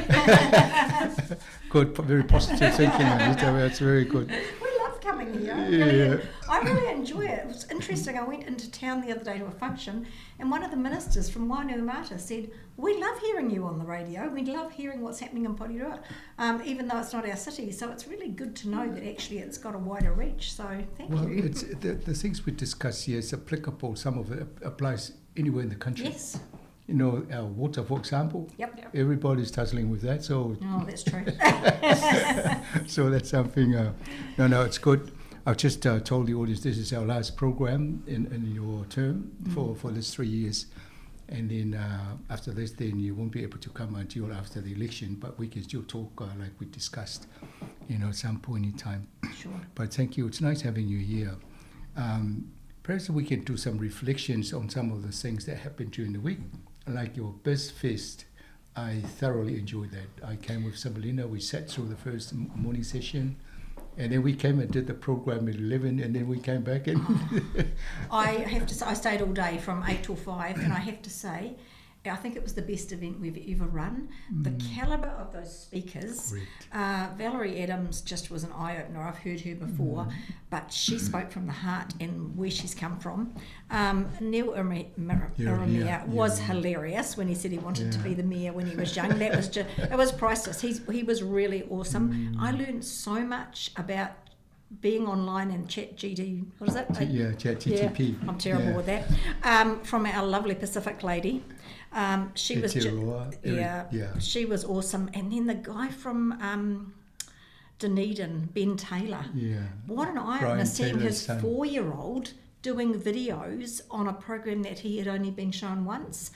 Good, very positive thinking, Anita, that's very good. We love coming here. Yeah. I really enjoy it. It was interesting, I went into town the other day to a function and one of the ministers from Wainuiomata said, we love hearing you on the radio, we love hearing what's happening in Porirua, even though it's not our city. So it's really good to know that actually it's got a wider reach, so thank you. The things we discuss here is applicable, some of it applies anywhere in the country. Yes. Our water, for example. Yep. Everybody's tussling with that, so... Oh, that's true. So that's something... No, no, it's good. I've just told the audience this is our last program in your term for this 3 years. And then after this, then you won't be able to come until after the election, but we can still talk like we discussed at some point in time. But thank you. It's nice having you here. Perhaps we can do some reflections on some of the things that happened during the week, like your Biz Fest. I thoroughly enjoyed that. I came with Sabalina. We sat through the first morning session, and then we came and did the program at 11, and then we came back. And I have to say, I stayed all day from 8 till 5, and I have to say, I think it was the best event we've ever run. The calibre of those speakers. Valerie Adams just was an eye opener. I've heard her before, but she spoke from the heart and where she's come from. Neil Ieremia was hilarious when he said he wanted to be the mayor when he was young. That was just, it was priceless. He was really awesome. I learned so much about being online and Chat GD, what is it? Yeah, Chat GTP. Yeah, I'm terrible with that. From our lovely Pacific lady. She was she was awesome. And then the guy from Dunedin, Ben Taylor. Yeah. What an eye-opener seeing his 4-year-old doing videos on a program that he had only been shown once.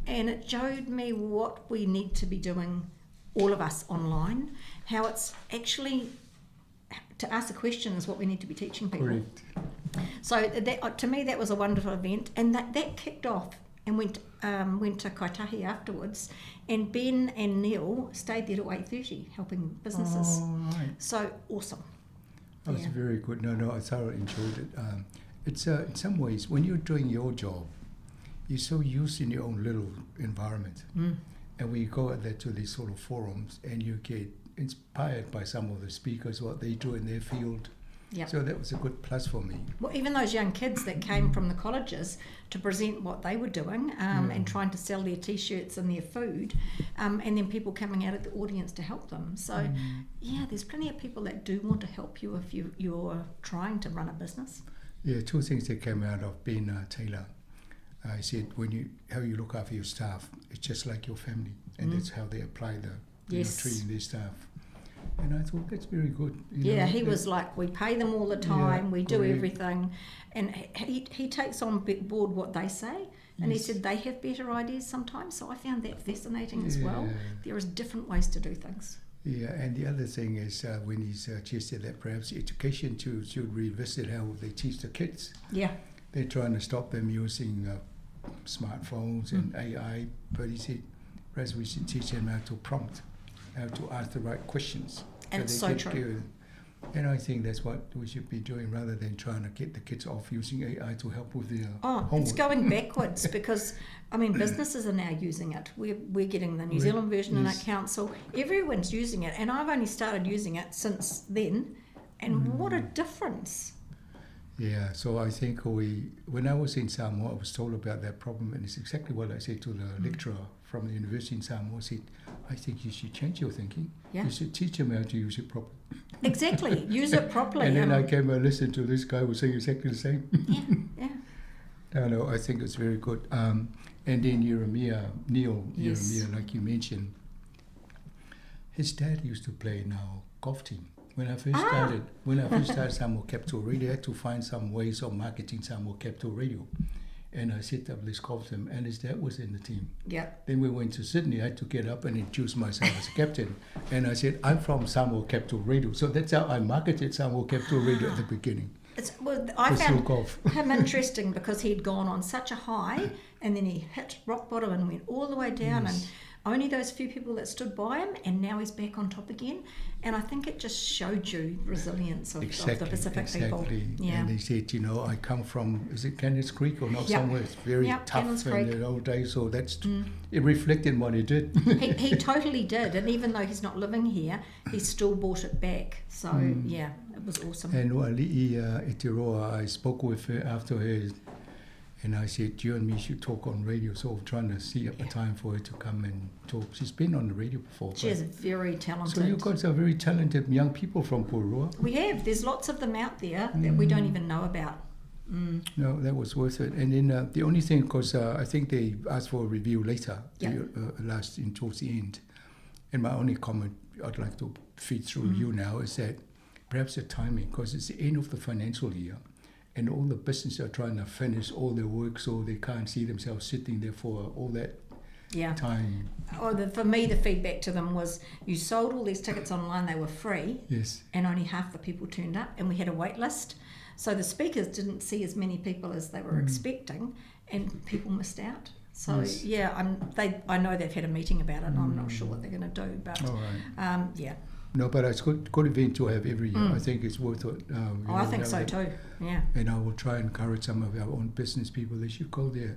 And it showed me what we need to be doing, all of us online, how it's actually... to ask a question is what we need to be teaching people. Correct. So that, to me, that was a wonderful event, and that kicked off and went to Kaitahi afterwards. And Ben and Neil stayed there till 8:30 helping businesses. Oh, right. So awesome. That was very good. No, I thoroughly enjoyed it. It's in some ways when you're doing your job, you're so used in your own little environment, and when you go out there to these sort of forums, and you get inspired by some of the speakers, what they do in their field. Yep. So that was a good plus for me. Well, even those young kids that came from the colleges to present what they were doing and trying to sell their T-shirts and their food, and then people coming out of the audience to help them. So, yeah, there's plenty of people that do want to help you if you're trying to run a business. Yeah, two things that came out of Ben Taylor. I said, how you look after your staff, it's just like your family, and that's how they apply the treating their staff. And I thought that's very good. He was like, we pay them all the time, we do everything. And he takes on board what they say. And he said they have better ideas sometimes. So I found that fascinating as well. There is different ways to do things. Yeah, and the other thing is when he suggested that perhaps education too should revisit how they teach the kids. Yeah. They're trying to stop them using smartphones and AI, but he said perhaps we should teach them how to prompt, how to ask the right questions. And it's so true. And I think that's what we should be doing rather than trying to get the kids off using AI to help with their homework. It's going backwards because, I mean, businesses are now using it. We're getting the New Zealand version in our council. Everyone's using it, and I've only started using it since then. And what a difference. Yeah, so I think when I was in Samoa, I was told about that problem, and it's exactly what I said to the lecturer from the university in Samoa. I said, I think you should change your thinking. Yeah. You should teach them how to use it properly. Exactly, use it properly. And then I came and listened to this guy who was saying exactly the same. Yeah. No, I think it's very good. And then Neil Ieremia, like you mentioned, his dad used to play in our golf team. When I first started, Samoa Capital Radio, I had to find some ways of marketing Samoa Capital Radio. And I set up this golf team, and his dad was in the team. Yeah. Then we went to Sydney. I had to get up and introduce myself as a captain. And I said, I'm from Samoa Capital Radio. So that's how I marketed Samoa Capital Radio at the beginning. I found him interesting because he'd gone on such a high, and then he hit rock bottom and went all the way down. Yes. And only those few people that stood by him, and now he's back on top again. And I think it just showed you resilience of the Pacific people. Yeah. And he said, I come from, is it Cannons Creek or not? Yep. Somewhere it's very tough Cannons in Creek. the old days. So that's it reflected what he did. He totally did. And even though he's not living here, he still brought it back. So, yeah, it was awesome. And Ali'i Itiroa, I spoke with her after her. And I said, you and me should talk on radio. So I'm trying to see up a time for her to come and talk. She's been on the radio before. She is very talented. So you've got some very talented young people from Porirua. We have. There's lots of them out there that we don't even know about. No, that was worth it. And then the only thing, because I think they asked for a review later, towards the end. And my only comment I'd like to feed through you now is that perhaps the timing, because it's the end of the financial year. And all the businesses are trying to finish all their work, so they can't see themselves sitting there for all that time. For me, the feedback to them was, you sold all these tickets online, they were free. Yes. And only half the people turned up, and we had a wait list. So the speakers didn't see as many people as they were expecting, and people missed out. So, I know they've had a meeting about it, and I'm not sure what they're going to do. But, all right. yeah. No, but it's good event to have every year. I think it's worth it. I think so too, yeah. And I will try and encourage some of our own business people. They should go there.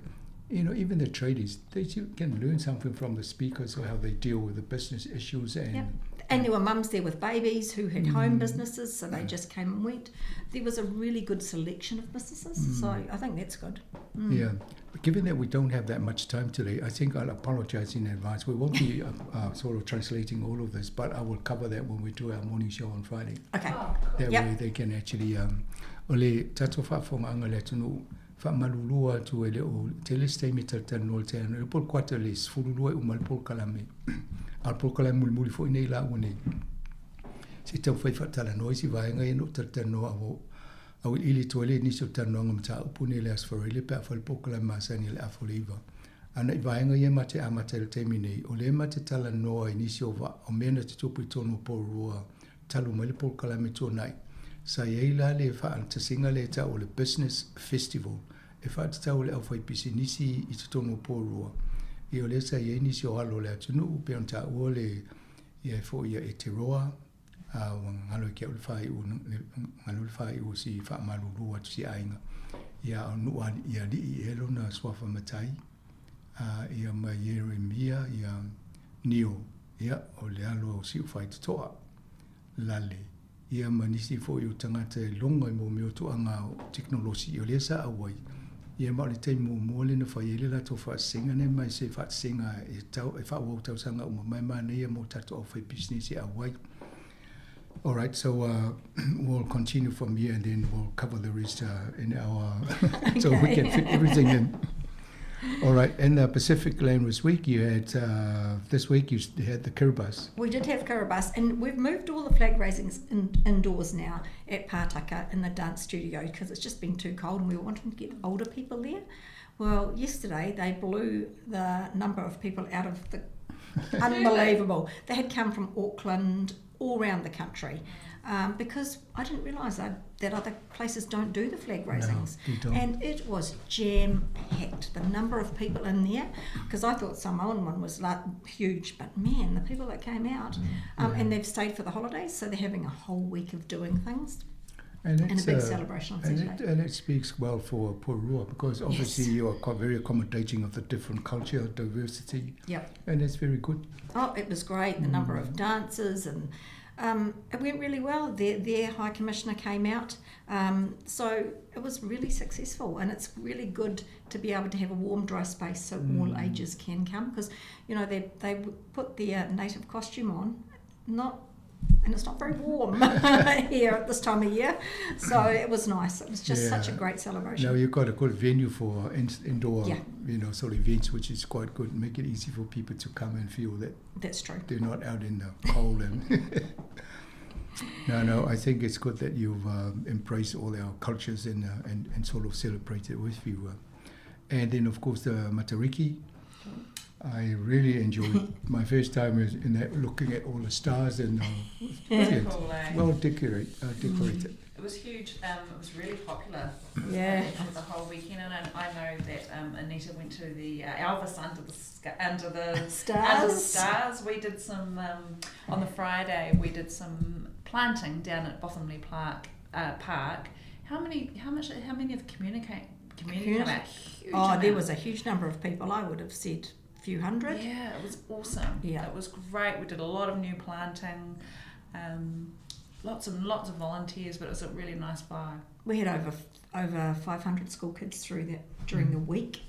You know, even the tradies, they can learn something from the speakers or how they deal with the business issues and Yep. And there were mums there with babies who had home businesses, so they just came and went. There was a really good selection of businesses, so I think that's good. Yeah. But given that we don't have that much time today, I think I'll apologize in advance. We won't be sort of translating all of this, but I will cover that when we do our morning show on Friday. Okay. Oh, That Yep. way they can actually o le tatou faafofogaaga le atunuu faamalulua atu e le o tele se taimi e talatalanoa le taeao le polo kuata le 12 e uma le polokalame a le polokalame mulimuli foi nei laua nei se taumafai faatalanoa isi vaega ia na ou talatalanoa au auiliili atu ai le nisi o talanoaga mataupu nei le Aso Faraile pe afai le polokalame masani le afa o le iva. Ana i vaega ia ma te amata i le taimi nei, o lea ma te talanoa i nisi o vaa o mea na tutupu i totonu o Porirua talu mai le polokalame tuanai. Sa i ai la le faatasiga lea e tau o le Business Festival e faatatau i le aufaipisinisi i totonu o Porirua. Ia o lea sa i ai nisi o alo o le atunuu pei ona taua le ia e foi ia Eteroa, a ua galo i ke au le faaiu galo le faaiu o si faamalulu atu si aiga. Ia o nuu i alii ea lona suafa matai, a ia ma Ieremia ia Nio, ia o le alo o Siufaitotoa, Lale, ia ma nisi foi o tagata e logo i mō mea o tooaga o tekonolosi, o lea sa auai, ia ma o le taimi muamua lea na fai ai le latou faasesega nei mai se faasesega e tau e faaauau tausaga uma mai manaia mo tatou aufaipisinisi e auai. All right, so we'll continue from here and then we'll cover the rest in our so we can fit everything in. All right, in the Pacific Language Week, you had this week you had the Kiribati. We did have Kiribati, and we've moved all the flag raisings indoors now at Pātaka in the dance studio because it's just been too cold and we were wanting to get older people there. Well, yesterday they blew the number of people out of the unbelievable. They had come from Auckland, all around the country, because I didn't realise that other places don't do the flag raisings. No, they don't. And it was jam-packed, the number of people in there, because I thought Samoan one was like huge, but man, the people that came out, and they've stayed for the holidays, so they're having a whole week of doing things. And, And a big celebration on and Saturday. it speaks well for Porirua because obviously Yes. you are quite very accommodating of the different culture, diversity. Yep. And it's very good. Oh, it was great, the number of dances, and it went really well. Their High Commissioner came out, so it was really successful, and it's really good to be able to have a warm, dry space so all ages can come, because, you know, they put their native costume on, and it's not very warm here at this time of year, so it was nice. It was just such a great celebration. Now you've got a good venue for indoor, Yeah. you know, sort of events, which is quite good. Make it easy for people to come and feel that That's true. They're not out in the cold. And no, I think it's good that you've embraced all our cultures and sort of celebrated with you. And then of course the Matariki. I really enjoyed my first time in that, looking at all the stars and brilliant. Cool, eh? Well decorated. It was huge. It was really popular. Yeah. For the whole weekend, and I know that Anita went to the Elvis under the stars. Under the stars. We did some on the Friday. We did some planting down at Bothamley Park. How many of community came out? Huge Oh, there amount. was a huge number of people. I would have said few hundred. Yeah, it was awesome. Yeah. It was great. We did a lot of new planting, lots and lots of volunteers, but it was a really nice vibe. We had over 500 school kids through that during the week,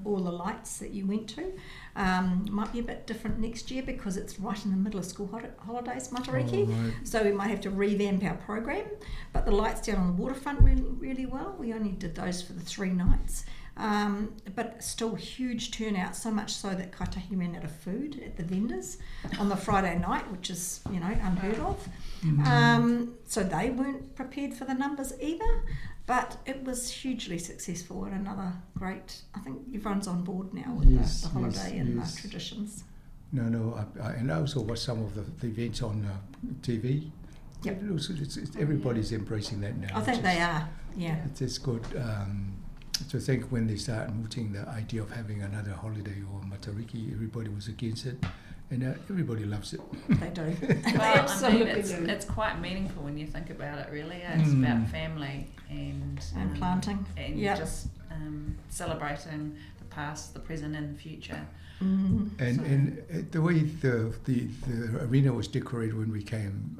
all the lights that you went to. Might be a bit different next year because it's right in the middle of school holidays, Matariki. Oh, right. So we might have to revamp our program. But the lights down on the waterfront went really well. We only did those for the 3 nights. But still huge turnout, so much so that Kaitahi ran out of food at the vendors on the Friday night, which is, you know, unheard of. So they weren't prepared for the numbers either, but it was hugely successful and another great, I think everyone's on board now with the holiday and the traditions. No, and I also watched some of the events on TV. Yep. Everybody's embracing that now. I think they are, yeah. It's just good. To think when they start mooting the idea of having another holiday or Matariki, everybody was against it, and everybody loves it. They do. Well, They absolutely do. It's quite meaningful when you think about it, really. It's about family and planting and yep. just celebrating the past, the present, and the future. And and the way the, the the arena was decorated when we came,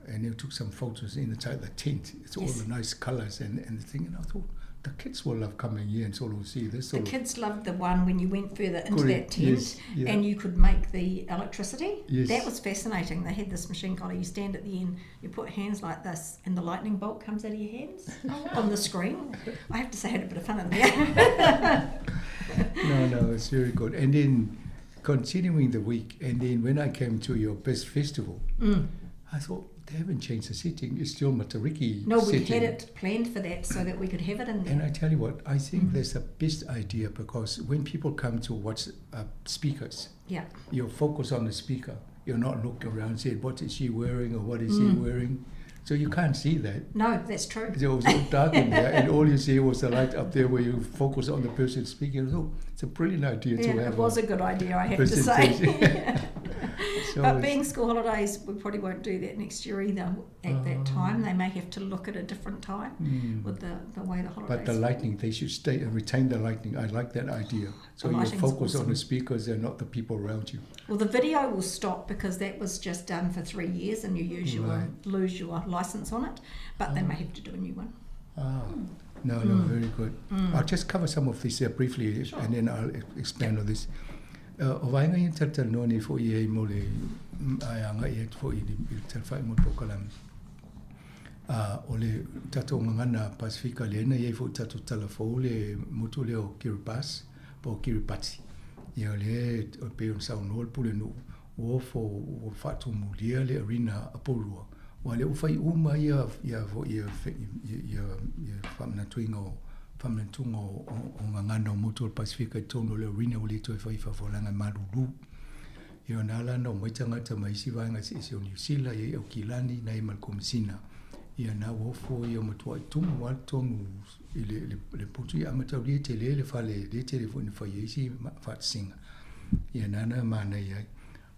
and they took some photos inside the tent. It's all the nice colours and, and the thing. And I thought the kids will love coming here and sort of see this. The Sort of kids loved the one when you went further into Correct, that tent yes, yeah. and you could make the electricity. Yes. That was fascinating. They had this machine called you stand at the end, you put hands like this, and the lightning bolt comes out of your hands on the screen. I have to say, I had a bit of fun in there. No, no, it's very good. And then continuing the week, and then when I came to your best festival, I thought they haven't changed the setting. It's still Matariki No, we setting. had it planned for that so that we could have it in And there. I tell you what, I think that's the best idea because when people come to watch speakers, Yeah. you focus on the speaker. You're not looking around and saying, what is she wearing or what is he wearing? So you can't see that. No, that's true. It was all dark in there, and all you see was the light up there where you focus on the person speaking. So it's a brilliant idea to Yeah, have it was a a good idea, I have to say. presentation. So But it's- being school holidays, we probably won't do that next year either at that time. They may have to look at a different time with the way the holidays. But the lightning, they should stay and retain the lightning. I like that idea. So The you lighting's focus on awesome. the speakers and not the people around you. Well, the video will stop because that was just done for 3 years and you use your, Right. lose your license on it, but they may have to do a new one. Ah, no, no, very good. I'll just cover some of this briefly and then I'll expand on this. O vaenga ia talatalanoa nei fo'i ai mo le ai aga'i atu fo'i i le talafa'i mo le polokalame. O le tatou gagana Pasifika lea na i ai fo'i tatou talafou le motu lea o Kiribati po o Kiribati. Ia o lea e pei ona saunoa le pulenuu ua ofo ua faatumulia le arena a Porirua aua lea ua fai uma ia ia fo'i ia ia ia faamanatuina o faamanatuga o o gagana o motu o le Pasifika i totonu o le arena ua le toe fai faafolaga e malulu. Ia ona ala na omai tagata ma isi vaega eseese o Niu Sila, ia i Aukilani, na i ma le Komesina. Ia na ua ofo ia matua'i tumu lava totonu i le le le potu ia amataulia tele le fale le tele foi na fai ai isi faatasiga. Ia nana manaia ai.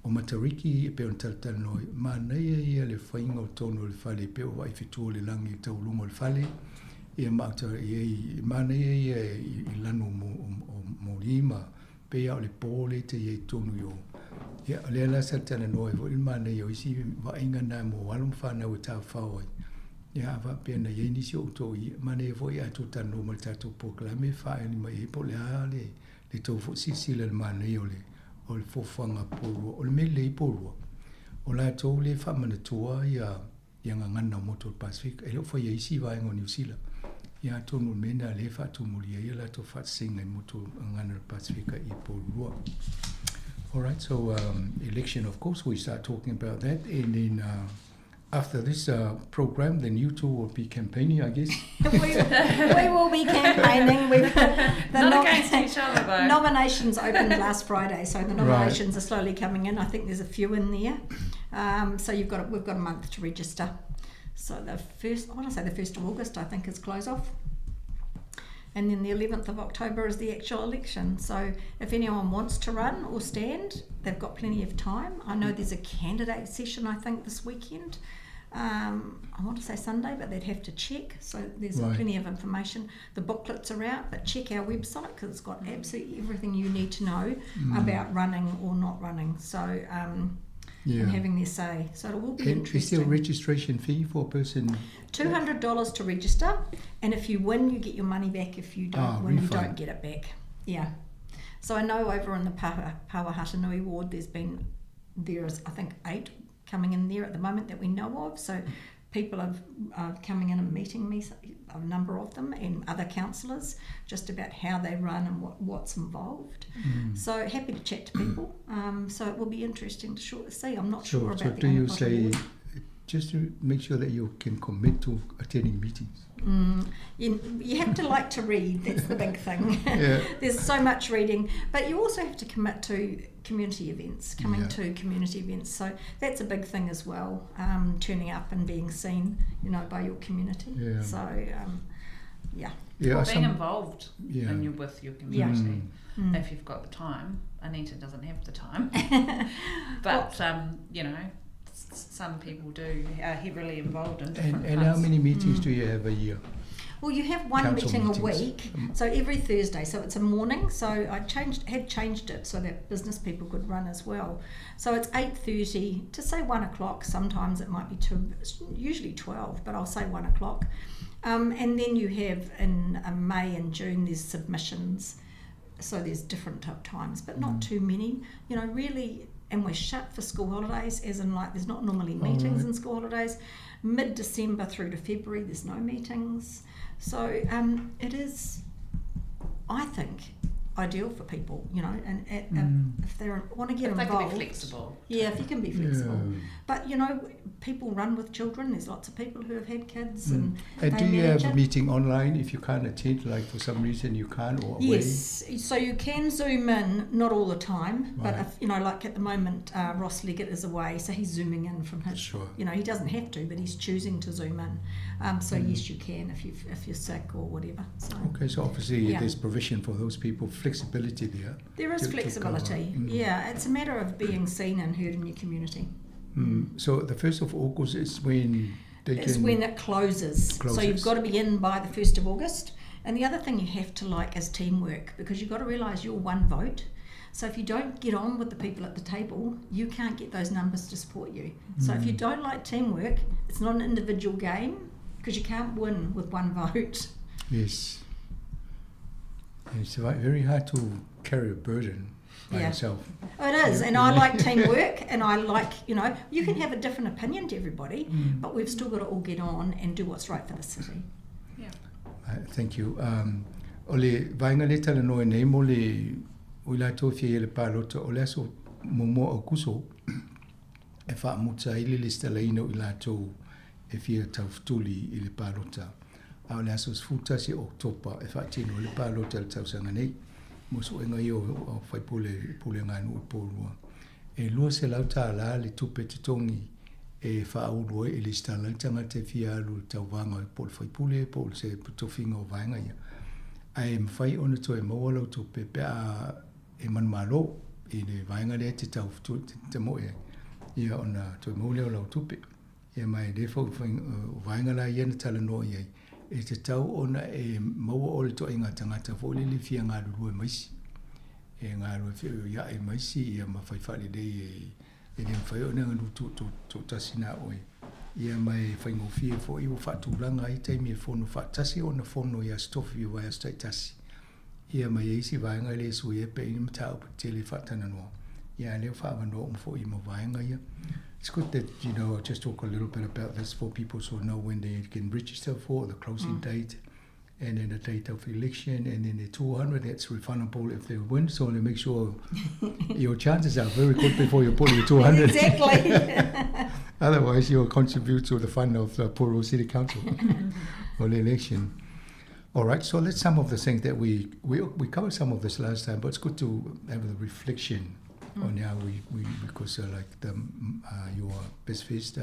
O Matariki e pei ona talatalanoa ai, manaia ia le faiga o totonu o le fale e pei o vaai fetua o le lagi i le tauluga o le fale, ia ma i ai manaia ia i lanu o moli ma pei lava o le po lea e te i ai i totonu i o. Ia, o lea la sa talanoa ai foi le manaia o isi vaaiga na mo alo ma fanau e tafafao ai. Ia a faapea na i ai nisi o outou i manaia foi a outou talanoa ma le tatou polokalame e faaali mai ai po o le a le le tou foi silasila i le manaia o le o le fuafuaga Porirua. O le mea lelei Porirua, o latou lea e faamanatua ia ia gagana o motu o le Pasefika. E le o faia i isi vaega o Niu Sila. Ia atonu o le mea lena lea e faatumulia ai a latou faatasiga i motu gagana o le Pasefika i Porirua. All right, so election, of course, we start talking about that. And then after this program, then you two will be campaigning, I guess. We will be campaigning. We've, the Not against each other, though. Nominations opened last Friday, so the nominations are slowly coming in. I think there's a few in there. So we've got a month to register. So the first, I want to say the 1st of August, I think, is close off. And then the 11th of October is the actual election. So if anyone wants to run or stand, they've got plenty of time. I know there's a candidate session, I think, this weekend. I want to say Sunday, but they'd have to check. So there's plenty of information. The booklets are out, but check our website because it's got absolutely everything you need to know about running or not running. So and having their say. So it will be And is there a interesting. registration fee for a person? $200 to register, and if you win, you get your money back. If you don't win, you refund. don't get it back. Yeah. So I know over in the Pauatahanui ward, there is, I think, 8 coming in there at the moment that we know of. So people are coming in and meeting me, a number of them, and other councillors, just about how they run and what's involved. So happy to chat to people. So it will be interesting to see. I'm not sure about So the do you Anacotta say, ward. just to make sure that you can commit to attending meetings? You have to like to read, that's the big thing. There's so much reading, but you also have to commit to community events, coming to community events. So that's a big thing as well, turning up and being seen, by your community. Yeah, Well, being some involved when you're with your community, if you've got the time. Anita doesn't have the time, but some people do are heavily involved in different And how parts. many meetings do you have a year? Well, you have one council meeting meetings? a week, so every Thursday. So it's a morning. So I changed, had changed it so that business people could run as well. So it's 8:30 to say 1 o'clock. Sometimes it might be 2, it's usually 12, but I'll say 1 o'clock. And then you have in May and June there's submissions. So there's different times, but not too many. You know, really, and we're shut for school holidays, as in like there's not normally meetings in school holidays. Mid December through to February, there's no meetings. So it is, I think, ideal for people, you know, and if they want to get If they can involved. be flexible. Yeah, if you can be flexible. Yeah. But, you know, people run with children. There's lots of people who have had kids and And they do you manage have a it. meeting online if you can't attend, like for some reason you can't or away? Yes, so you can Zoom in, not all the time, but Right. if you know, like at the moment, Ross Leggett is away, so he's zooming in from his. Sure. You know, he doesn't have to, but he's choosing to zoom in. So yes, you can if you're sick or whatever. So Okay, so obviously Yeah. there's provision for those people, flexibility there. there is to cover. flexibility. Yeah, it's a matter of being seen and heard in your community. So the 1st of August is when they It's can... when it closes. So Closes. you've got to be in by the 1st of August. And the other thing you have to like is teamwork, because you've got to realise you're one vote. So if you don't get on with the people at the table, you can't get those numbers to support you. So if you don't like teamwork, it's not an individual game, because you can't win with one vote. Yes. And it's very hard to carry a burden by Yeah. yourself. It is, and I like teamwork, and I like, you know, you can have a different opinion to everybody, but we've still got to all get on and do what's right for the city. Yeah. Thank you. O le vaega lea e talanoa nei mo le o i latou e fia i le palota o le aso muamua o Aokuso e faamuta ai le lesitalaina o i latou e fia taufetuli i le palota. A o le aso 11 o Oketopa e faatino ai le palota i le tausaga nei mo suega ia o faipule pulega a nuu i Porirua. E $200 le tupe totogi e faaulu ai e lesitala ai le tagata e fia alu i le tauvaga po o le faipule po o se tofiga o vaega ia. Ae mafai ona toe maua lau tupe pe a e manumalo i le vaega lea e te taufetuli te moe ai ia ona toe maua lea o lau tupe. Ia ma e le foi o vaega la ia na talanoa i ai e tatau ona e maua oe i le toaiga tagata foi lele fia galulue ma isi. E galulue feoioiai ma isi ia ma fai faalelei e e le mafai ona ganu toatasi na oe. Ia ma e faigofie foi ua faatulaga ai taimi e fono faatasi ona fono i aso tofi o vaiaso taitasi. Ia ma e i ai isi vaega e le suia ai pe i ai ni mataupu tetele e faatalanoa. Ia a o lea ua faaavanoa uma foi ma vaega ia. It's good that, you know, I'll just talk a little bit about this for people so know when they can register for the closing date and then the date of election, and then the 200, that's refundable if they win. So they make sure your chances are very good before you put your 200. Exactly. Otherwise, you'll contribute to the fund of the Porirua City Council for the election. All right, so that's some of the things that we covered some of this last time, but it's good to have a reflection on how we because like the your BizFest,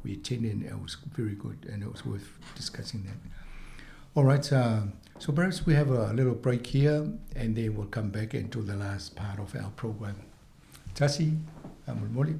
we attended and it was very good and it was worth discussing that. All right, so perhaps we have a little break here and then we'll come back into the last part of our program. Tasi, amolimoli.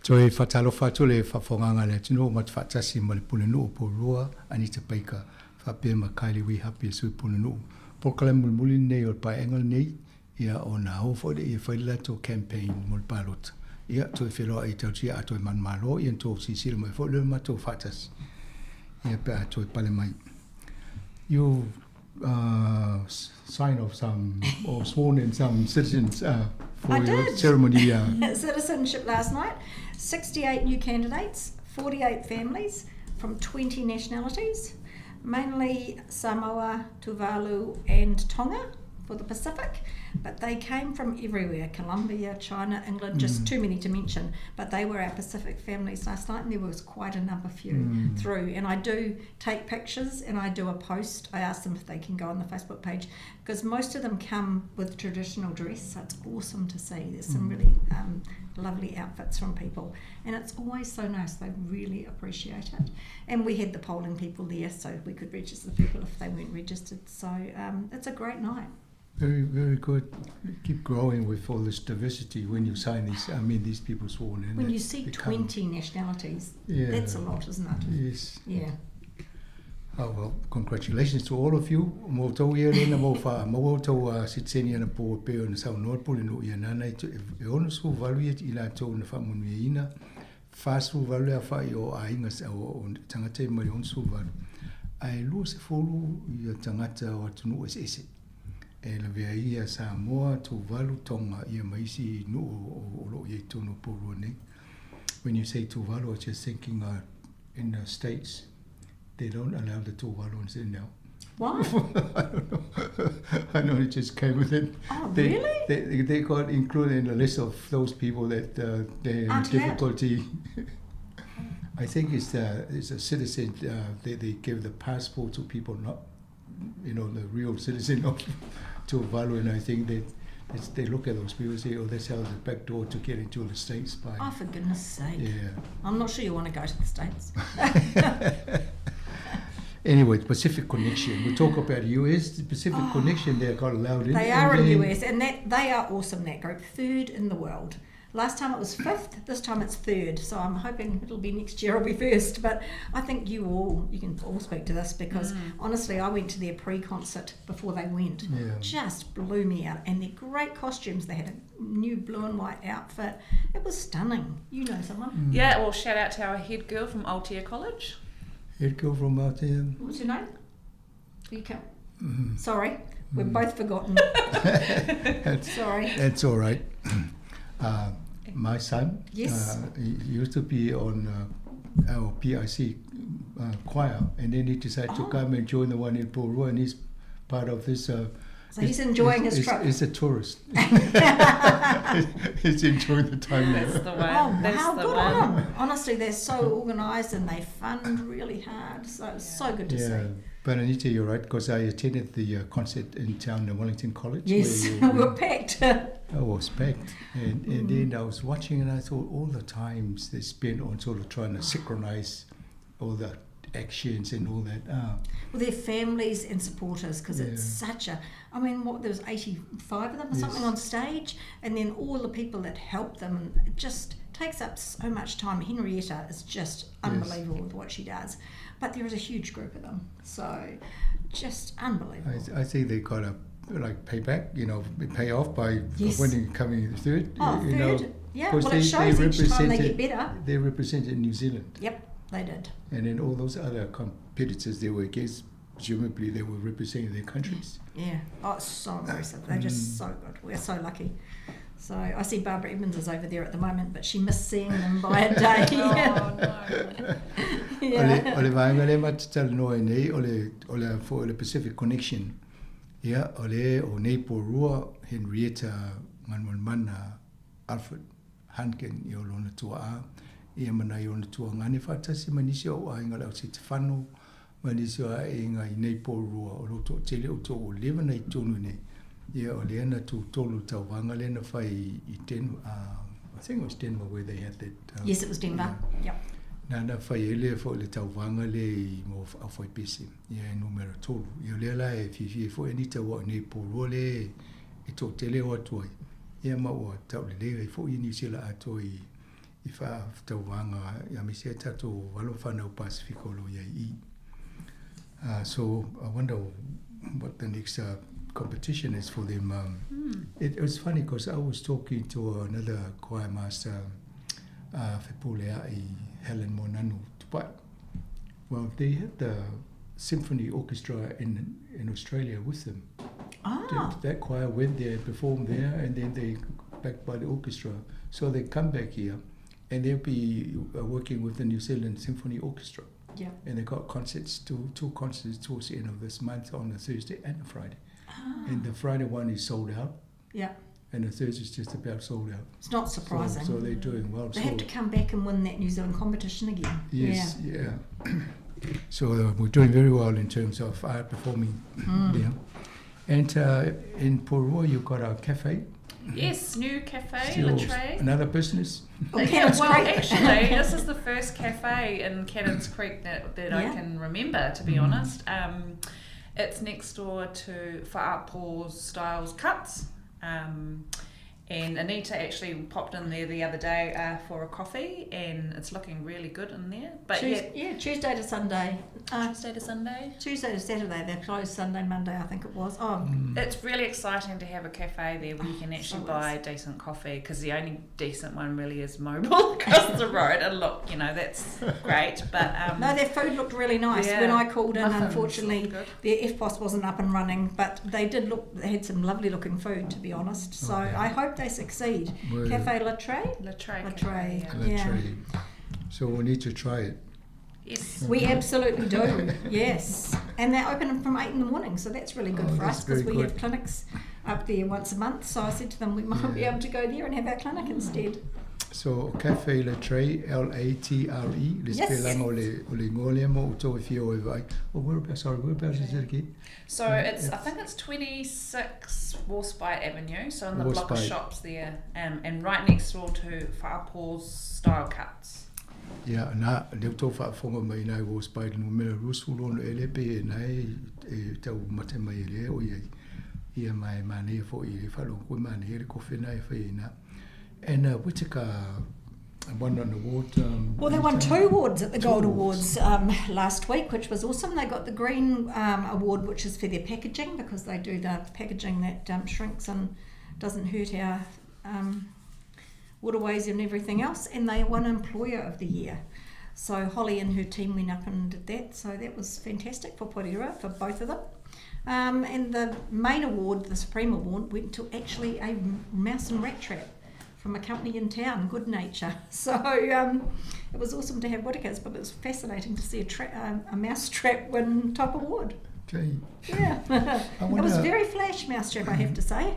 Toe faatalofa atu le faafofogaaga a le atunuu ma te faatasi ma le Pulenuu o Porirua, Anita Baker, faapea ma Kylie Wihapi le Sui Pulenuu. Polokalame mulimuli lenei o le paeaiga lenei, ia ona o foi lea e fai le latou campaign mo le palota. Ia, toe feiloai i tautia a toe manumalo, ia na tou silasila mai foi lea o le matou faatasi, ia pe a toe pale mai. You uh, sign off some or sworn in some citizens uh, for I your did. ceremony. Uh, Citizenship last night. 68 new candidates, 48 families from 20 nationalities, mainly Samoa, Tuvalu, and Tonga for the Pacific. But they came from everywhere Colombia, China, England, just too many to mention. But they were our Pacific families last night, and there was quite a number few through. And I do take pictures and I do a post. I ask them if they can go on the Facebook page because most of them come with traditional dress, so it's awesome to see. There's some really lovely outfits from people, and it's always so nice. They really appreciate it. And we had the polling people there, so we could register people if they weren't registered. So it's a great night. Very, very good. Keep growing with all this diversity when you sign these. I mean, these people sworn in. When that you see become- 20 nationalities, Yeah. that's a lot, isn't it? Yes. Yeah. Oh, well, congratulations to all of you. Mo tau ia lena mo wha, mo tau a sitseni ana po pe o na sau noa pule no ia nana i tu, e ono su valu ia i la tau na wha munu ia ina, wha su valu ia wha i o a inga sa o, o tangata i mai ono su valu. Ai lua se folu ia tangata o atunu ese ese. E lavea ia Samoa, Tuvalu, Tonga, ia maisi nu o, o, o lo ia i tonu Porirua nei. When you say Tuvalu, I was just thinking in the States, they don't allow the Tuvaluans in now. Why? I don't know. I know it just came with it. Oh, they, really? They got included in the list of those people that they have Aren't allowed. difficulty. I think it's it's a citizen. They give the passport to people not, you know, the real citizen of Tuvalu, and I think they it's, they look at those people and say, oh, that's how the back door to get into the States by. Oh, for goodness sake. Yeah. I'm not sure you want to go to the States. Anyway, Pacific Connection. We talk about US, the Pacific Connection, they got allowed in. They and are in then- the US, and that they are awesome, that group. Third in the world. Last time it was fifth, this time it's third. So I'm hoping it'll be next year, it'll be first. But I think you all, you can all speak to this because honestly, I went to their pre concert before they went. Yeah. Just blew me out. And their great costumes. They had a new blue and white outfit. It was stunning. You know someone. Yeah, well, shout out to our head girl from Aotea College. Head girl from out there. What's her name? You can't. Sorry, we've both forgotten. That's, Sorry. That's all right. My son, Yes. he used to be on our PIC choir, and then he decided to Oh. come and join the one in Porirua, and he's part of this. So he's enjoying his trip. He's a tourist. He's enjoying the time there. That's the one. Oh, That's wow, the good one. on 'em. Honestly, they're so organised and they fund really hard. So it's so good to Yeah, see. but Anita, you're right, because I attended the concert in town in Wellington College. where Yes, you- we were packed. I was packed. And then I was watching and I thought all the times they spent on sort of trying to synchronize all the actions and all that. Well, their families and supporters, because it's Yeah. such a. I mean, what there was 85 of them or something Yes. on stage, and then all the people that help them, and it just takes up so much time. Henrietta is just unbelievable with what she does, but there is a huge group of them, so just unbelievable. I think they got a like payback, you know, pay off by Yes. winning, coming third. Oh, you know, third. Yeah, 'cause well, it shows each time they get represented- better. They represented New Zealand. Yep, they did. And then all those other competitors they were against, presumably they were representing their countries. Yeah. Oh, it's so impressive. They're just so good. We're so lucky. So I see Barbara Edmonds is over there at the moment, but she missed seeing them by a day. Oh, no. yeah. O le vaenga le matatala noa nei, o le, o le, for le Pacific Connection. Ia, o le, o nei Porirua, Henrietta Nganmanmana, Alfred Hankin, i o lona tua a. Ia mana i ona tua ngane whātasi, ma nisi o ainga lau se te whano, ma nisi o ainga i nei Porirua, o loto o tele o tō o lewa nei tonu nei. Ia, o le ana tū tolu tau wanga le na whai i Denver, I think it was Denver where they had that. Yes, it was Denver. Yeah. Yep. Nā whai ele fo le tauvaga le i mo au whai pese, ia e numera tolu. Ia lea la e fifi e fo e nita wa nei Porirua le e tō tele o atu ai. Ia ma ua tau le lea i fo i New Zealand atoa i, i faatauvaga aemaise ai tatou alo ma fanau Pasefika o lo o i ai i i. So I wonder what the next competition is for them. It was funny because I was talking to another choir master, Fepulea'i Helen Monanu Tupai. Well, they had the symphony orchestra in in Australia with them. That choir went there and performed there, and then they backed by the orchestra. So they come back here, and they'll be working with the New Zealand Symphony Orchestra. Yeah. And they got concerts, two, two concerts towards the end of this month on the Thursday and the Friday. And the Friday one is sold out. Yeah. And the Thursday is just about sold out. It's not surprising. So, so they're doing well. They so have to come back and win that New Zealand competition again. Yes, yeah. yeah. so we're doing very well in terms of art performing. Yeah. And in Porua, you've got a cafe. Yes, new cafe, Still Latre. Another business. Oh, Yeah, Cannons well, Creek. actually, this is the first cafe in Cannons Creek that, that I Yeah. can remember, to be honest. It's next door to Fa'apo's Styles Cuts. And Anita actually popped in there the other day for a coffee, and it's looking really good in there. But yeah, yeah, Tuesday to Sunday. Tuesday to Sunday. Tuesday to Saturday. They're closed Sunday, Monday, I think it was. Oh, It's really exciting to have a cafe there where you can actually so is. buy decent coffee, because the only decent one really is Mobile across the road. And look, you know, that's great, but no, their food looked really nice. Yeah. When I called in, Muffins unfortunately, looked good. their FPOS wasn't up and running, but they did look. They had some lovely looking food, to be honest. So I hope they succeed. Well- Cafe Latre. Latre Latre. Cafe, Yeah. Latre. So we need to try it. Yes. We absolutely do, yes. And they're open from 8 in the morning, so that's really good Oh, for us that's because very we good. have clinics up there once a month. So I said to them, we might be able to go there and have our clinic instead. So Cafe Latre, L A T R E, le Yes. spelanga o le o le ngole mo o tau whio e vai. Oh, whereabouts, sorry, whereabouts is it again? So it's I think it's 26 Warspite Avenue, so in the block of Warspite. shops there, and right next door to Fa'apo's Style Cuts. Ia, na, lea ua tou faafofoga mai nai Warspite numera 26 ele pe e nai e tau mate mai e lea o iai. Ia mai manaia foi i le faalogo koe manaia le kofe na e fai ai na. And Whitaker won an award. Well, they won two awards at the Two Gold awards. Awards last week, which was awesome. They got the Green Award, which is for their packaging, because they do the packaging that shrinks and doesn't hurt our waterways and everything else. And they won Employer of the Year. So Holly and her team went up and did that. So that was fantastic for Porirua, for both of them. And the main award, the Supreme Award, went to actually a mouse and rat trap from a company in town, Good Nature. So it was awesome to have Whitakers, but it was fascinating to see a mouse trap win top award. Okay. Yeah. I It was wonder- very flash mouse trap, I have to say.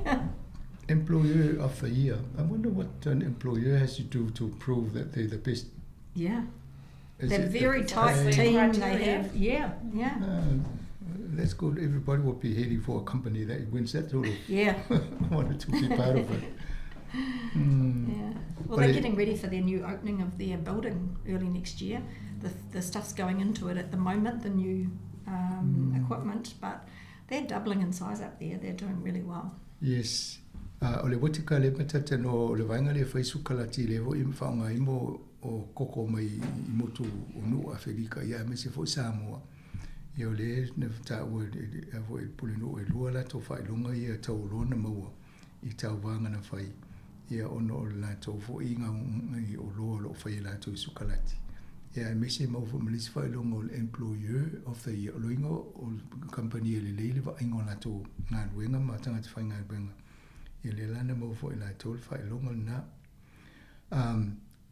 Employer of the Year. I wonder what an employer has to do to prove that they're the best. Yeah. Is They're it the very tight pay? team they Criteria. have. Yeah, yeah. That's good. Everybody will be heading for a company that wins that sort of. Yeah. Wanted to be part of it. Yeah. Well, But they're it- getting ready for their new opening of their building early next year. The stuff's going into it at the moment, the new equipment, but they're doubling in size up there. They're doing really well. Yes. O le Whitaker le matata no o le vaenga le fai sukalati le ho i whaonga i mo o koko mai i motu o nu Aferika ia me se fo Samoa. Ia o le na ta ua e fo e pule no e lua la tau whailonga ia tau lona maua i tau vanga na whai. Ia ono o la tau fo i ngā i o loa lo whai la tau sukalati. Ia me se mau fo malisi whailonga o le employer of the year. O loinga o company e le leile wa ingo la tau ngā luenga ma tangata whai ngā luenga. Ia le lana mau fo i la tau le whailonga na.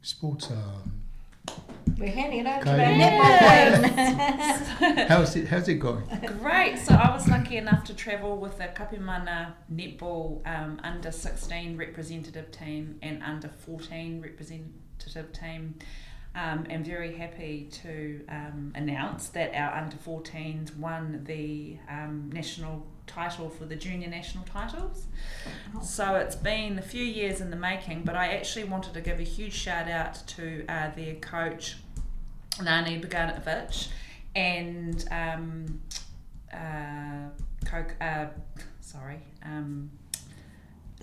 Sports We're handing it over to Kylie. our netball queen. How's it going? Great. So I was lucky enough to travel with the Kapimana netball under 16 representative team and under 14 representative team. And very happy to announce that our under 14s won the national title for the junior national titles. So it's been a few years in the making, but I actually wanted to give a huge shout out to their coach, Nani Boganovic, and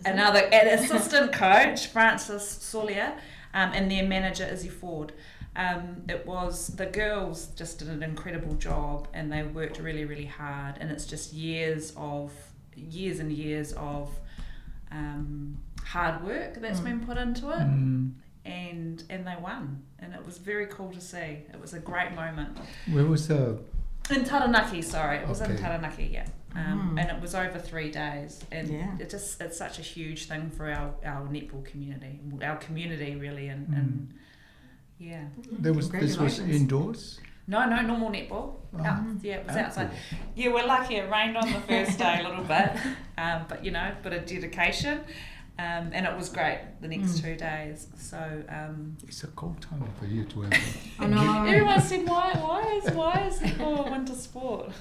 another an assistant coach, Francis Solia, and their manager Izzy Ford. It was the girls just did an incredible job, and they worked really, really hard. And it's just years of years and years of hard work that's been put into it, and they won, and it was very cool to see. It was a great moment. Where was the? In Taranaki, sorry. It was in Taranaki, yeah. And it was over 3 days. And it's such a huge thing for our netball community, our community really. And yeah. This was indoors? No, normal netball. Yeah, it was outside. Yeah, we're lucky. It rained on the first day a little bit. But, you know, bit of dedication. And it was great the next 2 days. So it's a cold time of the year to have. I know. Everyone said, why is netball a winter sport?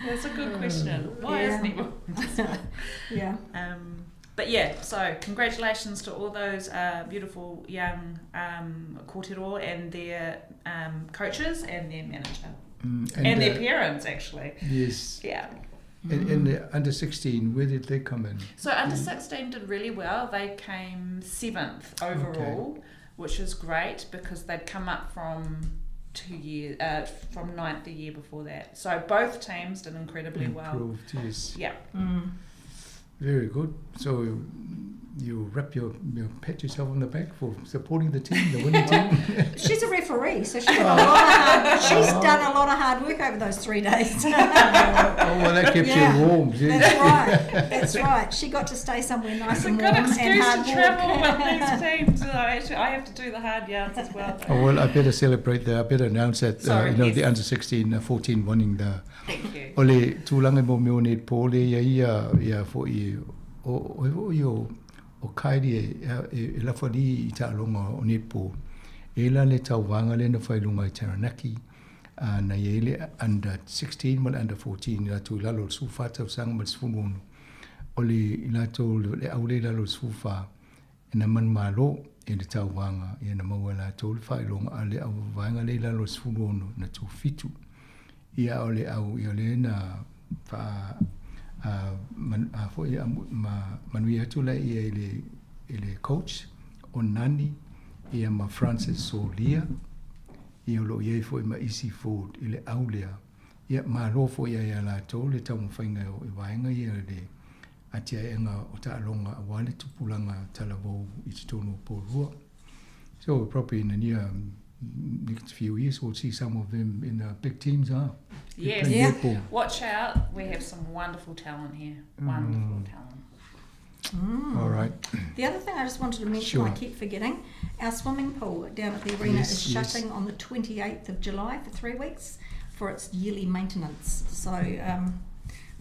That's a good question. Why is netball a winter sport? Yeah. But yeah, so congratulations to all those beautiful young kōtiro and their coaches and their manager. And their parents, actually. Yes. Yeah. And the under 16, where did they come in? So under 16 did really well. They came 7th overall, which is great because they'd come up from 2 years, from 9th the year before that. So both teams did incredibly well. Improved, yes. Yeah. Very good. So you wrap your pat yourself on the back for supporting the team, the winning team. She's a referee, so she did a lot of hard, she's done a lot of hard work over those 3 days. Oh, well, that kept you warm. Yeah. That's right. That's right. She got to stay somewhere nice it's and warm. It's a good excuse to travel with these teams. I have to do the hard yards as well. Oh, well, I better celebrate that. I better announce that, Sorry, you know, yes. the under 16, 14 winning the... Thank you. Ole, tūlanga mo meo nei pōle ia ia ia fo i o i o o kairi e lafali i tālonga o netball. E la le tauwanga le na whailunga i Taranaki, na ia ile under 16 ma le under 14 i lātou lalo o le sufā tausaga ma le 16. O le i lātou le aule lalo o le sufā e na manu malo e le tauwanga ia na maua lātou le whailunga a le au vaenga le lalo o le 16 na tūfitu. Ia o le au ia le na wha manuia atu la ia i le coach o Nani ia ma Francis Solia ia o lo iai foi ma Isi Ford i le aulea ia malo foi ia ia lātou le taumafaiga o i vaega ia le atiaega o taaloga aua le tupulaga talavou i totonu o Porirua. So probably in the near next few years we'll see some of them in the big teams, huh? Yes. Yeah. Watch out. We have some wonderful talent here. Wonderful talent. All right. The other thing I just wanted to mention, Sure. I keep forgetting, our swimming pool down at the arena is shutting on the 28th of July for 3 weeks for its yearly maintenance. So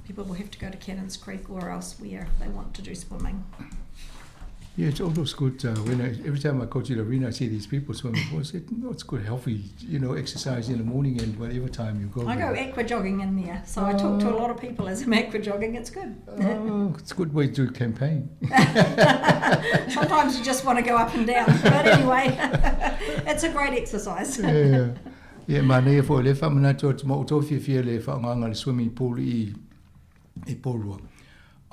people will have to go to Cannons Creek or elsewhere if they want to do swimming. Yeah, it's always good. When every time I go to the arena, I see these people swimming. I said, no, it's good, healthy, you know, exercise in the morning and whatever time you go. I go aqua jogging in there, so I talk to a lot of people as I'm aqua jogging. It's good. Oh, it's a good way to campaign. Sometimes you just want to go up and down, but anyway, it's a great exercise. Yeah, yeah. Manaia foi le whamanatu atu ma o tō whiawhia le whaanganga le swimming pool i Porirua.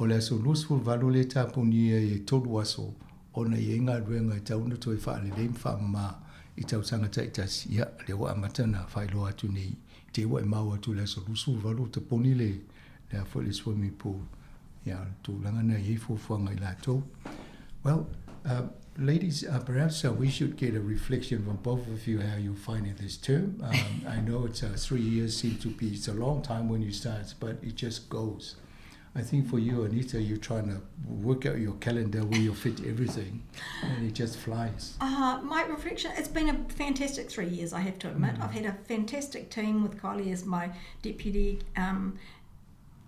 O le aso 28 le tāpuni e tolu aso o na i ngā ruenga i tauna toi whaalelei mwhaamama i tau sanga taitasi. Ia, le wa amata na whailoa atu nei. Te wa e mau atu le aso 28 te poni le a fo le swimming pool. Ia, tūlanga na i fuafuaga i lātou. Well, ladies, perhaps we should get a reflection from both of you how you're finding this term. I know it's 3 years seem to be, it's a long time when you start, but it just goes. I think for you, Anita, you're trying to work out your calendar where you fit everything, and it just flies. My reflection, it's been a fantastic 3 years, I have to admit. I've had a fantastic team with Kylie as my deputy.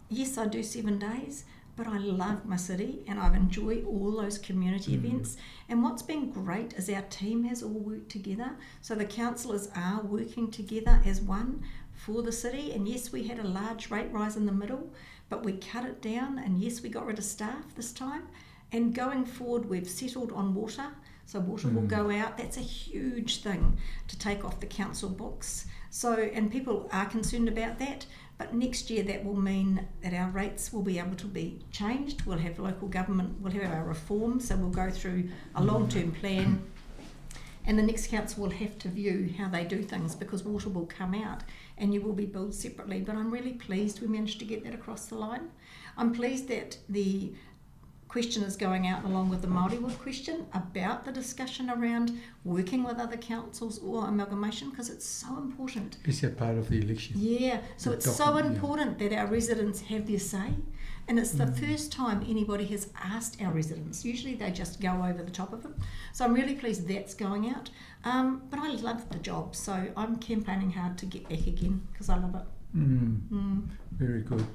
Yes, I do 7 days, but I love my city and I've enjoyed all those community events. And what's been great is our team has all worked together. So the councillors are working together as one for the city. And yes, we had a large rate rise in the middle, but we cut it down, and yes, we got rid of staff this time. And going forward, we've settled on water, so water will go out. That's a huge thing to take off the council books. So, and people are concerned about that, but next year that will mean that our rates will be able to be changed. We'll have local government, we'll have our reform, so we'll go through a long-term plan. And the next council will have to view how they do things because water will come out and you will be billed separately. But I'm really pleased we managed to get that across the line. I'm pleased that the question is going out along with the Māori Ward question about the discussion around working with other councils or amalgamation because it's so important. Is that part of the election? Yeah, so The it's so document, yeah. important that our residents have their say. And it's the first time anybody has asked our residents. Usually they just go over the top of them. So I'm really pleased that's going out. Um, but I love the job, so I'm campaigning hard to get back again because I love it. Mm. Very good.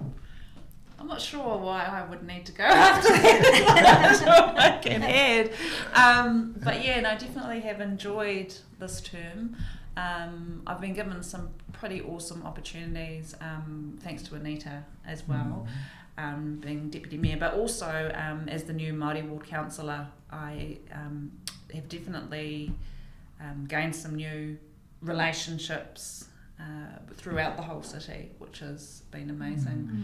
I'm not sure why I would need to go after that. I'm not sure I can add. Um, but yeah, no, I definitely have enjoyed this term. Um, I've been given some pretty awesome opportunities, um, thanks to Anita as well, um, being deputy mayor, but also um, as the new Māori ward councillor, I um, have definitely um, gained some new relationships uh, throughout the whole city, which has been amazing.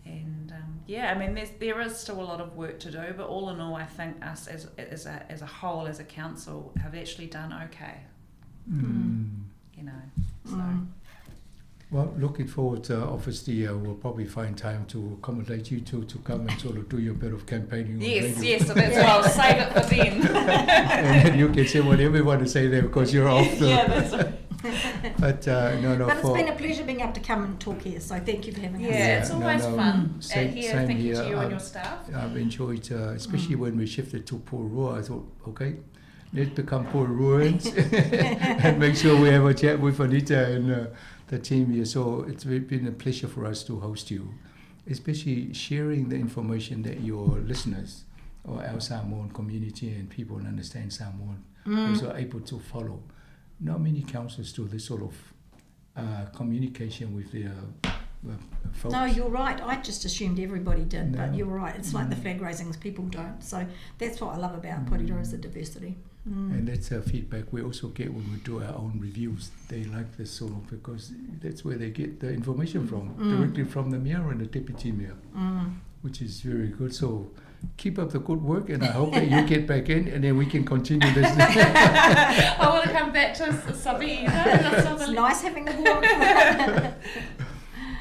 And um, yeah, I mean, there's, there is still a lot of work to do, but all in all, I think us as, as, a, as a whole, as a council, have actually done okay, you know. So. Well, looking forward to, obviously, we'll probably find time to accommodate you two to come and sort of do your bit of campaigning on Yes, radio. yes, so that's why I'll save it for then. and then you can say whatever you want to say there because you're off the. Yeah, that's right. But uh, no, no, But it's for, been a pleasure being able to come and talk here, so thank you for having us. Yeah, it's no, always no, fun Same, uh, here. same Thank here. you to you and I've- your staff. I've enjoyed, uh, especially when we shifted to Porua. I thought, okay, let's become Poruans and make sure we have a chat with Anita and uh, the team here. So it's been a pleasure for us to host you, especially sharing the information that your listeners or our Samoan community and people who understand Samoan also are able to follow. Not many councils do this sort of uh, communication with their uh, folks. No, you're right. I just assumed everybody did, but No. you're right. It's like the flag raisings, people don't. So that's what I love about Porirua is the diversity. And that's a feedback we also get when we do our own reviews. They like this sort of because that's where they get the information from, directly from the mayor and the deputy mayor, which is very good. So keep up the good work, and I hope that you get back in, and then we can continue this. I want to come back to Sabi. It's nice having the warmth.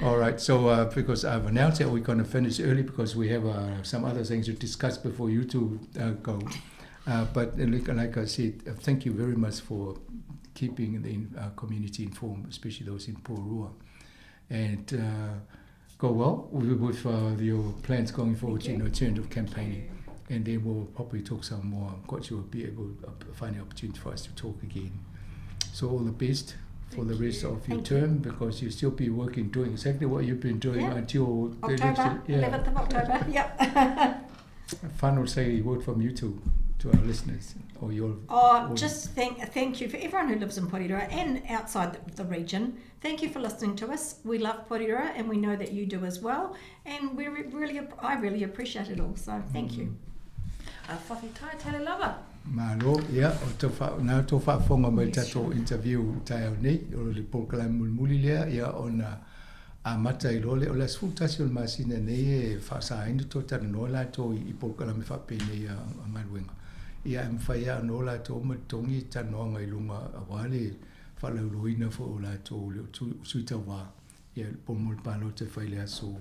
All right. So uh, because I've announced that we're going to finish early because we have uh, some other things to discuss before you two uh, go. Uh, but uh, like, like I said, uh, thank you very much for keeping the in, uh, community informed, especially those in Porua. And uh, go well with, with uh, your plans going forward, you know, in terms of campaigning. And then we'll probably talk some more. I'm quite sure we'll be able to find an opportunity for us to talk again. So all the best for the rest of your Thank you. term because you'll still be working, doing exactly what you've been doing Yeah. until the October, election. Yeah. 11th of October. Yep. Final say word from you two to our listeners or your Oh, audience. just thank thank you for everyone who lives in Porirua and outside the, the region. Thank you for listening to us. We love Porirua and we know that you do as well. And we re- really, I really appreciate it all. So thank you. Uh, Whawhitai tele lava. Malo, ia, o tau wha, nā tō whaafonga mai tātou interview tai au nei, o le polokalame mulimuli lea, ia ona a mata i lole, o le 11 o le masina nei e whaasaina tō talanoa lātou i, i polokalame whaapenei a, a ngaluenga. Ia e mwhai a anō lātou ma tongi tanoanga i lunga a wā le whaalauloina fo o lātou le o suita wā. Ia pomol pālo te whai le aso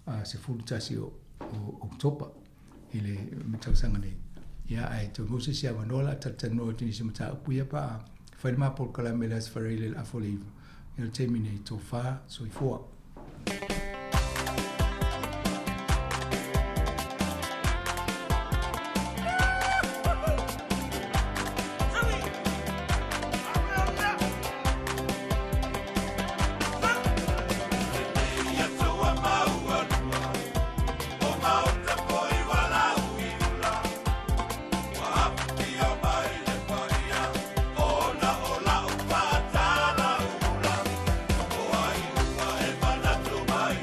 a 11 o, o Oktopa i le matausaga nei. Ia ae toe maua se isi avanoa la talatalanoa atu nisi mataupu ia pa'a fai le mapolokalame le aso faraile le afa o le iva. Ia le taimi nei tofā soifua. Ona o la upata la ula O ai ua e manatu mai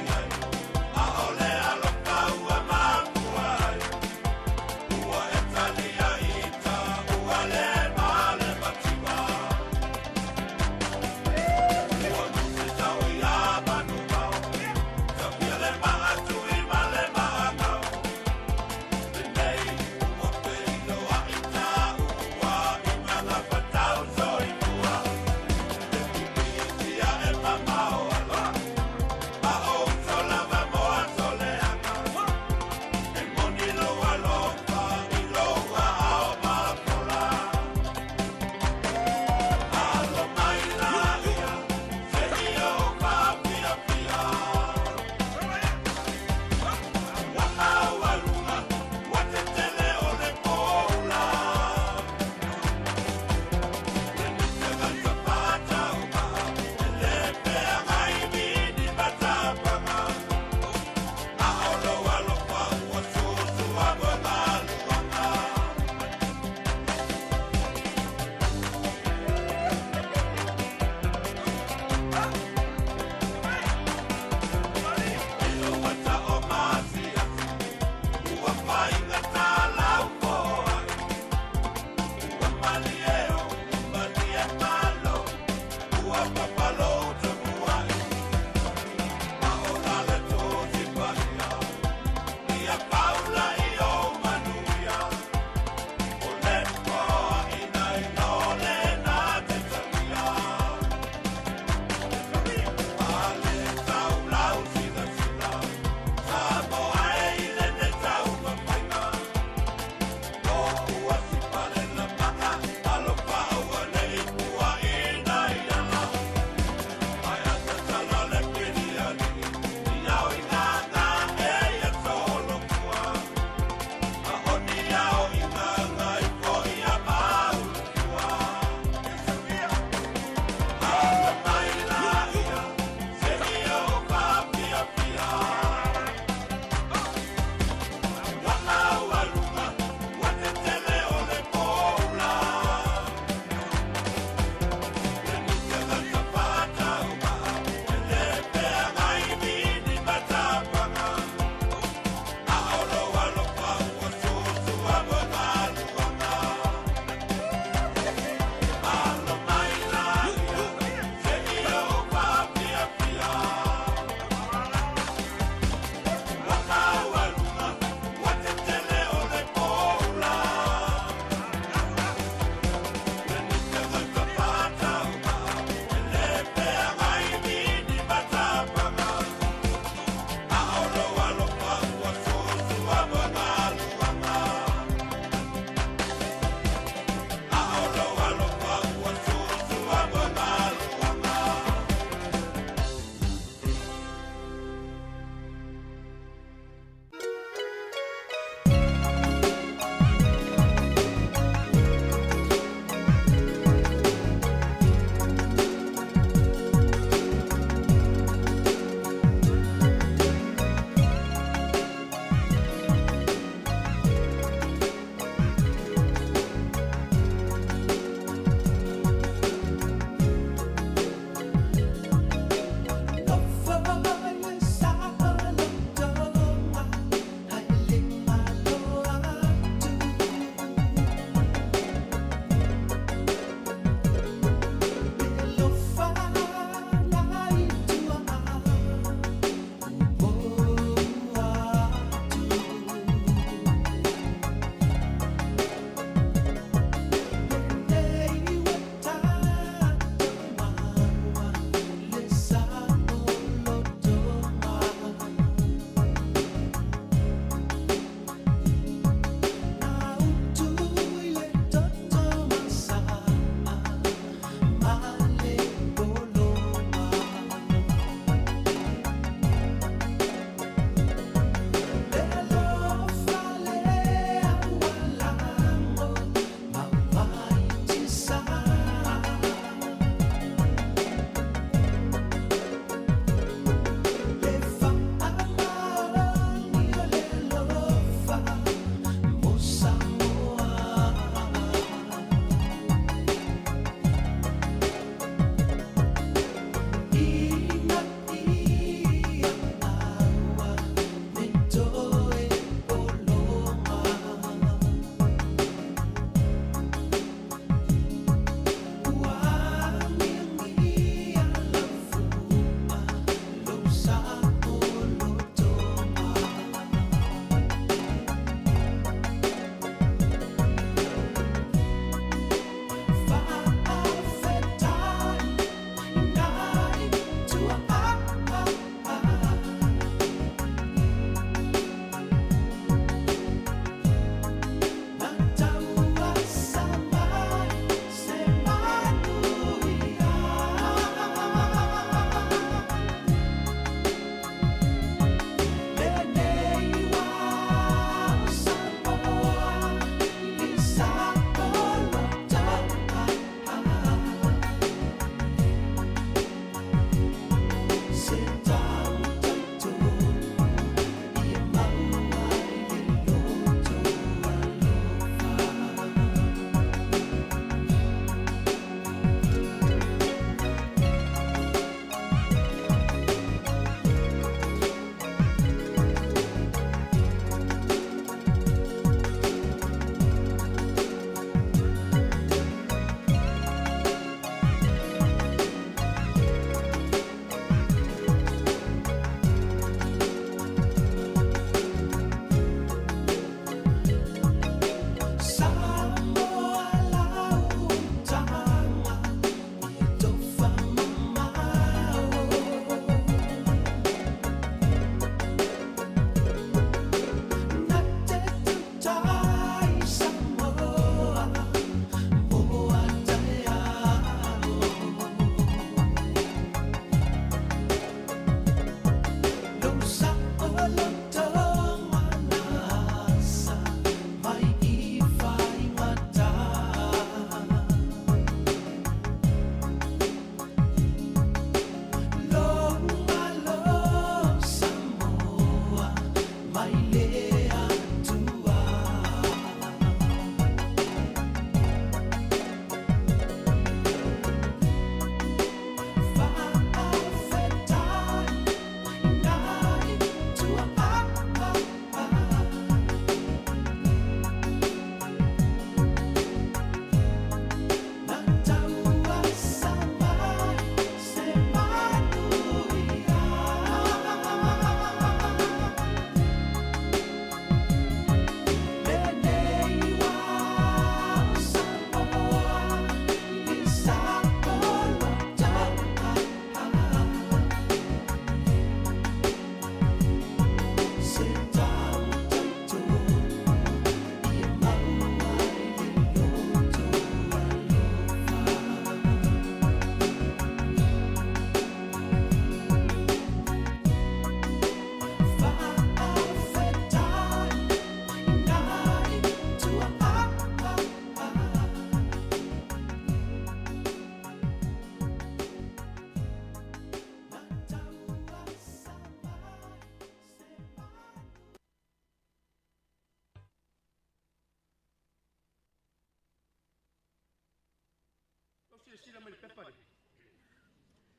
silasila mai i le pepa lea,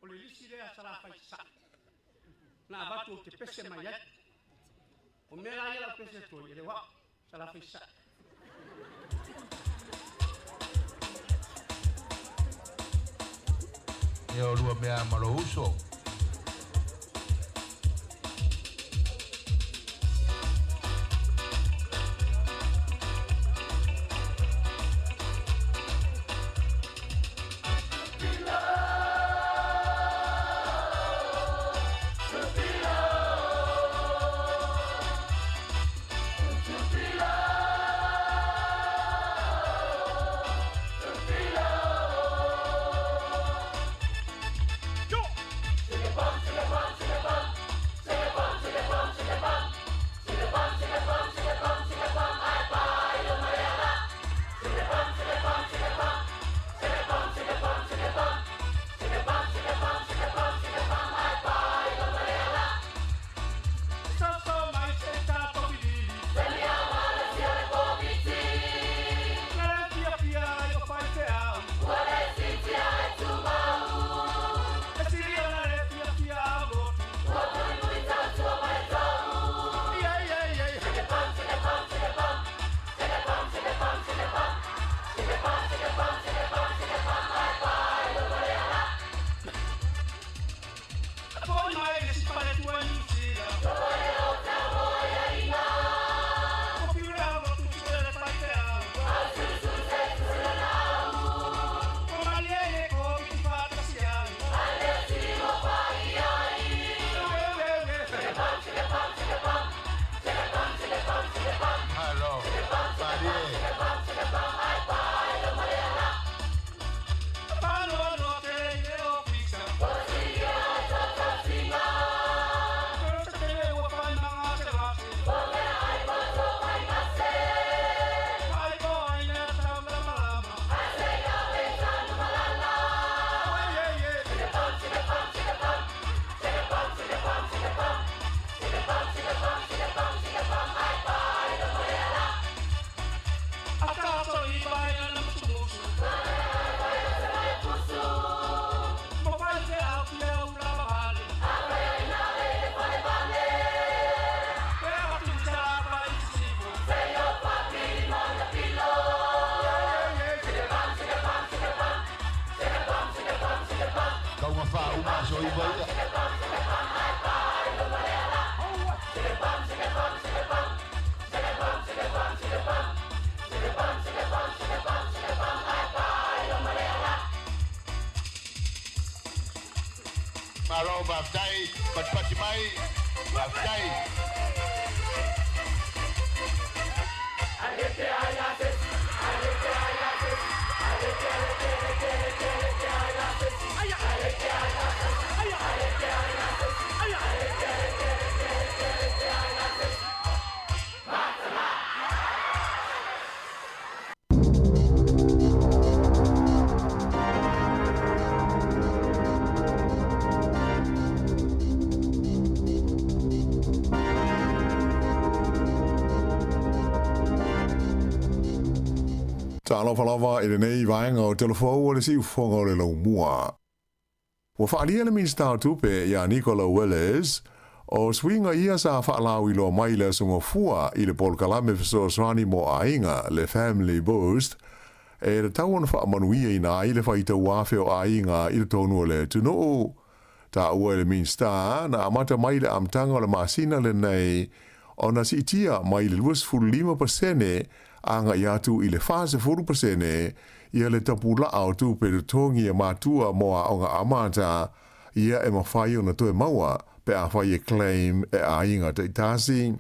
o le lisi lea a Salafai Sasae na avatu ou te pese mai ai. O mea la ia o le a ou pese atu ai, e le o au, Salafai Sasae. Ia olua mea ma lou uso. Tauga faauma aso iva ia. Malo faafetai, patipati mai, faafetai. Talofa lava i lenei vaega o Telefou o le Siufofoga o le Laumua. Ua faaalia le Minisita o Tupe ia Nicola Willis, o suiga ia sa faalauiloa mai i le Aso Gafua i le polokalame fesoasoani mo aiga, le Family Boost, e tatau ona faamanuiaina ai le faitauafe o aiga i totonu o le atunuu. Taua e le Minisita, na amata mai i le amataga o le masina lenei ona siitia mai le 25% agai atu i le 40% ia le tapulaa o tupe totogi a matua mo aoga amata ia e mafai ona toe maua pe afai e claim e aiga taitasi.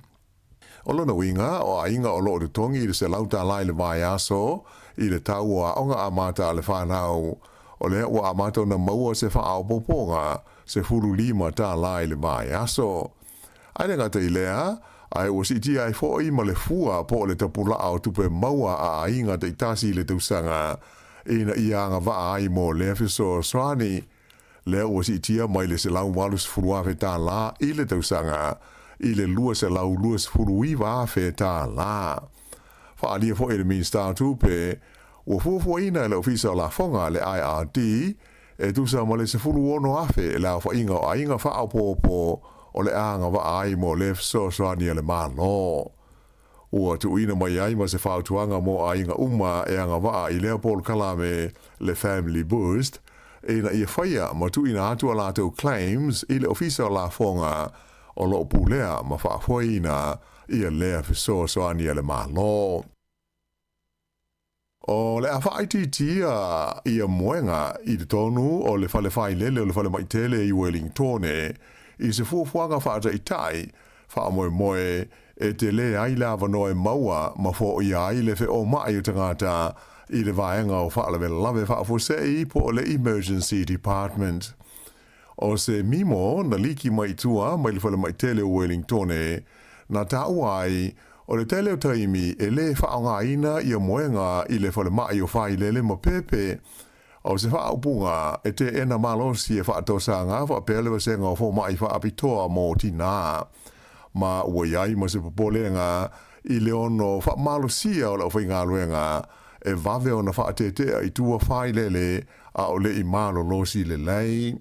O lona uiga, o aiga o lo o totogi i le $100 i le vaiaso i le tau o aoga amata a le fanau, o lea ua amata ona maua se faaopoopoga $15 i le vaiaso. Ae le gata i lea, ae ua siitia ai foi ma le fua po o le tapulaa o tupe maua a aiga taitasi i le tausaga ina ia agavaa ai mo lea fesoasoani. Lea ua siitia mai le $180,000 i le tausaga i le $229,000. Faaalia foi e le Minisita o Tupe, Ua fuafuaina e le Ofisa o Lafoga, le IRD, e tusa ma le 16,000 le aofaiga o aiga faaopoopo o le a agavaa ai mo lea fesoasoani a le Malo. Ua tuuina mai ai ma se fautuaga mo aiga uma e agavaa i lea polokalame le Family Boost ina ia faia ma tuuina atu a latou claims i le Ofisa o Lafoga o lo o pulea ma faafoeina ia lea fesoasoani a le Malo. O le a faaitiitia ia moega i totonu o le fale failele o le falemai tele i Welingtone i se fuafuaga faataitai faamoemoe e tele ai le avanoa e maua ma foia ai le feomai o tagata i le vaega o faalavelave faafuasei po o le Emergency Department. O se mimo na liki mai i tua mai le falemai tele o Welingtone na taua ai o le tele o taimi e lē faaaogaina ia moega i le falemai o Failele ma Pepe. O se faaupuga e teena malosi e faatosaga faapea le vasega o fomai faapitoa mo tinā. Ma ua i ai ma se popolega i le ono faamalosia o le aufaigaluega e vave ona faatetea i tua Failele a o le i malolosi lelei.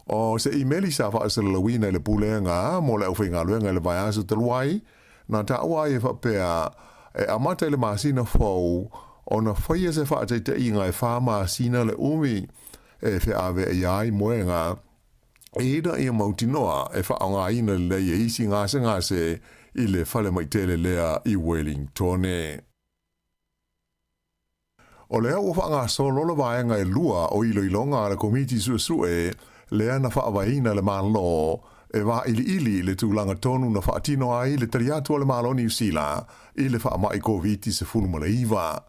O se imeli sa faasalalauina i le Pulega mo le Aufaigaluega i le vaiaso talu ai, na taua ai e faapea, e amata i le masina fou ona faia se faataitaiga e fa masina le umi e feaveaia ai moega ina ia mautinoa e faaaogaina lelei e isi gasegase i le falemai tele lea i Welingtone. O lea ua faagasolo le vaega e lua o iloiloga a le Komiti Suesue lea na faavaeina e le Malo e vailiili le tulaga tonu na faatino ai le tali atu a le Malo o Niu Sila i le faamai Koviti-19.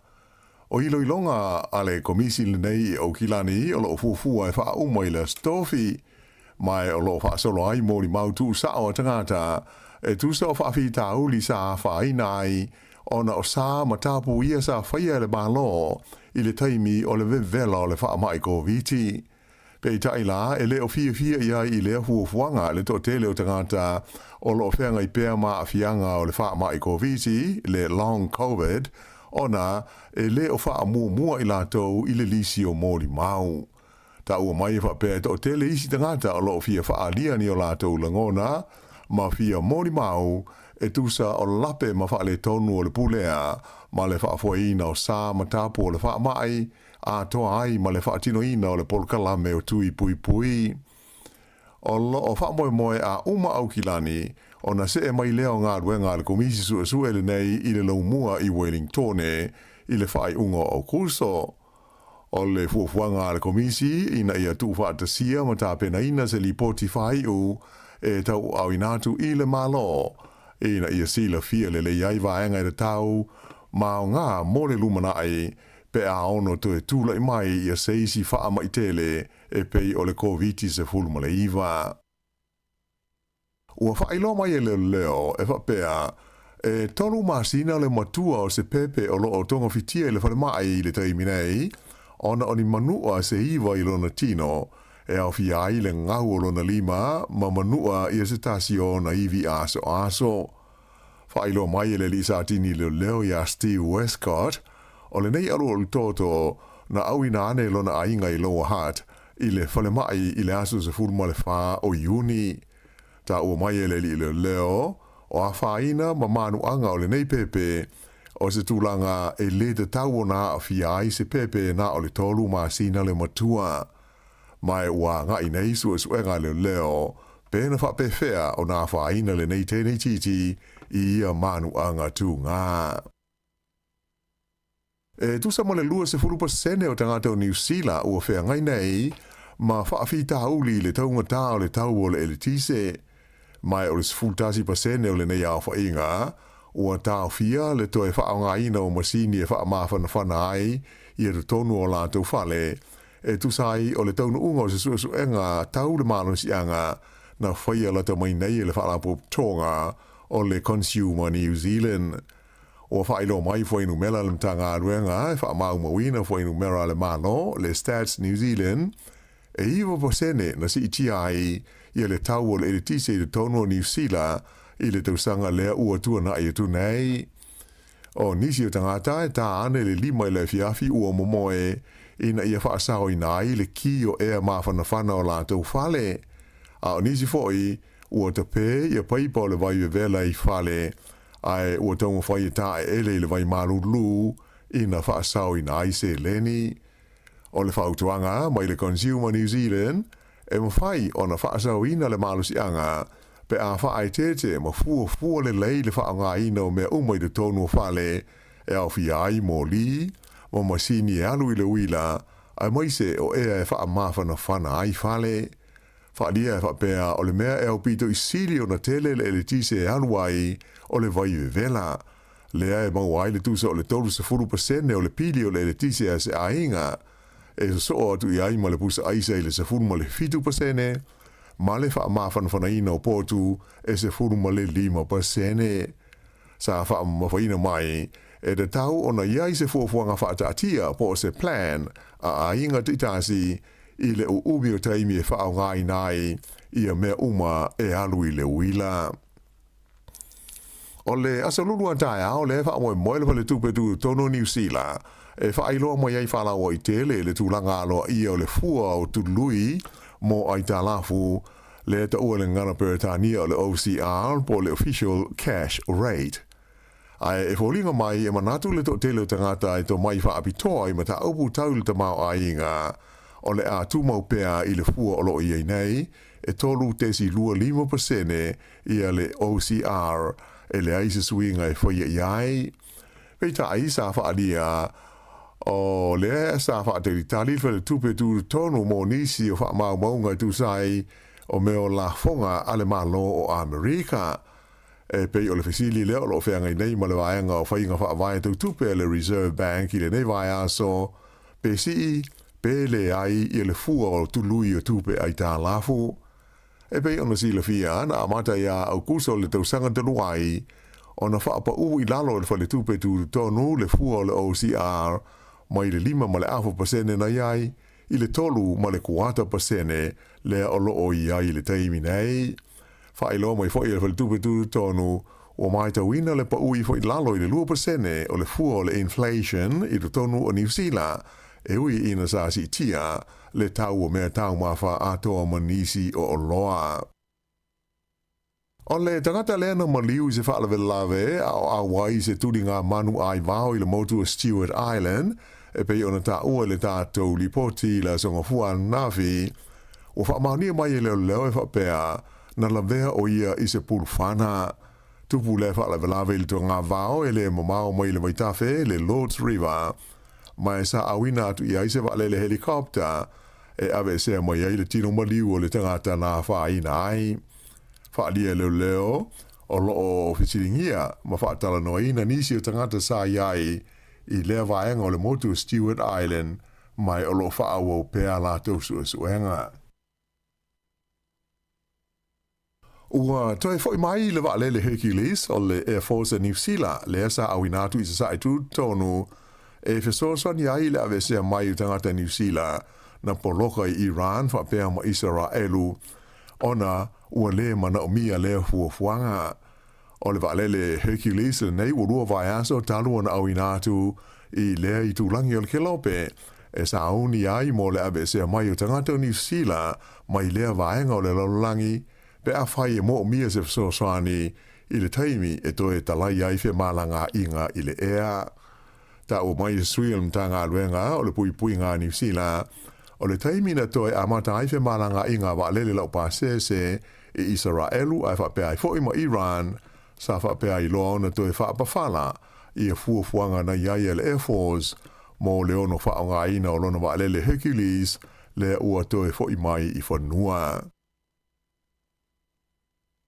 O iloiloga a le Komisi lenei i Aukilani o lo o fuafua e faauma i le Aso Tofi, ma o lo o faasolo ai molimau tuusao a tagata e tusa o faafitauli sa afaina ai ona o sa ma tapu ia sa faia e le Malo i le taimi o le vevela o le faamai Koviti. Peitai la, e le o fiafia i ai i lea fuafuaga le toatele o tagata o lo o feagai pea ma aafiaga o le faamai Koviti, le Long Covid, ona e le o faamuamua i latou i le lisi o molimau. Taua mai e faapea e toatele isi tagata o lo o fia faaalia ni o latou lagona ma fia molimau e tusa o lape ma faaletonu o le pulea ma le faafoeina o sa ma tapu o le faamai atoa ai ma le faatinoina o le polokalame o Tui Puipui. O lo o faamoemoe a uma Aukilani ona see mai lea o galuega a le Komisi Suesue lenei i le laumua i Welingtone i le faaiuga o Aokuso. O le fuafuaga a le Komisi ina ia tuufaatasia ma tapenaina se lipoti faaiu e tauaaoina atu i le Malo ina ia silafia lelei ai vaega e tatau ma aoga mo le lumanai pe a ono toe tulai mai ia se isi faamai tele e pei o le Koviti-19. Ua faailoa mai e leoleo e faapea, e tolu masina le matua o se pepe o lo o togafitia i le falemai i le taimi nei, ona o ni manua se iva i lona tino, e aofia ai le gau o lona lima ma manua ia se tasi o ona ivi asoaso. Faailoa mai e le alii Satini leoleo iā Steve Westcott, o lenei alualu toto na auina ane e lona aiga i Lower Hutt i le falemai i le aso 14 o Iuni. Taua mai e le alii leoleo, o afaina ma manuaga o lenei pepe, o se tulaga e lē tatau ona aafia ai se pepe na o le tolu masina le matua. Ma e ua agai nei suesuega a leoleo pe na faapefea ona afaina lenei teneititi i ia manuaga tugā. E tusa ma le 20% o tagata o Niu Sila ua feagai nei ma faafitauli i le taugatā o le tau o le eletise. Ma o le 11% o lenei aofaiga ua taofia le toe faaaogaina o masini e faamafanafana ai ia totonu o latou fale, e tusa ai o le taunuuga o se suesuega tau le malosiaga na faia lata mai nei e le Faalapotopotoga o le Consumer New Zealand. Ua faailoa mai fuainumera a le Matagaluega e faamaumauina fuainumera a le Malo, le Stats New Zealand, e 9% na siitia ai ia le tau o le eletise i totonu o Niu Sila i le tausaga lea ua tuanai atu nei. O nisi o tagata e tā ane i le 5 i le afiafi ua momoe ina ia faasaoina ai le ki o ea mafanafana o latou fale. A o nisi foi ua tapē ia paipa o le vai vevela i fale ae ua taumafai e taeele i le vai malulu ina faasaoina ai seleni. O le fautuaga mai le Consumer New Zealand, e mafai ona faasaoina le malosiaga pe a faaeteete ma fuafua lelei le faaaogaina o mea uma i totonu o fale e aofia ai moli ma masini e alu i le uila aemaise o ea e faamafanafana ai fale. Faaalia e faapea o le mea e aupito i sili ona tele le eletise e alu ai o le vai vevela, lea e maua ai le tusa o le 30% o le pili o le eletise a se aiga, e sosoo atu i ai ma le pusa aisa i le 17% ma le faamafanafanaina o potu e 15%. Sa faamamafaina mai, e tatau ona i ai se fuafuaga faataatia po o se plan a aiga taitasi i le uumi o taimi e faaaogaina ai ia mea uma e alu i le uila. O le aso lulu a taeao lea e faamoemoe le Faletupe Tutotonu o Niu Sila e faailoa mai ai faalauaitele le tulaga aloaia o le fua o tului mo aitalafu lea e taua i le gagana Peretania o le OCR po o le Official Cash Rate. Ae e foliga mai e manatu le toatele o tagata e tomai faapitoa i mataupu tau i le tamaoaiga o le a tumau pea i le fua o lo o i ai nei e 3.25% ia le OCR e leai se suiga e faia i ai. Peitai, sa faaalia o lea sa faatalitali le faletupe tutotonu mo nisi o faamaumauga e tusa ai o mea o lafoga a le Malo o Amerika. E pei o le fesili lea o lo o feagai nei ma le vaega o faiga faavae tau tupe a le Reserve Bank i lenei vaiaso, pe sii, pe leai ia le fua o tului o tupe aitalafu. E pei ona silafia, na amata iā Aukuso o le tausaga talu ai ona faapaū i lalo e le Faletupe Tutotonu le fua o le OCR mai le 5.5% na i ai i le 3.25% lea o lo o i ai i le taimi nei. Faailoa mai foi e le Faletupe Tutotonu ua matauina le paū ifo i lalo i le 2% o le fua o le inflation i totonu o Niu Sila, e ui ina sa siitia le tau o mea taumafa atoa ma nisi o oloa. O le tagata lea na maliu i se faalavelave a o auai i se tuliga manu aivao i le motu o Stewart Island, e pei ona taua i le tatou lipoti i le Aso Gafua ananafi, ua faamaonia mai e leoleo e faapea na lavea ʻo ia i se pulufana. Tupu lea faalavelave i le togavao e le mamao mai le vaitafe, le Lords River, ma e sa auina atu i ai se vaalele helicopter e aveesea mai ai le tino maliu o le tagata na afaina ai. Faaalia e leoleo, o lo o fesiligia ma faatalanoaina nisi o tagata sa i ai i lea vaega o le motu o Stewart Island ma e o lo o faaauau pea a latou suesuega. Ua toe foi mai le vaalele Hercules o le Air Force a Niu Sila lea sa auina atu i Sasae tutotonu e fesoasoani ai i le aveesea mai o tagata Niu Sila na poloka i Iran faapea ma Isaraelu ona ua lē manaomia lea fuafuaga. O le vaalele Hercules lenei ua lua vaiaso talu ona auina atu i lea itulagi o le Kelope e sauni ai mo le aveesea mai o tagata o Niu Sila mai lea vaega o le lalolagi pe afai e moomia se fesoasoani i le taimi e toe talai ai femalagaaiga i le ea. Taua mai e se sui o le Matagaluega o le Puipuiga a Niu Sila, o le taimi na toe amata ai femalagaaiga a vaalele laupasese i Isaraelu ae faapea ai foi ma Iran, sa faapea ai loa ona toe faapafala ia fuafuaga na i ai a le Air Force mo le ono faaaogaina o lona vaalele Hercules lea ua toe foi mai i fanua.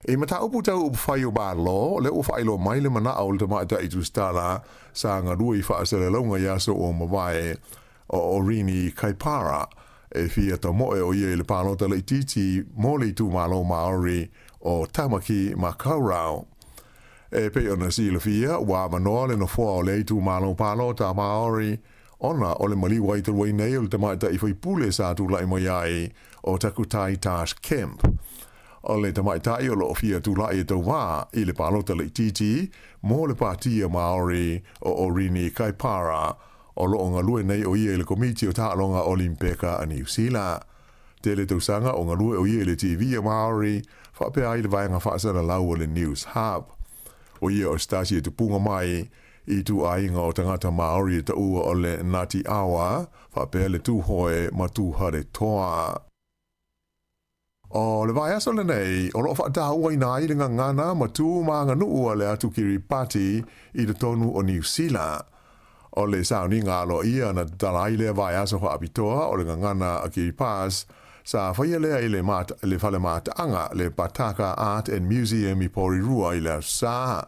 I mataupu tau upufai o Malo, lea ua faailoa mai le manao o le tamaitai tusitala sa galue i faasalalauga i aso ua mavae o Orini Kaipara, e fia tamoe o ia i le palota laitiiti mo le itumalo Maori o Tamaki Makaurau. E pei ona silafia, ua avanoa le nofoa o lea itumalo palota Maori ona o le maliu ai talu ai nei o le tamaitai faipule sa tulai mai ai o Takutai Tash Kemp. O le tamaitai o loo fia tulai e tauvā i le palota laitiiti mo le Pātia Māori o Orini Kaipara, o loo galue nei o ia i le Komiti o Taaloga Olimpeka a Niu Sila. Tele tausaga o galue o ia i le TV a Māori, faapea ai le vaega faasalalau o le News Hub. O ia o se tasi e tupuga mai i ituaiga o tagata Māori e taua o le Ngāti Awa, faapea le Tūhoe ma Tūwharetoa. O le vaiaso lenei, o lo o faatauaina ai le gagana ma tu ma aganuu a le atu Kiribati i totonu o Niu Sila. O le sauniga aloaia na tatala ai lea vaiaso faapitoa o le gagana a Kiribati, sa faia lea i le le fale mataaga le Pataka Art and Museum i Porirua i le Aso Sa.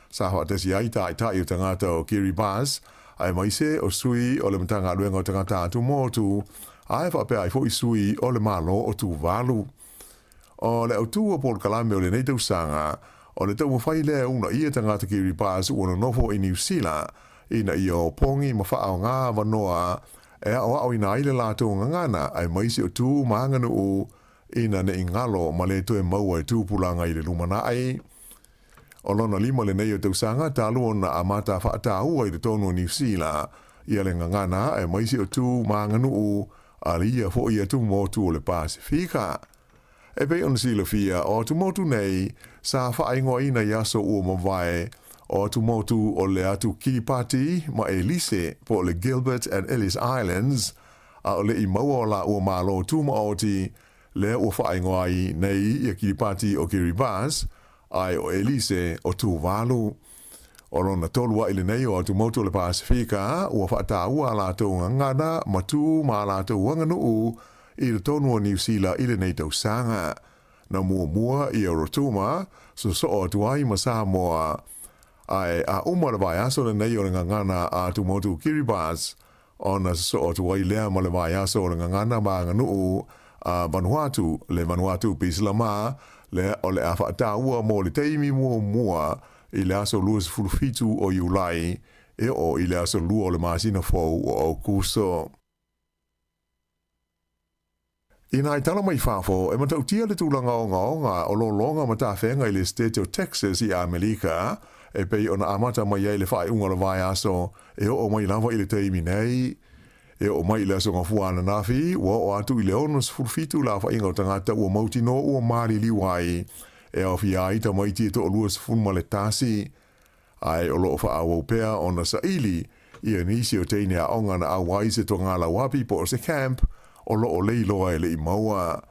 Sa faatasi ai taitai o tagata o Kiribati, aemaise o sui o le Matagaluega o Tagata Atumotu, ae faapea ai foi sui o le Malo o Tuvalu. O le autū o polokalame o lenei tausaga, o le taumafai lea e uunaia tagata Kiribati ua nonofo i Niu Sila, ina ia opogi ma faaaoga avanoa e aoaoina ai le latou gagana aemaise o tu ma aganuu ina ne i galo ma le toe maua e tupulaga i le lumanai. O lona lima lenei o tausaga talu ona amata faataua i totonu o Niu Sila ia le gagana aemaise o tu ma aganuu a ia foi atumotu o le Pasefika. E pei ona silafia, o atumotu nei sa faaigoaina i aso ua mavae, o atumotu o le atu Kiribati ma Ellice po o le Gilbert and Ellice Islands, a o le i maua o laua Malo Tumaoti lea ua faaigoa ai nei ia Kiribati o Kiribati, ae o Ellice o Tuvalu. O lona tolu aʻi lenei o atumotu o le Pasefika ua faataua a latou gagana ma tu ma a latou aganuu i totonu o Niu Sila i lenei tausaga. Na muamua ia Rotuma sosoo atu ai ma Samoa, ae a uma le vaiaso lenei o le gagana a atumotu Kiribati, ona sosoo atu ai lea ma le vaiaso o le gagana ma aganuu a Vanuatu, le Vanuatu Pisilama, lea o le a faataua mo le taimi muamua i le aso 27 o Iulai e oo i le aso 2 o le masina fou o Aokuso. Inā i tala mai fafo, e matautia le tulaga ogaoga o lologa ma tafega i le Setete o Texas i Amerika, e pei ona amata mai ai le faaiuga o le vaiaso e oo mai lava i le taimi nei. E oo mai i le Aso Gafua ananafi, ua oo atu i le 67 le aofaiga o tagata ua mautinoa ua maliliu ai, e aofia ai tamaiti e toalua 11, ae o lo o faaauau pea ona saili ia nisi o teine aoga na auai se togalauapi po o se camp o lo o leiloa e le i maua.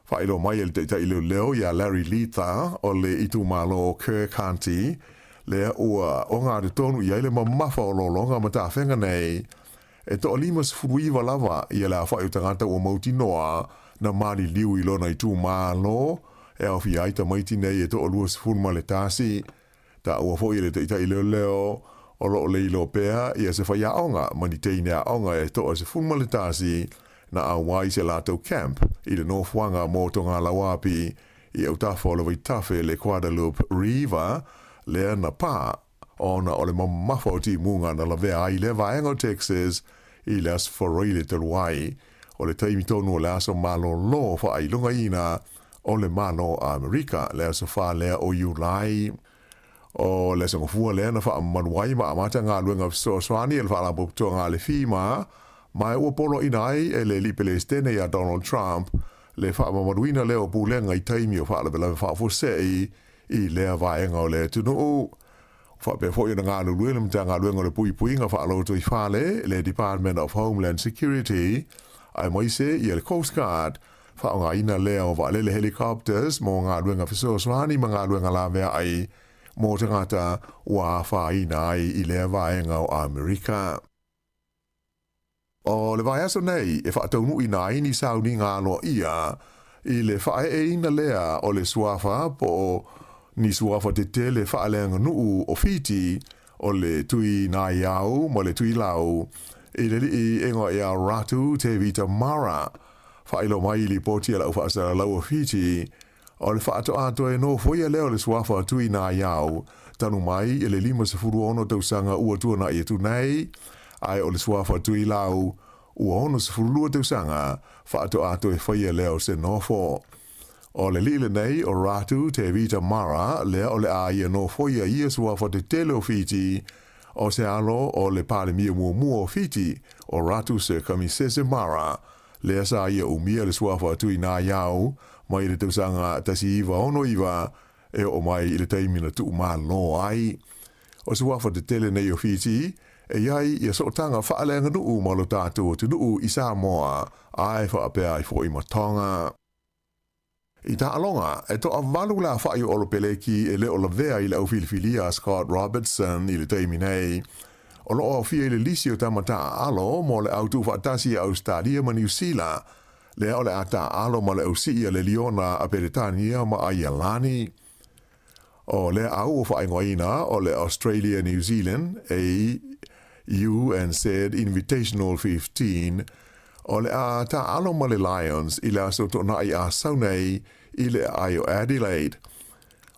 Faailoa mai e le taitai leoleo iā Larry Letha o le itumalo o Kerr County, lea ua ogatotonu i ai le mamafa o lologa ma tafega nei. E toa-59 lava ia le aofai o tagata ua mautinoa na maliliu i lona itumalo, e aofia ai tamaiti nei e toa-21. Taua foi e le taitai leoleo o lo o leiloa pea ia se faiaoga ma ni teine aoga e toa-11 na auai se latou camp i le nofoaga mo Togalauapi i autafa o le vaitafe le Guadalupe River lea na pa ona o le mamafa o timuga na lavea ai lea vaega o Texas i le Aso Faraile talu ai o le taimi tonu o le aso malolo faailogaina o le Malo o Amerika, le aso 4 lea o Iulai. O le aso Gafua lea na faamamalu ai ma amata galuega fesoasoani a le Faalapotopotoga a le FEMA, ma ua poloaiina ai e le Alii Pelesitene ia Donald Trump le faamamaluina lea o pulega i taimi o faalavelave faafuasei i lea vaega o le atunuu. Faapea foi ona galulue le Matagaluega o le Puipuiga Faalotoifale, le Department of Homeland Security, aemaise ia le Coast Guard, faaaogaina lea o vaalele helicopters mo galuega fesoasoani ma galuega laveai mo tagata ua afaina ai i lea vaega o Amerika. O le vaiaso nei e faataunuuina ai ni sauniga aloaia i le faaeeina lea o le suafa po o ni suafa tetele faaleaganuu o Fiti o le Tui Naiau ma le Tui Lau i le alii e igoa ia Ratu Tevita Mara. Faailoa mai i lipoti a lau faasalalau o Fiti, o le faatoatoe nofoia lea o le suafa Tui Naiau talu mai i le 56 tausaga ua tuanai atu nei, ae o le suafa Tui Lau ua 62 tausaga faatoatoe faia lea o se nofo. O le alii lenei o Ratu Tevita Mara lea o le a ia nofoia ia suafa tetele o Fiti, o se alo o le Palemia muamua o Fiti, o Ratu Sir Kamisese Mara, lea sa ia umia le suafa Tuinaiau mai le tausaga 1969 e oo mai i le taimi na tuumalo ai. O suafa tetele nei o Fiti, e i ai ia sootaga faaleaganuu ma lo tatou atunuu i Samoa, ae faapea ai foi ma Tonga. I taaloga, e toavalu le aofai o Olopeleki e le o lavea i le au filifilia a Scott Robertson i le taimi nei. O lo o aofia i le lisi o tama taaalo mo le au tuufaatasi a Ausetalia ma Niu Sila, lea o le a taaalo ma le au sii a le Liona a Peretania ma Aialani. O lea au ua faaigoaina o le Australia New Zealand, AUNZ Invitational 15, o le a taaalo ma le Lions i le aso Toonai Asau nei i le aai o Adelaide.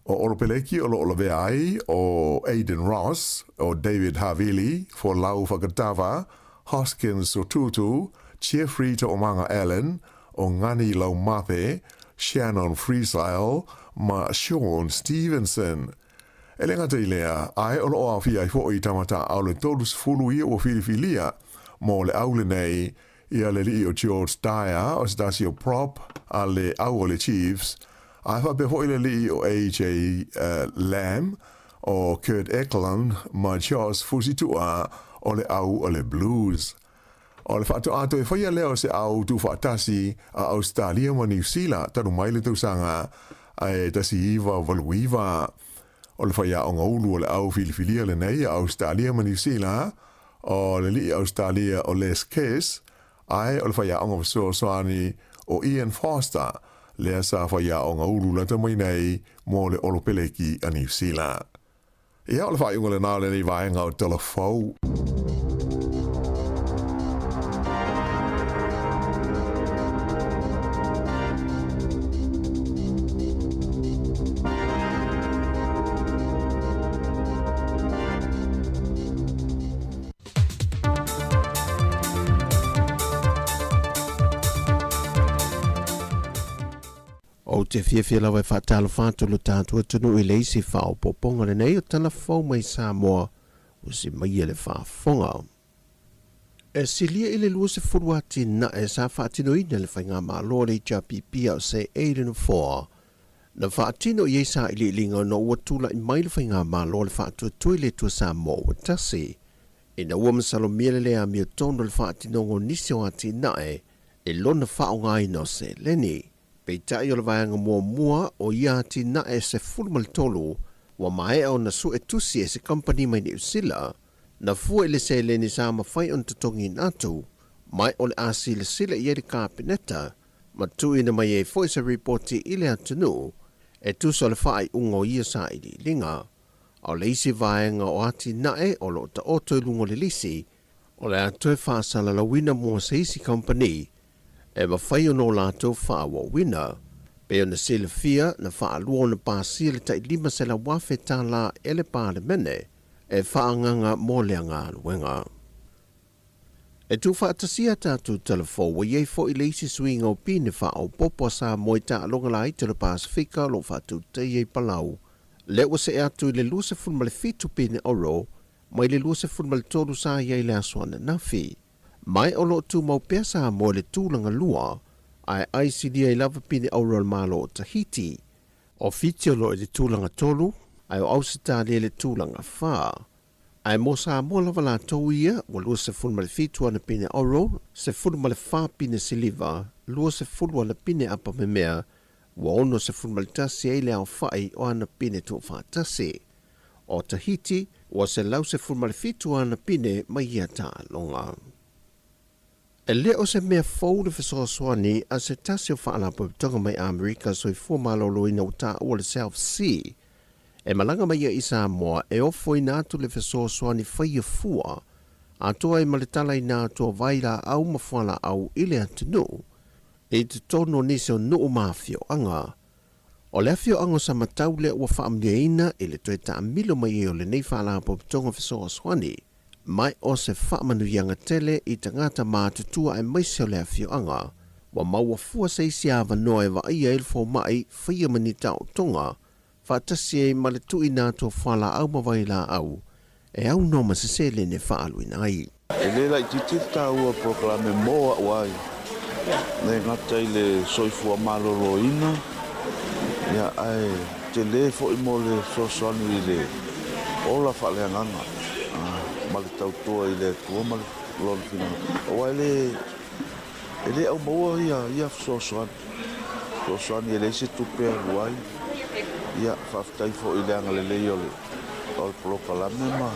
O Olopeleki o lo o lavea ai o Aidan Ross, o David Havili, Folau Fakatava, Hoskins Sotutu, Jeffrey Toomaga Allen, o Ngani Laumape, Shannon Friesile ma Shaun Stevenson. E le gata i lea, ae o lo o aofia ai foi tama taaao le 30 ia ua filifilia mo le au lenei, ia le alii o George Dyer o se tasi o prop a le au o le Chiefs, ae faapea foi le alii o AJ Lam, o Kurt Eklund ma Josh Fusitua o le au o le Blues. O le faatoa toe faia lea o se ao tuufaatasi a Ausetalia ma Niu Sila talu mai le tausaga 1989. O le faiaoga ulu o le au filifilia lenei a Ausetalia ma Niu Sila, o le alii Ausetalia o Les Kiss, ae o le faiaoga fesoasoani o Ian Foster, lea sa faiaoga ulu lata mai nei mo le Olopeleki a Niu Sila. Ia, o le faaiuga lena o lenei vaega o Tala Fou. Ou te fiafia lava e faatalofa atu lo tatou atunuu i le isi faaopoopoga lenei o tala fou mai Samoa ua si maia le faafofoga. E silia i le 20 atinae sa faatinoina e le Faigamalo a le HRPP a o seei i le Nofoa na faatino i ai sailiiliga ona ua tulai mai le Faigamalo a le Faatuatua i le Atua Samoa ua tasi ina ua masalomia le le amiotonu o le faatinoga o nisi o atinae i lona faaaogaina o seleni. Peitai o le vaega muamua o ia atinae 13 ua maea ona sue tusi e se kamupani mai Niu Sila, na fua i le seleni sa mafai ona totogiina atu, mai o le a silasila i ai le Kapeneta ma tuuina mai ai foi se ripoti i le atunuu e tusa o le faaiuga o ia sailiiliga. A o le isi vaega o atinae o lo o taoto i luga o le lisi, O le a toe faasalalauina mo se isi kamupani e mafai ona o latou faaauauina. Pei ona silafia, na faalua ona pasia le tai $500,000 e le Palemene e faaagaga mo lea galuega. E tuufaatasia a tatou talafou ua i ai foi le isi suiga o pine faaopoopo a Samoa i taaloga laiti o le Pasefika o lo o faatautaia i Palau, lea ua see atu i le 27 pine oro Mai le 23 sa i ai le aso ananafi. Mai o lo o tumau pea Samoa i le tulaga lua, ae ai silia ai lava pine auro a le Malo o Tahiti. O Fiti o lo o i le tulaga tolu, ae o Ausetalia i le tulaga fa. Ae mo Samoa lava latou ia, ua 27 ana pine auro, 14 pine siliva, 20 ana pine apamemea, ua 61 ai le aofai o ana pine tuufaatasi. O Tahiti, ua 117 ana pine mai ia taaloga. E le o se mea fou le fesoasoani a se tasi o Faalapotopotoga mai Amerika Soifua Maloloina ua taua le South Sea e malaga mai ai i Samoa e ofoina atu le fesoasoani faia fua atoa ai ma le talaina atu o vailaau ma fualaau i le atunuu i totonu o nisi o nuu ma afioaga. O le afioaga o Samatau lea ua faamanuiaina i le toe taamilo mai ai o lenei Faalapotopotoga Fesoasoani mai o se faamanuiaga tele i tagata matutua aemaise o le afioaga. Ua maua fua se isi avanoa e vaaia ai le fomai faia ma ni taotoga faatasi ai ma le tuuina atu o fualaau ma vailaau e aunoa ma se seleni e faaaluina ai. E le laitiiti le taua o le polokalame mo a'u ai, le gata i le soifua maloloina, ia, ae tele foi mo le fesoasoani i le ola faaleagaga ma le tautua i le Atua ma Lona finagalo, aua e le E le aumaua ia ia fesoasoani, fesoasoani e leai se tupe e alu ai. Ia, faafetai foi i le agalelei o le o le polokalame ma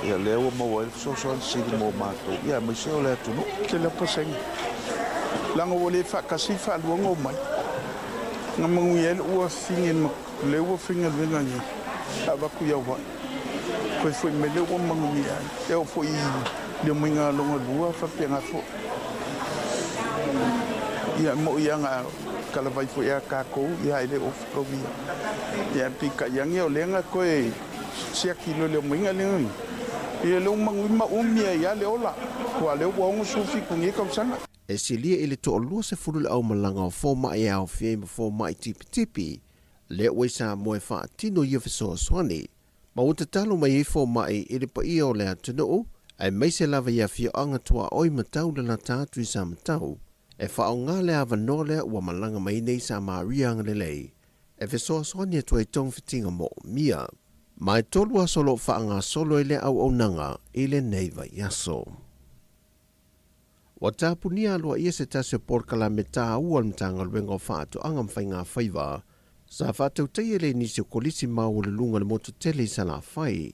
ia lea ua maua ai le fesoasoani sili mo matou, ia aemaise o le atunuu. Tele pasene leaga ua le faatasi faalua ona omai. Na manuia ai lou afafine ma lea ua faigaluega nei avatu i Hawaii. Toe foi mai lea ua manuia ai. E oo foi i le omaiga lona lua faapena foi. Ia e moi lava na talavai foi ia tatou ia ae le o fetauia. Ia peitai ane o lea na toe siaki loa i le omaiga lea. Ia lea ua manuia ma umi ai lava le ola aua o lea ua 67 nei tausaga. E silia i le toalua sefulu le aumalaga o fomai e aofia ai ma fomai tipitipi lea ua i Samoa e faatino ia fesoasoani ma ua tatalo mai ai fomai i le paia o le atunuu aemaise lava i afioaga tuaoi ma taulalata atu i Samatau e faaaoga le avanoa lea ua malaga mai nei Samaria agalelei e fesoasoani atu ai togafitiga moomia. Ma e tolu aso o lo o faagasolo ai lea auaunaga i lenei vaiaso. Ua tapunia aloaia se tasi o polokalame taua a le Matagaluega o Faatoaga ma Faigafaiva sa faatautaia e nisi o Kolisi maualuluga o le motu tele i Salafai.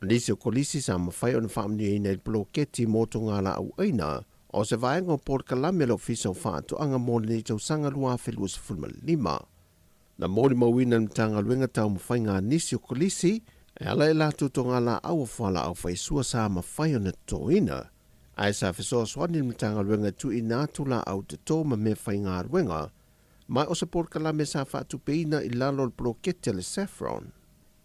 O nisi o Kolisi sa mafai ona faamanuiaina i le poloketi mo togalaau aina o se vaega o polokalame a le Ofisa o Faatoaga mo lenei tausaga 2025. Na molimauina e le Matagaluega taumafaiga a nisi o Kolisi e ala i latou togalaau o fualaau faisua sa mafai ona totoina, ae sa fesoasoani le Matagaluega e tuuina atu laau toto ma mea faigaluega, ma o se polokalame sa faatupeina i lalo o le poloketi a le Saffron.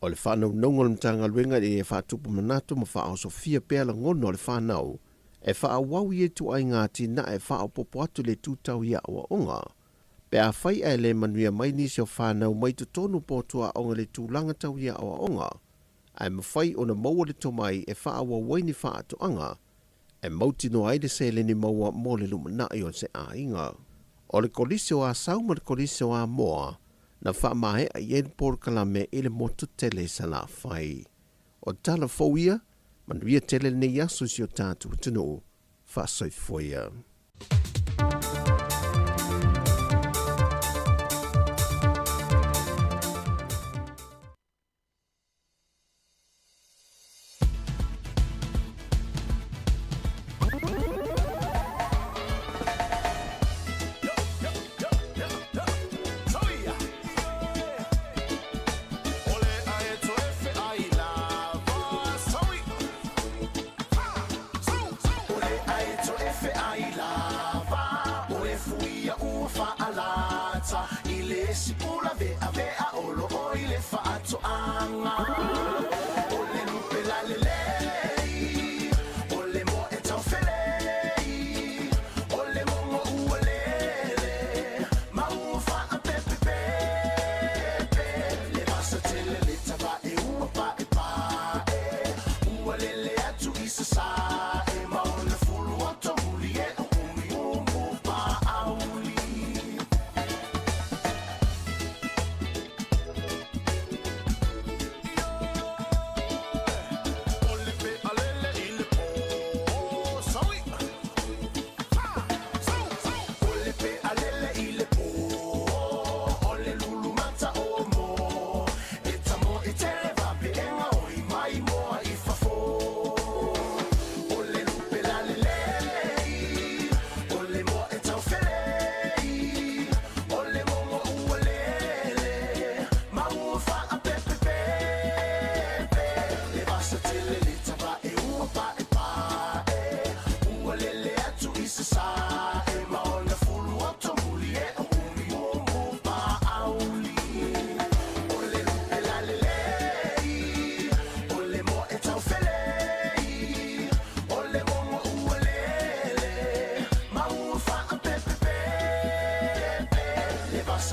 O le faanaunauga o le Matagaluega ina ia faatupu manatu ma faaosofia pea lagona o le fanau e faaauau ia ituaiga atinae e faaopoopo atu i le itu tau i aoaoga. Pe afai ae le manuia mai nisi o fanau mai totonu po o tuaoga i le tulaga tau i aoaoga, ae mafai ona maua le tomai e faaauau ai ni faatoaga e mautinoa ai le seleni maua mo le lumanai o se aiga. O le Kolisi o Asau ma le Kolisi o Amoa na faamaea i ai le polokalame i le motu tele i Salafai. O tala fou ia, manuia tele lenei aso i si o tatou atunuu. Faasoifua ia.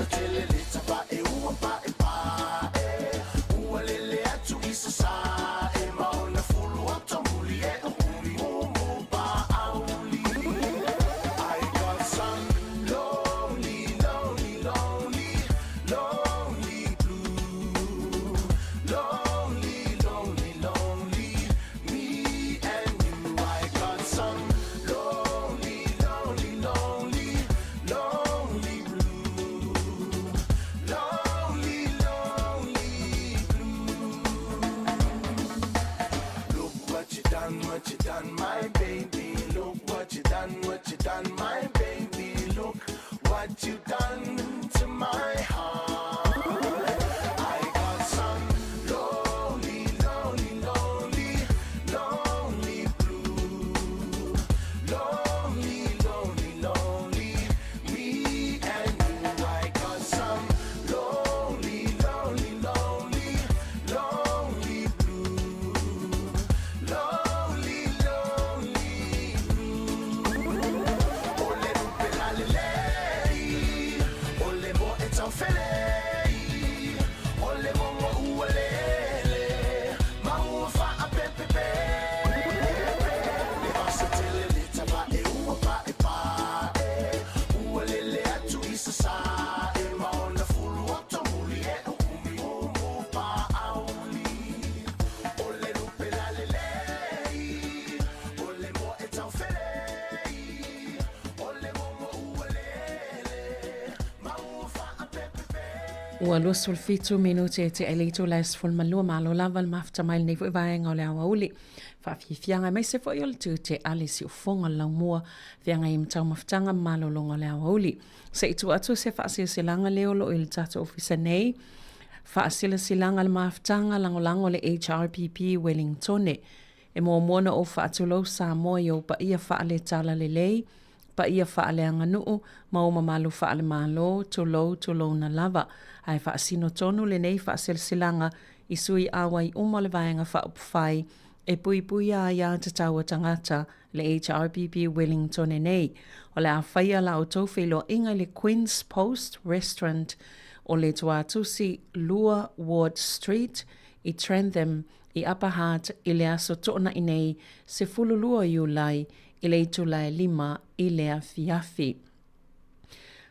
vasa tele le tavae ua paepae ua lele atu i sasae ma ona fulu atomuli e umi mumu paauli. I got some lonely, lonely, lonely, lonely blue. Lonely, lonely, lonely, me and you. I got some lonely, lonely, lonely, lonely blue. Lonely, lonely blue. Look what you done, what you done, my baby. Look what you done, what you done, my baby. Look what you done to my heart. I got some lonely, lonely, lonely, lonely blue. Lonely, lonely, lonely, me and you. I got some lonely, lonely, lonely, lonely blue. Lonely, lonely blue. O le lupe la lelei, o le mo e taufelei, o le mongo ua lele, ma ua faapepepe. Le vasa tele le tavae ua paepae, ua lele atu i sasae, ma ona fulu atomuli e umi mumu paauli. O le lupe la lelei, o le mo e taufelei, o le mongo ua lele, ma ua faapepepe. Ua 27 minute e tea i le itula e 12, malo lava le mafuta mai lenei foi vaega o le aoauli. Faafiafiaga aemaise foi o le tiute a le siufofoga o le laumua feagai ma taumafataga ma malologa o le aoauli. Se i tuu atu se faasilasilaga lea o lo o i le tatou ofisa nei, Faasilasilaga a le Mafutaga Lagolago a le HRPP Wellingtone. E muamua ona ou faatulou Samoa i ou paia faale-talalelei, paia faaleaganuu ma ou mamalu faale-Malo, tulou, tulouna lava. Ae faasino tonu lenei faasilasilaga i sui auai uma o le Vaega Faaupufai e puipuia ai aiatatau a tagata le HRPP Wellingtone nei. O le a faia la outou feiloaiga i le Queen's Post Restaurant o le Tuatusi 2 Ward Street i Trentham i Upper Hutt i le aso Toonai nei 12 o Iulai i le itula e 5 i le afiafi.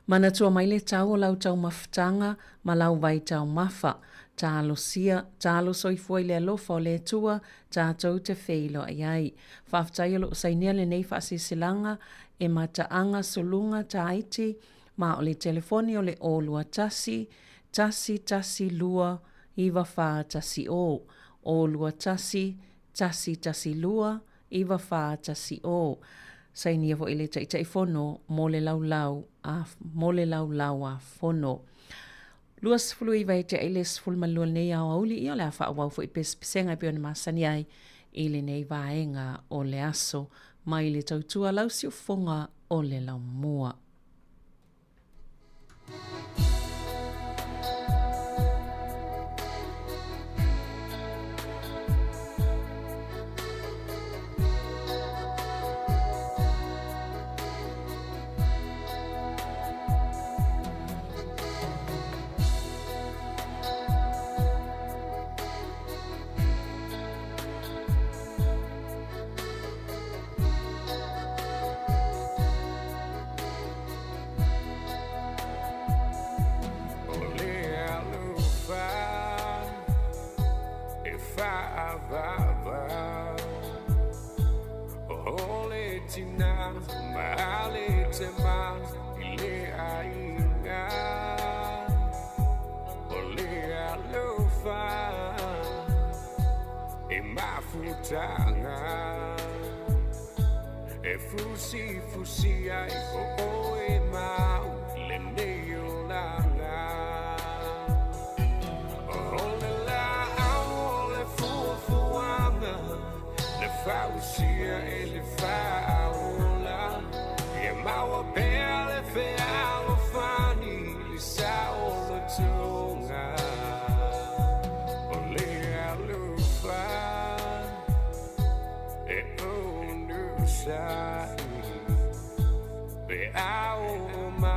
Manatua mai le tau o lau taumafataga ma lau vaitaumafa. Talosia, talo soifua i le alofa o le Atua tatou te feiloai ai. Faafetai o loo sainia lenei faasilasilaga e Mataaga Suluga Taiti ma o le telefoni o le 021 112 9410, 021 112 9410. Sainia foi le Taitaifono mo le laulau a mo le laulau a Fono. 29 e tea i le 12 lenei aoauli, ia o le a faaauau foi pesepesega e pei ona masani ai i lenei vaega o le aso mai le tautua lau siufofoga o le laumua.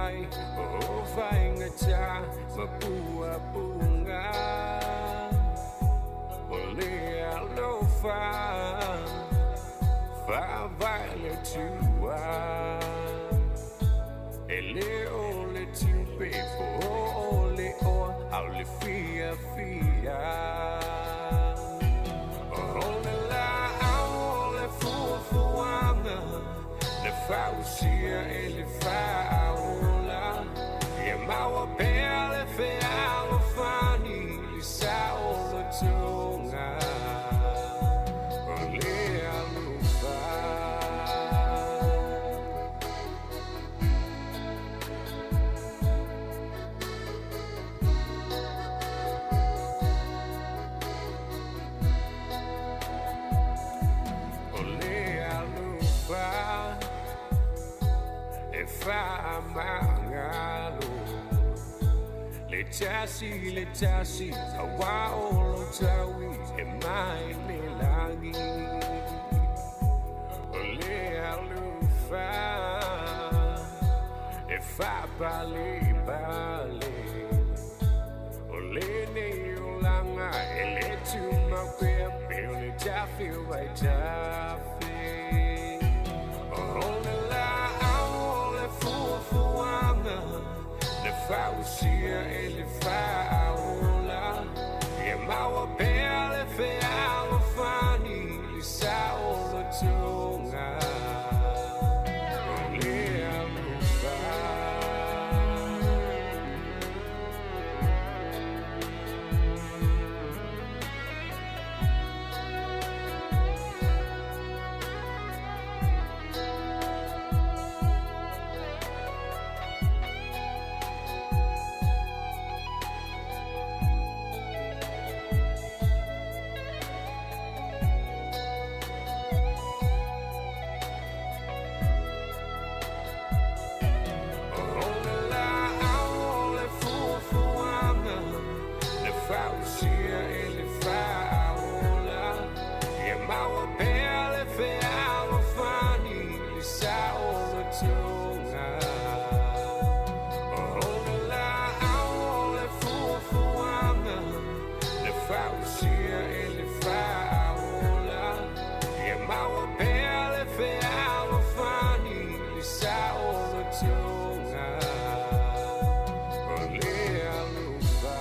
ai o faigata ma puapuga. O le alofa faavae le Atua, e lē o le tiupe po o le oa a o le fiafia. O le laau o le fuafuaga na fausia e le faaola, ia maua pea le fealofani i le saolotoga. O le alofa. O le alofa e faamagalo le tasi le tasi, auā o lo taui e mai le lagi. O le alofa e faapalepale, o lenei olaga e lē tumau pea pe o le tafe o vaitafe. O le laau o le fuafuaga na fausia e le faaola, ia maua pea le fealofani i le saolotoga. O le alofa. O le laau o le fuafuaga na fausia e le faaola, ia maua pea le fealofani i le saolotoga. O le laau o le fuafuaga na fausia e le faaola, ia maua pea le fealofani i le saolotoga. O le alofa.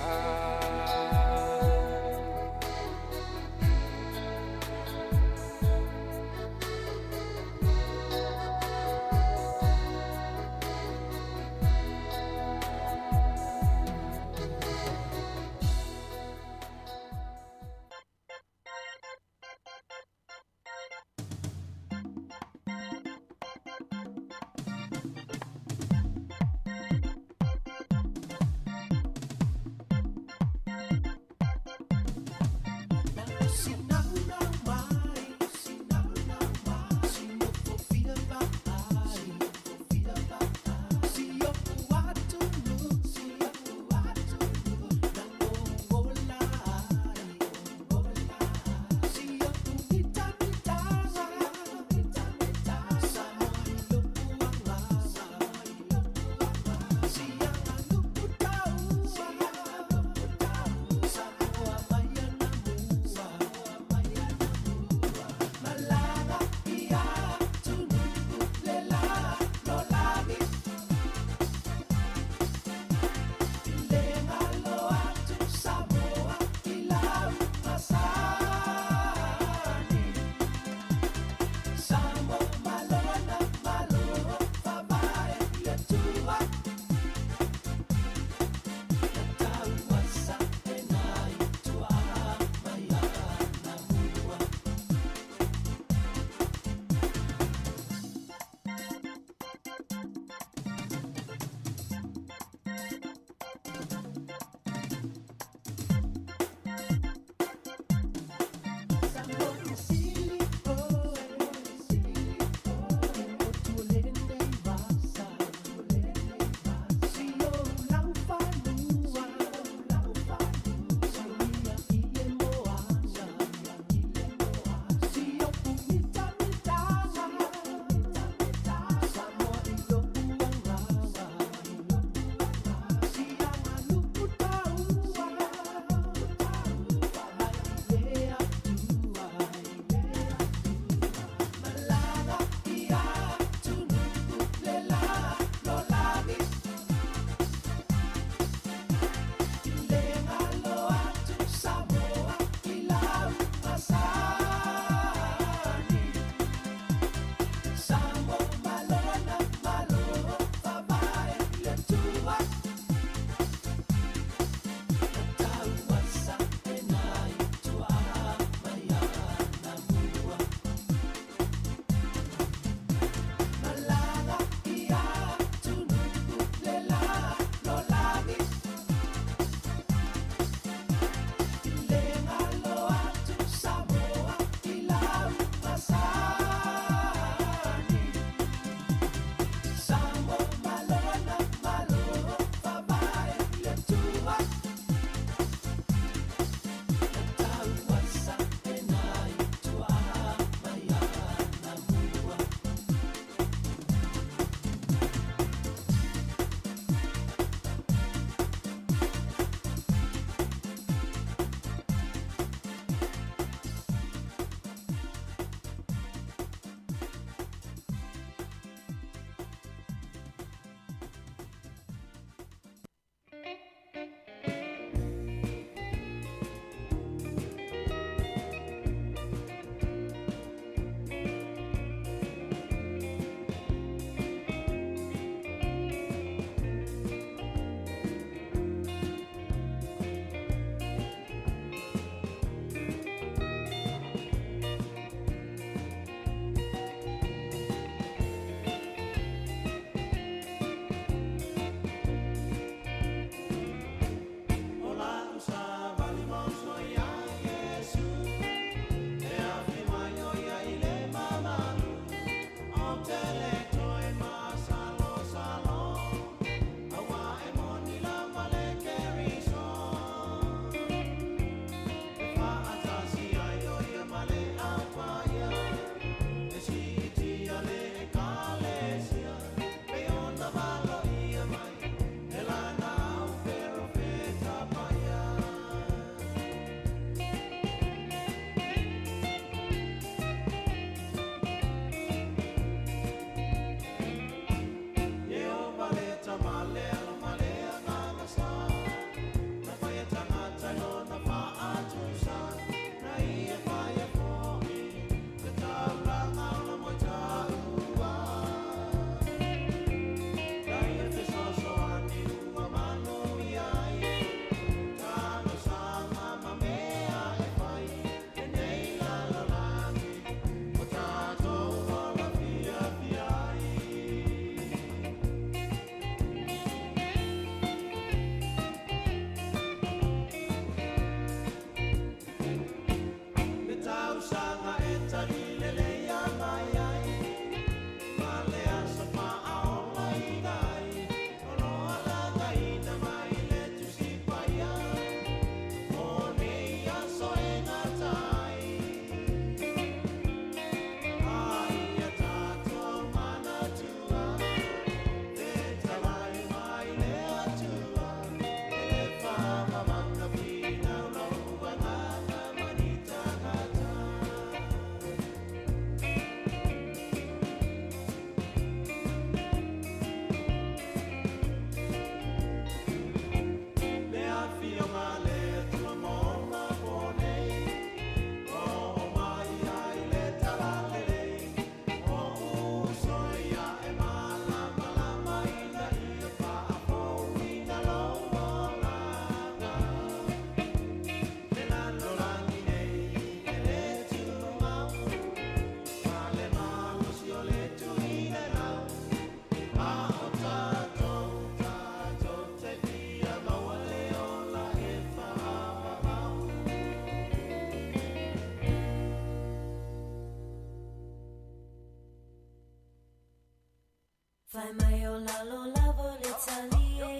o lalo lava o le tali e.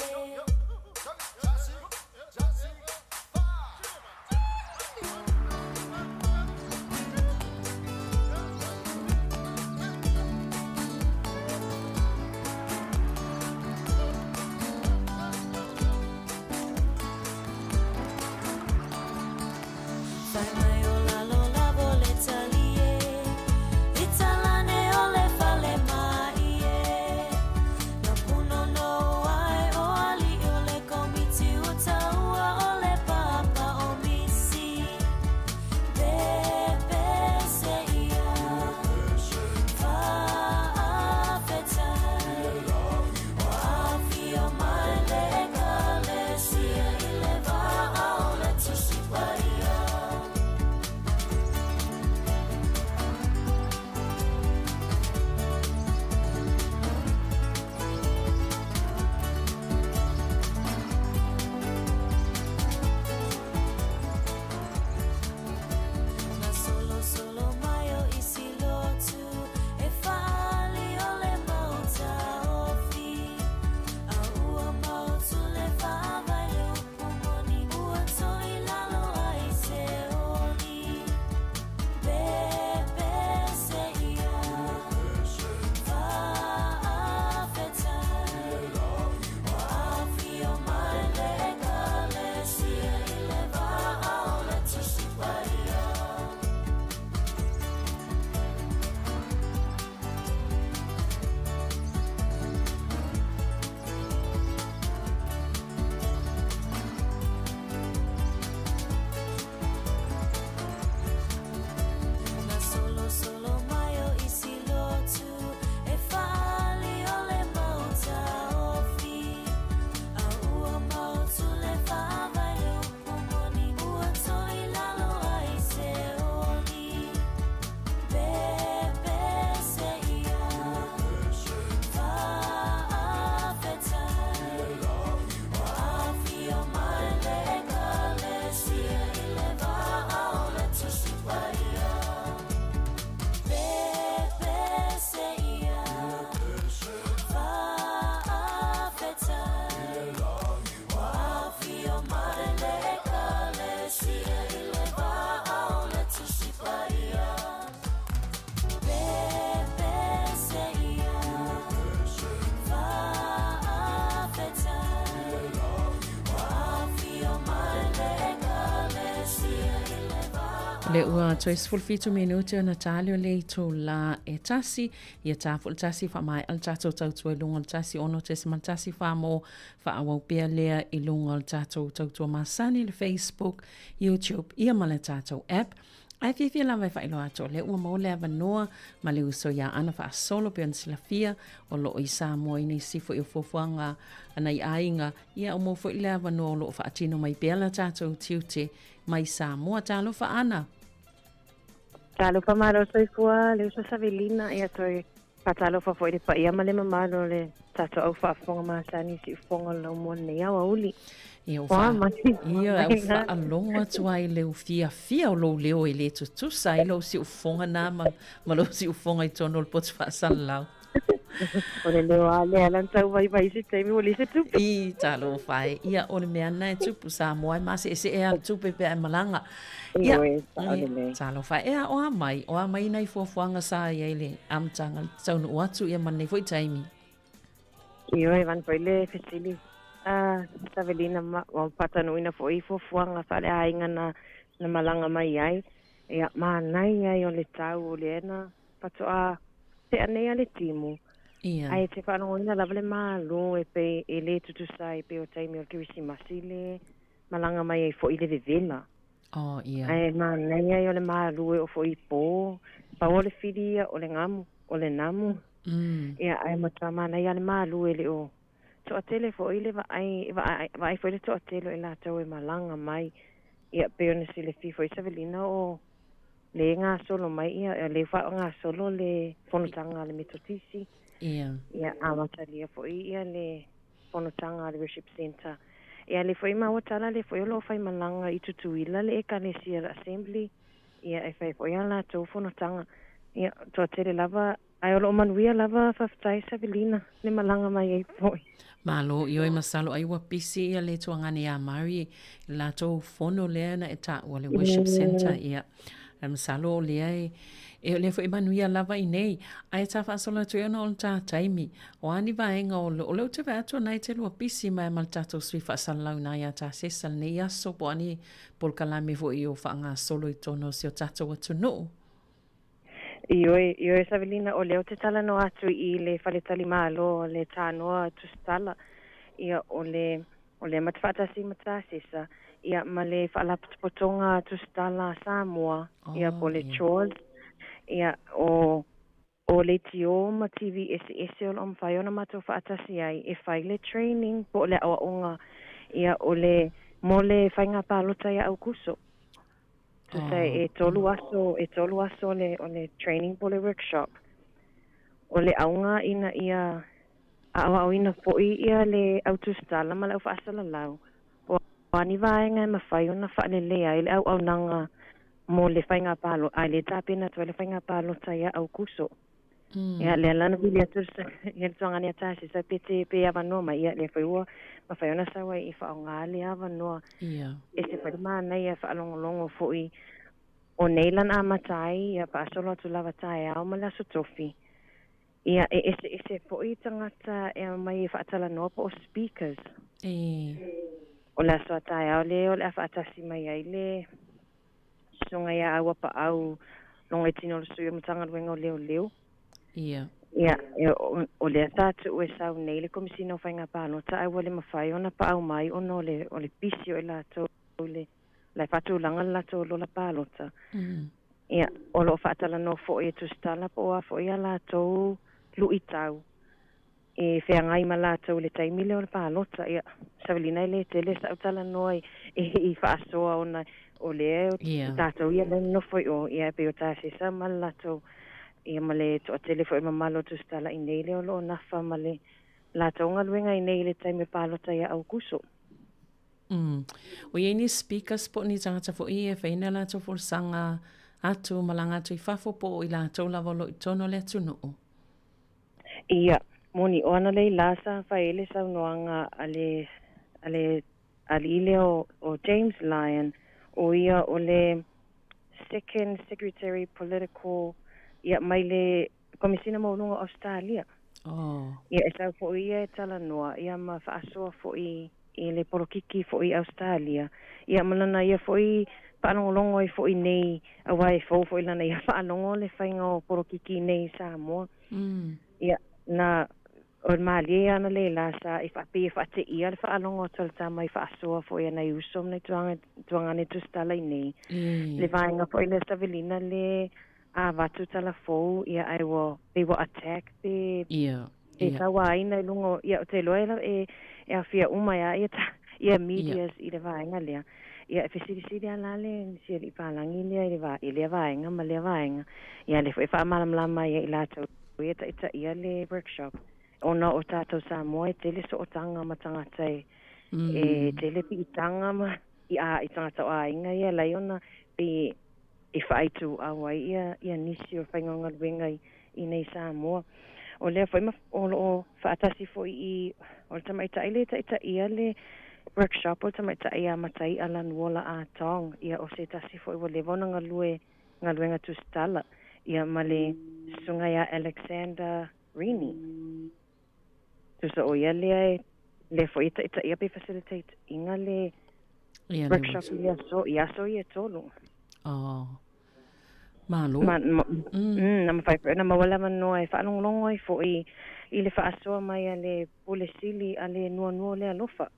Fai mai o lalo lava o le tali e. I talane o le fale mai e. Na punono ai o aliʻi o le komiti ua taua o le papa o misi. Pepese ia. Faafetai. Ua afio mai le ekalesia i le vaa o le Tusi Paia. Na solosolo mai o isi lotu e faaali o le mau taofi. A ua mautu le faavae le upu moni ua toilalo ai se oli. Pepese ia. Faafetai. Ua afio mai le ekalesia i le vaa o le Tusi Paia. Na solosolo mai o isi lotu e faaali o le mau taofi. A ua mautu le faavae le upu moni ua toilalo ai se oli. Pepese ia. Faafetai. Ua afio mai le ekalesia i le vaa o le Tusi Paia. Pepese ia. Faafetai. Ua afio mai le ekalesia i le vaa o le Tusi Paia. Pepese ia. Faafetai. Ua afio mai le ekalesia i le vaa. O le ua toe 17 minute ona tali o le itulā e tasi, ia ta foi le tasi faamaea le tatou tautua i luga o le 1 6.1 fa mo faaauau pea lea i luga o le tatou tautua masani, le Facebook, YouTube ia ma le tatou app. Ae fiafia lava e faailoa atu o lea ua maua le avanoa ma le uso iā Ana faasolo pei ona silafia o lo o i Samoa i nisi foi o fuafuaga a nai aiga, ia ua maua foi le avanoa o lo o faatino mai pea la tatou tiute mai Samoa. Talofa Ana. Talofa malo soifua le uso Savelina ia toe faatalofa foi i le paia ma le mamalu o le tatou au faafofoga masani i siufofoga o le laumua lenei aoauli. Ia ua faa, ia ua faalogo atu ai le fiafia o lou leo e le tutusa ai lou siufofoga na ma, ma lou siufofoga i totonu o le poto faasalalau. O le leo a lea la na tau vaivai i se taimi ua leai se tupe. I, talofa e. Ia, o le mea lena e tupu Samoa e maseesee a le tupe pe a e malaga. Ia, Ioe, sao lelei. talofa e. Ea, o a mai, o a mai nai fuafuaga sa i ai le amataga le taunuu atu ia ma lenei foi taimi. Ioe, vane foi le fesili a Savelina ma ua faataunuuina foi i fuafuaga faaleaiga na na malaga mai ai. Ia, manaia ai o le tau o lea na faatoa tea nei a le timu. Ia. Ae te faalogoina lava le Malo e pei e le tutusa ai pei o taimi o le Kerisimasi le malaga mai ai foi le vevela. Oh, ia. Ae manaia ai o le Malo e oo foi i po, pau o le fili ia o le gamu, o le namu. Ia ae matua manaia le Malo e le o toatele foi le vaai, vaai foi le toatele o i latou e malaga mai. Ia pei ona silafia foi Savelina o le gasolo mai ia, le faagasolo le fonotaga a le Metotisi. Ia. Ia amatalia foi ia le fonotaga a le Worship Centre. Ia le foi maua tala le foi o lo o faimalaga i Tutuila le Ekalesia Assembly. Ia e fai foi a latou fonotaga. Ia toatele lava. Ae o lo o manuia lava faafetai Savelina le malaga mai ai foi. Malo ioe masalo ai ua pisi ia le tuagane ia Mari i le latou fono lea na e taua le worship center ia. Ae masalo o lea e e o lea foi e manuia lava i nei. Ae ta faasolo atu ai ona o le ta taimi. O a ni vaega o o lea ou te vaai atu o na e te lua pisi mai ma le tatou sui faasalalauina ia Tasesa lenei aso po o a ni polokalame foi o faagasolo i totonu o si o tatou atunuu. Ioe, ioe Savelina, o lea ou te talanoa atu i le faletalimalo o le Tanoa Tusitala, ia o le, o lea ma te faatasi ma Tasesa, ia ma le Faalapotopotoga Tusitala a Samoa, ia po o le CHAWS, ia o, o leitio ma TV eseese o lo o mafai ona matou faatasi ai e fai le training po o le aoaoga, ia o le, mo le faiga palota ia Aukuso. Tusa e tolu aso, e tolu aso o le, o le training po o le workshop. O le auga ina ia aoaoina foi ia le au tusitala ma le au faasalalau, po o a ni vaega e mafai ona faaleleia ai le auaunaga mo le faiga palota, a e le tapena atu ai le faiga palota ia Aukuso. Ia, lea la na vili atu ia le tuagane ia Tasesa pe te pe avanoa mai, ia lea foi ua mafai ona sau ai i faaaoga lea avanoa. Ia. Ese foi le manaia e faalogologo foi o nei la na amata ai ia faasolo atu lava taeao ma le Aso Tofi. Ia, e eseese foi tagata e aumai e faatalanoa po o speakers. E. O le aso a taeao lea o le a faatasi mai ai le Susuga ia Auapaau Logoitino o le Sui o le Matagaluega o Leoleo. Ia. Ia, o lea sa tuu e sau nei le Komesina o Faiga Palota ae ua le mafai ona paau mai ona o le, o le pisi o i latou i le, la e faatulaga le latou lola palota. Ia, o lo o faatalanoa foi e tusitala po o a foi a latou luitau e feagai ma latou i le taimi lea o le palota. Ia, Savelina e le tele sa'u talanoa i, i faasoa ona o lea o tatou ia lea nonofo i o, ia e pei o Tasesa ma le latou, ia ma le toatele foi o le mamalu o Tusitala i nei lea o lo o nafa ma le latou galuega i nei i le taimi o le palota ia Aukuso. Ua i ai ni speakers po o ni tagata foi e fai ni a latou folasaga atu, malaga atu i fafo po o i latou lava o lo o i totonu o le atunuu? Ia, moni, o analeila sa fai ai le saunoaga a le, a le alii lea o, o James Lyon, o ia o le Second Secretary Political, ia, mai le Komesina Maualuga o Ausetalia. Oh. Ia, e sau foi ia e talanoa, ia, ma faasoa foi i le polokiki foi i Ausetalia, ia, ma lana ia foi faalogologo ai foi nei, aua e fou foi lana ia faalogo le faiga o polokiki nei i Samoa. Ia, na, o le malie ia analeila sa i faapei e faateia le faalogo atu a le tama i faasoa foi a nai uso ma nai tuaga, tuagane tusitala i nei. Le vaega foi lea Savelina le avatu tala fou, ia ae ua, pei ua attack pe, pe tauaina i luga o, ia ou te iloa e, e, e aofia uma ai lava ia ta, ia medias i le vaega lea. Ia e fesilisili lava la le si alii palagi lea i le va, i lea vaega ma lea vaega. Ia lea foi e faamalamalama ai ia i latou ia taitaia le workshop ona o tatou Samoa e tele sootaga ma tagata e, e tele piitaga ma i a i tagata o aiga ia e alai ona pei e faaituau ai ia ia nisi o faiga galuega i i nei Samoa. O lea foi ma o lo o faatasi foi i o le tamaitai le taitaia le workshop o le tamaitai ia Matai'a Lanuola Ah Tong, ia o se tasi foi ua leva ona galue galuega tusitala, ia ma le susuga ia Alexander Rini. Tusa o ia lea e lea foi e taitaia pe facilitate ina le Ia, le workshop i aso, i aso ia e tolu. Oh. Malo. Ma, ma, na mafai foi ona maua le avanoa e faalogologo ai foi i le faasoa mai a le Pule Sili a le Nuanua o le Alofa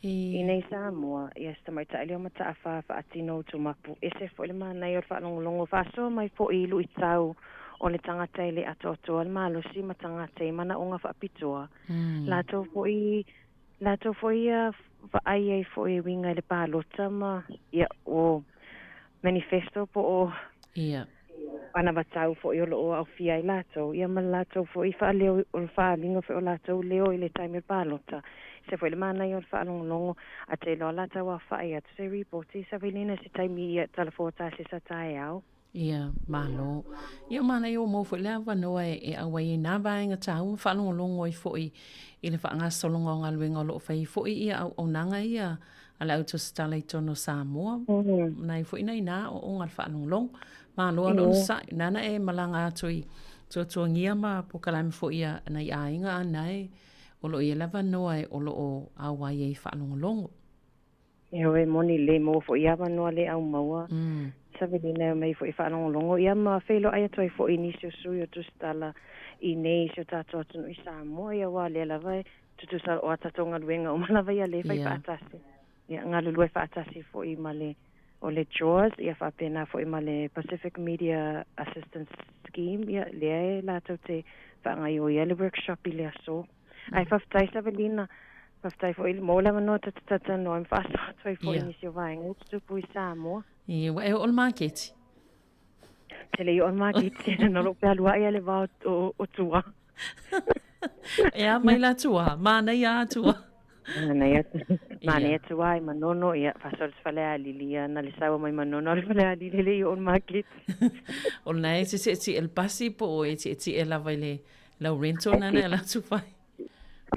i nei Samoa, ia se tamaitai lea o Mataafa faatino utumapu. Ese foi le manaia o le faalogologo faasoa mai foi i luitau o le tagata e le atoatoa le malosi ma tagata i manaoga faapitoa. Latou foi latou foi ia vaai ai foi e uiga i le palota ma ia o manifesto po o Ia. anavatau foi o lo o aofia ai latou, ia ma le latou foi faaleo, o le faaaliga foi o latou leo i le taimi o le palota. Se foi le manaia o le faalogologo, a te iloa la tau aofai atu se ripoti Savelina se taimi ia talafua tasi sa taeao. Ia, malo. Ia, manaia ua maua foi le avanoa e auai ai nā vaega tāua ma faalogologo ai foi i le faagasologa o galuega o lo o fai ai foi ia auaunaga ia a le Au Tusitala i totonu o Samoa. Nai foi nai nā aoaoga a le faalogologo. Malo lava le onosai. Nāna e malaga atu i tuatuagia ma polokalame foi a nai aiga a nae o lo o i ai le avanoa o lo o auai ai i faalogologo. Ioe, moni le maua foi ia avanoa le au maua. Savelina e omai foi e faalogologo ia ma feiloai atu ai foi i nisi o sui o tusitala i nei i si o tatou atunuu i Samoa, ia aua o lea lava e tutusa o a tatou galuega uma lava ia lea e fai faatasi. Ia, galulue faatasi foi ma le o le JAWS, ia faapena foi ma le Pacific Media Assistance Scheme, ia lea e latou te faagaioia le workshop i le aso. Ae faafetai Savelina, faafetai foi mo le avanoa ta te talatalanoa ai ma faasoa atu ai foi i nisi o vaega ua tutupu i Samoa. Ia, ua e oo i le maketi? Te le i oo i le maketi, na lou fealuai a le va o tua. E a mai la tua, manaia a tua. Manaia, manaia tua i Manono, ia, faasoa le Falealili, ia, na le saua mai Manono le Falealili le i oo i le maketi. O lena e te tietie i le pasi po o e tietie lava i le Lau rental nana e alu atu fai.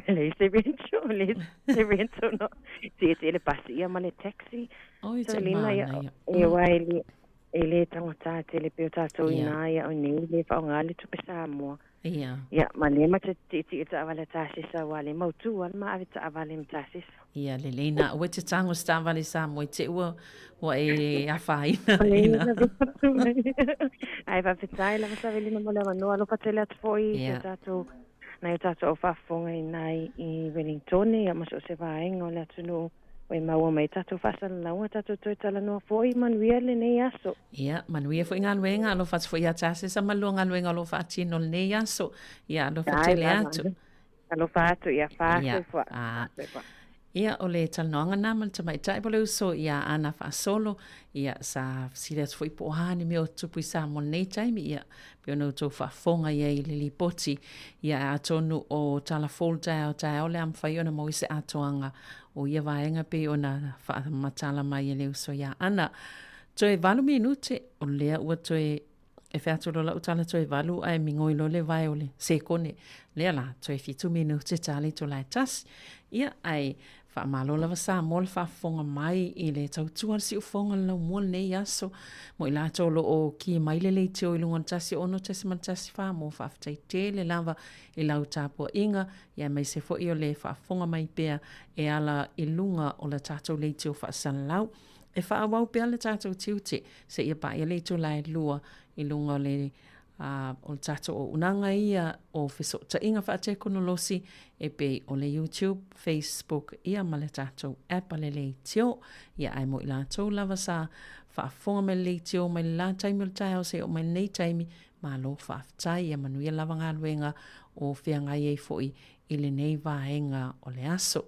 Leai se rental, leai se rental no. Tietie le pasi ia ma le taxi. Oi, te manaia. Ia aua e le, e le taugata tele pei o tatou inā ia o nei le faaaoga le tupe Samoa. Ia. Ia, ma lea ma te tietie taavale a tasesa aua le mautu lava le ma ave taavale ma tasesa. Ia, lelei na aua e te tago i se taavale Samoa i te ua ua e afaina ina. Ae faafetai lava Savelina mo le avanoa. Alofa tele atu foi i si o tatou, nai o tatou au faafofoga i ina i Wellingtone ia ma so o se vaega o le atunuu ua e maua mai tatou faasalalauga, tatou toe talanoa foi. Manuia lenei aso. Ia, manuia foi galuega, alofa atu foi ia Tasesa ma le lua galuega o lo o faatino lenei aso. Ia, alofa tele atu. Alofa atu, ia faasoifua. Faasoifua. Ia, o le talanoaga lena ma le tamaitai po o le uso ia Ana Faasolo, ia, sa fesili atu foi po o a ni mea o tutupu i Samoa i lenei taimi, ia, pei ona outou faafofoga i ai i le lipoti, ia, atonu o tala fou le taeao taeao o le a mafai ona maua se atoaga o ia vaega pei ona faamatala mai e le uso ia Ana. Toe 8 minute, o lea ua toe E fai atu loa lau tala toe 8 ae migoi loa le vae o le sekone. Lea la, toe 7 minute ta le itula e tasi. Ia, ae faamalo lava Samoa le faafofoga mai i le tautua a le siufofoga o le laumua lenei aso. Mo i latou o lo o ki mai le leitio i luga o le 106.14 mo faafetai tele lava i lau tapuaiga, ia aemaise foi o le faafofoga mai pea e ala i luga o le tatou leitio faasalalau. E faaauau pea le tatou tiute seia paia le itula e 2 i luga o le o le tatou auaunaga ia o fesootaiga faatekonolosi e pei o le YouTube, Facebook ia ma le tatou app a le leitio. Ia ae mo i latou lava sa faafofoga mai le leitio mai le la taimi o le taeao seia oo mai lenei taimi, malo faafetai. Ia manuia lava galuega o feagai ai foi i lenei vaega o le aso.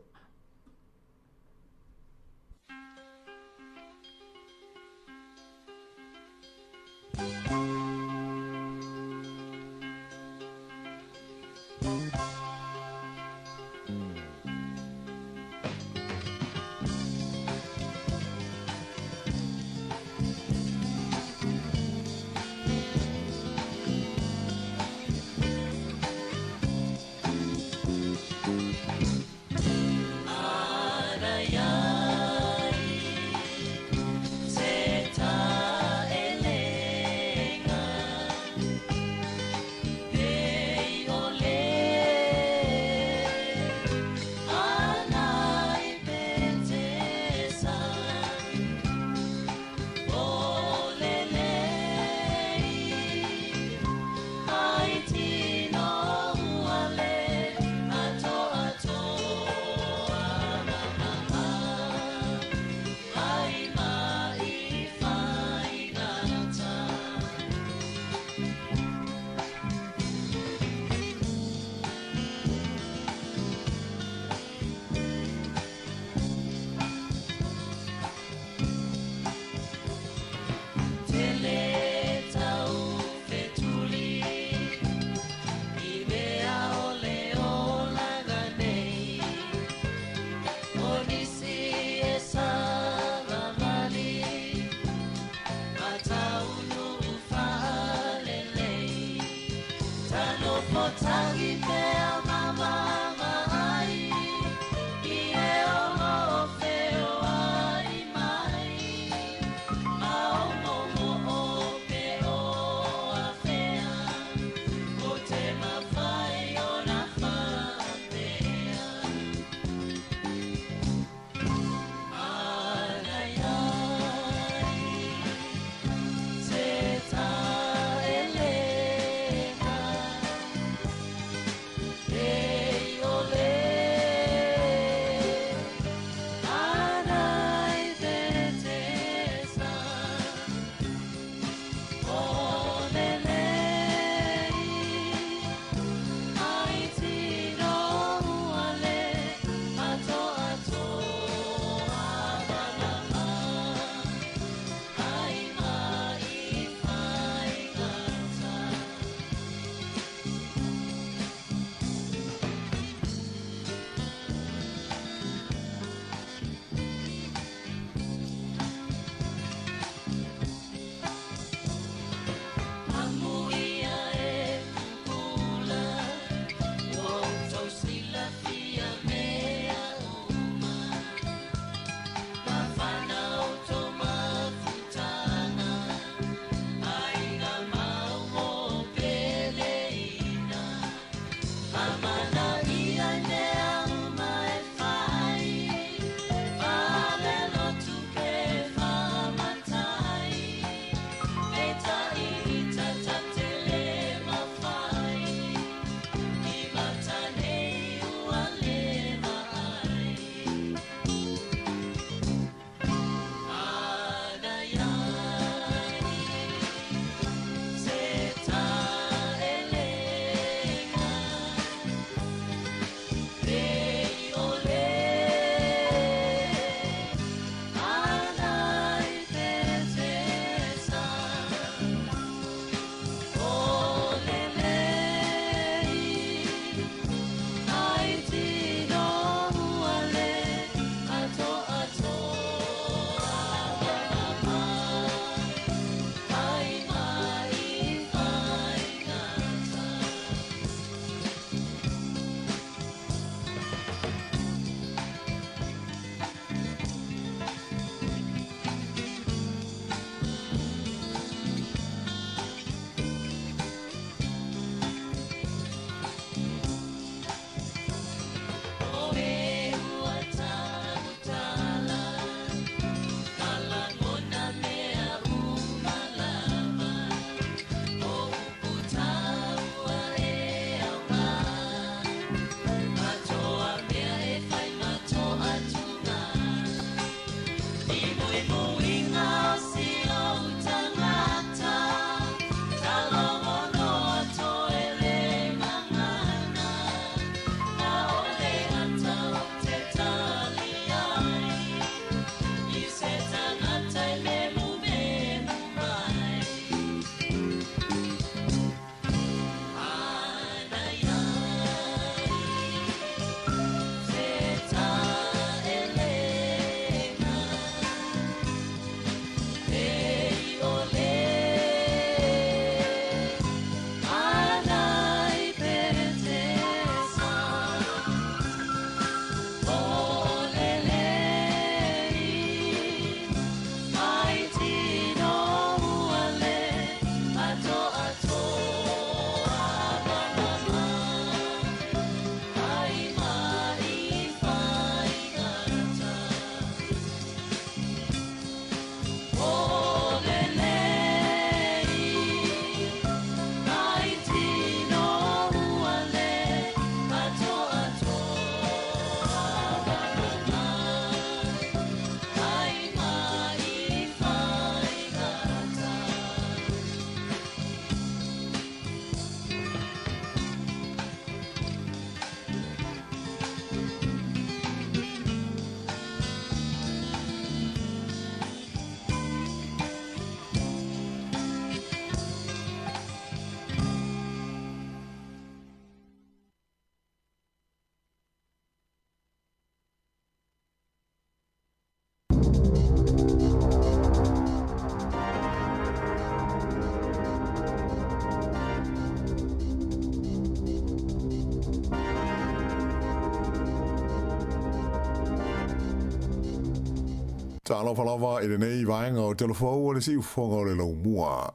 Talofa lava i lenei vaega o Telefou o le Siufofoga o le Laumua.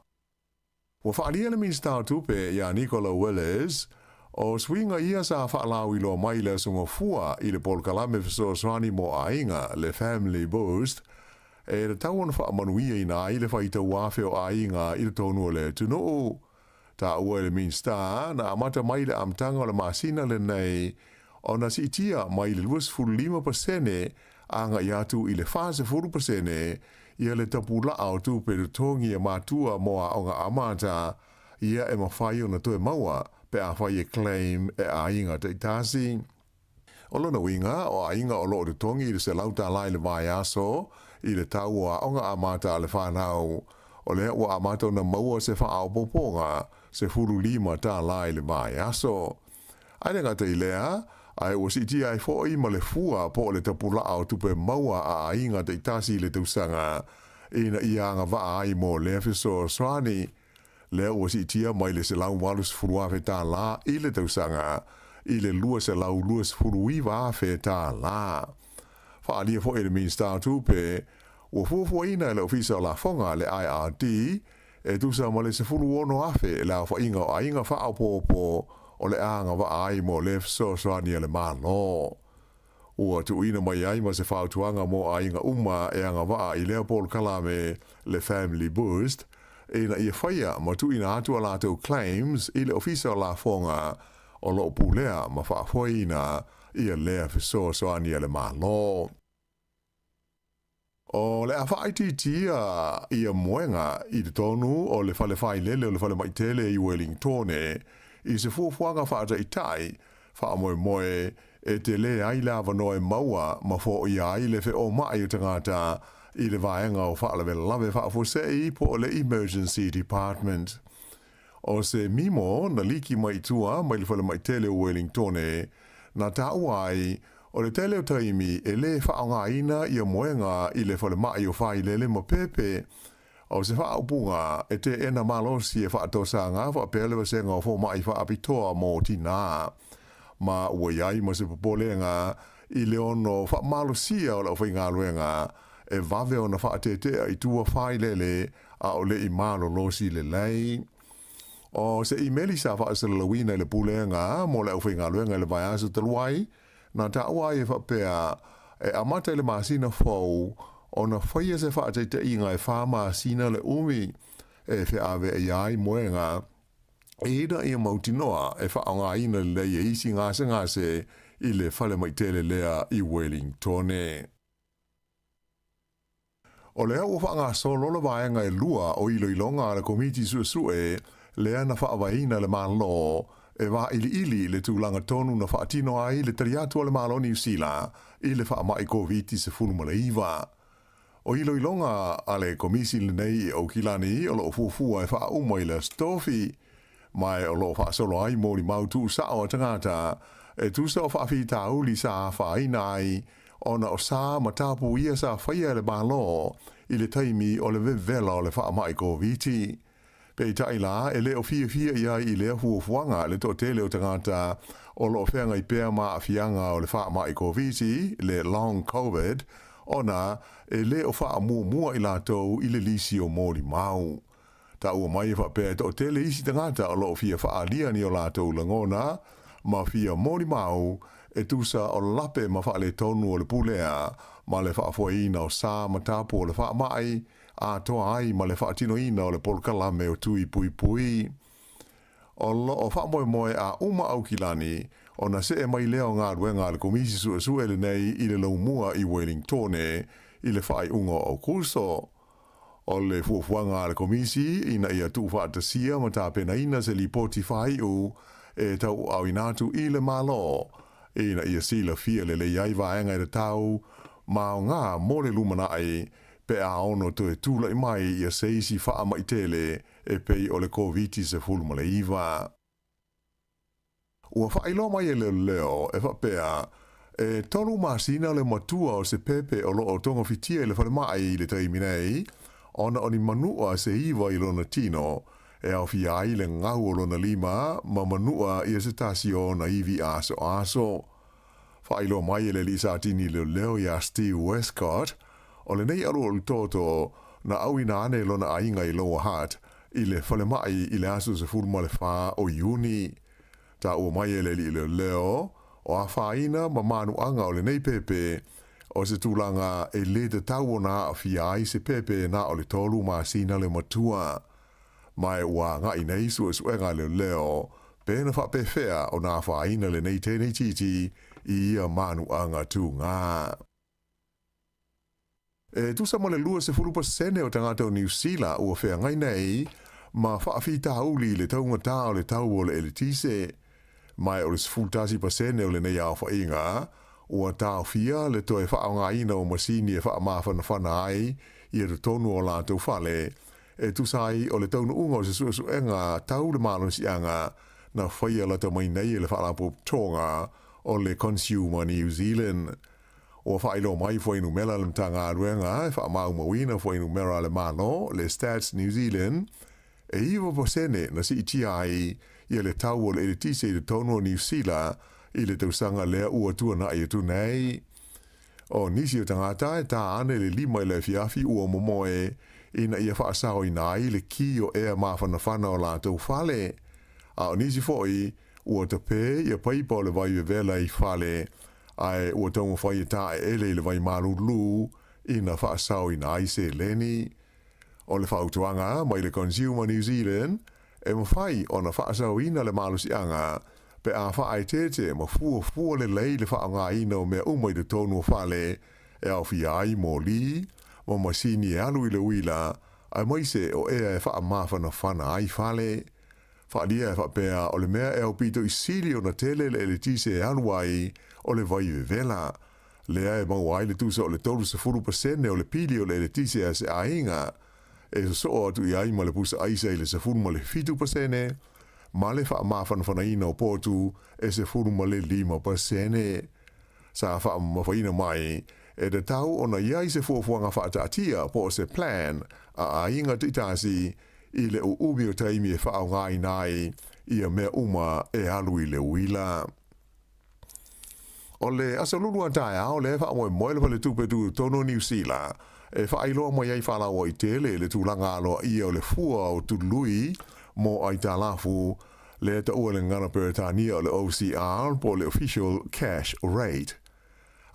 Ua faaalia le Minisita o Tupe ia Nicola Willis, o suiga ia sa faalauiloa mai i le Aso Gafua i le polokalame fesoasoani mo aiga, le Family Boost, e tatau ona faamanuiaina ai le faitauafe o aiga i totonu o le atunuu. Taua e le Minisita, na amata mai i le amataga o le masina lenei ona siitia mai le 25% agai atu i le 40% ia le tapulaa o tupe totogi a matua mo aoga amata ia e mafai ona toe maua pe afai e claim e aiga taitasi. O lona uiga, o aiga o lo o totogi i le $100 i le vaiaso i le tau o aoga amata a le fanau, o lea ua amata ona maua se faaopoopoga $15 i le vaiaso. Ae le gata i lea, ae ua siitia ai foi ma le fua po o le tapulaa o tupe maua a aiga taitasi i le tausaga ina ia agavaa ai mo lea fesoasoani. Lea ua siitia mai le $180,000 i le tausaga i le $229,000. Faaalia foi e le Minisita o Tupe, ua fuafuaina e le Ofisa o Lafoga, le IRD, e tusa ma le 16,000 le aofaiga o aiga faaopoopo o le a agavaa ai mo lea fesoasoani a le Malo. Ua tuuina mai ai ma se fautuaga mo aiga uma e agavaa i lea polokalame le Family Boost ina ia faia ma tuuina atu a latou claims i le Ofisa o Lafoga o lo o pulea ma faafoeina ia lea fesoasoani a le Malo. O le a faaitiitia ia moega i totonu o le fale failele o le falemai tele i Welingtone i se fuafuaga faataitai faamoemoe e tele ai le avanoa e maua ma foia ai le feomai o tagata i le vaega o faalavelave faafuasei po o le Emergency Department. O se mimo na liki mai i tua mai le falemai tele o Welingtone na taua ai o le tele o taimi e lē faaaogaina ia moega i le falemai o Failele ma Pepe. O se faaupuga e teena malosi e faatosaga faapea le vasega o fomai faapitoa mo tinā. Ma ua i ai ma se popolega i le ono faamalosia o le aufaigaluega e vave ona faatetea i tua Failele a o le i malolosi lelei. O se imeli sa faasalalauina i le Pulega mo le Aufaigaluega i le vaiaso talu ai, na taua ai e faapea, e amata i le masina fou ona faia se faataitaiga e fa masina le umi e feaveaia ai moega ina ia mautinoa e faaaogaina lelei e isi gasegase i le falemai tele lea i Welingtone. O lea ua faagasolo le vaega e lua o iloiloga a le Komiti Suesue lea na faavaeina e le Malo e vailiili le tulaga tonu na faatino ai le tali atu a le Malo o Niu Sila i le faamai Koviti-19. O iloiloga a le Komisi lenei i Aukilani o lo o fuafua e faauma i le Aso Tofi, ma o lo o faasolo ai molimau tuusao a tagata e tusa o faafitauli sa afaina ai ona o sa ma tapu ia sa faia e le Malo i le taimi o le vevela o le faamai Koviti. Peitai la, e le o fiafia i ai i lea fuafuaga le toatele o tagata o lo o feagai pea ma aafiaga o le faamai Koviti, le Long Covid, ona e le o faamuamua i latou i le lisi o molimau. Taua mai e faapea e toatele isi tagata o lo o fia faaalia ni o latou lagona ma fia molimau e tusa o lape ma faaletonu o le pulea ma le faafoeina o sa ma tapu o le faamai atoa ai ma le faatinoina o le polokalame o Tui Puipui. O lo o faamoemoe a uma Aukilani ona see mai lea o galuega a le Komisi Suesue lenei i le laumua i Welingtone i le faaiuga o Aokuso. O le fuafuaga a le Komisi ina ia tuufaatasia ma tapenaina se lipoti faaiu e tauaaoina atu i le Malo ina ia silafia lelei ai vaega e tatau ma aoga mo le lumanai pe a ono toe tulai mai ia se isi faamai tele e pei o le Koviti-19. Ua faailoa mai e leoleo e faapea, e tolu masina le matua o se pepe o lo o togafitia i le falemai i le taimi nei, ona o ni manua se iva i lona tino, e aofia ai le gau o lona lima ma manua ia se tasi o ona ivi asoaso. Faailoa mai e le alii Satini leoleo iā Steve Westcott, O lenei alu o le toto na auina ane e lona aiga i Lower Hutt i le falemai i le aso 14 o Iuni. Taua mai e le alii leoleo, o afaina ma manuaga o lenei pepe, o se tulaga e le tatau ona aafia ai se pepe na o le tolu masina le matua. Ma e ua agai nei suesuega a leoleo pe na faapefea ona afaina lenei teineitiiti i ia manuaga tuga. E tusa ma le 20% o tagata o Niu Sila ua feagai nei ma faafitauli i le taugata o le tau o le eletise. Ma o le 11% o lenei aofaiga ua taofia le toe faaaogaina o masini e faamafanafana ai ia totonu o latou fale, e tusa ai o le taunuuga o se suesuega tau le malosiaga na faia lata mai nei e le Faalapotopotoga o le Consumer New Zealand. Ua faailoa mai fuainumera a le Matagaluega e faamaumauina fuainumera a le Malo, le Stats New Zealand, e 9% na siitia ai ia le tau o le eletise i totonu o Niu Sila i le tausaga lea ua tuanai atu nei. O nisi o tagata e tā ane le 5 i le afiafi ua momoe ina ia faasaoina ai le ki o ea mafanafana o latou fale. A o nisi foi ua tapē ia paipa o le vai vevela i fale ae ua taumafai e taeele i le vai malulu ina faasaoina ai seleni. O le fautuaga mai le Consumer New Zealand, e mafai ona faasaoina le malosiaga pe a faaeteete ma fuafua lelei le faaaogaina o mea uma i totonu o fale e aofia ai moli ma masini e alu i le uila aemaise o ea e faamafanafana ai fale. Faaalia e faapea o le mea e aupito i sili ona tele le eletise e alu ai o le vai vevela, lea e maua ai le tusa o le 30% o le pili o le eletise a se aiga, e sosoo atu i ai ma le pusa aisa i le 17% ma le faamafanafanaina o potu e 15%. Sa faamamafaina mai, e tatau ona i ai se fuafuaga faataatia po o se plan a aiga taitasi i le uumi o taimi e faaaogaina ai ia mea uma e alu i le uila. O le aso lulu a taeao lea e faamoemoe le Faletupe Tutotonu o Niu Sila e faailoa mai ai faalauaitele le tulaga aloaia o le fua o tului mo aitalafu lea taua i le gagana Peretania o le OCR po o le Official Cash Rate.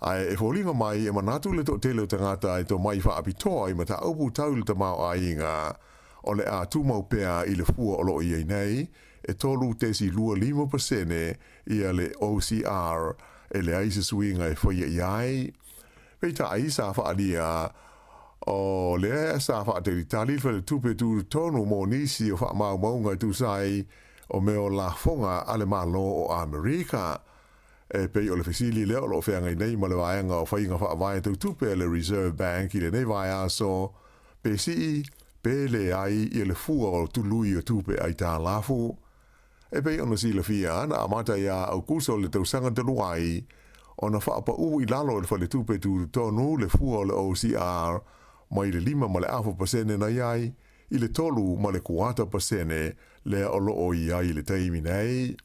Ae e foliga mai e manatu le toatele o tagata e tomai faapitoa i mataupu tau i le tamaoaiga o le a tumau pea i le fua o lo o i ai nei, e 3.25% ia le OCR e leai se suiga e faia i ai. Peitai, sa faaalia o lea sa faatalitali le faletupe tutotonu mo nisi o faamaumauga e tusa ai o mea o lafoga a le Malo o Amerika. E pei o le fesili lea o lo o feagai nei ma le vaega o faiga faavae tau tupe a le Reserve Bank i lenei vaiaso, pe sii, pe leai ia le fua o tului o tupe aitalafu. E pei ona silafia, na amata iā Aukuso le tausaga talu ai ona faapaū i lalo e le Faletupe Tutotonu le fua o le OCR mai le 5.5% na i ai i le 3.25% lea o lo o i ai i le taimi nei.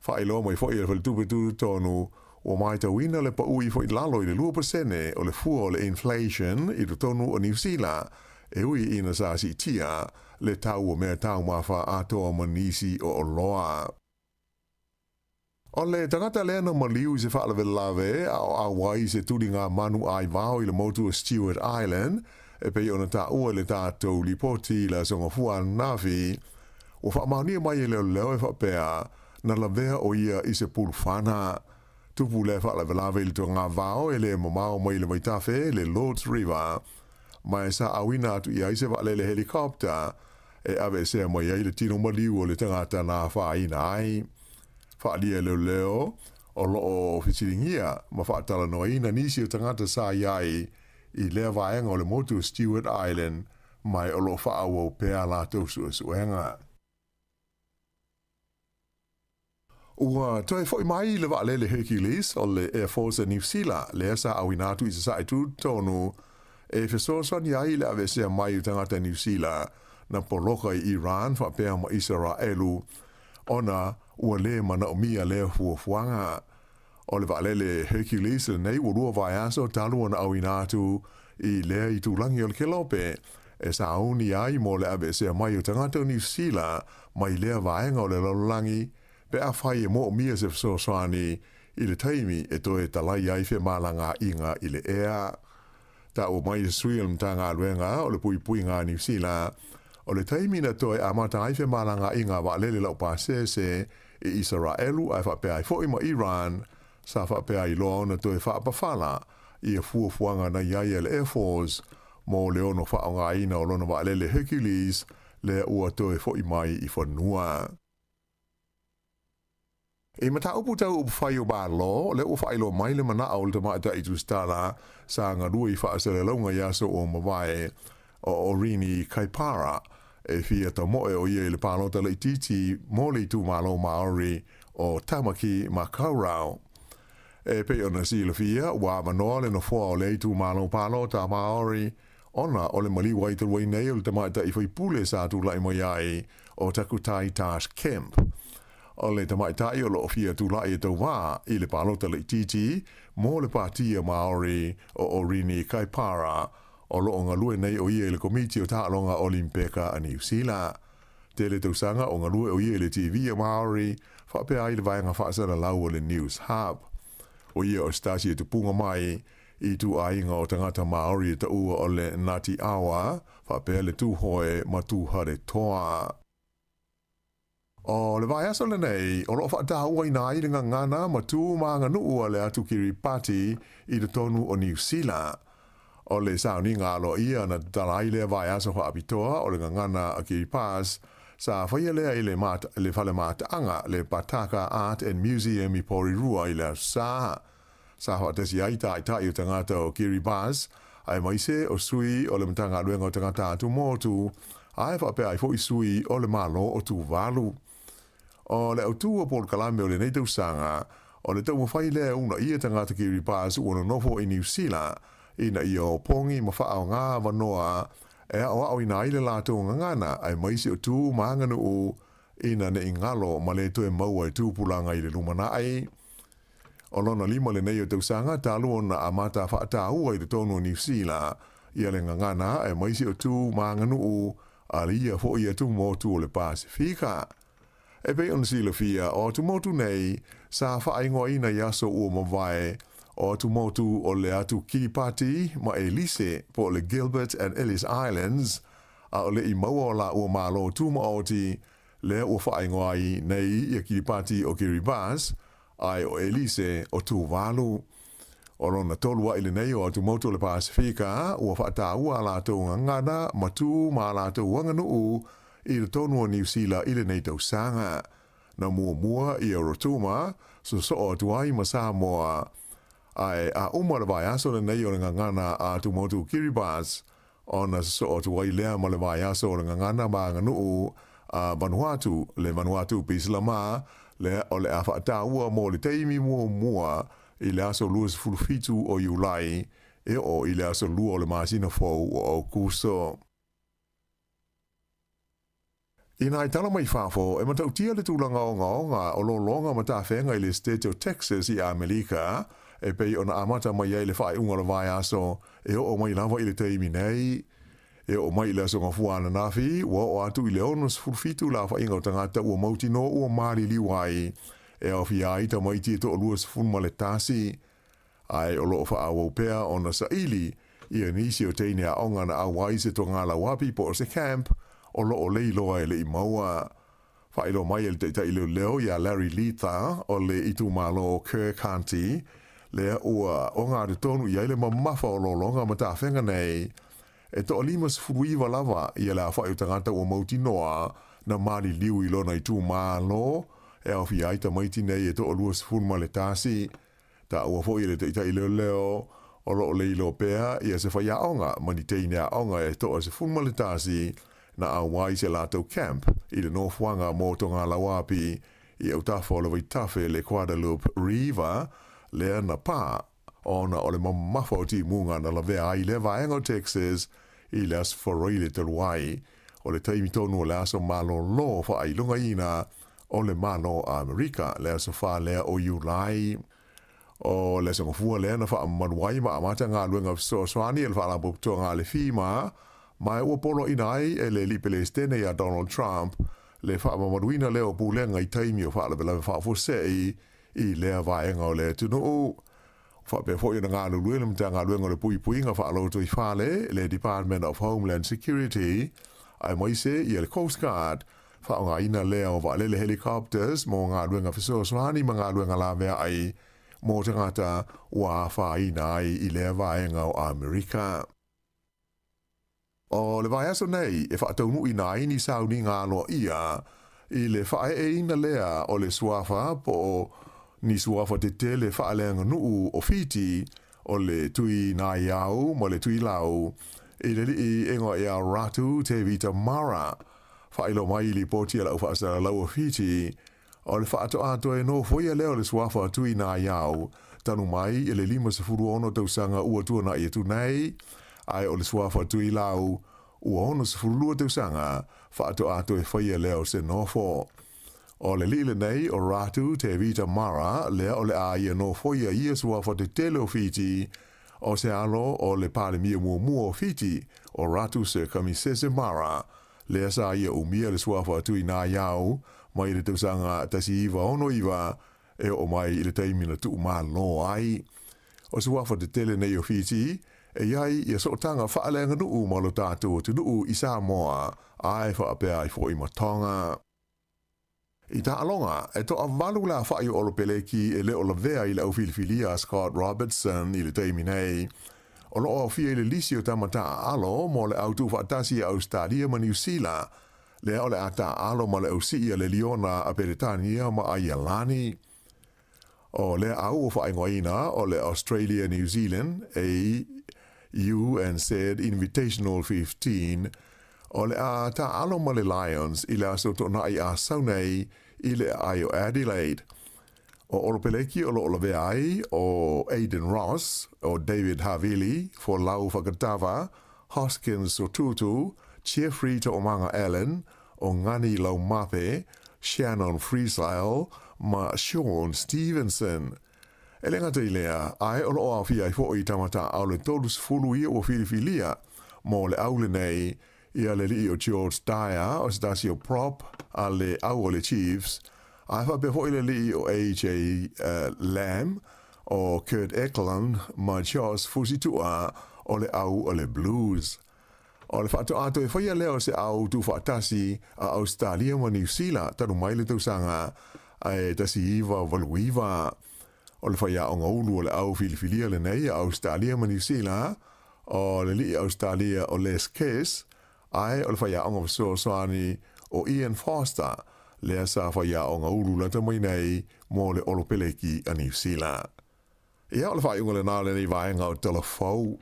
Faailoa mai foi e le Faletupe Tutotonu ua matauina le paū ifo i lalo i le 2% o le fua o le inflation i totonu o Niu Sila, e ui ina sa siitia le tau o mea taumafa atoa ma nisi o oloa. O le tagata lea na maliu i se faalavelave a o auai i se tuliga manu aivao i le motu o Stewart Island, e pei ona taua i le tatou lipoti i le Aso Gafua ananafi, ua faamaonia mai e leoleo e faapea na lavea ʻo ia i se pulufana. Tupu lea faalavelave i le togavao e le mamao mai le vaitafe, le Lords River, ma e sa auina atu i ai se vaalele helicopter e aveesea mai ai le tino maliu o le tagata na afaina ai. Faaalia e leoleo o lo o fesiligia ma faatalanoaina nisi o tagata sa i ai i lea vaega o le motu o Stewart Island ma e o lo o faaauau pea a latou suesuega. Ua toe foi mai le vaalele Hercules o le Air Force a Niu Sila lea sa auina atu i Sasae tutotonu e fesoasoani ai i le aveesea mai o tagata Niu Sila na poloka i Iran faapea ma Isaraelu ona ua le manaomia lea fuafuaga. O le vaalele Hercules lenei ua lua vaiaso talu ona auina atu i lea itulagi o le Kelope e sauni ai mo le aveesea mai o tagata o Niu Sila mai lea vaega o le lalolagi pe afai e moomia se fesoasoani i le taimi e toe talai ai femalagaaiga i le ea. Taua mai le sui o le Matagaluega o le Puipuiga a Niu Sila, o le taimi na toe amata ai femalagaaiga a vaalele laupasese i Isaraelu ae faapea ai foi ma Iran, sa faapea ai loa ona toe faapafala ia fuafuaga na i ai a le Air Force mo le ono faaaogaina o lona vaalele Hercules lea ua toe foi mai i fanua. I mataupu tau upufai o Malo, lea ua faailoa mai le manao o le tamaitai tusitala sa galue i faasalalauga i aso ua mavae o Orini Kaipara e fia tamoe o ia i le palota laitiiti mo le itumalo Maori o Tamaki Makaurau. E pei ona silafia, ua avanoa le nofoa o lea itumalo palota Maori ona o le maliu ai talu ai nei o le tamaitai faipule sa tulai mai ai o Takutai Tash Kemp. O le tamaitai o loo fia tulai e tauvā i le palota laitiiti mo le Pātia Māori o Orini Kaipara, o loo galue nei o ia i le Komiti o Taaloga Olimpeka a Niu Sila. Tele tausaga o galue o ia i le TV a Māori, faapea ai le vaega faasalalau o le News Hub. O ia o se tasi e tupuga mai i ituaiga o tagata Māori e taua o le Ngāti Awa, faapea le Tūhoe ma Tūwharetoa. O le vaiaso lenei, o loo faatauaina ai le gagana ma tu ma aganuu a le atu Kiribati i totonu o Niu Sila. O le sauniga aloaia na tatala ai lea vaiaso faapitoa o le gagana a Kiribati, sa faia lea i le le fale mataaga le Pataka Art and Museum i Porirua i le Aso Sa. Sa faatasi ai taitai o tagata o Kiribati, aemaise o sui o le Matagaluega o Tagata Atumotu, ae faapea ai foi sui o le Malo o Tuvalu. O le autū o polokalame o lenei tausaga, o le taumafai lea e uunaia tagata Kiribati ua nonofo i Niu Sila, ina ia opogi ma faaaoga avanoa e aoaoina ai le latou gagana aemaise o tu ma aganuu ina ne i galo ma le toe maua e tupulaga i le lumanai. O lona lima lenei o tausaga talu ona amata faataua i totonu o Niu Sila ia le gagana aemaise o tu ma aganuu a le ia foi atumotu o le Pasefika. E pei ona silafia, o atumotu nei sa faaigoaina i aso ua mavae o atumotu o le atu Kiribati ma Ellice po o le Gilbert and Ellice Islands, a o le i maua o laua Malo Tumaoti lea ua faaigoa ai nei ia Kiribati o Kiribati, ae o Ellice o Tuvalu. O lona tolu aʻi lenei o atumotu o le Pasefika ua faataua a latou gagana ma tu ma a latou aganuu i totonu o Niu Sila i lenei tausaga. Na muamua ia Rotuma sosoo atu ai ma Samoa, ae a uma le vaiaso lenei o le gagana a atumotu Kiribati, ona sosoo atu ai lea ma le vaiaso o le gagana ma aganuu a Vanuatu, le Vanuatu Pisilama, lea o le a faataua mo le taimi muamua i le aso 27 o Iulai e oo i le aso 2 o le masina fou o Aokuso. I nai tala mai fafo, e matautia le tulaga ogaoga o lologa ma tafega i le Setete o Texas i Amerika, e pei ona amata mai ai le faaiuga o le vaiaso e oo mai lava i le taimi nei. E oo mai i le Aso Gafua ananafi, ua oo atu i le 67 le aofaiga o tagata ua mautinoa ua maliliu ai, e aofia ai tamaiti e toalua 11, ae o loo faaauau pea ona saili ia nisi o teine aoga na auai se togalauapi po o se camp o loo leiloa e le i maua. Faailoa mai e le taitai leoleo iā Larry Letha o le itumalo o Kerr County, lea ua ogatotonu i ai le mamafa o lologa ma tafega nei, e toa 59 lava ia le aofai o tagata ua mautinoa na maliliu i lona itumalo, e aofia ai tamaiti nei e toa 21. Taua foi e le taitai leoleo o loo leiloa pea ia se faiaoga ma ni teine aoga e toa 11 na auai se latou camp i le nofoaga mo Togalauapi i autafa o le vaitafe le Guadalupe River lea na pa ona o le mamafa o timuga na lavea ai lea vaega o Texas i le Aso Faraile talu ai o le taimi tonu o le aso malolo faailogaina o le Malo o Amerika, le aso 4 lea o Iulai. O le Aso Gafua lea na faamamalu ai ma amata galuega fesoasoani a le Faalapotopotoga a le FEMA, ma ua poloaiina ai e le Alii Pelesitene ia Donald Trump le faamamaluina lea o pulega i taimi o faalavelave faafuasei i lea vaega o le atunuu. Faapea foi ona galulue le Matagaluega o le Puipuiga Faalotoifale, le Department of Homeland Security, aemaise ia le Coast Guard, faaaogaina lea o vaalele helicopters mo galuega fesoasoani ma galuega laveai mo tagata ua afaina ai i lea vaega o Amerika. O le vaiaso nei e faataunuuina ai ni sauniga aloaia i le faaeeina lea o le suafa po o ni suafa tetele faaleaganuu o Fiti, o le Tui Naiau ma le Tui Lau, i le alii e igoa ia Ratu Tevita Mara. Faailoa mai i lipoti a le au faasalalau o Fiti, o le faatoa toe nofoia lea o le suafa Tui Naiau talu mai i le 56 tausaga ua tuanai atu nei, ae o le suafa Tui Lau ua 62 tausaga faatoa toe faia lea o se nofo. O le alii lenei o Ratu Tevita Mara lea o le a ia nofoia ia suafa tetele o Fiti, o se alo o le Palemia muamua o Fiti, o Ratu Sir Kamisese Mara, lea sa ia umia le suafa Tui Naiau mai le tausaga 1969 e oo mai i le taimi na tuumalo ai. O suafa tetele nei o Fiti, e i ai ia sootaga faaleaganuu ma lo tatou atunuu i Samoa, ae faapea ai foi ma Tonga. I taaloga, e toavalu le aofai o Olopeleki e le o lavea i le au filifilia a Scott Robertson i le taimi nei. O lo o aofia i le lisi o tama taaalo mo le au tuufaatasi a Ausetalia ma Niu Sila, lea o le a taaalo ma le au sii a le Liona a Peretania ma Aialani. O lea au ua faaigoaina o le Australia New Zealand, AUNZ Invitational 15, o le a taaalo ma le Lions i le aso Toonai Asau nei i le aai o Adelaide. O Olopeleki o lo o lavea ai o Aidan Ross, o David Havili, Folau Fakatava, Hoskins Sotutu, Jeffrey Toomaga Allen, o Ngani Laumape, Shannon Friesile ma Shaun Stevenson. E le gata i lea, ae o lo o aofia ai foi tama taaao le 30 ia ua filifilia mo le au lenei ia le alii o George Dyer o se tasi o prop a le au o le Chiefs, ae faapea foi le alii o AJ Lam, o Kurt Eklund ma Josh Fusitua o le au o le Blues. O le faatoa toe faia lea o se ao tuufaatasi a Ausetalia ma Niu Sila talu mai le tausaga 1989. O le faiaoga ulu o le au filifilia lenei a Ausetalia ma Niu Sila, o le alii Ausetalia o Les Kiss, ae o le faiaoga fesoasoani o Ian Foster, lea sa faiaoga ulu lata mai nei mo le Olopeleki a Niu Sila. Ia, o le faaiuga lena o lenei vaega o Tala Fou.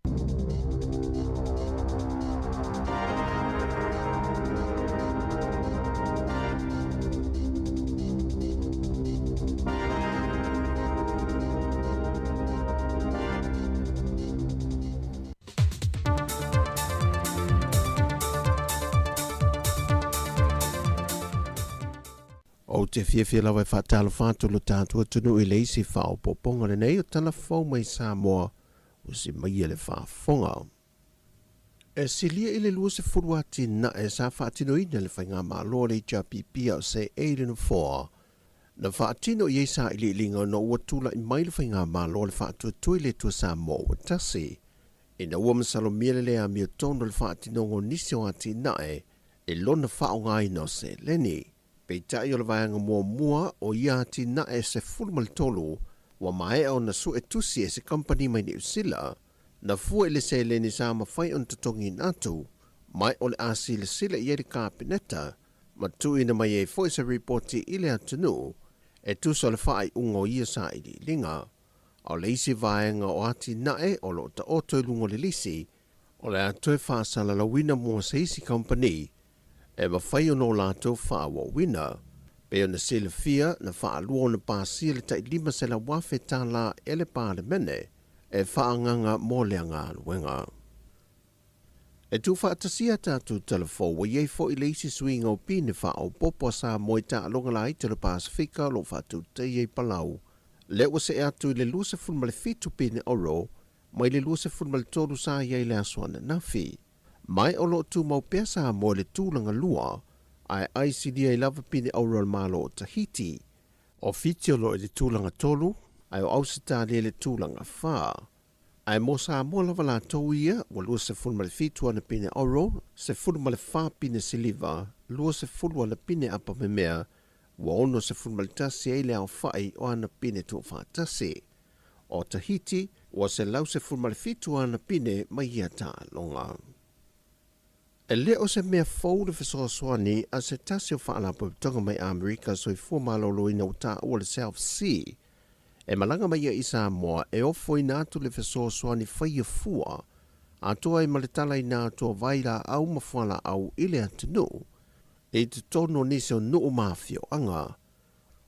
Ou te fiafia lava e faatalofa atu lo tatou atunuu i le isi faaopoopoga lenei o tala fou mai Samoa ua si maia le faafofoga. E silia i le 20 atinae sa faatinoina e le Faigamalo a le HRPP a o seei i le Nofoa na faatino i ai sailiiliga ona ua tulai mai le Faigamalo a le Faatuatua i le Atua Samoa ua tasi ina ua masalomia le le amiotonu o le faatinoga o nisi o atinae i lona faaaogaina o seleni. Peitai o le vaega muamua o ia atinae 13 ua maea ona sue tusi e se kamupani mai Niu Sila, na fua i le seleni sa mafai ona totogiina atu, mai o le a silasila i ai le Kapeneta ma tuuina mai ai foi se ripoti i le atunuu e tusa o le faaiuga o ia sailiiliga. A o le isi vaega o atinae o lo o taoto i luga o le lisi, O le a toe faasalalauina mo se isi kamupani e mafai ona o latou faaauauina. Pei ona silafia, na faalua ona pasia le tai $500,000 e le Palemene e faaagaga mo lea galuega. E tuufaatasia a tatou tala fou, ua i ai foi le isi suiga o pine faaopoopo a Samoa i taaloga laiti o le Pasefika o lo o faatautaia i Palau. Lea ua see atu i le 27 pine auro mai le 23 sa i ai i le aso ananafi. Ma o lo o tumau pea Samoa i le tulaga lua, ae ai silia ai lava pine auro a le Malo o Tahiti. O Fiti o lo o i le tulaga tolu, ae o Ausetalia i le tulaga fa. Ae mo Samoa lava latou ia, ua 27 ana pine auro, 14 pine siliva, 20 ana pine apamemea, ua 61 ai le aofai o ana pine tuufaatasi. O Tahiti, ua 117 ana pine mai ia taaloga. E le o se mea fou le fesoasoani a se tasi o Faalapotopotoga mai Amerika Soifua Maloloina ua taua le South Sea e malaga mai ai i Samoa e ofoina atu le fesoasoani faia fua atoa ai ma le talaina atu o vailaau ma fualaau i le atunuu i totonu o nisi o nuu ma afioaga.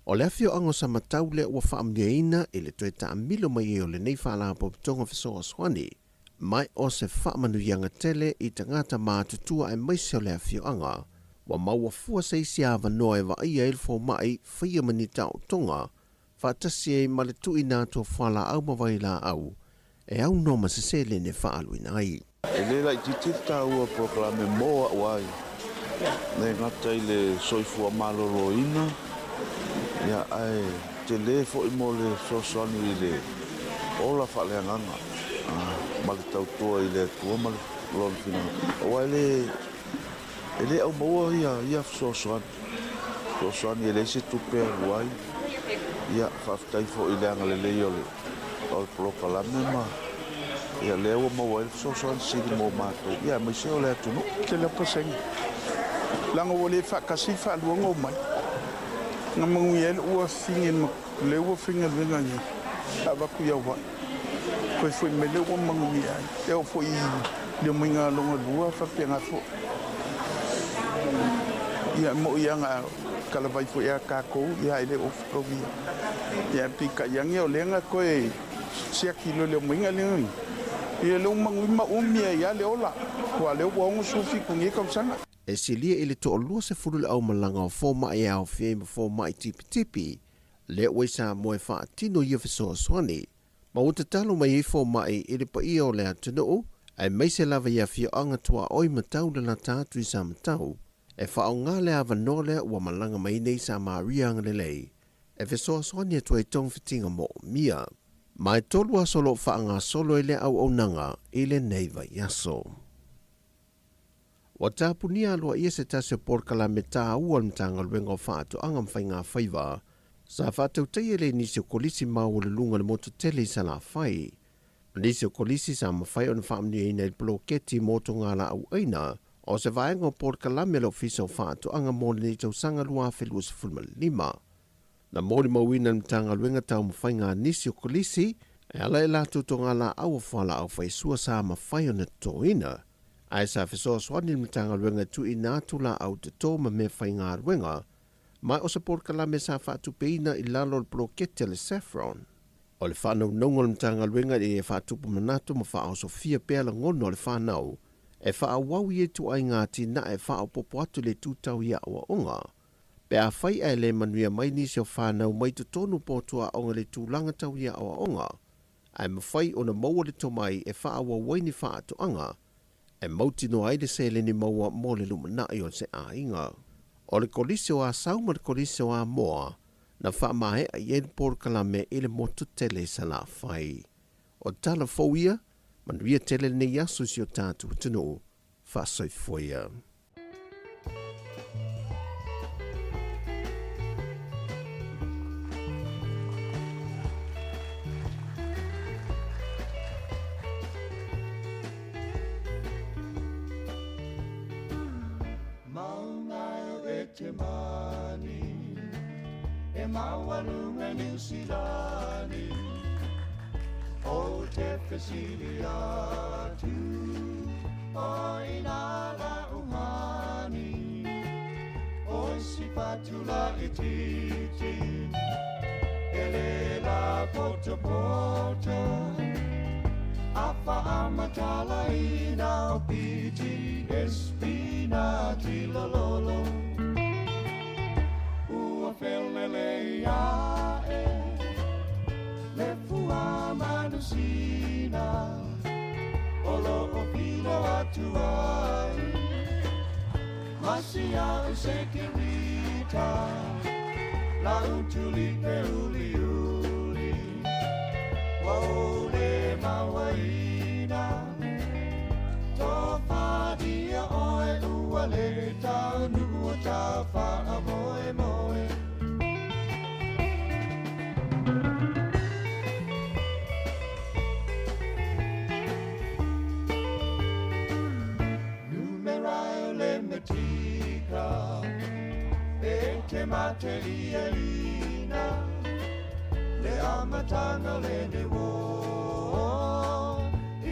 O le afioaga o Samatau lea ua faamanuiaina i le toe taamilo mai ai o lenei Faalapotopotoga fesoasoani mai o se faamanuiaga tele i tagata matutua aemaise o le afioaga ua maua fua se isi avanoa e vaaia ai le fomai faia ma ni taotoga faatasi ai ma le tuuina atu o fualaau ma vailaau e aunoa ma se seleni e faaaluina ai. E le laitiiti le taua o polokalame mo a'u ai, le gata i le soifua maloloina, ia, ae tele foi mo le fesoasoani i le ola faaleagaga ma le tautua i le Atua ma Lona finagalo, aua e le, e le aumaua ia, ia fesoasoani, fesoasoani e leai se tupe e alu ai. Ia, faafetai foi i le agalelei o le, o le polokalame ma, ia, lea ua maua ai le fesoasoani sili mo matou, ia, aemaise o le atunuu. Tele o pasene, leaga ua le faatasi faalua ona omai. Na manuia ai lou afafine ma le ua faigaluega nei, avatu i Hawaii. Toe foi mai lea ua manuia ai. E oo foi i le omaiga lona lua faapena foi. Ia e moi lava na talavai foi a tatou, ia e le o fetaui. Ia peitai ane o lea na toe siaki loa i le omaiga lea. Ia lea ua manuia ma umi ai lava le ola, aua o lea ua 67 nei tausaga. E silia i le toalua sefulu le aumalaga o fomai e aofia ai ma fomai tipitipi, lea ua i Samoa e faatino ia fesoasoani. Ma ua tatalo mai ai fomai i le paia o le atunuu, aemaise lava i afioaga tuaoi ma taulalata atu i Samatau, e faaaoga le avanoa lea ua malaga mai nei Samaria agalelei e fesoasoani atu ai togafitiga moomia. Ma e tolu aso o lo o faagasolo ai lea auaunaga i lenei vaiaso. Ua tapunia aloaia se tasi o polokalame taua o le Matagaluega o Faatoaga ma Faigafaiva sa faatautaia e le nisi o Kolisi maualuluga o le motu tele i Salafai. O nisi o Kolisi sa mafai ona faamanuiaina i le poloketi mo togalaau aina o se vaega o polokalame a le Ofisa o Faatoaga mo lenei tausaga 2025. Na molimauina e le Matagaluega taumafaiga a nisi o Kolisi e ala i latou togalaau o fualaau faisua sa mafai ona totoina, ae sa fesoasoani le Matagaluega e tuuina atu laau toto ma mea faigaluega ma o se polokalame sa faatupeina i lalo o le poloketi a le Saffron. O le faanaunauga o le Matagaluega ina ia faatupu manatu ma faaosofia pea lagona o le fanau e faaauau ia ituaiga atinae e faaopoopo atu i le itu tau i aoaoga. Pe afai ae le manuia mai nisi o fanau mai totonu po o tuaaoga i le tulaga tau i aoaoga, ae mafai ona maua le tomai e faaauau ai ni faatoaga e mautinoa ai le seleni maua mo le lumanai o se aiga. O le Kolisi o Asau ma le Kolisi o Amoa na faamaea i ai le polokalame i le motu tele i Salafai. O tala fou ia, manuia tele lenei aso i si o tatou atunuu. Faasoifua ia. Maunga e te mani, e maualuga Niu Silani, o te fesili atu, o ina la uhani, o si patula i titi, e le la poto poto, a faamatala ina o piti, espina tilololo, ua felelei ae. pua manusina o loo pilo atu ai Masia o sekirita La utuli pe uli uli Wa ole mawaina To whadia oe ua le tau nua ta whaa moe moe Numera o le matika E te mate ia ina Le amatanga le ne wo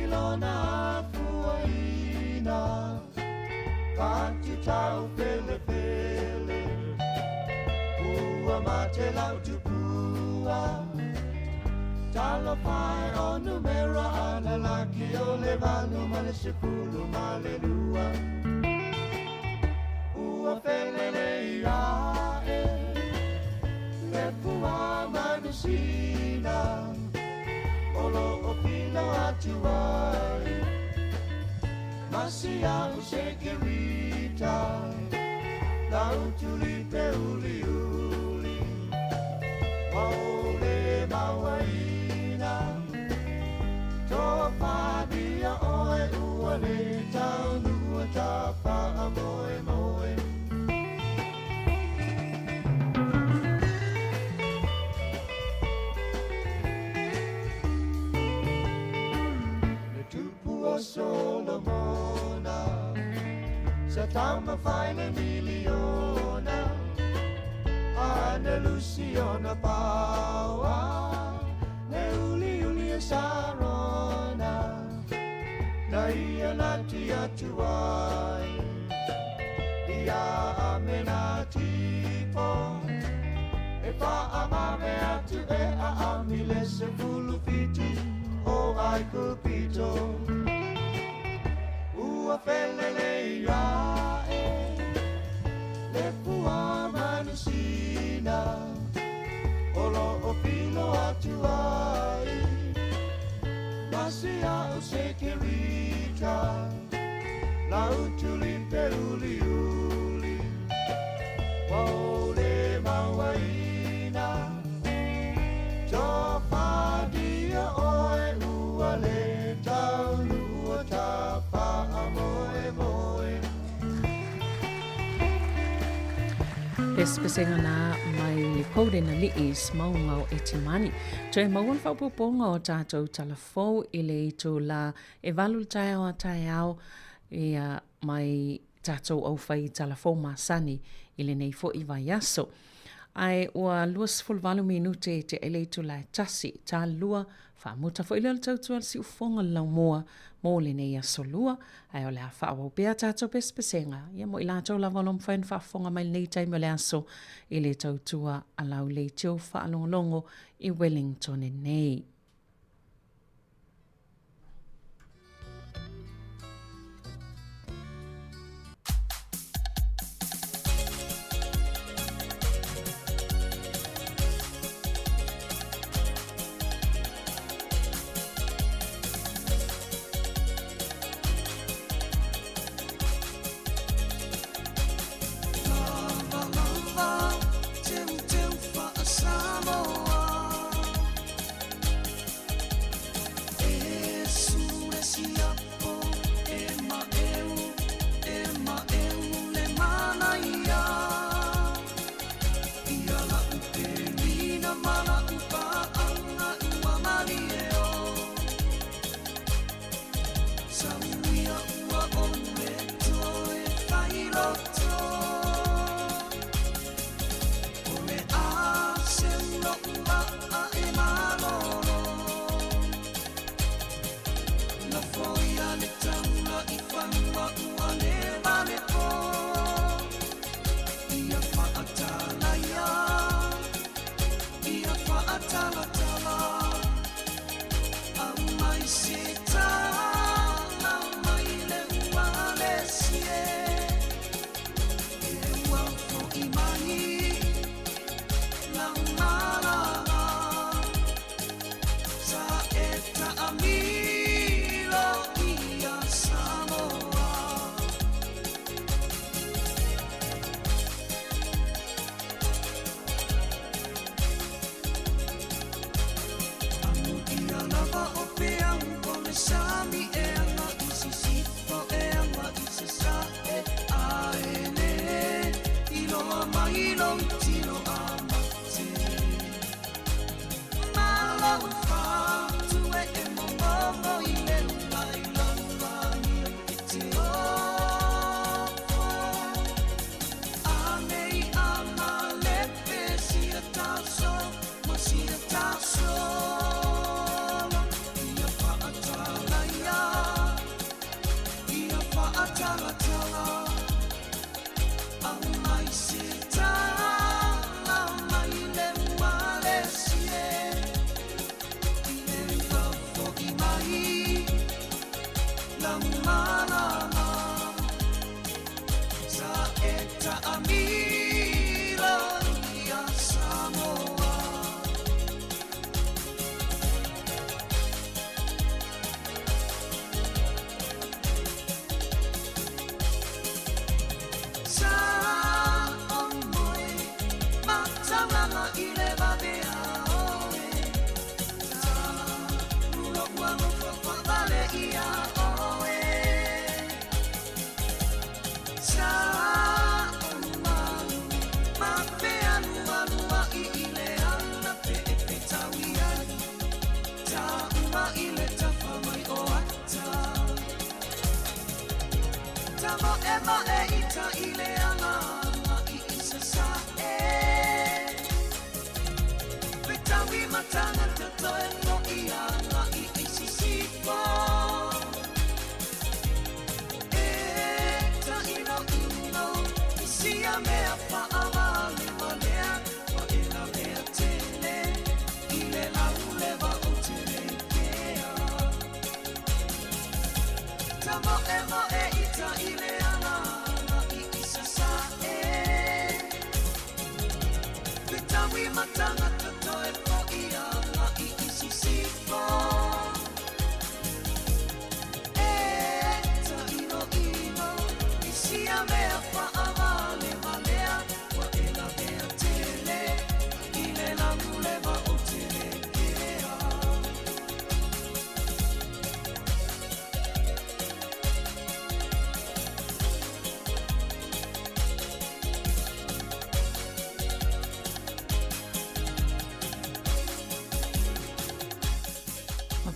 Ilona afuaina Patu tau pele pele Pua mate lau tupua Talo pai o numera ana laki o le valu ma le sepulu ma le lua Ua felele ia e Le pua manusina O lo o pilo atu ai Masia o sekirita La utuli pe uli uli Wa ole mawaina To whadia oe ua le tau nua ta whaa moe moe Le tupu o Solomona Sa tauma whaile miliona Ana Luciana Paua Le uli uli e Sarona Na ia lati atu ai Ia amena tipo E wha amame atu e a ami le se fulu fitu O ai kupito Ua felele ia e Le pua manusina O lo o pilo atu ai Masia o sekirita La utuli pe uli uli Wa ole mawaina To whadia oe ua le tau lua ta whaa moe moe Pesepesega na mai le Golden Ali'i Smauga o Etimani. Toe maua le faaopoopoga o tatou talafou i le itula e 8 le taeao a taeao ia mai tatou aufai talafou masani i lenei foi vaiaso. Ae ua 28 minute e tea i le itula e tasi, ta lua, faamuta foi lea o le tautua a le siufofoga o le laumua mo lenei aso lua, ae o le a faaauau pea tatou pesepesega, ia mo i latou lava o lo o mafai ona faafofoga mai i lenei taimi o le aso i le tautua a lau leitio faalogologo i Wellington nei.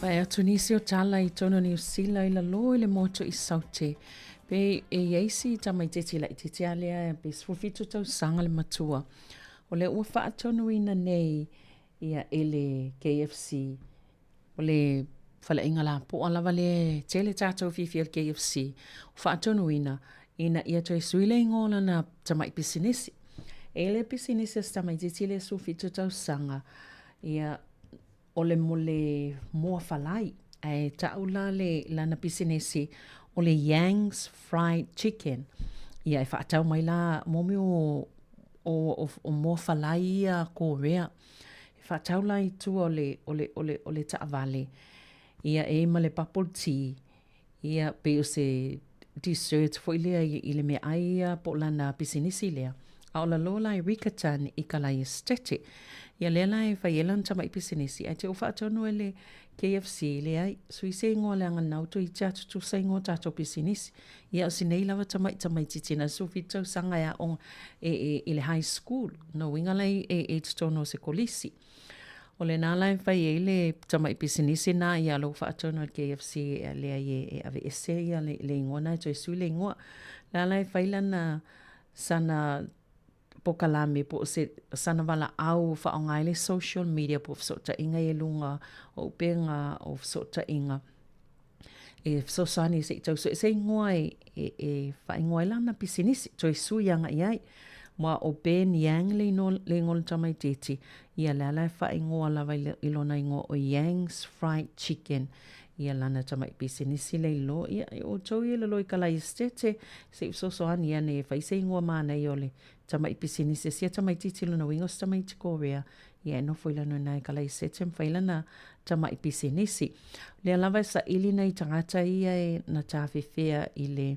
Mavae atu nisi o tala i tonu Niu Sila i lalo i le motu i Saute. Pe e iai si tamaititi laititi a lea pe 17 tausaga le matua. O lea ua faatonuina nei ia e le KFC O le faleaiga lapoa lava lea e tele tatou fiafia i le KFC, ua faatonuina ina ia toe sui le igoa o lana tamai pisinisi. E i le pisinisi a si tamaitiiti lea 17 tausaga, ia, o le mo le moa falai, ae tau la le lana pisinisi o le Yang's Fried Chicken. Ia, e faatau mai la mo mea o, o, o moa falai ia a Korea. E faatau la i tua o le, o le, o le, o le taavale, ia e i ai ma le bubble tea, ia pei o se dessert foi lea i, i le meaai ia po o lana pisinisi lea. A o lalo la i Riccarton i Kalaesetete. Ia lea la e fai ai lana tamai pisinisi, ae te ua faatonu e le KFC, leai, sui se igoa leaga na toeitiiti lava tutusa igoa o tatou pisinisi. Ia o si nei lava tamai tamaitiiti na 17 tausaga e aoga e, e, i le high school. Lona uiga la e, e i totonu o se kolisi. O lena la e fai ai le tamai pisinisi na ia lou faatonu e le KFC e leai e, e aveese ia le, le igoa na e toe sui le igoa. La la e fai lana sana pokalame po o se sana valaau faaaoga ai le social media po o fesootaiga i luga o upega o fesootaiga e fesoasoani se i tau sue se igoa e, e, e faaigoa ai lana pisinisi, toe sui agai ai. Aua o Ben Yang le inoa, le igoa o le tamaitiiti, ia le ala e faaigoa lava i, le, i lona igoa o Yang's Fried Chicken. Ia lana tamai pisinisi le iloa, ia e outou ia lalo i Kalaesetete, se i fesoasoani ane e fai se igoa manaia o le tamai pisinisi a sia tamaitiiti lona uiga o se tamaiti Korea, Ia e nofo i lalo ina e Kalaesetete ma fai lana tamai pisinisi. Lea lava e saili nai tagata ia e na tafefea i le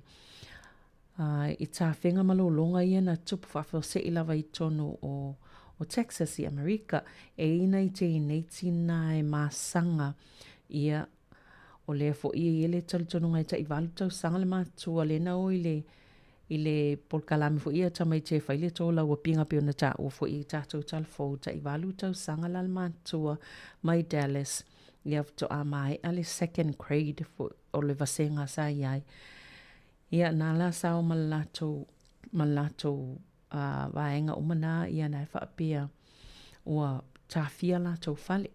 uh, i tafega malōlōga ia na tupu faafuasei lava i tonu o, o Texas i Amerika. E i nai teineiti na e masaga ia o lea foi e i ai le talitonuga e tai 8 tausaga le matua lea na o i le i le polokalame foi ia tamaiti e fai le tolauapiga pei ona taua foi i tatou talafou tai 8 tausaga la le matua mai Dallas ia faatoa maea le second grade foi o le vasega sa i ai ia na la sa o ma le latou ma le latou uh, vaega uma na ia na e faapea ua tafia latou fale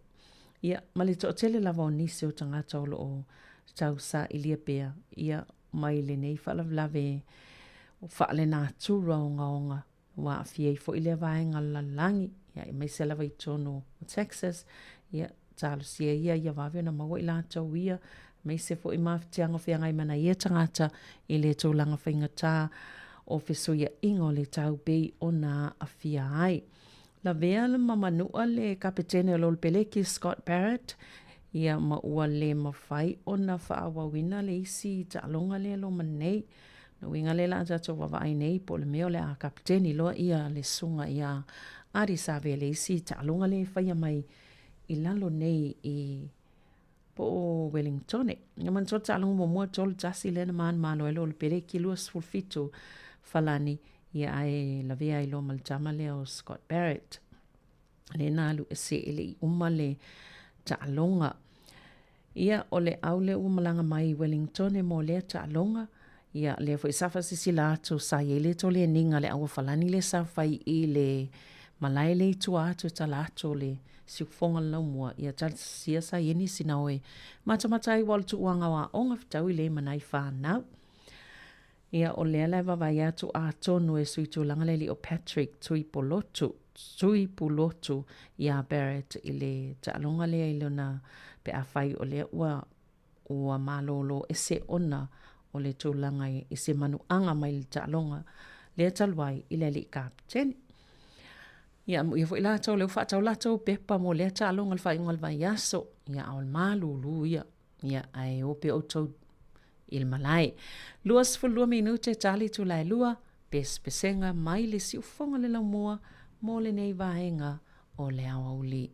ia ma le toatele lava o nisi o tagata o loo tau sailia pea ia. mai lenei faalavelave faalenatura ogaoga ua aafia ai foi lea vaega o le lalolagi, ia, aemaise lava i totonu o Texas, ia, talosia ia ia vave ona maua i latou ia, aemaise foi mafatiaga o feagai ma nai ia tagata i le tulaga faigata o fesuiaiga o le tau pei ona aafia ai. Lavea ma manua le Kapetene o le Olopeleki Scott Barrett, ia ma ua le mafai ona faaauauina le isi taaloga lea loma nei. Le uiga lea la a tatou vaavaai nei po o le mea o le a kapeteni loa ia le susuga ia Ardie Savea i le isi taaloga lea e faia mai i lalo nei i po o Welingtone. Ia manatua le taaloga muamua 3-1 lea na manumalo ai le Olopeleki 27 Falani ia ae lavea ai loa ma le tama lea o Scott Barrett. Lea na alu ese e le i uma le taaloga. Ia, o le au lea ua malaga mai i Wellingtone mo lea taaloga. Ia, lea foi sa faasilasila atu sa i ai le toleniga le au a Falani lea sa fai i le malae lea i tua atu e tala atu o le siufofoga o le laumua. Ia, talosia sa i ai nisi na o e matamata ai aua o le tuuaga o aoga fetaui lea ma nai fanau. Ia, o lea la e vaavaai atu atonu e sui tulaga le alii o Patrick Tuipolotu, Tuipulotu iā Barrett i le taaloga lea i lona pe afai o lea ua ua malōlō ese ona o le tulaga i se manuaga mai le taaloga lea talu ai i le alii kapeteni. Ia, amuia foi latou lea ua faatau latou pepa mo lea taaloga i le faaiuga o le vaiaso. Ia, a o le malūlū ia. Ia, ae o pea outou i le malae. 22 minute tali itula e lua, pesepesega mai le siufofoga le laumua mo lenei vaega o le aoauli.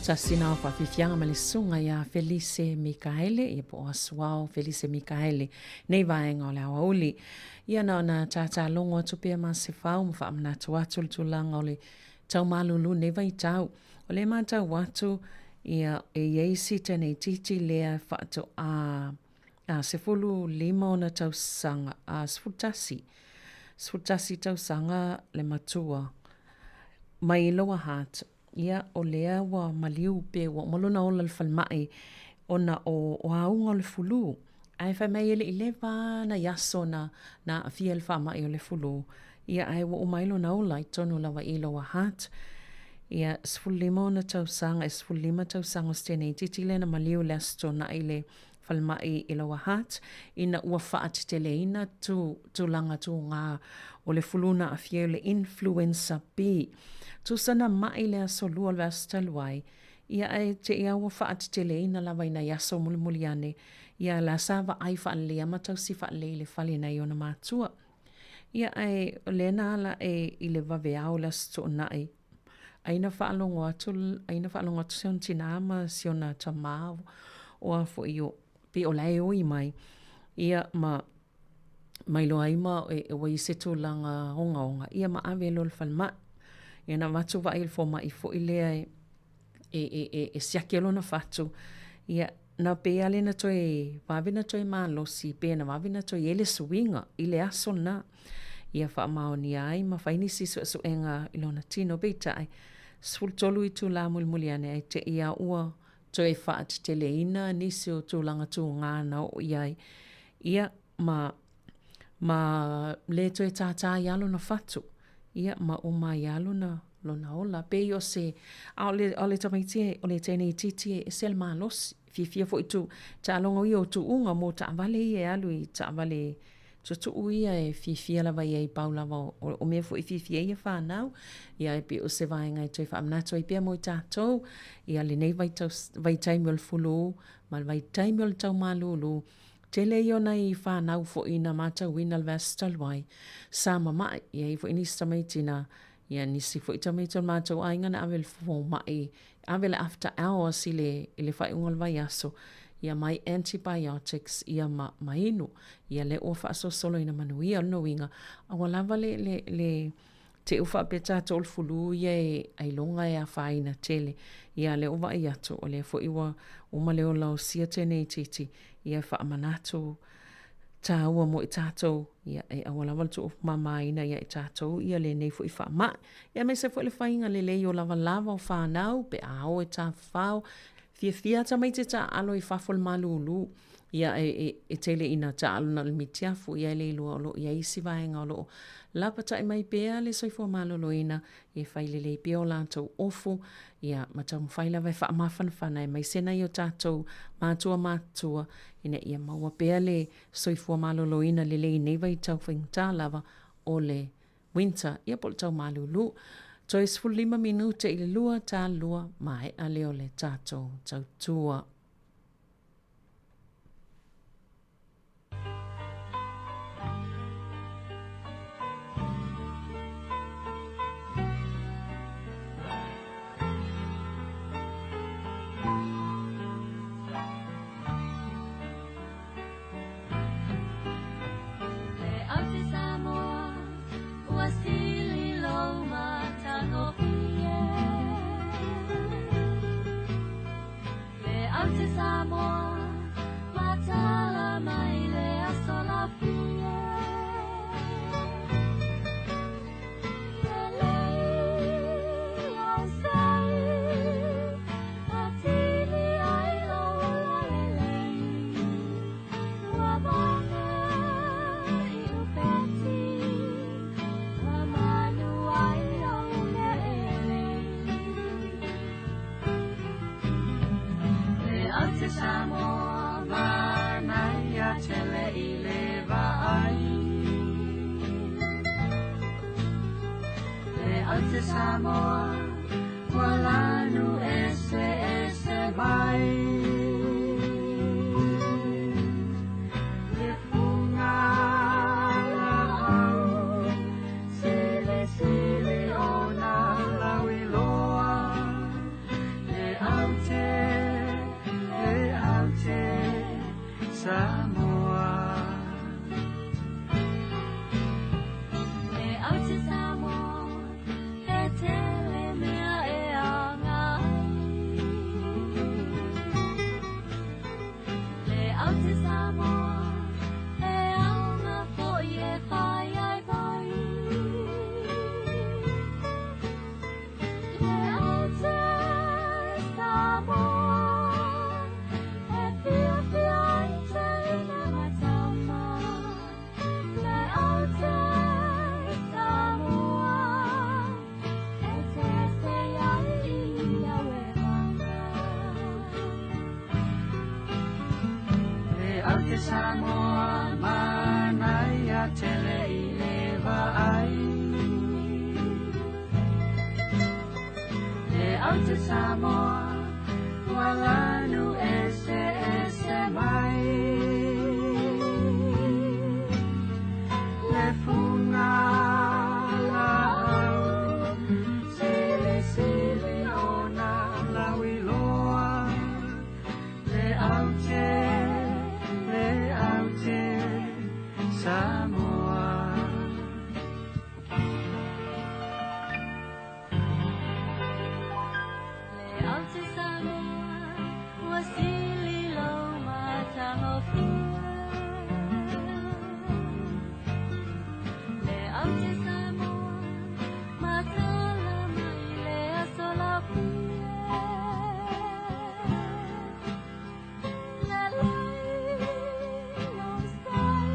Tasi na faafiafiaga ma le susuga ia Felise Mikaele, ia po o Asuao Felise Mikaele, nei vaega o le aoauli. Ia na ona tātālogo atu pea ma se fau ma faamanatu atu le tulaga o le taumalulu nei vaitau. O lea e matau atu, ia, e i ai si teineitiiti lea e faatoa a 15 ona tausaga, a 11, 11 tausaga le matua mai Lower Hutt, ia, o lea ua maliu pe ua uma lona ola i le falemai ona o o auga o le fulu. Ae fai mai e le i leva lava nai aso na na aafia i le faamai o le fulu, ia ae ua uma ai lona ola i totonu lava i Lower Hutt. Ia, 15 ona tausaga, e 15 tausaga o si teineitiiti lea na maliu i le Aso Toonai i le falemai i Lower Hutt ina ua faateteleina tu, tulaga tuga o le fulu na aafia ai o le Influenza B. Tusa na mai le aso lua o le vaiaso talu ai, ia ae te i a ua faateteleina lava i nai aso mulimuli ane, ia la sa vaai faalelei a ma tausi faalelei i le fale i nai ona matua. Ia ae o lea na ala e i le vaveao i le Aso Toonai, ai na faalogo atu, ai na faalogo atu si ona tinā ma si ona tamā o a foi o, pei o la e oi mai, ia ma ma iloa ai ma e, ua i se tulaga ogaoga, ia ma ave loa i le falemai. Ia na avatu vaai i le fomai foi lea e, e, e, e, e siaki ai lona fatu, ia, na pei lava lea na toe vave na toe malosi, pe na vave na toe i ai le suiga i le aso lena. Ia faamaonia ai ma fai nisi suesuega i lona tino, peitai, 13 itulā mulimuli ane ae te i a ua toe faateteleina nisi o tulaga tugā na oo i ai, ia, ma, ma le toe tātā ai lava lona fatu, ia, ma uma ai lava lona, lona ola. Pei o se, a o le, o le tamaiti e, o le teine itiiti e ese le malosi, fiafia foi tu, taaloga ia o tuuga mo taavale ia e alu i taavale tuutuu ia e fiafia lava i ai pau lava o, o mea foi e fiafia ai ia fanau, ia e pei o se vaega e toe faamanatu ai pea mo i tatou, ia lenei vaitau, vaitaimi o le fulu ma le vaitaimi o le taumalūlū, Tele ia o nai fanau foi na matauina le vaiaso talu ai, sa mamae, e i ai foi nisi tamaiti na, ia nisi foi tamaiti o le matou aiga na ave i le fomai, ave le after hours i le, i le faaiuga o le vaiaso, ia mai antibiotics ia ma, ma inu. Ia lea ua faasolosolo ina manuia. O lona uiga, aua lava le, le, le te i faapea tatou o le fulu ia e ailoga e afaina tele. Ia lea ua vaai atu, o lea foi ua uma le ola o sia teneitiiti, ia e faamanatu tāua mo i tātou, ia e aua lava le tuumamaina ia i tātou ia lenei foi faamai. Ia aemaise foi le faiga lelei o lavalava o fanau pe a o e tafafao, fiafia tamaiti e taaalo i fafo i le malūlū, ia e, e, e tele ina taaalo na o le mitiafu, ia e le iloa o lo o i ai isi vaega o lo o lapata'i mai pea le soifua maloloina e fai lelei pea o latou ofu, ia ma taumafai lava e faamafanafana aemaise nai o tatou matua matutua ina ia maua pea le soifua maloloina lelei i nei vaitau faigata lava o le winter, ia po o le tau malūlū. Toe 15 minute i le 2 ta 2, maea lea o le tatou tautua. Samoa. Le au te Samoa, e tele mea e anga ai. Le au te Samoa, e anga foi e whai ai vai. Le au te Samoa, e fia fia i te ina matama. Le au te Samoa, e te se ai i au e hanga. Le au te Samoa, manaia tele i le vaai. Le au te Samoa, ua lanu ese ese mai. Le funga la au, sili sili ona lauiloa. Le au te, le au te Samoa. Le au te Samoa, ua sili lo matagofie. Le au te Samoa, matala mai le aso laupie. Le lai lo sai,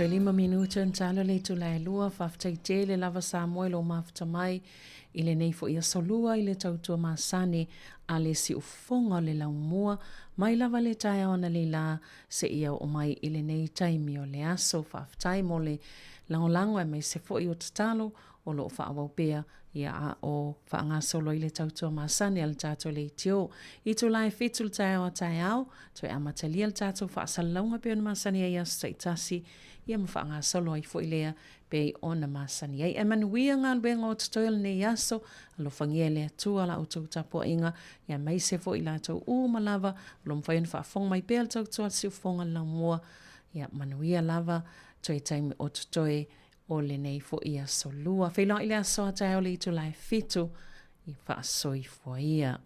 Toe 5 minute ona talo le itula e 2, faafetai tele lava Samoa i lou mafuta mai i lenei foi aso lua i le tautua masani a le siufofoga o le laumua mai lava le taeao analeila seia oo mai i lenei taimi o le aso. Faafetai mo le lagolago aemaise foi o tatalo o lo o faaauau pea ia a o faagasolo ai le tautua masani a le tatou leitio. Itula e 7 le taeao a taeao, toe amatalia le tatou faasalalauga pei ona masani ai i aso taitasi, ia ma faagasolo ai foi lea pei ona masani ai. Ae manuia galuega o totoe o lenei aso, alofagia e le Atua la outou tapuaiga, ia aemaise foi i latou uma lava o lo o mafai ona faafofoga mai pea le tautua a le siufofoga le laumua, ia manuia lava toe taimi o totoe o lenei foi aso lua. Feiloai le aso a taeao le itula e 7 i faasoifua ia.